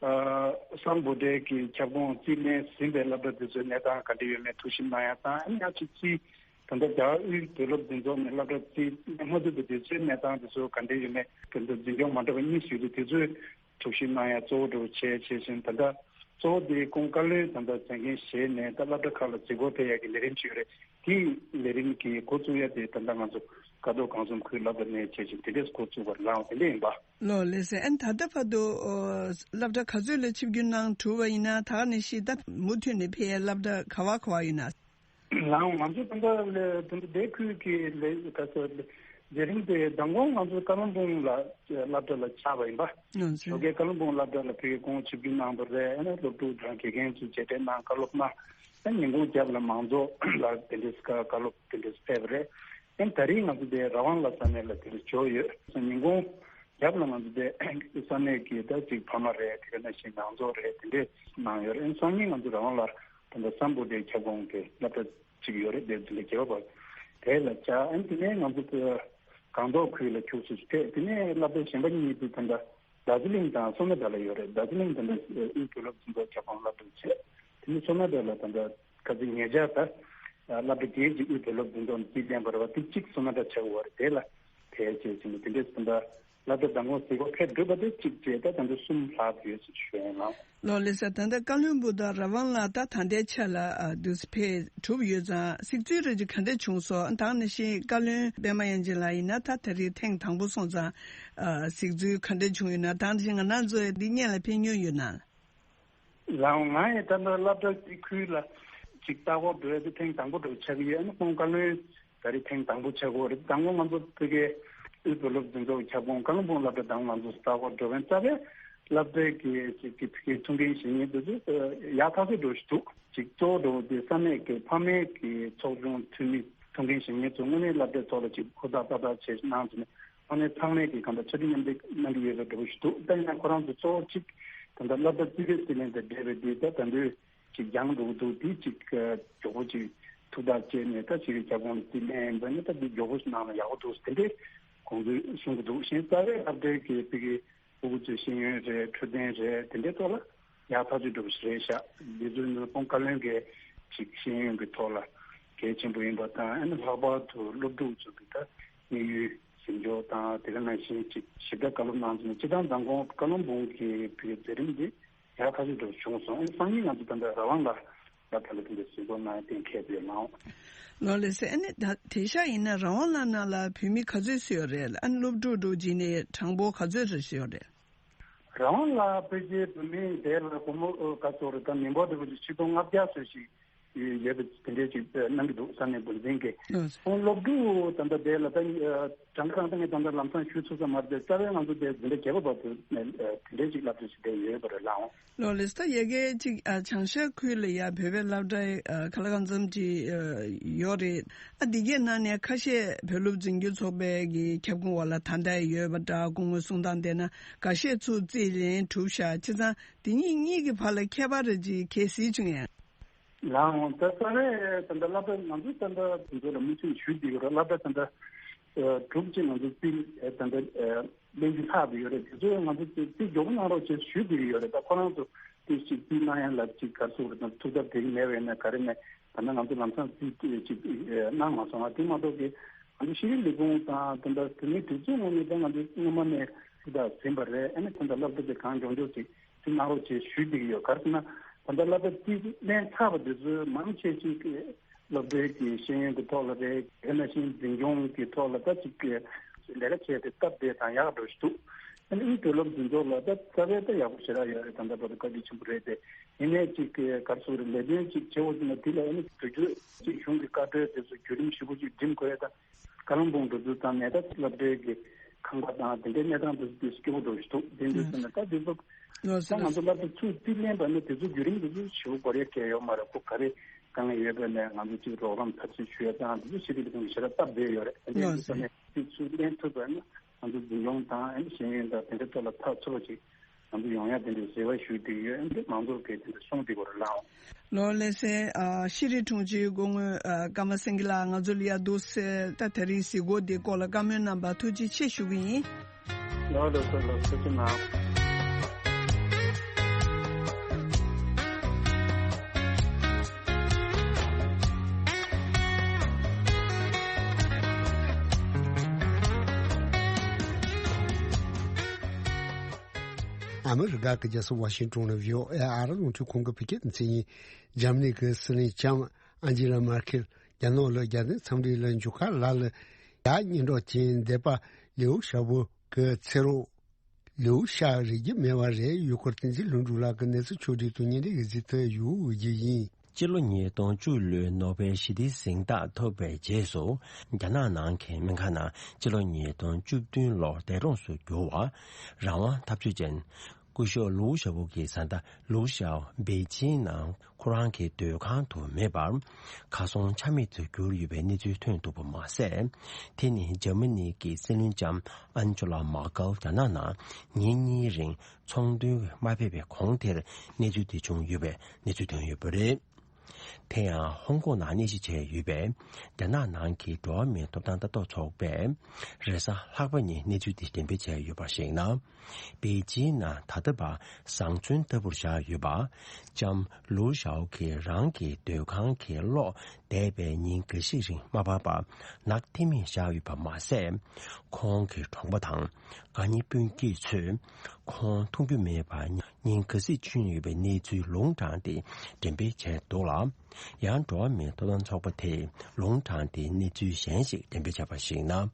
ཨ་སམ་བྷོ་ཊའི་གི་ཁྱབ་ཁོངས་རྩིས་ལེན་ཟིན་པའི་སློབ་གྲྭ་དེ་ཚོའི་གནས་སྟངས་ག་འདྲ་ཡོད་མེད་ཐུགས་ཞིབ་གནང་ཡ་དང་། ཨ་ནི་ཡང་ཅིག་རྩིས་ད་ལྟ་རྒྱ་གར་དབུས་བོད་སློབ་འཛིན་ཚོགས་ནས་སློབ་གྲྭ་རྩིས་ལེན་མ་ཐུབ་པའི་དེ་ཚོའི་གནས་སྟངས་དེ་ཚོ་ག་འདྲ་ཡོད་མེད། དེ་ཚོ་འཛིན་སྐྱོང་མ་འགྲོ་བ་གཉིས་ཡོད་དུས། དེ་ཚོའི་ཐུགས་ཞིབ་གནང་ཡ་གཙོ་བོ་འདྲ་བོ་བྱས། བྱས་ཤིང་ད་ལྟ་གཙོ་བོ་དེ་ཁོང་བཀའ་བློན་ད་ལྟ་མཛད་འགན་བཞེས་ནས་ད་སློབ་གྲྭ་ཁག་ལ་འཛུལ་སྒོ་ཕེབས་ཡ་གི་ལས་རིམ་ཞིག་ཡོད་རེད། དེའི་ལས་རིམ་གྱི་འགོ་བཙུགས་ཡ་དེ་ད་ལྟ་ང་ཚོ་ཀ་རྡོར་སྒང་གསུམ་ཁུལ་སློབ་གྲྭ་ནས་བྱས་ཤིང་དེ་འདྲས་འགོ་བཙུགས་པ་རེད་ལགས། དེ་འདྲས་ཡིན་པ། ལགས་ལགས་སེ། ཨན་ད་ལྟ་བར་དུ་ཨོ་སློབ་གྲྭ་ག་ཚོད་ལ་ཆིབས་བསྒྱུར་གནང་གྲུབ་པ་ཡིན་ན། ད་ག་ནང་བཞིན་ད་མུ་མཐུད་ནས་ཕེབས་ཡ་སློབ་གྲྭ་ག་བ་ག་བ་ཡིན་ན། ལགས་འོང་། ང་ཚོ་ད་ལྟ་ལས་དེ་འདྲ་སྡེ་ཁུལ་གྱི་ལས་ཀ་ཚོ་ལས་མཛད་རིམ་དེ་མདང་དགོང་ང་ཚོ་ཀ་ལོན་སྦུང་ལ་སློབ་གྲྭ་ལ་ཆགས་པ་ཡིན་པ། ཨོ་ཟེར། ཞོགས་ཀས་ཀ་ལོན་སྦུང་སློབ་གྲྭ་ལ་ཕེབས། ཁོང་ཆིབས་བསྒྱུར་གནང་བ་རེད། ཨ་ནི་སློབ་ཕྲུག་དང་དགེ་རྒན་ཚོས་མཇལ་འཕྲད་གནང་། བཀའ་སློབ་གནང་། ཨ་ཉིན་གུང་རྒྱབ་ལ་མང་ཚོགས་ལ་དེ་འདྲས་ཀ་བཀའ་སློབ་དེ་འདྲས་ཕེབས་པ་རེད། ཨ་ནི་ད་རིང་ང་ཚོ་དེ་ར་ཝང་ལ་ས་གནས་ལ་དེ་འདྲས་འབྱོར་ཡོད། ཉིན་གུང་རྒྱབ་ལ་ང་ཚོ་དེ་ས་གནས་ཀྱི་ད་ཅིག་ཕ་མ་རེད། དེ་ག་ནང་བཞིན་ནང་ཚོགས་རེད། དེ་འདྲས་གནང་ཡོད་རེད། ཨ་ནི་སང་ཉིན་ང་ཚོ་ར་ཝང་ལ་ད་ལྟ་སམ་བྷོ་ཊའི་ཁྱབ་ཁོངས་ཀྱི་སློབ་གྲྭ་གཅིག་ཡོད་རེད། དེ་དེ་འདྲ་རྒྱལ་བ་དེ་ལ་བཅར། ཨ་ནི་དེ་ནས་ང་ཚོ་སྒང་ཏོག་ཁུལ་ལ་ཁྱུག་ཙམ་ཕེབས། དེ་ནས་སློབ་གྲྭ་གཞན་པ་གཉིས་དེ་ད་ལྟ་རྡོ་རྗེ་གླིང་དང་སོ་ན་ཌ་ལ་ཡོད་རེད། རྡོ་རྗེ་གླིང་ད་ལྟ་དབུས་བོད་སློབ་འཛིན་ཚོགས་ཁྱབ་ཁོངས་སློབ་གྲྭ་བྱས། དེ་ནས་སོ་ན་ཌ་ལ་ད་ལྟ་ཁ་ཚིག་ཉེ་ཆར་ད་སློབ་གྲྭ་བརྒྱད་ཅིག་དབུས་བོད་སློབ་འཛིན་ཚོགས་ནས་རྩིས་ལེན་པ་རེད་པ། དེ་གཅིག་སོ་ན་ཌ་ཆགས་ཡོད་རེད། དེ་ལ་ཕེབས་བྱས་ཟིན་པ་དེ་འདྲས་ད་ལྟ་སློབ་གྲྭ་མདང་དགོང་གཟིགས་སྐོར་ཕེབས་གྲུབ་པ་དེ་གཅིག་བྱས། ད་ད་ལྟ་གསུམ་ལྷག་ཡོད་ཟེར་ཞུ་ཡ་ཡིན་ལགས། ལགས་ལགས་སེ། ད་ལྟ་ཀ་བློན་སྦུག་དང་ར་ཝང་ལ་ད་ད་ལྟའི་ཆ་ལ་ཨ་དུས་ཕེབས་གྲུབ་ཡོད་ཙང་གཟིགས་ཚུལ་རེ་ཅིག་ག་འདྲ་བྱུང་སོང་། ད་ག་ནང་བཞིན་བཀའ་བློན་པད་མ་དབྱངས་ཅན་ལགས་ཡིན་ན་ད་ད་རེས་ཐེངས་དང་པོ་སོང་ཙང་ཨ་གཟིགས་ཚུལ་ག་འདྲ་བྱུང་ཡོད་ན། ད་ག་ནང་བཞིན་ང་རང་ཚོ་འདི་སྔོན་ལ་ཕེབས་མྱོང་ཡོད་ན། ལགས་འོང་། ང་ཡང་ད་ལྟ་སློབ་གྲྭ་དེ་ཁུལ་ལ་ཅིག་ལྟ་སྐོར་འགྲོ་ཡ་དེ་ཐེངས་དང་པོ་འདྲ་བོ་ཆགས་ཀྱི་ཡོད། ཨ་ནི་ཁོང་བཀའ་བློན་ད་རེས་ཐེངས་དང་པོ་ཆགས་ཀྱི་ཡོད་རེད། དང་པོ་ང་ཚོ་ཕ་གིའི་དབུས་བོད་སློབ་འཛིན་ཚོགས་ཀྱི་ཁྱབ་ཁོངས་ཀ་ལོན་སྦུག་སློབ་གྲྭ་དང་ང་ཚོ་ལྟ་སྐོར་འགྲོ་མཁན་རྩ་བའི་སློབ་གྲྭའི་གི་ཅིག་གི་ཕ་གིའི་ཐུགས་འགན་བཞེས་མཁན་དེ་ཚོ་ཡག་ཐག་ཆོད་འདྲ་བོ་ཞིག་འདུག་ཅིག་གཙོ་བོ་འདྲ་བོ་དེ་ས་གནས་ཀྱི་ཕ་མའི་གི་ཚོགས་ཆུང་འཐུས་མི་ཐུགས་འགན་བཞེས་མཁན་ཚོ་དངོས་གནས་སློབ་གྲྭའི་ཐོག་ལ་ཅིག་ཧུར་ཐག་ཏག་ཏག་བྱས་གནང་བྱས་ནས། དངོས་གནས་ཚང་མས་ཀྱི་གང་ལྟར་ཆ་འཕྲིན་མཉམ་འབྲེལ་གནང་གི་ཡོད་པའི་འདྲ་པོ་ཞིག་འདུག་ད་ཡིན་ན་ཁོ་རང་ཚོ་གཙོ་བོ་གཅིག་ད་ལྟ་སློབ་གྲྭ་རྩིས་ཁྲའི་རྩིས་ལེན་དང་འབྲེལ་བའི་འདི་ད་ད་འདོད་ཅིག་སྦྱང་འགྲོ་གི་འདུག་དེ་གཅིག་མགྱོགས་པོ་ཅིག་ཐུགས་ཐག་བཅད་ནས་ད་ཕ་གིའི་ཁྱབ་ཁོངས་ལ་རྩིས་ལེན་པ་ནི་ད་འདི་མགྱོགས་པོ་ཞིག་གནང་ན་ཡག་པོ་འདུག་དེ་འདྲའི་དགོངས་ཚུལ་གསུང་གི་འདུག་གཞན་རྩ་བའི་སློབ་གྲྭའི་གི་ཕ་གིའི་ཕྲུ་གུ་ཚོའི་ཤེས་ཡོན་རེད། འཕྲོད་བསྟེན་རེད། དེ་འདྲའི་ཐོག་ལ་ཡག་ཐག་ཆོད་འགྲོ་བ་ཞིག་རེད་ཤག་འདི་ཚོ་ནི་ཁོང་བཀའ་བློན་གྱི་ཅིག་ཤེས་ཡོན་གྱི་ཐོག་ལ་གལ་ཆེན་པོ་ཡིན་པ་དང་། ཨ་ནི་ལྷག་པར་དུ་སློབ་ཕྲུག་ཚོ་གི་ད་དམིགས་ཡུལ་ཟིན་འཇོག་དང་། དེ་ག་ནང་བཞིན་ཅིག་ཞིབ་ཕྲ་བཀའ་སློབ་གནང་ཚུལ་ནི་སྤྱིར་བཏང་མདང་དགོང་ཀ་ལོན་སྦུག་གི་ཕ་གིའི་མཛད་རིམ་འདི་ཡག་ཐག་ཆོད་འགྲོ་བྱུང་སོང་། ཨ་ནི་སང་ཉིན་ང་ཚོ་ད་ལྟ་ར་ཝང་ལ་ད་ལྟ་ལ་དེ་འདྲ་གཟིགས་སྐོར་གནང་ཡ་གཏན་འཁེལ་བ་ཡོད་ལགས། ལགས་ལགས་སེ། ཨ་ནི་ད་དེང་སང་ཡིན་ན་ར་ཝང་ལ་ནང་ལ་བོད་མི་ག་ཚོད་ཙམ་ཡོད་རེད། ཨ་ནི་སློབ་ཕྲུག་འདྲ་བོ་བྱས་ནས་གྲངས་འབོར་ག་ཚོད་ཙམ་ཡོད་རེད། ར་ཝང་ལ་ཕལ་ཆེར་བོད་མི་དེ་ལ་སྒོར་མོ་ཨོ་ག་ཚོད་རེད། ད་མི་འབོར་དེ་ཚོ་ཆིག་སྟོང་ལྔ་བརྒྱ་ཙམ་ཞིག་ཡོད་པ་དེ་འདྲས་ཅིག་གནང་གི་འདུག་ས་གནས་འགོ་འཛིན་གྱིས། ཨོ་ཁོང་སློབ་ཕྲུག་ད་ལྟ་དེ་ལ་ད་གྲངས་ཀ་རང་ད་ངས་ད་ལྟ་ལམ་སང་ཞུ་ཐུབ་ས་མ་རེད་དེ། རྩ་བའི་ང་ཚོ་དེ་འཛིན་གྲྭ་བརྒྱད་པ་བར་དུ་དེ་འདྲས་ཅིག་སློབ་གྲྭ་ཞིག་དེ་ཡོད་པ་རེད་ལགས། ལགས་ལགས་སེ། ད་ཡ་གི་ཅིག་ཨ་བྱང་ཤར་ཁུལ་ལ་ཡ་བོད་པའི་སློབ་གྲྭ་ཨ་ག་ལ་གང་འཚམ་ཅིག་ཨ་ཡོད་རེད། ཨ་འདི་གའི་ནང་ནས་ཁ་ཤས་བོད་སློབ་འཛིན་སྐྱོང་ཚོགས་པའི་གི་ཁྱབ་ཁོངས་འོག་ལ་ད་ལྟ་ཡོད་པ་འདྲ། སྐུ་ངོའི་གསུང་སྟངས་བལྟས་ན་འགའ་ཤས་ཚུར་རྩིས་ལེན་གྲུབ་ཤག་བྱས་ཙང་འདི་གཉིས་གཉིས་ཀྱི་བར་ལ་ཁྱད་པར་རེ་ཅིག་གལ་སྲིད་བྱུང་ཡང་། ལགས་འོང་། ད་ལྟ་རེད། ད་ལྟ་སློབ་གྲྭ་ང་ཚོ་ད་ལྟ་དེ་ཚོ་ལ་མུ་མཐུད་ཞུ་བསྡད་ཡོད་རེད། སློབ་གྲྭ་ད་ལྟ་ཨ་དྲུག་ཅིག་ང་ཚོ་རྩིས་ཨ་ད་ལྟ་ཨ་ལེན་རྒྱུ་ལྷག་བསྡད་ཡོད་རེད། དེ་ཚོ་ང་ཚོ་རྩིས་མགྱོགས་པོ་གནང་རོགས་བྱེད་ཞུ་བསྡད་ཡོད་རེད། ད་ཁོ་རང་ཚོ་དེ་ཞིག་རྩིས་གནང་ཡ་ལ་ཅིག་ག་རེ་ཟེར་དགོས་རེད། ད་ཐུགས་དམ་དེ་གི་མེད་པ་ཡིན་ན་ག་རེ་མེད། ད་ནི་ང་ཚོ་ལམ་སང་རྩིས་ཅིག་ཨ་གནང་མ་སོང་བ། དེ་མ་གཏོགས་ཀྱི་ང་ཚོ་ཤེས་རིག་ལས་ཁུངས་དང་ད་ལྟ་བོད་མིའི་སྒྲིག་འཛུགས་ངོས་ནས་ད་ང་ཚོ་སྔོན་མ་ནས་ཐུགས་དམ་ཟིན་པ་རེད། ཨ་ནི་ད་ལྟ་སློབ་གྲྭ་དེ་གང་མགྱོགས་མགྱོགས་ཅིག་ཅིག་གནང་རོགས་བྱེད་ཞུ་བསྡད་ཀྱི་ཡོད། ག་རེ་ཟེར་ན་ད་ལྟ་སློབ་གྲྭ་རྩིས་ལེན་ཚར་བ་དེ་ཚོའི་མང་ཆེ་ཅིག་གི་སློབ་གྲྭའི་གི་ཤེས་ཡོན་གྱི་ཐོག་ལ་རེད། དེ་ནང་བཞིན་འཛིན་སྐྱོང་གི་ཐོག་ལ་ད་ཅིག་གི་ལས་ཀ་བྱས་ཏེ་སྟབས་བདེ་དང་ཡག་འགྲོ་ཞིག་འདུག་ཨ་ནི་དབུས་བོད་སློབ་འཛིན་ཚོགས་ལ་ད་རྩ་བའི་ད་ཡག་པོ་ཞེ་དྲག་ཡོད་རེད། ད་ལྟ་བར་དུ་བཀའ་དྲིན་ཆེན་པོ་རེད་དེ། ཡིན་ནའི་ཅིག་གི་ག་རེ་ཟེར་དགོས་རེད། ལས་དོན་ཅིག་བྱེད་འོ་ཟེར་ན་དེ་ལ་ཨ་ནི་དུས་རྒྱུན་ཅིག་གཞུང་གི་བཀའ་འཁྲོལ་དེ་ཚོ་བརྒྱུད་རིམ་ཞིབ་པོ་ཅིག་འགྲིམ་དགོས་ཡ་དང་། ཀ་ལོན་སྦུག་འགྲོ་ཚུལ་དང་ནས་ད་སློབ་གྲྭའི་གི་ཁང་པ་དང་དེ་འདྲའི་གནས་སྟངས་དེ་ཚོ་དེ་སྐྱོ་པོ་འགྲོ་ཞིག་འདུག་དེ་འདྲའི་ཟེར་ན་ད་དེ་ཚོ་ལགས་སོ། ད་ང་ཚོ་སློབ་གྲྭ་ཚུར་རྩིས་ལེན་པ་ནི་དེ་ཚོ་བརྒྱུད་རིམ་དེ་ཚོ་ཞེ་པོ་འགོར་ཡ་གལ་ཡོད་མ་རེད། ཁོ་ག་རེ་དཀའ་ངལ་ཡོད་པ་ནས་ང་ཚོ་ཅིག་རོགས་རམ་ཐབས་ཤེས་ཞུ་ཡ་དང་དེ་ཚོ་ཤེས་རིག་ལས་ཁུངས་ཞེ་དྲག་སྟབས་བདེ་ཡོད་རེད། དེ་འདྲའི་ལགས་ཟེར་སོ། ནས་རྩིས་ཚུར་ལེན་ཐུབ་པ་ན་ང་ཚོ་འཛིན་སྐྱོང་དང་ཨ་ནི་ཤེས་ཡོན་དང་དེ་འདྲའི་ཐོག་ལ་ཐག་ཆོད་པ་ཅིག་ང་ཚོ་ཡོང་ཡ་དེ་འདྲའི་རེ་བ་ཞུ་བསྡད་ཡོད། ཨ་ནི་མང་ཚོགས་ཀྱིས་དེ་འདྲ་གསུངས་བསྡད་ཡོད་རེད་ལགས། ལགས་ལགས་སེ། ཨ་ཤེས་རིག་དྲུང་ཆེ་སྐུ་ངོ་ཨ་ཀརྨ་སེང་གེ་ལགས་ང་ཚོ་ལ་ཡ་འདུག་སེ་ད་དེ་རིང་གཟིགས་སྐོར་འདི་སྐོར་ལ་བཀའ་མོལ་གནང་བར་ཐུགས་རྗེ་ཆེ་ཞུ་གི་ཡིན། ལགས་ལགས་སེ། ལགས་ཐུགས་རྗེ་གནང་། ཨ་མི་རི་ཀ་གི་རྒྱལ་ས་ཝ་ཤིང་ཏོན་ནས་བྷི་ཨོ་ཨེ་ཨ་རི་རླུང་འཕྲིན་ཁང་གི་བོད་སྐད་སྡེ་ཚན་ཡིན། འཇར་མ་ནི་གི་སྲིད་བློན་ལྕམ་ཨན་ཇི་ལ་མར་ཁེལ་རྒྱ་ནག་ལ་རྒྱལ་དོན་འཚམས་འདྲི་ལ་འབྱོར་ཁ་ལ་ལ་ཡག་སྙན་གྲགས་ཅན་འདས་པ་ལིའུ་ཞའོ་པོ་གི་ཚེ་རོགས་ལིའུ་ཞའོ་རིག་རྒྱུ་མེད་པ་རེད། ཡུལ་སྐོར་བསྟན་འཛིན་ལྷུན་གྲུབ་ལགས་ཀྱི་གནས་ཚུལ་ཕྱོགས་བསྒྲིགས་དང་བརྙན་འཕྲིན་གྱི་གཟིགས་ཐོ་ཡུལ་དབུས་རྒྱུ་ཡིན། སྤྱི་ལོ་ཉིས་སྟོང་བཅུ་ལོའི་ནོ་བེལ་ཞི་བདེའི་གཟེངས་རྟགས་ཐོབ་པའི་རྗེས་སུ། རྒྱ་ནག་ནང་གི་སྨན་ཁང་ནང་སྤྱི་ལོ་ཉིས་སྟོང་བཅུ་བདུན་ལོར་འདས་གྲོངས་སུ་གྱུར་བ། རང་དབང་འཐབ་རྩོད་ཅན་སྐུ་ཞབས་ལུའུ་ཞའོ་པོ་གི་བཟའ་ཟླ་ལུའུ་ཞའོ་པེ་ཅིན་ནང་ཁོ་རང་གི་སྡོད་ཁང་དུ་མེད་པར། གར་སོང་ཆ་མེད་དུ་གྱུར་ཡོད་པའི་གནས་ཚུལ་ཐོན་འདུག་པ་མ་ཟད། དེ་ནི་འཇར་མ་ནི་གི་སྲིད་བློན་ལྕམ་ཨན་ཇོ་ལ་མར་ཀལ་རྒྱ་ནག་ནང་ཉིན་གཉིས་རིང་ཚོང་དོན་མ་ཕེབས་པའི་གོང་དེར་གནས་ཚུལ་དེ་བྱུང་ཡོད་པའི་གནས་ཚུལ་ཐོན་ཡོད་པ་རེད། དེ་ཡང་ཧོང་ཀོང་ནང་གནས་གཞི་བྱས་ཡོད་པའི་རྒྱ་ནག་ནང་གི་འགྲོ་བ་མིའི་ཐོབ་ཐང་ལྟ་རྟོག་ཚོགས་པས་རེས་གཟའ་ལྷག་པ་ཉིན་གནས་ཚུལ་དེ་འགྲེམས་སྤེལ་བྱས་ཡོད་པར་གཞིགས་ན། པེ་ཅིན་ནང་ད་ལྟ་བར་བཟང་བཙོན་ལྟ་བུར་བཞག་ཡོད་པ། ལྕམ་ལུའུ་ཞའོ་གིས་རང་གི་སྡོད་ཁང་གི་གློག་འདས་པའི་ཉིན་འགའ་ཞིག་རིང་མ་སྤར་བར་ནག་ཐིང་ངེ་བཞག་ཡོད་པ་མ་ཟད། ཁོང་གི་གྲོང་པ་དང་དགའ་ཉེ་སྤུན་མཆེད་ཚོས་ཁོང་མཐོང་རྒྱུ་མེད་པར་ཉིན་འགའ་ཤས་ཕྱིན་ཡོད་པའི་གནས་ཚུལ་ལུང་དྲངས་ཏེ་འགྲེམས་སྤེལ་བྱས་འདུག་ལ། ཡང་འགྲོ་བ་མིའི་ཐོབ་ཐང་ཚོགས་པ་དེས་ལུང་དྲངས་ཏེ་གནས་ཚུལ་གཞན་ཞིག་འགྲེམས་སྤེལ་བྱས་པར་གཞིགས་ན།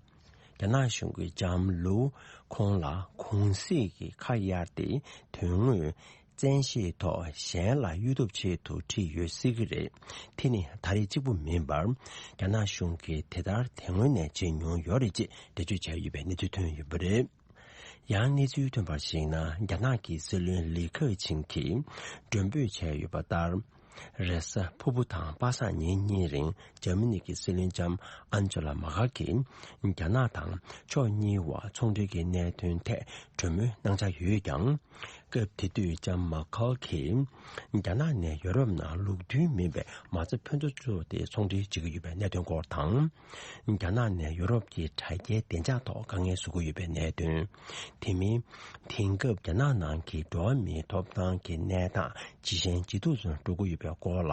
རྒྱ་ནག་གཞུང་གིས་ལྕམ་ལུའུ་ཁོང་ལ་གུང་གསེང་གི་ཁ་གཡར་ཏེ་དོན་དངོས་བཙན་ཤེད་ཐོག་གཞན་ལ་གཡོལ་ཐབས་ཆེད་དུ་ཁྲིད་ཡོད་སྲིད་ཀྱི་རེད། དེ་ནི་ད་རེས་གཅིག་པུ་མིན་པར། རྒྱ་ནག་གཞུང་གིས་དེ་ལྟར་དེ་སྔོན་ནས་བྱེད་མྱོང་ཡོད་རེད་ཅེས་འགྲེལ་བརྗོད་བྱས་ཡོད་པའི་གནས་ཚུལ་ཐོན་ཡོད་པ་རེད། ཡང་གནས་ཚུལ་ཐོན་པར་གཞིགས་ན། རྒྱ་ནག་གི་སྲིད་བློན་ལི་ཁེ་ཆིང་གིས་མགྲོན་འབོད་བྱས་ཡོད་པ་ལྟར། རེས་གཟའ་ཕུར་བུ་དང་པ་སངས་ཉིན་གཉིས་རིང་འཇར་མ་ནི་གི་སྲིད་བློན་ལྕམ་ཨན་ཇོ་ལ་མར་ཀལ་གྱིས་རྒྱ་ནག་དང་ཕྱོགས་གཉིས་བར་ཚོང་འབྲེལ་གྱི་གནད་དོན་ཐད་གྲོས་མོལ་གནང་འཆར་ཡོད་ཀྱང་། སྐབས་དེ་དུས་ལྕམ་མར་ཀལ་གྱིས་རྒྱ་ནག་ནས་ཡོ་རོབ་ནང་ལུགས་མཐུན་མིན་པའི་མ་རྩ་ཕོན་ཐོགས་བཙུགས་ཏེ་ཚོང་འབྲེལ་བྱེད་ཀྱི་ཡོད་པའི་གནད་དོན་སྐོར་དང་། རྒྱ་ནག་ནས་ཡོ་རོབ་ཀྱི་དྲ་རྒྱའི་བདེ་འཇགས་ཐོག་དཀའ་ངལ་བཟོ་གི་ཡོད་པའི་གནད་དོན། དེ་མིན། དེང་སྐབས་རྒྱ་ནག་ནང་གི་འགྲོ་བ་མིའི་ཐོབ་ཐང་གི་གནས་སྟངས་ཇེ་ཞན་ཇེ་སྡུག་ཏུ་འགྲོ་གི་ཡོད་པའི་སྐོར་ལ་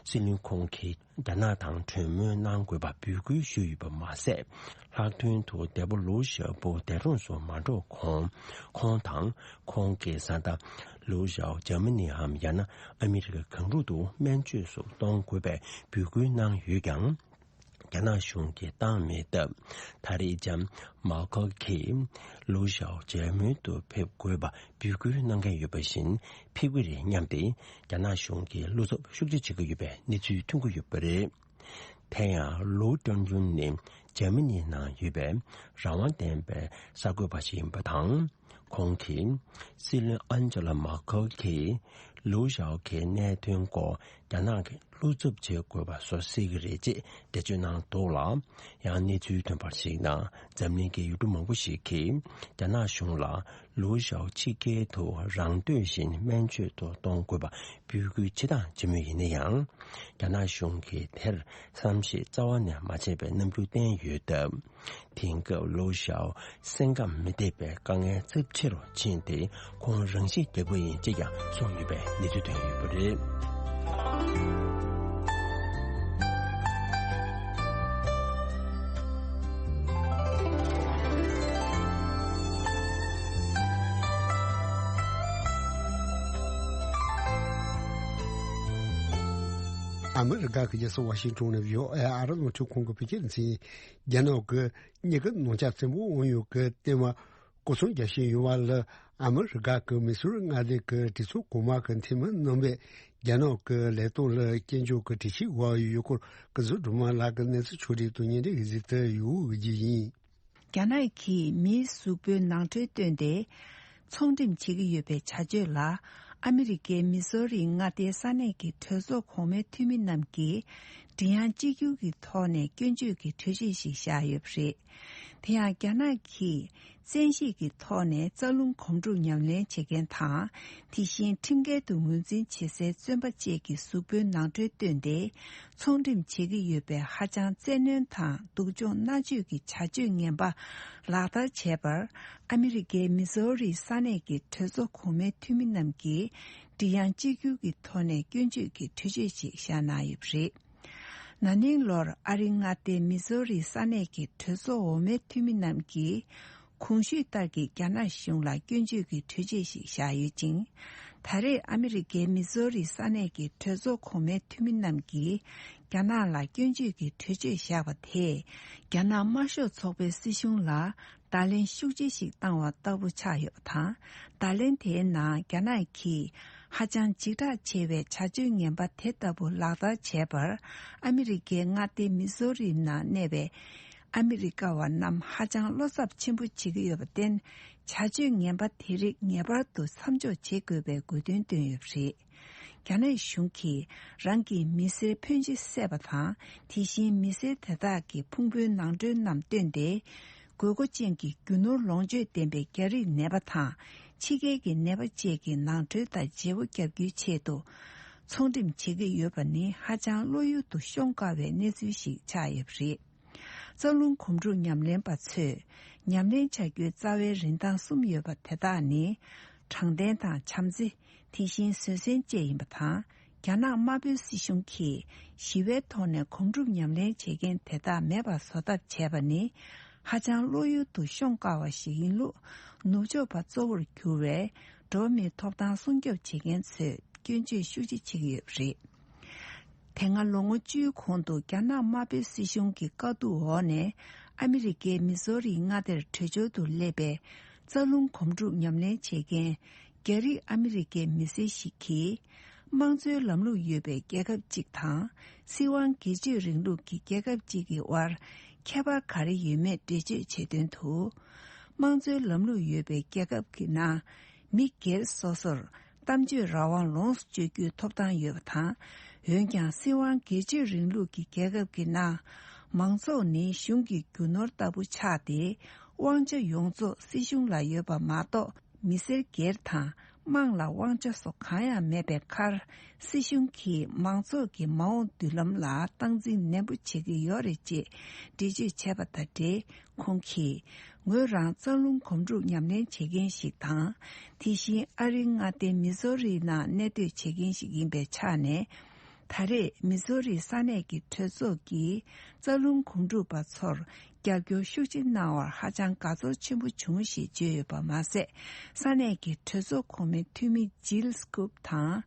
སྲིད་བློན་ཁོང་གིས་རྒྱ་ནག་དང་གྲོས་མོལ་གནང་དགོས་པ་འབོད་སྐུལ་ཞུས་ཡོད་པ་མ་ཟད། ལྷག་དོན་དུ་འདས་པོ་ལུའུ་ཞའོ་པོ་འདས་གྲོངས་སུ་མ་འགྲོ་གོང་། ཁོང་དང་ཁོང་གི་བཟའ་ཟླ་ལུའུ་ཞའོ་འཇར་མ་ནིའམ་ཡང་ན་ཨ་མི་རི་ཀ་གང་རུང་དུ་སྨན་བཅོས་སུ་གཏོང་དགོས་པའི་འབོད་སྐུལ་གནང་ཡོད་ཀྱང་། རྒྱ་ནག་གཞུང་གིས་བཏང་མེད་སྟབས། ད་རེས་ལྕམ་མར་ཀལ་གྱིས་ལུའུ་ཞའོ་འཇར་མན་དུ་ཕེབས་དགོས་པ་འབོད་སྐུལ་གནང་མཁན་ཡོད་པ་བཞིན་ཕེབས་ཀྱི་རེད་སྙམ་སྟེ། རྒྱ་ནག་གཞུང་གིས་བློ་འཚབ་ཤུགས་ཆེ་བྱེད་ཀྱི་ཡོད་པའི་གནས་ཚུལ་ཐོན་གྱི་ཡོད་པ་རེད། དེ་ཡང་ལུའུ་ཀྲང་ཡུན་ནི་འཇར་མ་ནི་ནང་ཡོད་པའི་རང་དབང་ལྡན་པའི་གསར་འགོད་པ་ཞིག་ཡིན་པ་དང་། ཁོང་གིས་སྲིད་བློན་ཨན་ཇོ་ལ་མར་ཀལ་གྱིས་ལུའུ་ཞའོ་གི་གནད་དོན་སྐོར་རྒྱ་ནག་གི་བློ་འཚབ་བྱེད་དགོས་པ་བཟོ་སྲིད་ཀྱི་རེད་ཅེས་འགྲེལ་བརྗོད་གནང་འདུག་ལ། ཡང་གནས་ཚུལ་ཐོན་པར་གཞིགས་ན། འཛམ་གླིང་གི་ཡུལ་གྲུ་མང་པོ་ཞིག་གིས་རྒྱ་ནག་གཞུང་ལ་ལུའུ་ཞའོ་ཕྱི་རྒྱལ་དུ་རང་འདོད་བཞིན་སྨན་བཅོས་ཐོག་གཏོང་དགོས་པ་འབོད་སྐུལ་བྱེད་དང་བྱེད་མུས་ཡིན་ན་ཡང་། རྒྱ་ནག་གཞུང་གིས་དེར་བསམ་ཤེས་རྩ་བ་ནས་མ་བྱས་པའི་རྣམ་འགྱུར་བསྟན་ཡོད་སྟབས། དེང་སྐབས་ལུའུ་ཞའོ་སེམས་ཁམས་མི་བདེ་བའི་དཀའ་ངལ་ཚབས་ཆེ་རུ་ཕྱིན་ཏེ། ཁོང་རང་ཤི་རྒྱག་པ་ཡིན་ཅེས་ཀྱང་གསུངས་ཡོད་པའི་གནས་ཚུལ་ཐོན་ཡོད་པ་རེད། ཨ་མི་རི་ཀ་གི་རྒྱལ་ས་ཝ་ཤིང་ཏོན་ནས་བྷི་ཨོ་ཨེ་ཨ་རི་རླུང་འཕྲིན་ཁང་གི་བོད་སྐད་སྡེ་ཚན། རྒྱ་ནག་གི་མྱི་གི་ནང་ཆ་བཙན་པོ་དབང་ཡོད་ཀྱི་ལྟད་མོ་སྐོར་སྲུང་རྒྱག་བཞིན་ཡོད་པ་ལ། ཨ་མི་རི་ཀ་གི་མི་སོར་མངའ་སྡེ་གི་གྲོས་ཚོགས་གོང་མ་གི་འཐུས་མི་རྣམ་པས་རྒྱ་ནག་གི་ལས་དོན་ལ་སྐྱོན་བརྗོད་ཀྱི་གྲོས་ཆོད་འོག་ཡོད་སྐོར་གི་ཟུར་སྒྲོལ་མ་ལགས་ཀྱི་གནས་ཚུལ་ཕྱོགས་སྒྲིག་དང་བརྙན་འཕྲིན་གྱི་གཟིགས་ཚུལ་ཡོད་རྒྱུ་ཡིན། རྒྱ་ནག་གིས་མིའི་གཟུགས་པོའི་ནང་ཁྲོལ་བཏོན་ཏེ། ཚོང་འགྲེམས་བྱེད་ཀྱི་ཡོད་པའི་བྱ་སྤྱོད་ལ། ཨ་མི་རི་ཀའི་མི་སོ་རིའི་མངའ་སྡེའི་ས་གནས་ཀྱི་གྲོས་ཚོགས་གོང་མའི་འཐུས་མི་རྣམས་ཀྱིས། མགྲིན་དབྱངས་གཅིག་གྱུར་གྱི་ཐོག་ནས་སྐྱོན་བརྗོད་ཀྱི་གྲོས་ཆོད་ཞིག་བཞག་ཡོད་པ་རེད། དེ་ཡང་། རྒྱ་ནག་གིས་བཙན་ཤེད་ཀྱི་ཐོག་ནས་རྩ་རླུང་གོམ་བགྲོད་ཉམས་ལེན་བྱེད་མཁན་དང་། དེ་བཞིན་ཁྲིམས་འགལ་དུ་ངོས་འཛིན་བྱེད་སའི་བཙོན་པ་བཅས་ཀྱི་གཟུགས་པོའི་ནང་ཁྲོལ་བཏོན་ཏེ། ཚོང་འགྲེམས་བྱེད་ཀྱི་ཡོད་པའི་ཧ་ཅང་བཙན་གནོན་དང་སྡུག་སྦྱོང་མནར་གཅོད་ཀྱི་བྱ་སྤྱོད་ངན་པ་ལག་བསྟར་བྱས་པར། ཨ་མི་རི་ཀའི་མི་སོ་རིའི་ས་གནས་ཀྱི་གྲོས་ཚོགས་གོང་མའི་འཐུས་མི་རྣམས་ཀྱིས་མགྲིན་དབྱངས་གཅིག་གྱུར་གྱི་ཐོག་ནས་སྐྱོན་བརྗོད་ཀྱི་གྲོས་ཆོད་ཅིག་བཞག་གནང་ཡོད་པ་རེད། ན་ནིང་ལོར་ཨ་རིའི་མངའ་སྡེ་མི་སོ་རིའི་ས་གནས་ཀྱི་གྲོས་ཚོགས་འོག་མའི་འཐུས་མི་རྣམས་ཀྱིས། གོང་ཞུས་ལྟར་གྱི་རྒྱ་ནག་གཞུང་ལ་སྐྱོན་བརྗོད་ཀྱི་གྲོས་ཆོད་ཞིག་བཞག་ཡོད་ཅིང་། ད་རེས་ཨ་མི་རི་ཀའི་མི་སོ་རི་ས་གནས་ཀྱི་གྲོས་ཚོགས་གོང་མའི་འཐུས་མི་རྣམས་ཀྱིས་རྒྱ་ནག་ལ་སྐྱོན་བརྗོད་ཀྱི་གྲོས་ཆོད་བཞག་པ་དེས་རྒྱ་ནག་དམར་ཤོག་ཚོགས་པའི་སྲིད་གཞུང་ལ་བརྡ་ལན་ཤུགས་ཆེ་ཞིག་བཏང་བ་ལྟ་བུ་ཆགས་ཡོད་པ་དང་། བརྡ་ལན་དེའི་ནང་རྒྱ་ནག་གིས་ཧ་ཅང་འཇིགས་སྐྲག་ཆེ་བའི་བྱ་སྤྱོད་ངན་པ་དེ་ལྟ་བུ་ལག་བསྟར་བྱས་པར། ཨ་མི་རི་ཀའི་མངའ་སྡེ་མི་སོ་རི་ནང་གནས་པའི་ཨ་མི་རི་ཀ་བ་རྣམས་ཧ་ཅང་བློ་འཚབ་ཆེན་པོ་བྱེད་ཀྱི་ཡོད་པར་བརྟེན། བྱ་སྤྱོད་ངན་པ་དེ་རིགས་ངེས་པར་དུ་མཚམས་འཇོག་བྱེད་དགོས་པའི་དགོས་འདུན་བཏོན་ཡོད་པ་རེད། རྒྱ་ནག་གཞུང་གིས་རང་གི་མི་སེར་ཕོན་ཆེ་བསད་པ་དང་། དེ་བཞིན་མི་སེར་དེ་དག་གི་ཕུང་པོའི་ནང་ཁྲོལ་རྣམས་བཏོན་ཏེ། དགོས་མཁོ་ཅན་གྱི་རྒྱུ་ནོར་ལོངས་སྤྱོད་ལྡན་པའི་རྒྱ་རིགས་ནད་པ་དང་། ཕྱི་རྒྱལ་གྱི་ནད་པ་བཅས་ཀྱི་ནང་ཁྲོལ་དང་བརྗེ་པོ་བརྒྱབ་རྒྱུའི་ཆེད་དུ། ཚོང་འགྲེམས་བྱེད་ཀྱི་ཡོད་པ་ནི་ཧ་ཅང་བློ་ཡུལ་དུ་ཤོང་དཀའ་བའི་གནས་ཚུལ་ཞིག་ཆགས་ཡོད་པ་རེད། རྩ་རླུང་གོམ་འགྲོས་ཉམས་ལེན་པ་ཚོས་ཉམས་ལེན་བྱ་རྒྱུའི་རྩ་བའི་རིན་ཐང་གསུམ་ཡོད་པ་དེ་དག་ནི། དྲང་བདེན་དང་བྱམས་བརྩེ། དེ་བཞིན་བཟོད་བསྲན་བཅས་ཡིན་པ་དང་། རྒྱ་ནག་དམར་པོའི་སྲིད་གཞུང་གིས་ཞི་བའི་ཐོག་ནས་གོམ་བགྲོད་ཉམས་ལེན་བྱེད་མཁན་དེ་དག་མེད་པར་བཟོ་ཐབས་བྱས་པ་ནི། ཧ་ཅང་བློ་ཡུལ་དུ་ཤོང་དཀའ་བ་ཞིག་ཡིན་ལུགས། ནུབ་ཕྱོགས་པ་གཙོ་བོར་གྱུར་བའི་འགྲོ་བ་མིའི་ཐོབ་ཐང་སྲུང་སྐྱོབ་བྱེད་མཁན་ཚོས་སྐྱོན་བརྗོད་ཤུགས་ཆེ་བྱེད་ཀྱི་ཡོད་པ་རེད། དེ་སྔ་ལོ་ངོ་བཅུའི་གོང་དུ་རྒྱ་ནག་དམར་པོའི་སྲིད་གཞུང་གི་བཀའ་བསྡུར་འོག་ནས་ཨ་མི་རི་ཀའི་མི་སོ་རིའི་མངའ་སྡེར་བྲོས་བྱོལ་དུ་སླེབས་པའི་རྩ་རླུང་གོམ་བགྲོད་ཉམས་ལེན་བྱེད་མཁན་རྒྱ་རིགས་ཨ་མི་རི་ཀའི་མི་སེར་ཞིག་གིས། དམངས་གཙོའི་ལམ་ལུགས་ཡོད་པའི་རྒྱལ་ཁབ་ཅིག་དང་། སྲིད་དབང་སྒེར་གཅོད་རིང་ལུགས་ཀྱི་རྒྱལ་ཁབ་ཅིག་གི་དབར་ཁྱད་པར་ག་རེ་ཡོད་མེད་འགྲེལ་བརྗོད་བྱེད་དོན་དུ། དམངས་གཙོའི་ལམ་ལུགས་ཡོད་པའི་རྒྱལ་ཁབ་ཀྱི་ནང་མི་སྒེར་སོ་སོར་གཏམ་བརྗོད་རང་དབང་ལོངས་སུ་སྤྱོད་རྒྱུའི་ཐོབ་ཐང་ཡོད་པ་དང་། འོན་ཀྱང་སྲིད་དབང་སྒེར་གཅོད་རིང་ལུགས་ཀྱི་རྒྱལ་ཁབ་ཀྱི་ནང་མང་ཚོགས་ནི་གཞུང་གི་རྒྱུ་ནོར་ལྟ་བུ་ཆགས་ཏེ། དབང་ཆ་ཡོངས་རྫོགས་སྲིད་གཞུང་ལ་ཡོད་པ་མ་གཏོགས། མི་སེར་སྒེར་དང་དམངས་ལ་དབང་ཆ་སོགས་གང་ཡང་མེད་པའི་ཁར། སྲིད་གཞུང་གིས་མང་ཚོགས་ཀྱི་མ་འོངས་མདུན་ལམ་ལ་སྟངས་འཛིན་ནན་པོ་བྱེད་ཀྱི་ཡོད་རེད་ཅེས་འགྲེལ་བརྗོད་བྱས་པ་དང་འབྲེལ། ཁོང་གིས། ངོས་རང་རྩ་རླུང་གོམ་བགྲོད་ཉམས་ལེན་བྱེད་མཁན་ཞིག་དང་། དེ་བཞིན་ཨ་རིའི་མངའ་སྡེ་མི་སོ་རིའི་ནང་གནས་སྡོད་བྱེད་མཁན་ཞིག་ཡིན་པའི་ཆ་ནས། ད་རེས་མི་སོ་རིའི་ས་གནས་ཀྱི་གྲོས་ཚོགས་ཀྱིས་རྩ་རླུང་གོམ་བགྲོད་པ་ཚོར་རྒྱབ་སྐྱོར་ཤུགས་ཆེ་གནང་བར་ཧ་ཅང་དགའ་ཚོར་ཆེན་པོ་བྱུང་ཞེས་བརྗོད་ཡོད་པ་མ་ཟད། ས་གནས་ཀྱི་གྲོས་ཚོགས་གོང་མའི་འཐུས་མི་ཇིལ་སྐུབ་དང་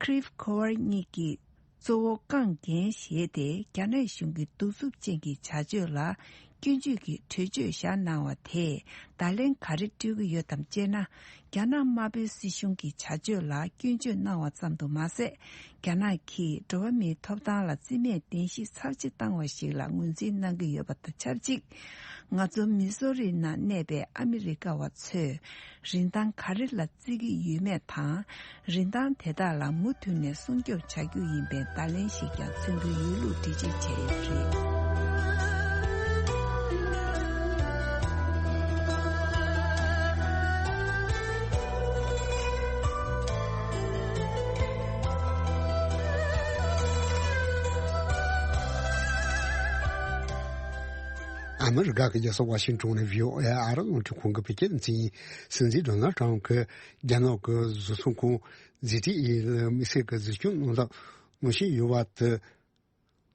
ཁྲིབ་ཁོ་ཝར་གཉིས་ཀྱིས། གཙོ་བོ་རྐང་འགན་བཞེས་ཏེ། རྒྱ་ནག་གཞུང་གི་གདུག་རྩུབ་ཅན་གྱི་བྱ་སྤྱོད་ལ་སྐྱོན་བརྗོད་ཀྱི་གྲོས་ཆོད་བཞག་གནང་བ་དེས་བརྡ་ལན་ག་རེ་སྤྲོད་ཀྱི་ཡོད་དམ་ཅེ་ན། རྒྱ་ནག་དམར་པོའི་སྲིད་གཞུང་གི་བྱ་སྤྱོད་ལ་སྐྱོན་བརྗོད་གནང་བ་ཙམ་དུ་མ་ཟད། རྒྱ་ནག་གིས་འགྲོ་བ་མིའི་ཐོབ་ཐང་ལ་བརྩི་མེད་གདན་ཞུ་ཚབས་ཆེ་བཏང་བ་ཞིག་ལ་ངོས་འཛིན་གནང་གི་ཡོད་པ་དང་ཆབས་ཅིག་ང་ཚོ་མི་སོ་རི་ནང་གནས་པའི་ཨ་མི་རི་ཀ་བ་ཚོས། རིན་ཐང་ག་རེ་ལ་བརྩི་གི་ཡོད་མེད་དང་། རིན་ཐང་དེ་དག་ལ་མུ་མཐུད་ནས་སྲུང་སྐྱོབ་བྱ་རྒྱུ་ཡིན་པའི་བརྡ་ལན་ཞིག་ཀྱང་མཚོན་གྱི་ཡོད་ལུགས་འགྲེལ་བརྗོད་བྱས་ཡོད་པ་རེད། ཨ་མི་རི་ཀ་གི་རྒྱལ་ས་ཝ་ཤིང་ཏོན་ནས་བྷི་ཨོ་ཨེ་ཨ་རི་རླུང་འཕྲིན་ཁང་གི་བོད་སྐད་སྡེ་ཚན་ཡིན། སྲིད་འཛིན་ཌོ་ནལ་ཊམ་གྱིས་རྒྱ་ནག་གི་བཟོ་ཚོང་ཁང་ཛི་ཊི་ཨི་ལ་དམིགས་བསལ་གྱི་གཟིགས་སྐྱོང་གནང་སྟངས་ནང་བཞིན་ཡོད་པ་དེ་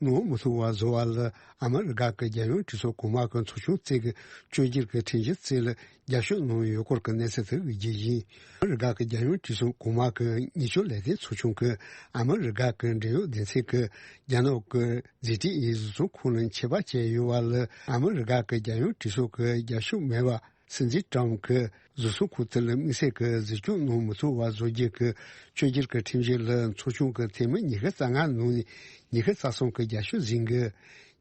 གནང་མི་ཐུབ་པ་བཟོ་བ་ལ་ཨ་མི་རི་ཀ་གི་རྒྱལ་ཡོངས་གྲོས་ཚོགས་གོང་མ་གི་ཚོགས་ཆུང་རྩིས་ཀྱི་བཅོས་བསྒྱུར་གྱི་ཁྲིམས་གཞི་རྩིས་ལ་རྒྱབ་སྐྱོར་གནང་ཡོད་སྐོར་གྱི་གནས་ཚུལ་དེ་གི་རྒྱུ་ཡིན། ཨ་མི་རི་ཀ་གི་རྒྱལ་ཡོངས་གྲོས་ཚོགས་གོང་མ་གི་ཉེས་སྤྱོད་ལས་དོན་ཚོགས་ཆུང་གིས་ཨ་མི་རི་ཀ་གི་འབྲེལ་ཡོད་སྡེ་ཚན་གྱིས་རྒྱ་ནག་གི་ཛི་ཊི་ཨི་བཟོ་ཚོང་ཁང་ལ་ཆད་པ་བཅད་ཡོད་པ་ལ་ཨ་མི་རི་ཀ་གི་རྒྱལ་ཡོངས་གྲོས་ཚོགས་ཀྱི་རྒྱབ་སྐྱོར་མེད་པ། སྲིད་འཛིན་ཊམ་གྱིས་བཟོ་ཚོང་ཁང་དེ་ལ་དམིགས་བསལ་གྱི་གཟིགས་སྐྱོང་གནང་མི་ཐུབ་པ་བཟོ་རྒྱུ་གི་བཅོས་བསྒྱུར་གྱི་ཁྲིམས་གཞི་ལ་ཚོགས་ཆུང་གི་འཐུས་མི་ཉི་ཤུ་རྩ་ལྔ་ནང་ནས་ཉི་ཤུ་རྩ་གསུམ་གྱིས་རྒྱབ་སྐྱོར་ཟིན་གྱི།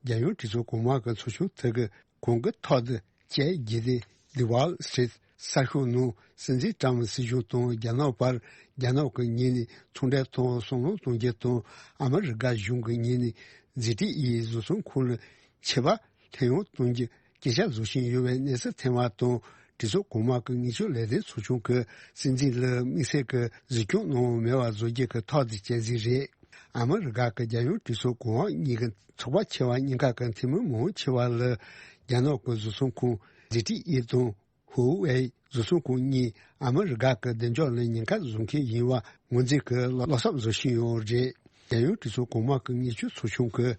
རྒྱལ་ཡོངས་གྲོས་ཚོགས་གོང་མ་གི་ཚོགས་ཆུང་དེ་གི་གོང་གི་ཐོག་ཏུ་བཅད་རྒྱུ་དེ་ལི་ཝལ་སི་ཊི་ཊི་གསར་ཤོག་ནང་སྲིད་འཛིན་ཊམ་སྲིད་གཞུང་དང་རྒྱ་ནག་བར་རྒྱ་ནག་གི་ངོས་ནས་ཚོང་འབྲེལ་དང་སྲུང་བརླིང་གཏོང་རྒྱུ་དང་ཨ་མི་རི་ཀ་གཞུང་གི་ངོས་ནས་ཛི་ཊི་ཨི་བཟོ་ཚོང་ཁང་ལ་ཆད་པ་ལྷོད་ཡངས་གཏོང་རྒྱུ། སྐད་ཆ་བཟོ་བཞིན་ཡོད་པའི་གནས་ཚུལ་ཐོན་པ་དང་། གྲོས་ཚོགས་གོང་མ་གི་ཉེས་སྤྱོད་ལས་དོན་ཚོགས་ཆུང་གིས་སྲིད་འཛིན་ལ་དམིགས་བསལ་གྱི་གཟིགས་སྐྱོང་གནང་མེད་པ་བཟོ་རྒྱུ་གི་ཐག་དེ་བཅད་རྩིས་རེད། ཨ་མི་རི་ཀ་གི་རྒྱལ་ཡོངས་གྲོས་ཚོགས་གོང་འོག་གཉིས་ཀྱི་ཚོགས་པ་ཆེ་བ་གཉིས་ཀ་གི་འཐུས་མི་མང་ཆེ་བ་ལ་རྒྱ་ནག་གི་བཟོ་ཚོང་ཁང་ཛི་ཊི་ཨི་དང་ཧུ་ཝེ་བཟོ་ཚོང་ཁང་གཉིས་ཨ་མི་རི་ཀ་གི་བདེ་འཇགས་ལ་ཉེན་ཁ་བཟོ་མཁན་ཡིན་པ་ངོས་འཛིན་གྱི་བློ་འཚབ་བཟོ་བཞིན་ཡོད་རེད། རྒྱལ་ཡོངས་གྲོས་ཚོགས་གོང་མ་གི་ཉེས་སྤྱོད་ཚོགས་ཆུང་གིས་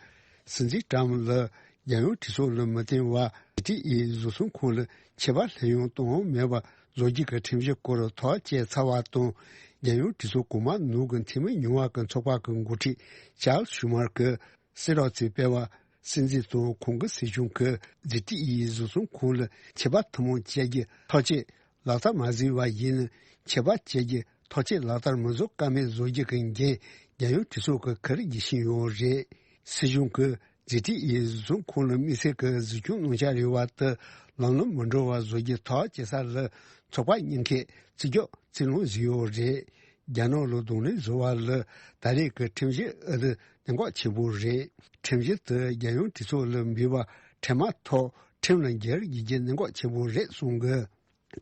སྲིད་འཛིན་ཊམ་ལ་རྒྱལ་ཡོངས་གྲོས་ཚོགས་ལ་མི་བརྟེན་པར་ ཊི་ཨི་བཟོ་ཚོང་ཁང་ལ་ཆད་པ་ལྷོད་ཡངས་གཏོང་དབང་མེད་པ་བཟོ་རྒྱུ་གི་ཁྲིམས་གཞི་སྐོར་ཐག་བཅད་ཚར་བ་དང་། རྒྱལ་ཡོངས་གྲོས་ཚོགས་གོང་མ་ནང་གི་འཐུས་མི་ཉུང་བ་གི་ཚོགས་པ་གི་འགོ་ཁྲིད་ཅཱལ་ཤུ་མར་གྱིས་གསལ་བསྒྲགས་ཚིག་སྤེལ་བར། སྲིད་འཛིན་དང་ཁོང་གི་སྲིད་གཞུང་གིས་ཛི་ཊི་ཨི་བཟོ་ཚོང་ཁང་ལ་ཆད་པ་ཐུན་མོང་བཅད་རྒྱུ་ཐག་བཅད་ལག་བསྟར་མ་བཟོས་པ་ཡིན་ན། ཆད་པ་བཅད་རྒྱུ་ཐག་བཅད་ལག་བསྟར་མི་བཟོ་ཀ་མེད་བཟོ་རྒྱུ་གི་འགན་རྒྱལ་ཡོངས་གྲོས་ཚོགས་ཀྱིས་འཁུར་རྒྱུ་བཞིན་ཡོད་རེད། སྲིད་གཞུང་གིས་ཛི་ཊི་ཨི་བཟོ་ཚོང་ཁང་ལ་དམིགས་བསལ་གྱི་གཟིགས་སྐྱོང་གནང་འཆར་ཡོད་པ་དེ་ལམ་ལྷོང་མི་འགྲོ་བ་བཟོ་རྒྱུ་ཐག་བཅད་ས་ལ་ཚོགས་པ་གཉིས་ཀས་རྩིས་རྒྱག་རྩིས་ལོན་བཟོས་ཡོད་རེད། རྒྱ་ནག་ལ་གདོང་ལེན་བཟོ་བ་ལ་ད་རེས་ཀྱི་ཁྲིམས་གཞི་ཨ་དེ་གནད་འགག་ཆེན་པོ་རེད། ཁྲིམས་གཞི་དེ་རྒྱལ་ཡོངས་གྲོས་ཚོགས་ལ་འབུལ་བ་འཕྲལ་མ་ཐོག་ཁྲིམས་ལ་འགྱུར་བ་གྱི་རྒྱུ་གནད་འགག་ཆེན་པོ་རེད་གསུངས་གི།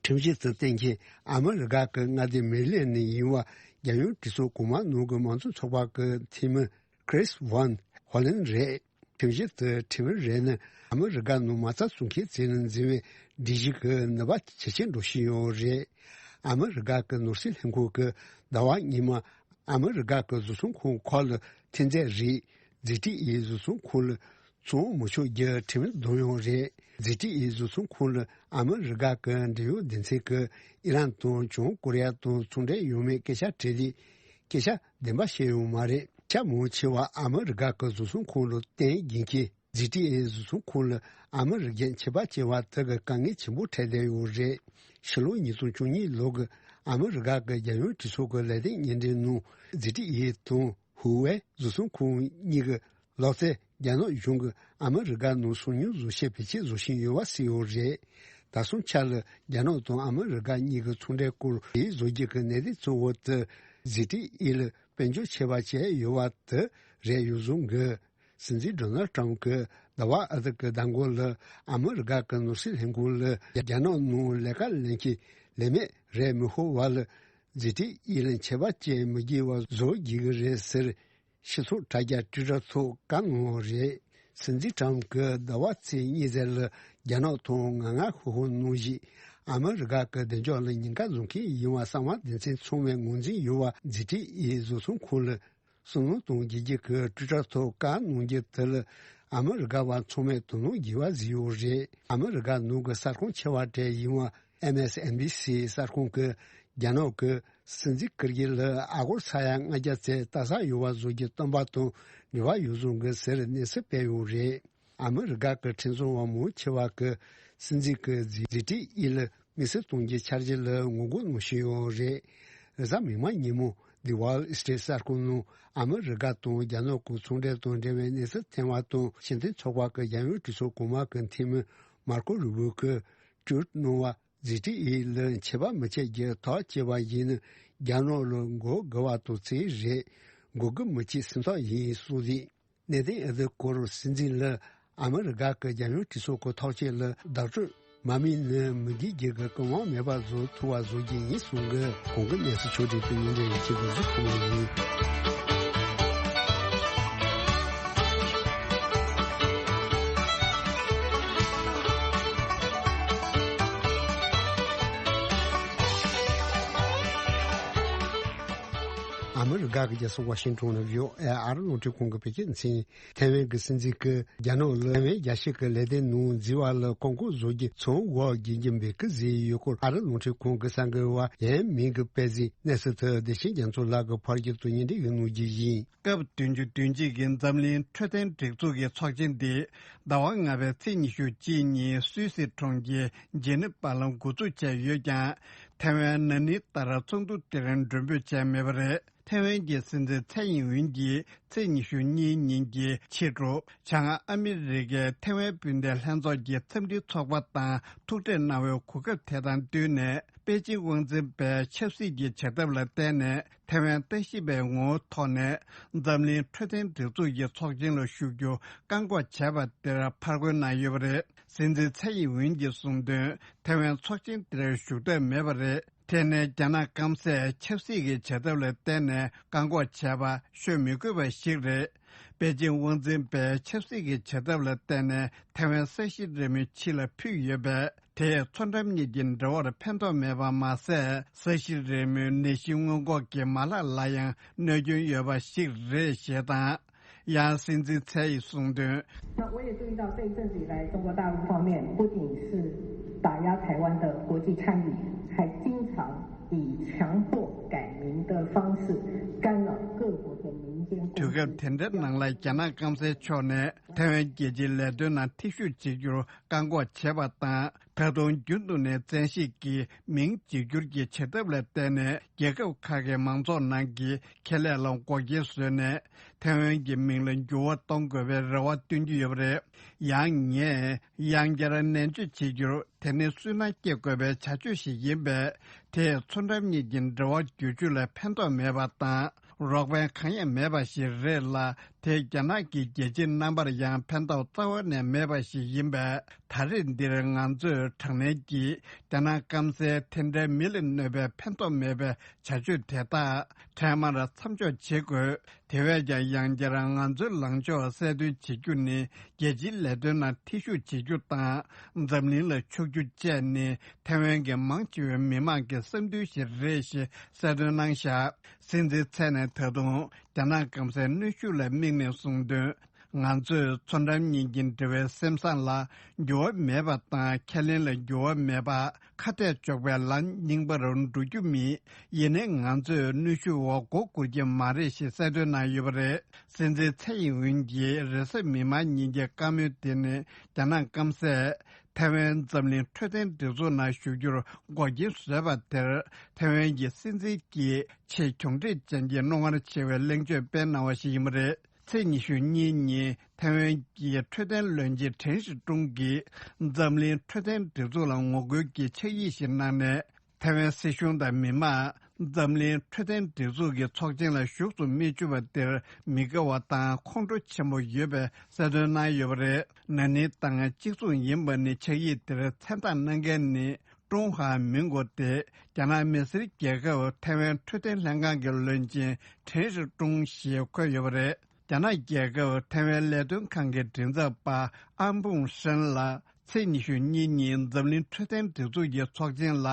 ཁྲིམས་གཞི་དེ་བཏོན་རྐྱེན་ཨ་མི་རི་ཀ་གི་མངའ་སྡེ་མེ་རི་ལེན་ནས་ཡིན་པ་རྒྱལ་ཡོངས་གྲོས་ཚོགས་གོང་མ་ནང་གི་མང་གཙོ་ཚོགས་པ་གི་འཐུས་མི་Chris Van Hollen རེད། ཁྲིམས་གཞི་དེ་ཁྲིམས་རེད་ན་ཨ་མི་རི་ཀ་ནང་མ་རྩ་བཙུགས་མཁན་ཚོས་ནས་འཛིན་པའི་སྒྲིག་གཞི་གི་ནུས་པ་ཇེ་ཆེར་འགྲོ་བཞིན་ཡོད་རེད། ཨ་མི་རི་ཀ་གི་ནོར་སྲིད་ལྷན་ཁང་གིས་ཟླ་བ་སྔོན་མ་ཨ་མི་རི་ཀ་གི་བཟོ་ཚོང་ཁང་ཁག་ལ་ཐོན་རྫས་རིགས་ཛི་ཊི་ཨི་བཟོ་ཚོང་ཁང་ལ་ཚོང་མི་ཆོག་རྒྱུ་ཁྲིམས་བསྡོམས་ཡོད་རེད། ཛི་ཊི་ཨི་བཟོ་ཚོང་ཁང་ལ་ཨ་མི་རི་ཀ་གི་འབྲེལ་ཡོད་སྡེ་ཚན་གྱིས་ཨི་རན་དང་བྱང་ཀོ་རི་ཡ་དང་ཚོང་འབྲེལ་ཡོད་མེད་སྐད་ཆ་དྲིས་དུས། སྐད་ཆ་བདེན་པ་བཤད་ཡོད་མ་རེད། ཆ་མང་ཆེ་བ་ཨ་མི་རི་ཀ་གི་བཟོ་ཚོང་ཁང་ལ་བརྟེན་དགོས་མཁན། ཛི་ཊི་ཨི་བཟོ་ཚོང་ཁང་ལ་ཨ་མི་རི་ཀས་ཆད་པ་བཅད་པ་དེ་གིས་དཀའ་ངལ་ཆེན་པོ་འཕྲད་བསྡད་ཡོད་རེད། ཕྱི་ལོ་ཉིས་སྟོང་བཅུ་གཉིས་ལོ་གི་ཨ་མི་རི་ཀ་གི་རྒྱལ་ཡོངས་གྲོས་ཚོགས་ཀྱི་ལས་དོན་སྙན་འགྲེལ་ནང་ཛི་ཊི་ཨི་དང་ཧུ་ཝེ་བཟོ་ཚོང་ཁང་གཉིས་ཀྱི་ལག་རྩལ་རྒྱ་ནག་གཞུང་གིས་ཨ་མི་རི་ཀ་ནང་ཚོང་ཉོ་བཟོ་བྱེད་བེད་སྤྱོད་བཟོ་བཞིན་ཡོད་པ་གསལ་ཡོད་རེད། ད་སོང་ཆ་ལ་རྒྱ་ནག་དང་ཨ་མི་རི་ཀ་གཉིས་ཀྱི་ཚོང་འབྲེལ་སྐོར་བེད་བཟོ་རྒྱུ་གི་གནད་དོན་གཙོ་བོ་དེ་ཛི་ཊི་ཨི་ལ་དཔལ་འབྱོར་ཆད་པ་བཅད་ཡོད་པ་དེ་རེད་ཡོད་བཟོ་འདུག། སྲིད་འཛིན་ཌོ་ནལ་ཊམ་གྱིས་ཟླ་བ་ཨ་ཐུར་གྱི་ཟླ་མགོ་ལ་ཨ་མི་རི་ཀ་གི་ནོར་སྲིད་ལྷན་ཁང་ལ་རྒྱ་ནག་ནང་ལས་ཀ་ལེན་མཁན་ལས་མེད་རེད་མི་ཤོར་བ་ལ་ཛི་ཊི་ཨི་ལ་ཆད་པ་བཅད་མི་དགོས་པ་བཟོ་དགོས་ཀྱི་རེད་ཟེར། སྤྱི་ཚོགས་དྲ་རྒྱ་ཊུའི་ཊར་ཐོག་བཀའ་གནང་བ་རེད། སྲིད་འཛིན་ཊམ་གྱིས་ཟླ་བ་ཚེས་གཉིས་ཚེས་ལ་རྒྱ་ནག་ཐོག་ངར་ངར་ཤོར་ཤོར་གནང་བཞིན། ཨ་མི་རི་ཀ་གི་བདེ་འཇགས་ལ་ཉེན་ཁ་བཟོ་མཁན་ཡིན་པ་གསང་བ་སྡེ་ཚན་ཚང་མས་ངོས་འཛིན་ཡོད་པ་ཛི་ཊི་ཨི་བཟོ་ཚོང་ཁང་ལ་བསམ་བློ་གཏོང་རྒྱུ་གི་ཊུའི་ཊར་ཐོག་བཀའ་གནང་རྒྱུ་དེ་ལ་ཨ་མི་རི་ཀ་བ་ཚང་མས་དོ་སྣང་དགོས་པ་ཟིག་ཡོད་རེད། ཨ་མི་རི་ཀ་ནང་གི་གསར་ཁང་ཆེ་བ་གྲས་ཡིན་པ་ཨེམ་ཨེས་ཨེན་བྷི་སི་གསར་ཁང་གིས་རྒྱ་ནག་གི་སྲིད་འཛིན་སྐུ་སྒེར་ལ་ཨ་སྒོར་ས་ཡ་ལྔ་བརྒྱ་ཙམ་ལྟ་ས་ཡོད་པ་བཟོ་རྒྱུ་བཏོན་པ་དང་འབྲེལ་བ་ཡོད་བཟོ་འདུག་ཟེར་གནས་ཚུལ་སྤེལ་ཡོད་རེད། ཨ་མི་རི་ཀ་གི་ཁྲིམས་བཟོ་བ་མང་ཆེ་བ་གིས་སྲིད་འཛིན་གྱི་ཛི་ཛི་ཊི་ཨི་ལ་དམིགས་བསལ་གཏོང་རྒྱུའི་འཆར་གཞི་ལ་ངོ་རྒོལ་གནང་བཞིན་ཡོད་རེད། རེས་གཟའ་མིག་དམར་ཉིན་མོ་The Wall Street གསར་ཁང་ནང་ཨ་མི་རི་ཀ་དང་རྒྱ་ནག་གི་ཚོང་འབྲེལ་དང་འབྲེལ་བའི་གནས་ཚུལ་བཏོན་པ་དང་། ཕྱི་འཐེན་ཚོགས་པ་གི་རྒྱལ་ཡོངས་གྲོས་ཚོགས་གོང་མ་གི་འཐུས་མི་མར་ཀོ་རུ་བྷིའོ་གིས་ཊུའིཊ་གནང་བ། ཛི་ཊི་ཨི་ལ་ཆད་པ་མི་བཅད་རྒྱུ་ཐག་བཅད་པ་ཡིན་ན་རྒྱ་ནག་ལ་མགོ་སྒུར་བ་དང་རྩིས་རེད། མགོ་སྒུར་མི་བྱེད་སེམས་ཐག་ཡིན་གསུངས་ཏེ། གནད་དོན་འདི་སྐོར་སྲིད་འཛིན་ལ་ཨ་མི་རི་ཀ་གི་རྒྱལ་ཡོངས་གྲོས་ཚོགས་ཀྱི་ཐག་གཅོད་ལ་བདག་སྤྲོད་མ་མིན་ན་མི་སྒེར་གྱི་གི་སྐུ་དབང་མེད་པ་བཟོ་ཐུབ་པ་བཟོ་རྒྱུ་ཡིན་གསུངས་གི། གོང་གི་གནས་ཚུལ་ཕྱོགས་སྒྲིག་གི་སྙན་སྒྲོན་ཡིན། ཆེད་དུ་གཟིགས་ཐུབ་པ་ཡིན། ཨ་མི་རི་ཀ་གི་རྒྱལ་ས་ཝ་ཤིང་ཊོན་ནས་བྷི་ཨོ་ཨེ་ཨ་རི་རླུང་འཕྲིན་ཁང་གི་བོད་སྐད་མཚན། ཐའེ་ཝན་གྱི་སྲིད་འཛིན་གྱིས་རྒྱ་ནག་ལ་ཐའེ་ཝན་རྒྱལ་སྤྱི་གི་ལས་དོན་ནང་འཛུལ་བ་ལ་བཀག་འགོག་བཟོ་རྒྱུ་ཚང་འོག་རྒྱུན་འགྱུར་འབོད་སྐུལ་བཟོས་ཡོད་སྐོར་ཨ་རི་རླུང་འཕྲིན་ཁང་གི་གསར་འགོད་པ་ཡན་མིན་གྱིས་སྤེལ་ཟིན་གནས་ཚུལ་དེ་བདེ་ཆེན་རྒྱ་མཚོ་ལགས་ཀྱིས་ཕབ་སྒྱུར་དང་སྙན་སྒྲོན་ཞུ་གནང་རྒྱུ་ཡིན། སྐབས་བདུན་ཅུ་དོན་གཅིག་གི་འཛམ་གླིང་འཕྲོད་བསྟེན་སྒྲིག་འཛུགས་ཀྱི་ཚོགས་ཆེན་འདི་ཟླ་བ་ལྔ་པའི་ཚེས་ཉི་ཤུ་གཅིག་ཉིན་སུད་སི་གྲོང་ཁྱེར་ཇི་ནི་ཝ་ལ་འགོ་འཛུགས་བྱས་ཡོད་ཀྱང་། ཐའེ་ཝན་ན་ནིང་ལྟར་ཚོགས་འདུ་དེར་མགྲོན་འབོད་བྱས་མེད་པ་རེད། ཐའེ་ཝན་གྱི་སྲིད་འཛིན་ཚའེ་ཡིན་ཝིན་གྱིས་ཚེས་ཉི་ཤུ་གཉིས་ཉིན་གྱི་ཕྱི་དྲོ་བྱང་ཨ་མི་རི་ཀའི་ཐའེ་ཝན་སྤུན་ཟླའི་ལྷན་ཚོགས་ཀྱི་འཚམས་འདྲིའི་ཚོགས་པ་དང་ཐུག་འཕྲད་གནང་བའི་གོ་སྐབས་དེ་དང་བསྟུན་ནས། པེ་ཅིང་དབང་འཛིན་པས་ཆབ་སྲིད་ཀྱི་བྱེད་ཐབས་ལ་བརྟེན་ནས་ཐའེ་ཝན་ལྟ་ཞིབ་པའི་ངོ་བོའི་ཐོག་ནས་འཛམ་གླིང་འཕྲོད་བསྟེན་སྒྲིག་འཛུགས་ཀྱི་ཚོགས་ཆེན་ལ་ཞུགས་རྒྱུ་བཀག་འགོག་བྱས་པ་དེར་ཕར་རྒོལ་གནང་ཡོད་པ་རེད། སྲིད་འཛིན་ཚའེ་ཡིན་ཝིན་གྱིས་གསུངས་དོན། ཐའེ་ཝན་ཚོགས་ཆེན་དེར་ཞུགས་འདོད་མེད་པ་རེད། དེ་ནི་རྒྱ་ནག་སྐམ་སས་ཆབ་སྲིད་ཀྱི་བྱེད་ཐབས་ལ་བརྟེན་ནས་བཀག་འགོག་བྱས་པ་ཤོད་མི་དགོས་པ་ཞིག་རེད། པེ་ཅིང་དབང་འཛིན་པས་ཆབ་སྲིད་ཀྱི་བྱེད་ཐབས་ལ་བརྟེན་ནས་ཐའེ་ཝན་ས་གཞི་རིལ་མོའི་ཕྱི་ལ་ཕུད་ཡོད་པས། དེས་མཚོ་འགྲམ་གཉིས་ཀྱི་འབྲེལ་བར་ཕན་ཐོགས་མེད་པ་མ་ཟད། ས་གཞི་རིལ་མོའི་ནད་གཞི་སྔོན་འགོག་གི་མ་ལག་ལ་ཡང་གནོད་སྐྱོན་ཡོད་པ་ཞིག་རེད་ཞེས་དང་། ཡང་སྲིད་འཛིན་ཚའེ་ཡིས་གསུངས་དོན། 那我也注意到这一阵子以来，中国大陆方面不仅是打压台湾的国际参与，还经常以强迫改名的方式干扰各国的民间共识。 དུས་སྐབས་དེ་འདྲའི་ནང་ལ་རྒྱ་ནག་སྐམ་སའི་ཕྱོགས་ནས་ཐའེ་ཝན་རྒྱལ་སྤྱིའི་ལས་དོན་ནང་ཐེ་ཞུགས་བྱེད་རྒྱུར་བཀག་འགོག་བྱས་པ་དང་། ད་དུང་རྒྱུན་དུ་ནས་བཙན་ཤེད་ཀྱིས་མིང་བརྗེ་བསྒྱུར་གྱི་བྱེད་ཐབས་ལ་བརྟེན་ནས། རྒྱལ་ཁབ་ཁག་གི་མང་ཚོགས་ནང་གི་ཁེ་ལས་ལ་འགོག་རྐྱེན་བཟོས་ནས། ཐའེ་ཝན་གྱི་མིང་ལ་འགྱུར་བ་གཏོང་དགོས་པའི་རེ་བ་བཏོན་གྱི་ཡོད་པ་རེད། ཡང་ངས་ཡང་བསྐྱར་ནན་བརྗོད་བྱེད་རྒྱུར། དེ་ནི་སུན་སྣང་སྐྱེ་དགོས་པའི་བྱ་སྤྱོད་ཞིག་ཡིན་པས། དེས་མཚོ་འགྲམ་གཉིས་ཀྱི་འབྲེལ་བ་བསྒྱུར་བཅོས་ལ་ཕན་ཐོགས་མེད་པ་དང་། རོགས་ཕན་གང་ཡང་མེད་པ་ཞིག་རེད་ལ། དེས་རྒྱ་ནག་གི་རྒྱལ་སྤྱིའི་རྣམ་པར་ཡང་ཕན་ཐོགས་རྩ་བ་ནས་མེད་པ་ཞིག་ཡིན་པས། ད་རེས་འདིར་ང་ཚོས་དྲག་གནོན་གྱིས་རྒྱ་ནག་སྐམ་སའི་དེ་འདྲའི་མི་ལ་གནོད་པའི་ཕན་ཐོགས་མེད་པའི་བྱ་སྤྱོད་དེ་དག་འཕྲལ་མར་མཚམས་འཇོག་བྱེད་དགོས། དེ་བས་ཀྱང་ཡང་བསྐྱར་ང་ཚོའི་ལངས་ཕྱོགས་གསལ་སྟོན་བྱེད་རྒྱུ་ནི། རྒྱལ་སྤྱིའི་ལས་དོན་ནང་ཐེ་ཞུགས་བྱེད་རྒྱུ་དང་། འཛམ་གླིང་ལ་ཕྱུག་རྒྱུ་བཅས་ནི་ཐའེ་ཝན་གྱི་མང་ཆེ་བའི་མི་མང་གི་བསམ་འདུན་ཞིག་རེད་ཞེས་གསལ་སྟོན་གནང་བཞག་སྲིད་འཛིན་ཚའེ་ནས་ད་དུང་རྒྱ་ནག་སྐམ་སའི་གནོན་ཤུགས་ལ་དམིགས་ནས་གསུངས་དོན། ང་ཚོས་མཚོ་འགྲམ་གཉིས་ཀྱི་འབྲེལ་བའི་སེམས་བཟང་ལ་འགྱུར་བ་མེད་པ་དང་། ཁས་ལེན་ལ་འགྱུར་བ་མེད་པ། ཁ་གཏད་གཅོག་པའི་ལམ་རྙིང་པར་འགྲོ་རྒྱུ་མེད། ཡིན་ནའི་ང་ཚོས་གནོན་ཤུགས་འོག་མགོ་སྒུར་གྱི་མ་རེད་ཞེས་གསལ་སྟོན་གནང་ཡོད་པ་རེད། སྲིད་འཛིན་ཚའེ་ཡིན་ཝུན་གྱིས་རེས་གཟའ་མིག་དམར་ཉིན་གྱི་བཀའ་མོལ་དེ་ནི། རྒྱ་ནག་སྐམ་སས་ཐའེ་ཝན་འཛམ་གླིང་འཕྲོད་བསྟེན་སྒྲིག་འཛུགས་ནང་ཞུགས་རྒྱུར་འགོག་རྐྱེན་བཟོས་པ་དེར། ཐའེ་ཝན་གྱི་སྲིད་འཛིན་གྱིས་ཆེས་གྱོང་འཕྲད་ཅན་གྱི་རྣོ་ངར་ཆེ་བའི་གླེང་བརྗོད་སྤེལ་གནང་བ་ཞིག་ཡིན་པ་རེད། ཚེས་ཉི་ཤུ་གཉིས་ཉིན་ཐའེ་ཝན་གྱི་འཕྲོད་བསྟེན་བློན་ཆེན་ཁྲེན་ཧྲི་ཀྲུང་གིས། འཛམ་གླིང་འཕྲོད་བསྟེན་སྒྲིག་འཛུགས་ལ་ངོ་རྒོལ་གྱི་ཕྱག་ཡིག་ཞིག་གནང་ནས། ཐའེ་ཝན་སྲིད་གཞུང་དང་མི་མང་། འཛམ་གླིང་འཕྲོད་བསྟེན་སྒྲིག་འཛུགས་ཀྱི་ཚོགས་ཆེན་ལ་ཞུགས་སུ་མི་ཆུག་པ་དེར་མི་དགའ་བ་དང་ཁོང་ཁྲོ་ཆེན་པོ་ཡོད་པའི་གསལ་སྟོན་གནང་ཡོད་པ་རེད། ན་ནིང་དང་གཅིག་མཚུངས་ཡིན་པ་ནི། ཕྱག་ཡིག་དེར་མཚན་རྟགས་གནང་མཁན་ནི། ཀྲུང་ཧྭ་མིན་གོ་སྟེ། རྒྱ་ནག་མི་སེར་རྒྱལ་ཁབ་ཐའེ་ཝན་འཕྲོད་བསྟེན་ལྷན་ཁང་གི་བློན་ཆེན་ཁྲེན་ཧྲི་ཀྲུང་ཞེས་འཁོད་ཡོད་པ་རེད། རྒྱ་ནག་རྒྱལ་ཁབ་ཐའེ་ཝན་ལས་དོན་ཁང་གི་མགྲིན་ཚབ་པ་ཨམ་ཕུང་ཧྲན་ལ། ཚེས་ཉི་ཤུ་གཉིས་ཉིན་འཛམ་གླིང་འཕྲོད་བསྟེན་སྒྲིག་འཛུགས་ཀྱི་ཚོགས་ཆེན་ལ་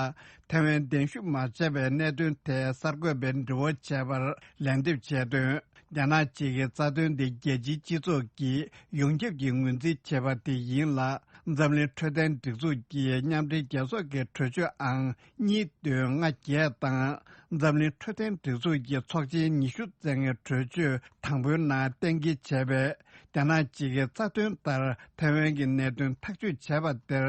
ཐའེ་ཝན་གདན་ཞུ་མ་བྱས་པའི་གནད་དོན་ཐད་གསར་འགོད་པའི་དྲི་བ་བྱས་པར་ལན་འདེབས་བྱས་དོན། རྒྱ་ནག་གཅིག་གི་རྩ་དོན་དེ་རྒྱལ་སྤྱིའི་སྤྱི་ཚོགས་ཀྱིས་ཡོངས་ཁྱབ་ཀྱི་ངོས་འཛིན་བྱས་པ་དེ་ཡིན་ལ། འཛམ་གླིང་འཕྲོད་བསྟེན་སྒྲིག་འཛུགས་ཀྱི་མཉམ་འབྲེལ་རྒྱལ་ཚོགས་ཀྱི་གྲོས་ཆོད་ཨང་གཉིས་བདུན་ལྔ་བརྒྱད་དང་། འཛམ་གླིང་འཕྲོད་བསྟེན་སྒྲིག་འཛུགས་ཀྱི་ཚོགས་ཆེན་ཉི་ཤུ་རྩ་ལྔའི་གྲོས་ཆོད་དང་པོའི་ནང་གཏན་འཁེལ་བྱས་པའི། རྒྱ་ནག་གཅིག་གི་རྩ་དོན་ལྟར་ཐའེ་ཝན་གྱི་གནད་དོན་ཐག་གཅོད་བྱས་པ་དེར་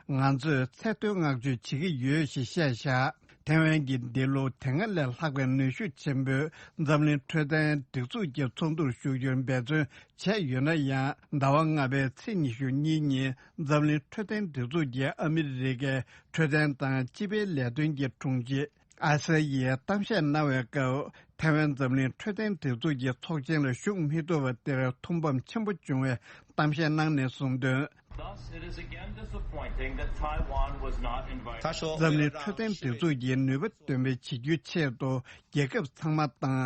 ང་ཚོས་ཚད་མཐོའི་བསྔགས་བརྗོད་བྱེད་ཀྱི་ཡོད་ཞེས་བཤད་བཞག་ཐའེ་ཝན་གྱིས་འདི་ལོ་དེ་སྔ་ལས་ལྷག་པའི་ནུས་ཤུགས་ཆེན་པོས་འཛམ་གླིང་འཕྲོད་བསྟེན་སྒྲིག་འཛུགས་ཀྱི་ཚོགས་འདུར་ཞུགས་རྒྱུར་འབད་བརྩོན་བྱས་ཡོད་ན་ཡང་། ཟླ་བ་ལྔ་པའི་ཚེས་ཉི་ཤུ་གཉིས་ཉིན་འཛམ་གླིང་འཕྲོད་བསྟེན་སྒྲིག་འཛུགས་ཀྱི་ཨ་མི་རི་ཀའི་འཕྲོད་བསྟེན་དང་སྤྱི་པའི་ལས་དོན་གྱི་དྲུང་ཆེ། ཨ་ས་ཡིས་གཏམ་བཤད་གནང་བའི་སྐབས། ཐའེ་ཝན་འཛམ་གླིང་འཕྲོད་བསྟེན་སྒྲིག་འཛུགས་ཀྱི་ཚོགས་ཆེན་ལ་ཞུགས་མི་ཐུབ་པ་དེར་ཐུགས་ཕམ་ཆེན་པོ་བྱུང་བའི་གཏམ་བཤད་གནང་ནས་གསུངས་དོན། Thus, it is again disappointing that Taiwan was not invited. འཛམ་གླིང་འཕྲོད་བསྟེན་སྒྲིག་འཛུགས་ཀྱི་ནུས་པ་འདོན་པའི་བྱེད་རྒྱུའི་ཆེད་དུ། རྒྱལ་ཁབ་ཚང་མ་དང་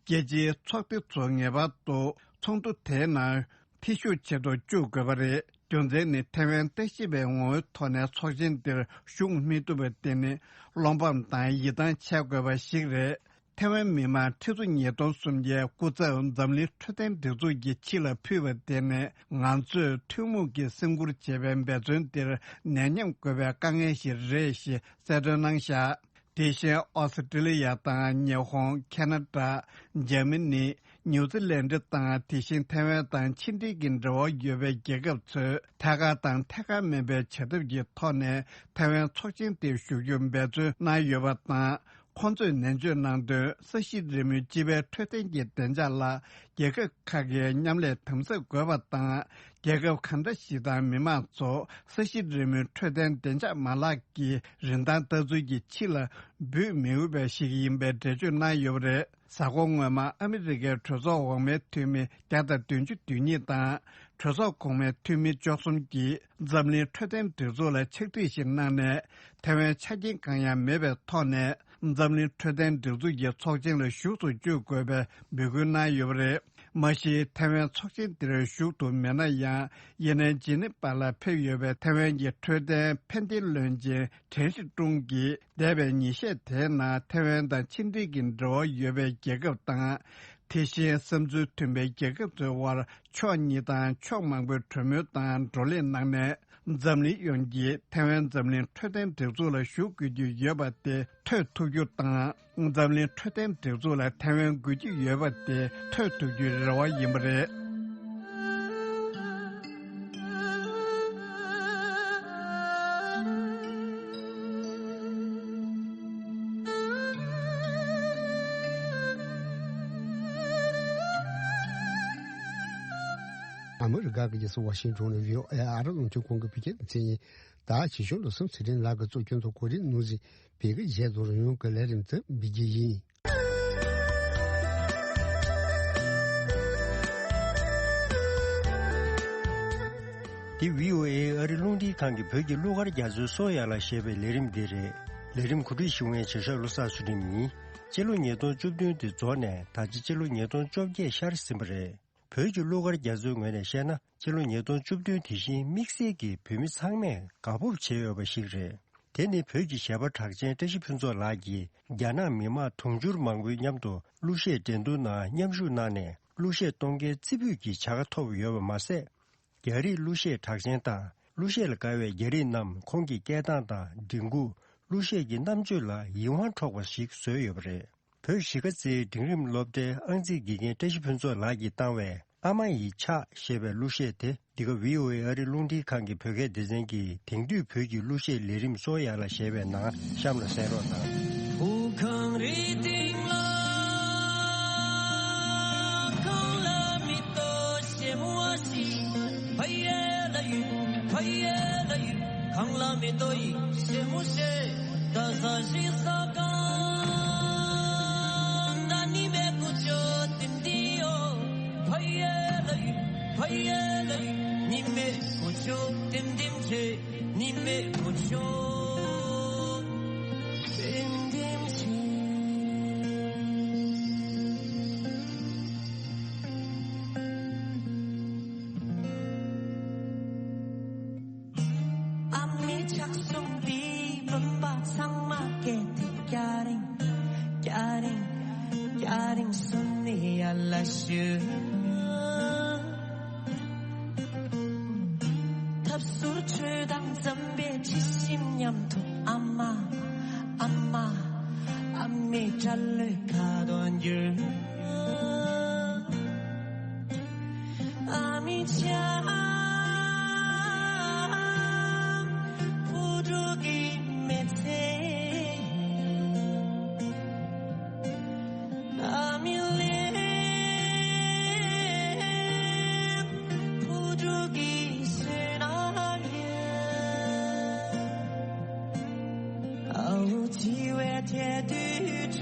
རྒྱལ་སྤྱིའི་ཚོགས་སྡེ་ཚོ་ངེས་པར་དུ་ཚོགས་འདུ་དེའི་ནང་ཐེ་ཞུགས་བྱེད་དུ་བཅུག་དགོས་པ་རེད། རྒྱུ་མཚན་ནི་ཐའེ་ཝན་ལྟ་ཞིབ་པའི་ངོ་བོའི་ཐོག་ནས་ཚོགས་ཆེན་འདིར་ཞུགས་མི་ཐུབ་པ་དེ་ནི་བློ་ཕམ་དང་ཡིད་ཐང་ཆད་དགོས་པ་ཞིག་རེད། ཐའེ་ཝན་མི་མང་ཁྲི་ཚོ་ཉིས་སྟོང་སུམ་བརྒྱའི་སྐུ་ཚབ་འཛམ་གླིང་འཕྲོད་བསྟེན་སྒྲིག་འཛུགས་ཀྱི་ཕྱི་ལ་ཕུལ་བ་དེ་ནི། ང་ཚོས་ཐུན་མོང་གི་སེམས་ཁུར་བྱེད་པའི་འབད་བརྩོན་འདིར་ནད་ཉམས་དགོས་པའི་དཀའ་ངལ་ཞིག་རེད་ཞེས་གསལ་སྟོན་གནང་བཞག་དེ་བཞིན་ཨོ་སི་ཀྲི་ལི་ཡ་དང་ཉི་ཧོང་། ཁེ་ན་ཌ། འཇར་མ་ནི། ནིའུ་ཛི་ལན་ཌི་དང་། དེ་བཞིན་ཐའེ་ཝན་དང་ཕྱི་འབྲེལ་གྱི་འབྲེལ་བ་ཡོད་པའི་རྒྱལ་ཁབ་ཚོས་ཐད་ཀར་དང་ཐད་ཀར་མིན་པའི་བྱ་ཐབས་ཀྱི་ཐོག་ནས་ཐའེ་ཝན་ཚོགས་ཆེན་དེར་ཞུགས་རྒྱུར་འབད་བརྩོན་གནང་ཡོད་པ་དང་། ཁོང་ཚོས་ནན་བརྗོད་གནང་དོན། ས་གཞི་རི་མོའི་སྤྱི་པའི་འཕྲོད་བསྟེན་གྱི་བདེ་འཇགས་ལ་རྒྱལ་ཁབ་ཁག་གིས་མཉམ་ལས་དམ་ཟབ་དགོས་པ་དང་། རྒྱལ་ཁབ་གང་འདྲ་ཞིག་དང་མི་མང་ཚོ་ས་གཞི་རི་མོའི་འཕྲོད་བསྟེན་བདེ་འཇགས་མ་ལག་གི་རིན་ཐང་ལྟ་ཚུལ་གྱི་ཕྱི་ལ་འབུད་མི་འོས་པ་ཞིག་ཡིན་པའི་འགྲེལ་བརྗོད་གནང་ཡོད་པ་རེད། གཟའ་འཁོར་སྔོན་མ་ཨ་མི་རི་ཀའི་གྲོས་ཚོགས་འོག་མའི་འཐུས་མི་བརྒྱ་དང་བདུན་ཅུ་དོན་གཉིས་དང་། གྲོས་ཚོགས་གོང་མའི་འཐུས་མི་བཅུ་གསུམ་གྱིས་འཛམ་གླིང་འཕྲོད་བསྟེན་སྒྲིག་འཛུགས་ལ་ཕྱག་བྲིས་ཤིག་གནང་ནས། ཐའེ་ཝན་ཆ་རྐྱེན་གང་ཡང་མེད་པའི་ཐོག་ནས། འཛམ་གླིང་འཕྲོད་བསྟེན་སྒྲིག་འཛུགས་ཀྱི་ཚོགས་ཆེན་ལ་ཞུགས་སུ་བཅུག་དགོས་པའི་འབོད་སྐུལ་གནང་ཡོད་པ་རེད། མ་གཞི་ཐའེ་ཝན་ཚོགས་ཆེན་དེར་ཞུགས་ཐུབ་མེད་ན་ཡང་། ཡིན་ནའི་ཇི་ནི་ཝ་ལ་ཕེབས་ཡོད་པའི་ཐའེ་ཝན་གྱི་འཕྲོད་བསྟེན་ཕན་བདེའི་བློན་ཆེན་ཁྲེན་ཧྲི་ཀྲུང་གིས། འདས་པའི་ཉིན་ཤས་དེའི་ནང་ཐའེ་ཝན་དང་ཕྱི་འབྲེལ་གྱི་འབྲེལ་བ་ཡོད་པའི་རྒྱལ་ཁབ་དང་། དེ་བཞིན་བསམ་ཚུལ་མཐུན་པའི་རྒྱལ་ཁབ་ཚོའི་དབར་ཕྱོགས་གཉིས་དང་ཕྱོགས་མང་པོའི་གྲོས་མོལ་དང་བགྲོ་གླེང་གནང་ནས། འཛམ་གླིང་ཡོངས་ཀྱིས་ཐའེ་ཝན་འཛམ་གླིང་འཕྲོད་བསྟེན་སྒྲིག་འཛུགས་ལ་ཞུགས་དགོས་ཀྱི་ཡོད་པ་དེ་ཐོས་ཐུབ་རྒྱུ་དང་། འཛམ་གླིང་འཕྲོད་བསྟེན་སྒྲིག་འཛུགས་ལ་ཐའེ་ཝན་དགོས་ཀྱི་ཡོད་པ་དེ་ཐོས་ཐུབ་རྒྱུའི་རེ་བ་ཡིན་པ་རེད། ཨ་མི་རི་ཀ་གི་རྒྱལ་ས་ཝ་ཤིང་ཏོན་ནས་བྷི་ཨོ་ཨེ་ཨ་རི་རླུང་འཕྲིན་ཁང་གི་བོད་སྐད་སྡེ་ཚན་ཡིན། ད་ཕྱི་ཕྱོགས་ལ་སུམ་ཚེ་རིང་ལགས་ཀྱིས་གཙོ་སྐྱོང་དང་གོ་སྒྲིག་གནང་ཟིན་བོད་སྐད་རྒྱལ་དུ་རང་ཡོང་གི་ལས་རིམ་དུ་འབུལ་རྒྱུ་ཡིན། འདི་བྷི་ཨོ་ཨེ་ཨ་རི་རླུང་འཕྲིན་ཁང་གི་བོད་ཀྱི་གླུ་གར་རྒྱ་མཚོའི་སོ་ཡ་ལ་ཞེས་པའི་ལས་རིམ་འདི་རེད། ལས་རིམ་གོ་སྒྲིག་ཞུ་མཁན་བྱེད་ཤག་བློ་བཟང་ཚུལ་ཁྲིམས་ཡིན། སྤྱི་ལོ་ཉིས་སྟོང་བཅུ་བདུན་དེ་རྫོགས་ནས་ད་ཆ་སྤྱི་ལོ་ཉིས་སྟོང་བཅོ་བརྒྱད་ཤར་ཟིན་པ་རེད། བོད་ཀྱི་གླུ་གར་རྒྱ་མཚོའི་ངོས་ནས་བཤད་ན། སྤྱི་ལོ་ཉིས་སྟོང་བཅུ་བདུན་དེ་བཞིན་དམིགས་བསལ་གྱིས་བོད་མི་ཚང་མས་དགའ་སྤོབས་བྱེད་འོས་པ་ཞིག་རེད། དེ་ནི་བོད་ཀྱི་གཞས་པ་གྲགས་ཅན་བཀྲ་ཤིས་ཕུན་ཚོགས་ལགས་ཀྱིས་རྒྱ་ནག་མི་མང་དུང་ཕྱུར་མང་པོའི་མཉམ་དུ་གླུ་གཞས་འགྲན་བསྡུར་ནང་མཉམ་ཞུགས་གནང་ནས་གླུ་གཞས་གཏོང་མཁན་རྩེ་ཕུད་ཀྱི་བྱ་དགའ་ཐོབ་ཡོད་པ་མ་ཟད། རྒྱ་རིགས་གླུ་གཞས་གྲགས་ཅན་དང་གླུ་གཞས་ལ་དགའ་བའི་རྒྱ་རིགས་རྣམས་ཁོང་གི་སྐད་གདངས་དང་མགྲིན་ཁུག་གླུ་གཞས་ཀྱི་རྣམ་དཔྱོད་ལ་ཡིད་དབང་འཕྲོག་པ་ཞིག་བཟོས་ཡོད་པ་རེད། བོད་གཞིས་ཀ་རྩེའི་འབྲིང་རིམ་སློབ་གྲྭའི་ཨང་རྩིས་དགེ་རྒན་བཀྲ་ཤིས་ཕུན་ཚོགས་ལགས་ཀྱིས་བཏང་བའི་ཨ་མ་ཡི་ཕྱག་ཞེས་པའི་གླུ་གཞས་དེ་འདི་ག་བྷི་ཨོ་ཨེ་ཨ་རི་རླུང་འཕྲིན་ཁང་གི་བོད་སྐད་སྡེ་ཚན་གྱི་དེང་དུས་བོད་ཀྱི་གླུ་གཞས་ལས་རིམ་སོ་ཡ་ལ་ཞེས་པའི་ནང་གཤམ་ལ་གསན་རོགས་གནང་། བོད་ཁང་རི་སྟེང་ལ་གངས་ལ་མེ་ཏོག་ཞིམ་པོ་ཞིག་ཕ་ཡ་ལ་ཡུ་ཕ་ཡ་ལ་ཡུ། གངས་ལ་མེ་ཏོག་ཡིན་ཞེ་མོ་ཞེ། ད་ས་ཞིག་ས་གང་ན་ནི་མེ་ཀུ་ཅོ་ཏིམ་ཏིམ་ཡོ། ཕ་ཡ་ལ་ཡུ་ཕ་ཡ་ལ་ཡུ། ནི་མེ་ཀུ་ཅོ་ཏིམ་ཏིམ་ཆེ། ནི་མེ་ཀུ་ཅོ་ཏིམ་ཏིམ་ཆེ། ཨ་མའི་ཕྱག་ཟུང་གིས་བུམ་པ་ཚང་མ་སྐྱེལ་ཏེ། སྐྱ་རེངས། སྐྱ་རེངས། སྐྱ་རེངས་སུ་ནི་ཡར་ལ་ཞུ། ཐབ་ཟུར་ཁྲོད་དང་འཛམ་བུའི་དྲི་ཞིམ་མཉམ་དུ། ཨ་མ། ཨ་མ། ཨ་མའི་སྐྲ་ལོའི་ཁ་དོག་འགྱུར། ཨ་མའི་ཕྱག་བུ་ཕྲུག་གི་མི་ཚེ། ཨ་མའི་ལུས་བུ་ཕྲུག་གི་བསོད་ནམས་ཡིན། ཨ་འུ་འཆི་བའི་ཐལ་དུས་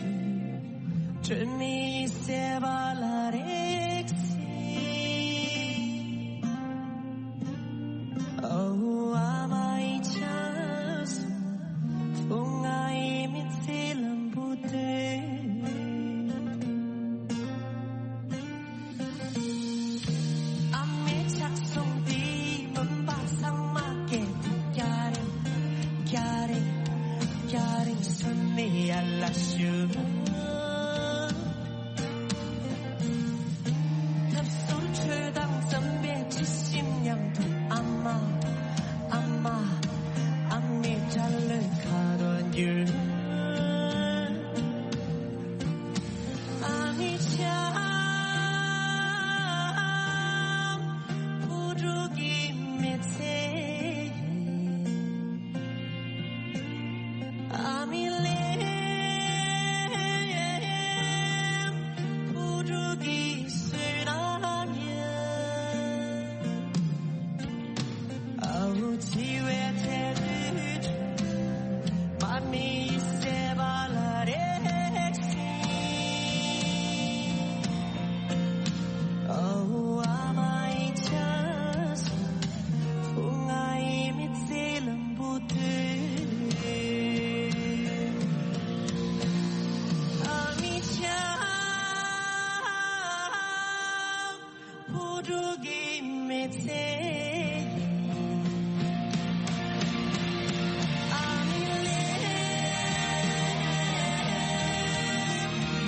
དྲོད་མེད་ཟད་པ་ལ་རེག་སྲིད། ཨ་འུ་ཨ་མ་ཡི་ཕྱག་ཟུང་ཐུག་ང་ཡི་མི་ཚེ་ལམ་བུ་དེ། ཨ་མའི་ཕྱག་ཟུང་དེས་བུམ་པ་ཚང་མ་སྐྱེལ་ཏེ། སྐྱ་རེངས། སྐྱ་རེངས། སྐྱ་རེངས་སུ་ནི་ཡར་ལ་ཞུ། ཐབ་ཟུར་ཁྲོད་དང་འཛམ་བུའི་དྲི་ཞིམ་མཉམ་དུ། ཨ་མ། ཨ་མ། ཨ་མའི་སྐྲ་ལོའི་ཁ་དོག་འགྱུར། ཨ་མའི་ཕྱག་བུ་ཕྲུག་གི་མི་ཚེ་ཡིན། ཨ་མའི་ལུས་བུ་ཕྲུག་གི་བསོད་ནམས་ཡིན། ཨ་འུ་འཆི་བའི་ཐལ་དུས་དྲོད་མེད་ཟད་པ་ལ་རེག་སྲིད། ཨ་འུ་ཨ་མ་ཡི་ཕྱག་ཟུང་ཐུག་ང་ཡི་མི་ཚེ་ལམ་བུ་དེ། ཨ་མའི་ཕྱག་བུ་ཕྲུག་གི་མི་ཚེ་ཡིན། ཨ་མའི་ལུས་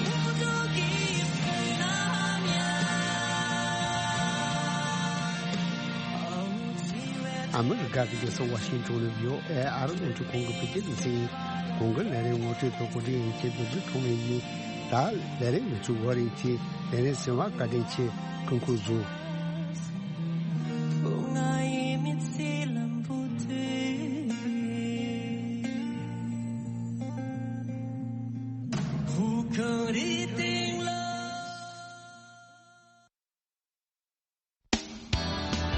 བུ་ཕྲུག་གི་བསོད་ནམས་ ཨ་མི་རི་ཀ་གི་རྒྱལ་ས་ཝ་ཤིང་ཊོན་ནས་བྷི་ཨོ་ཨེ་ཨ་རི་རླུང་འཕྲིན་ཁང་གི་བོད་སྐད་སྡེ་ཚན་ཡིན། གོང་གི་ལས་རིམ་ངོ་སྤྲོད་དང་གོ་སྒྲིག་ཡིན་གྱི་བོད་བརྒྱུད་ཁོང་མི་ཡིན། ད་ལས་རིམ་མི་ཚུགས་བར་ཡིན་གྱི་ལས་རིམ་ཟིན་པ་བཀའ་དྲིན་ཆེ། སྐུ་ཁམས་བཟང་།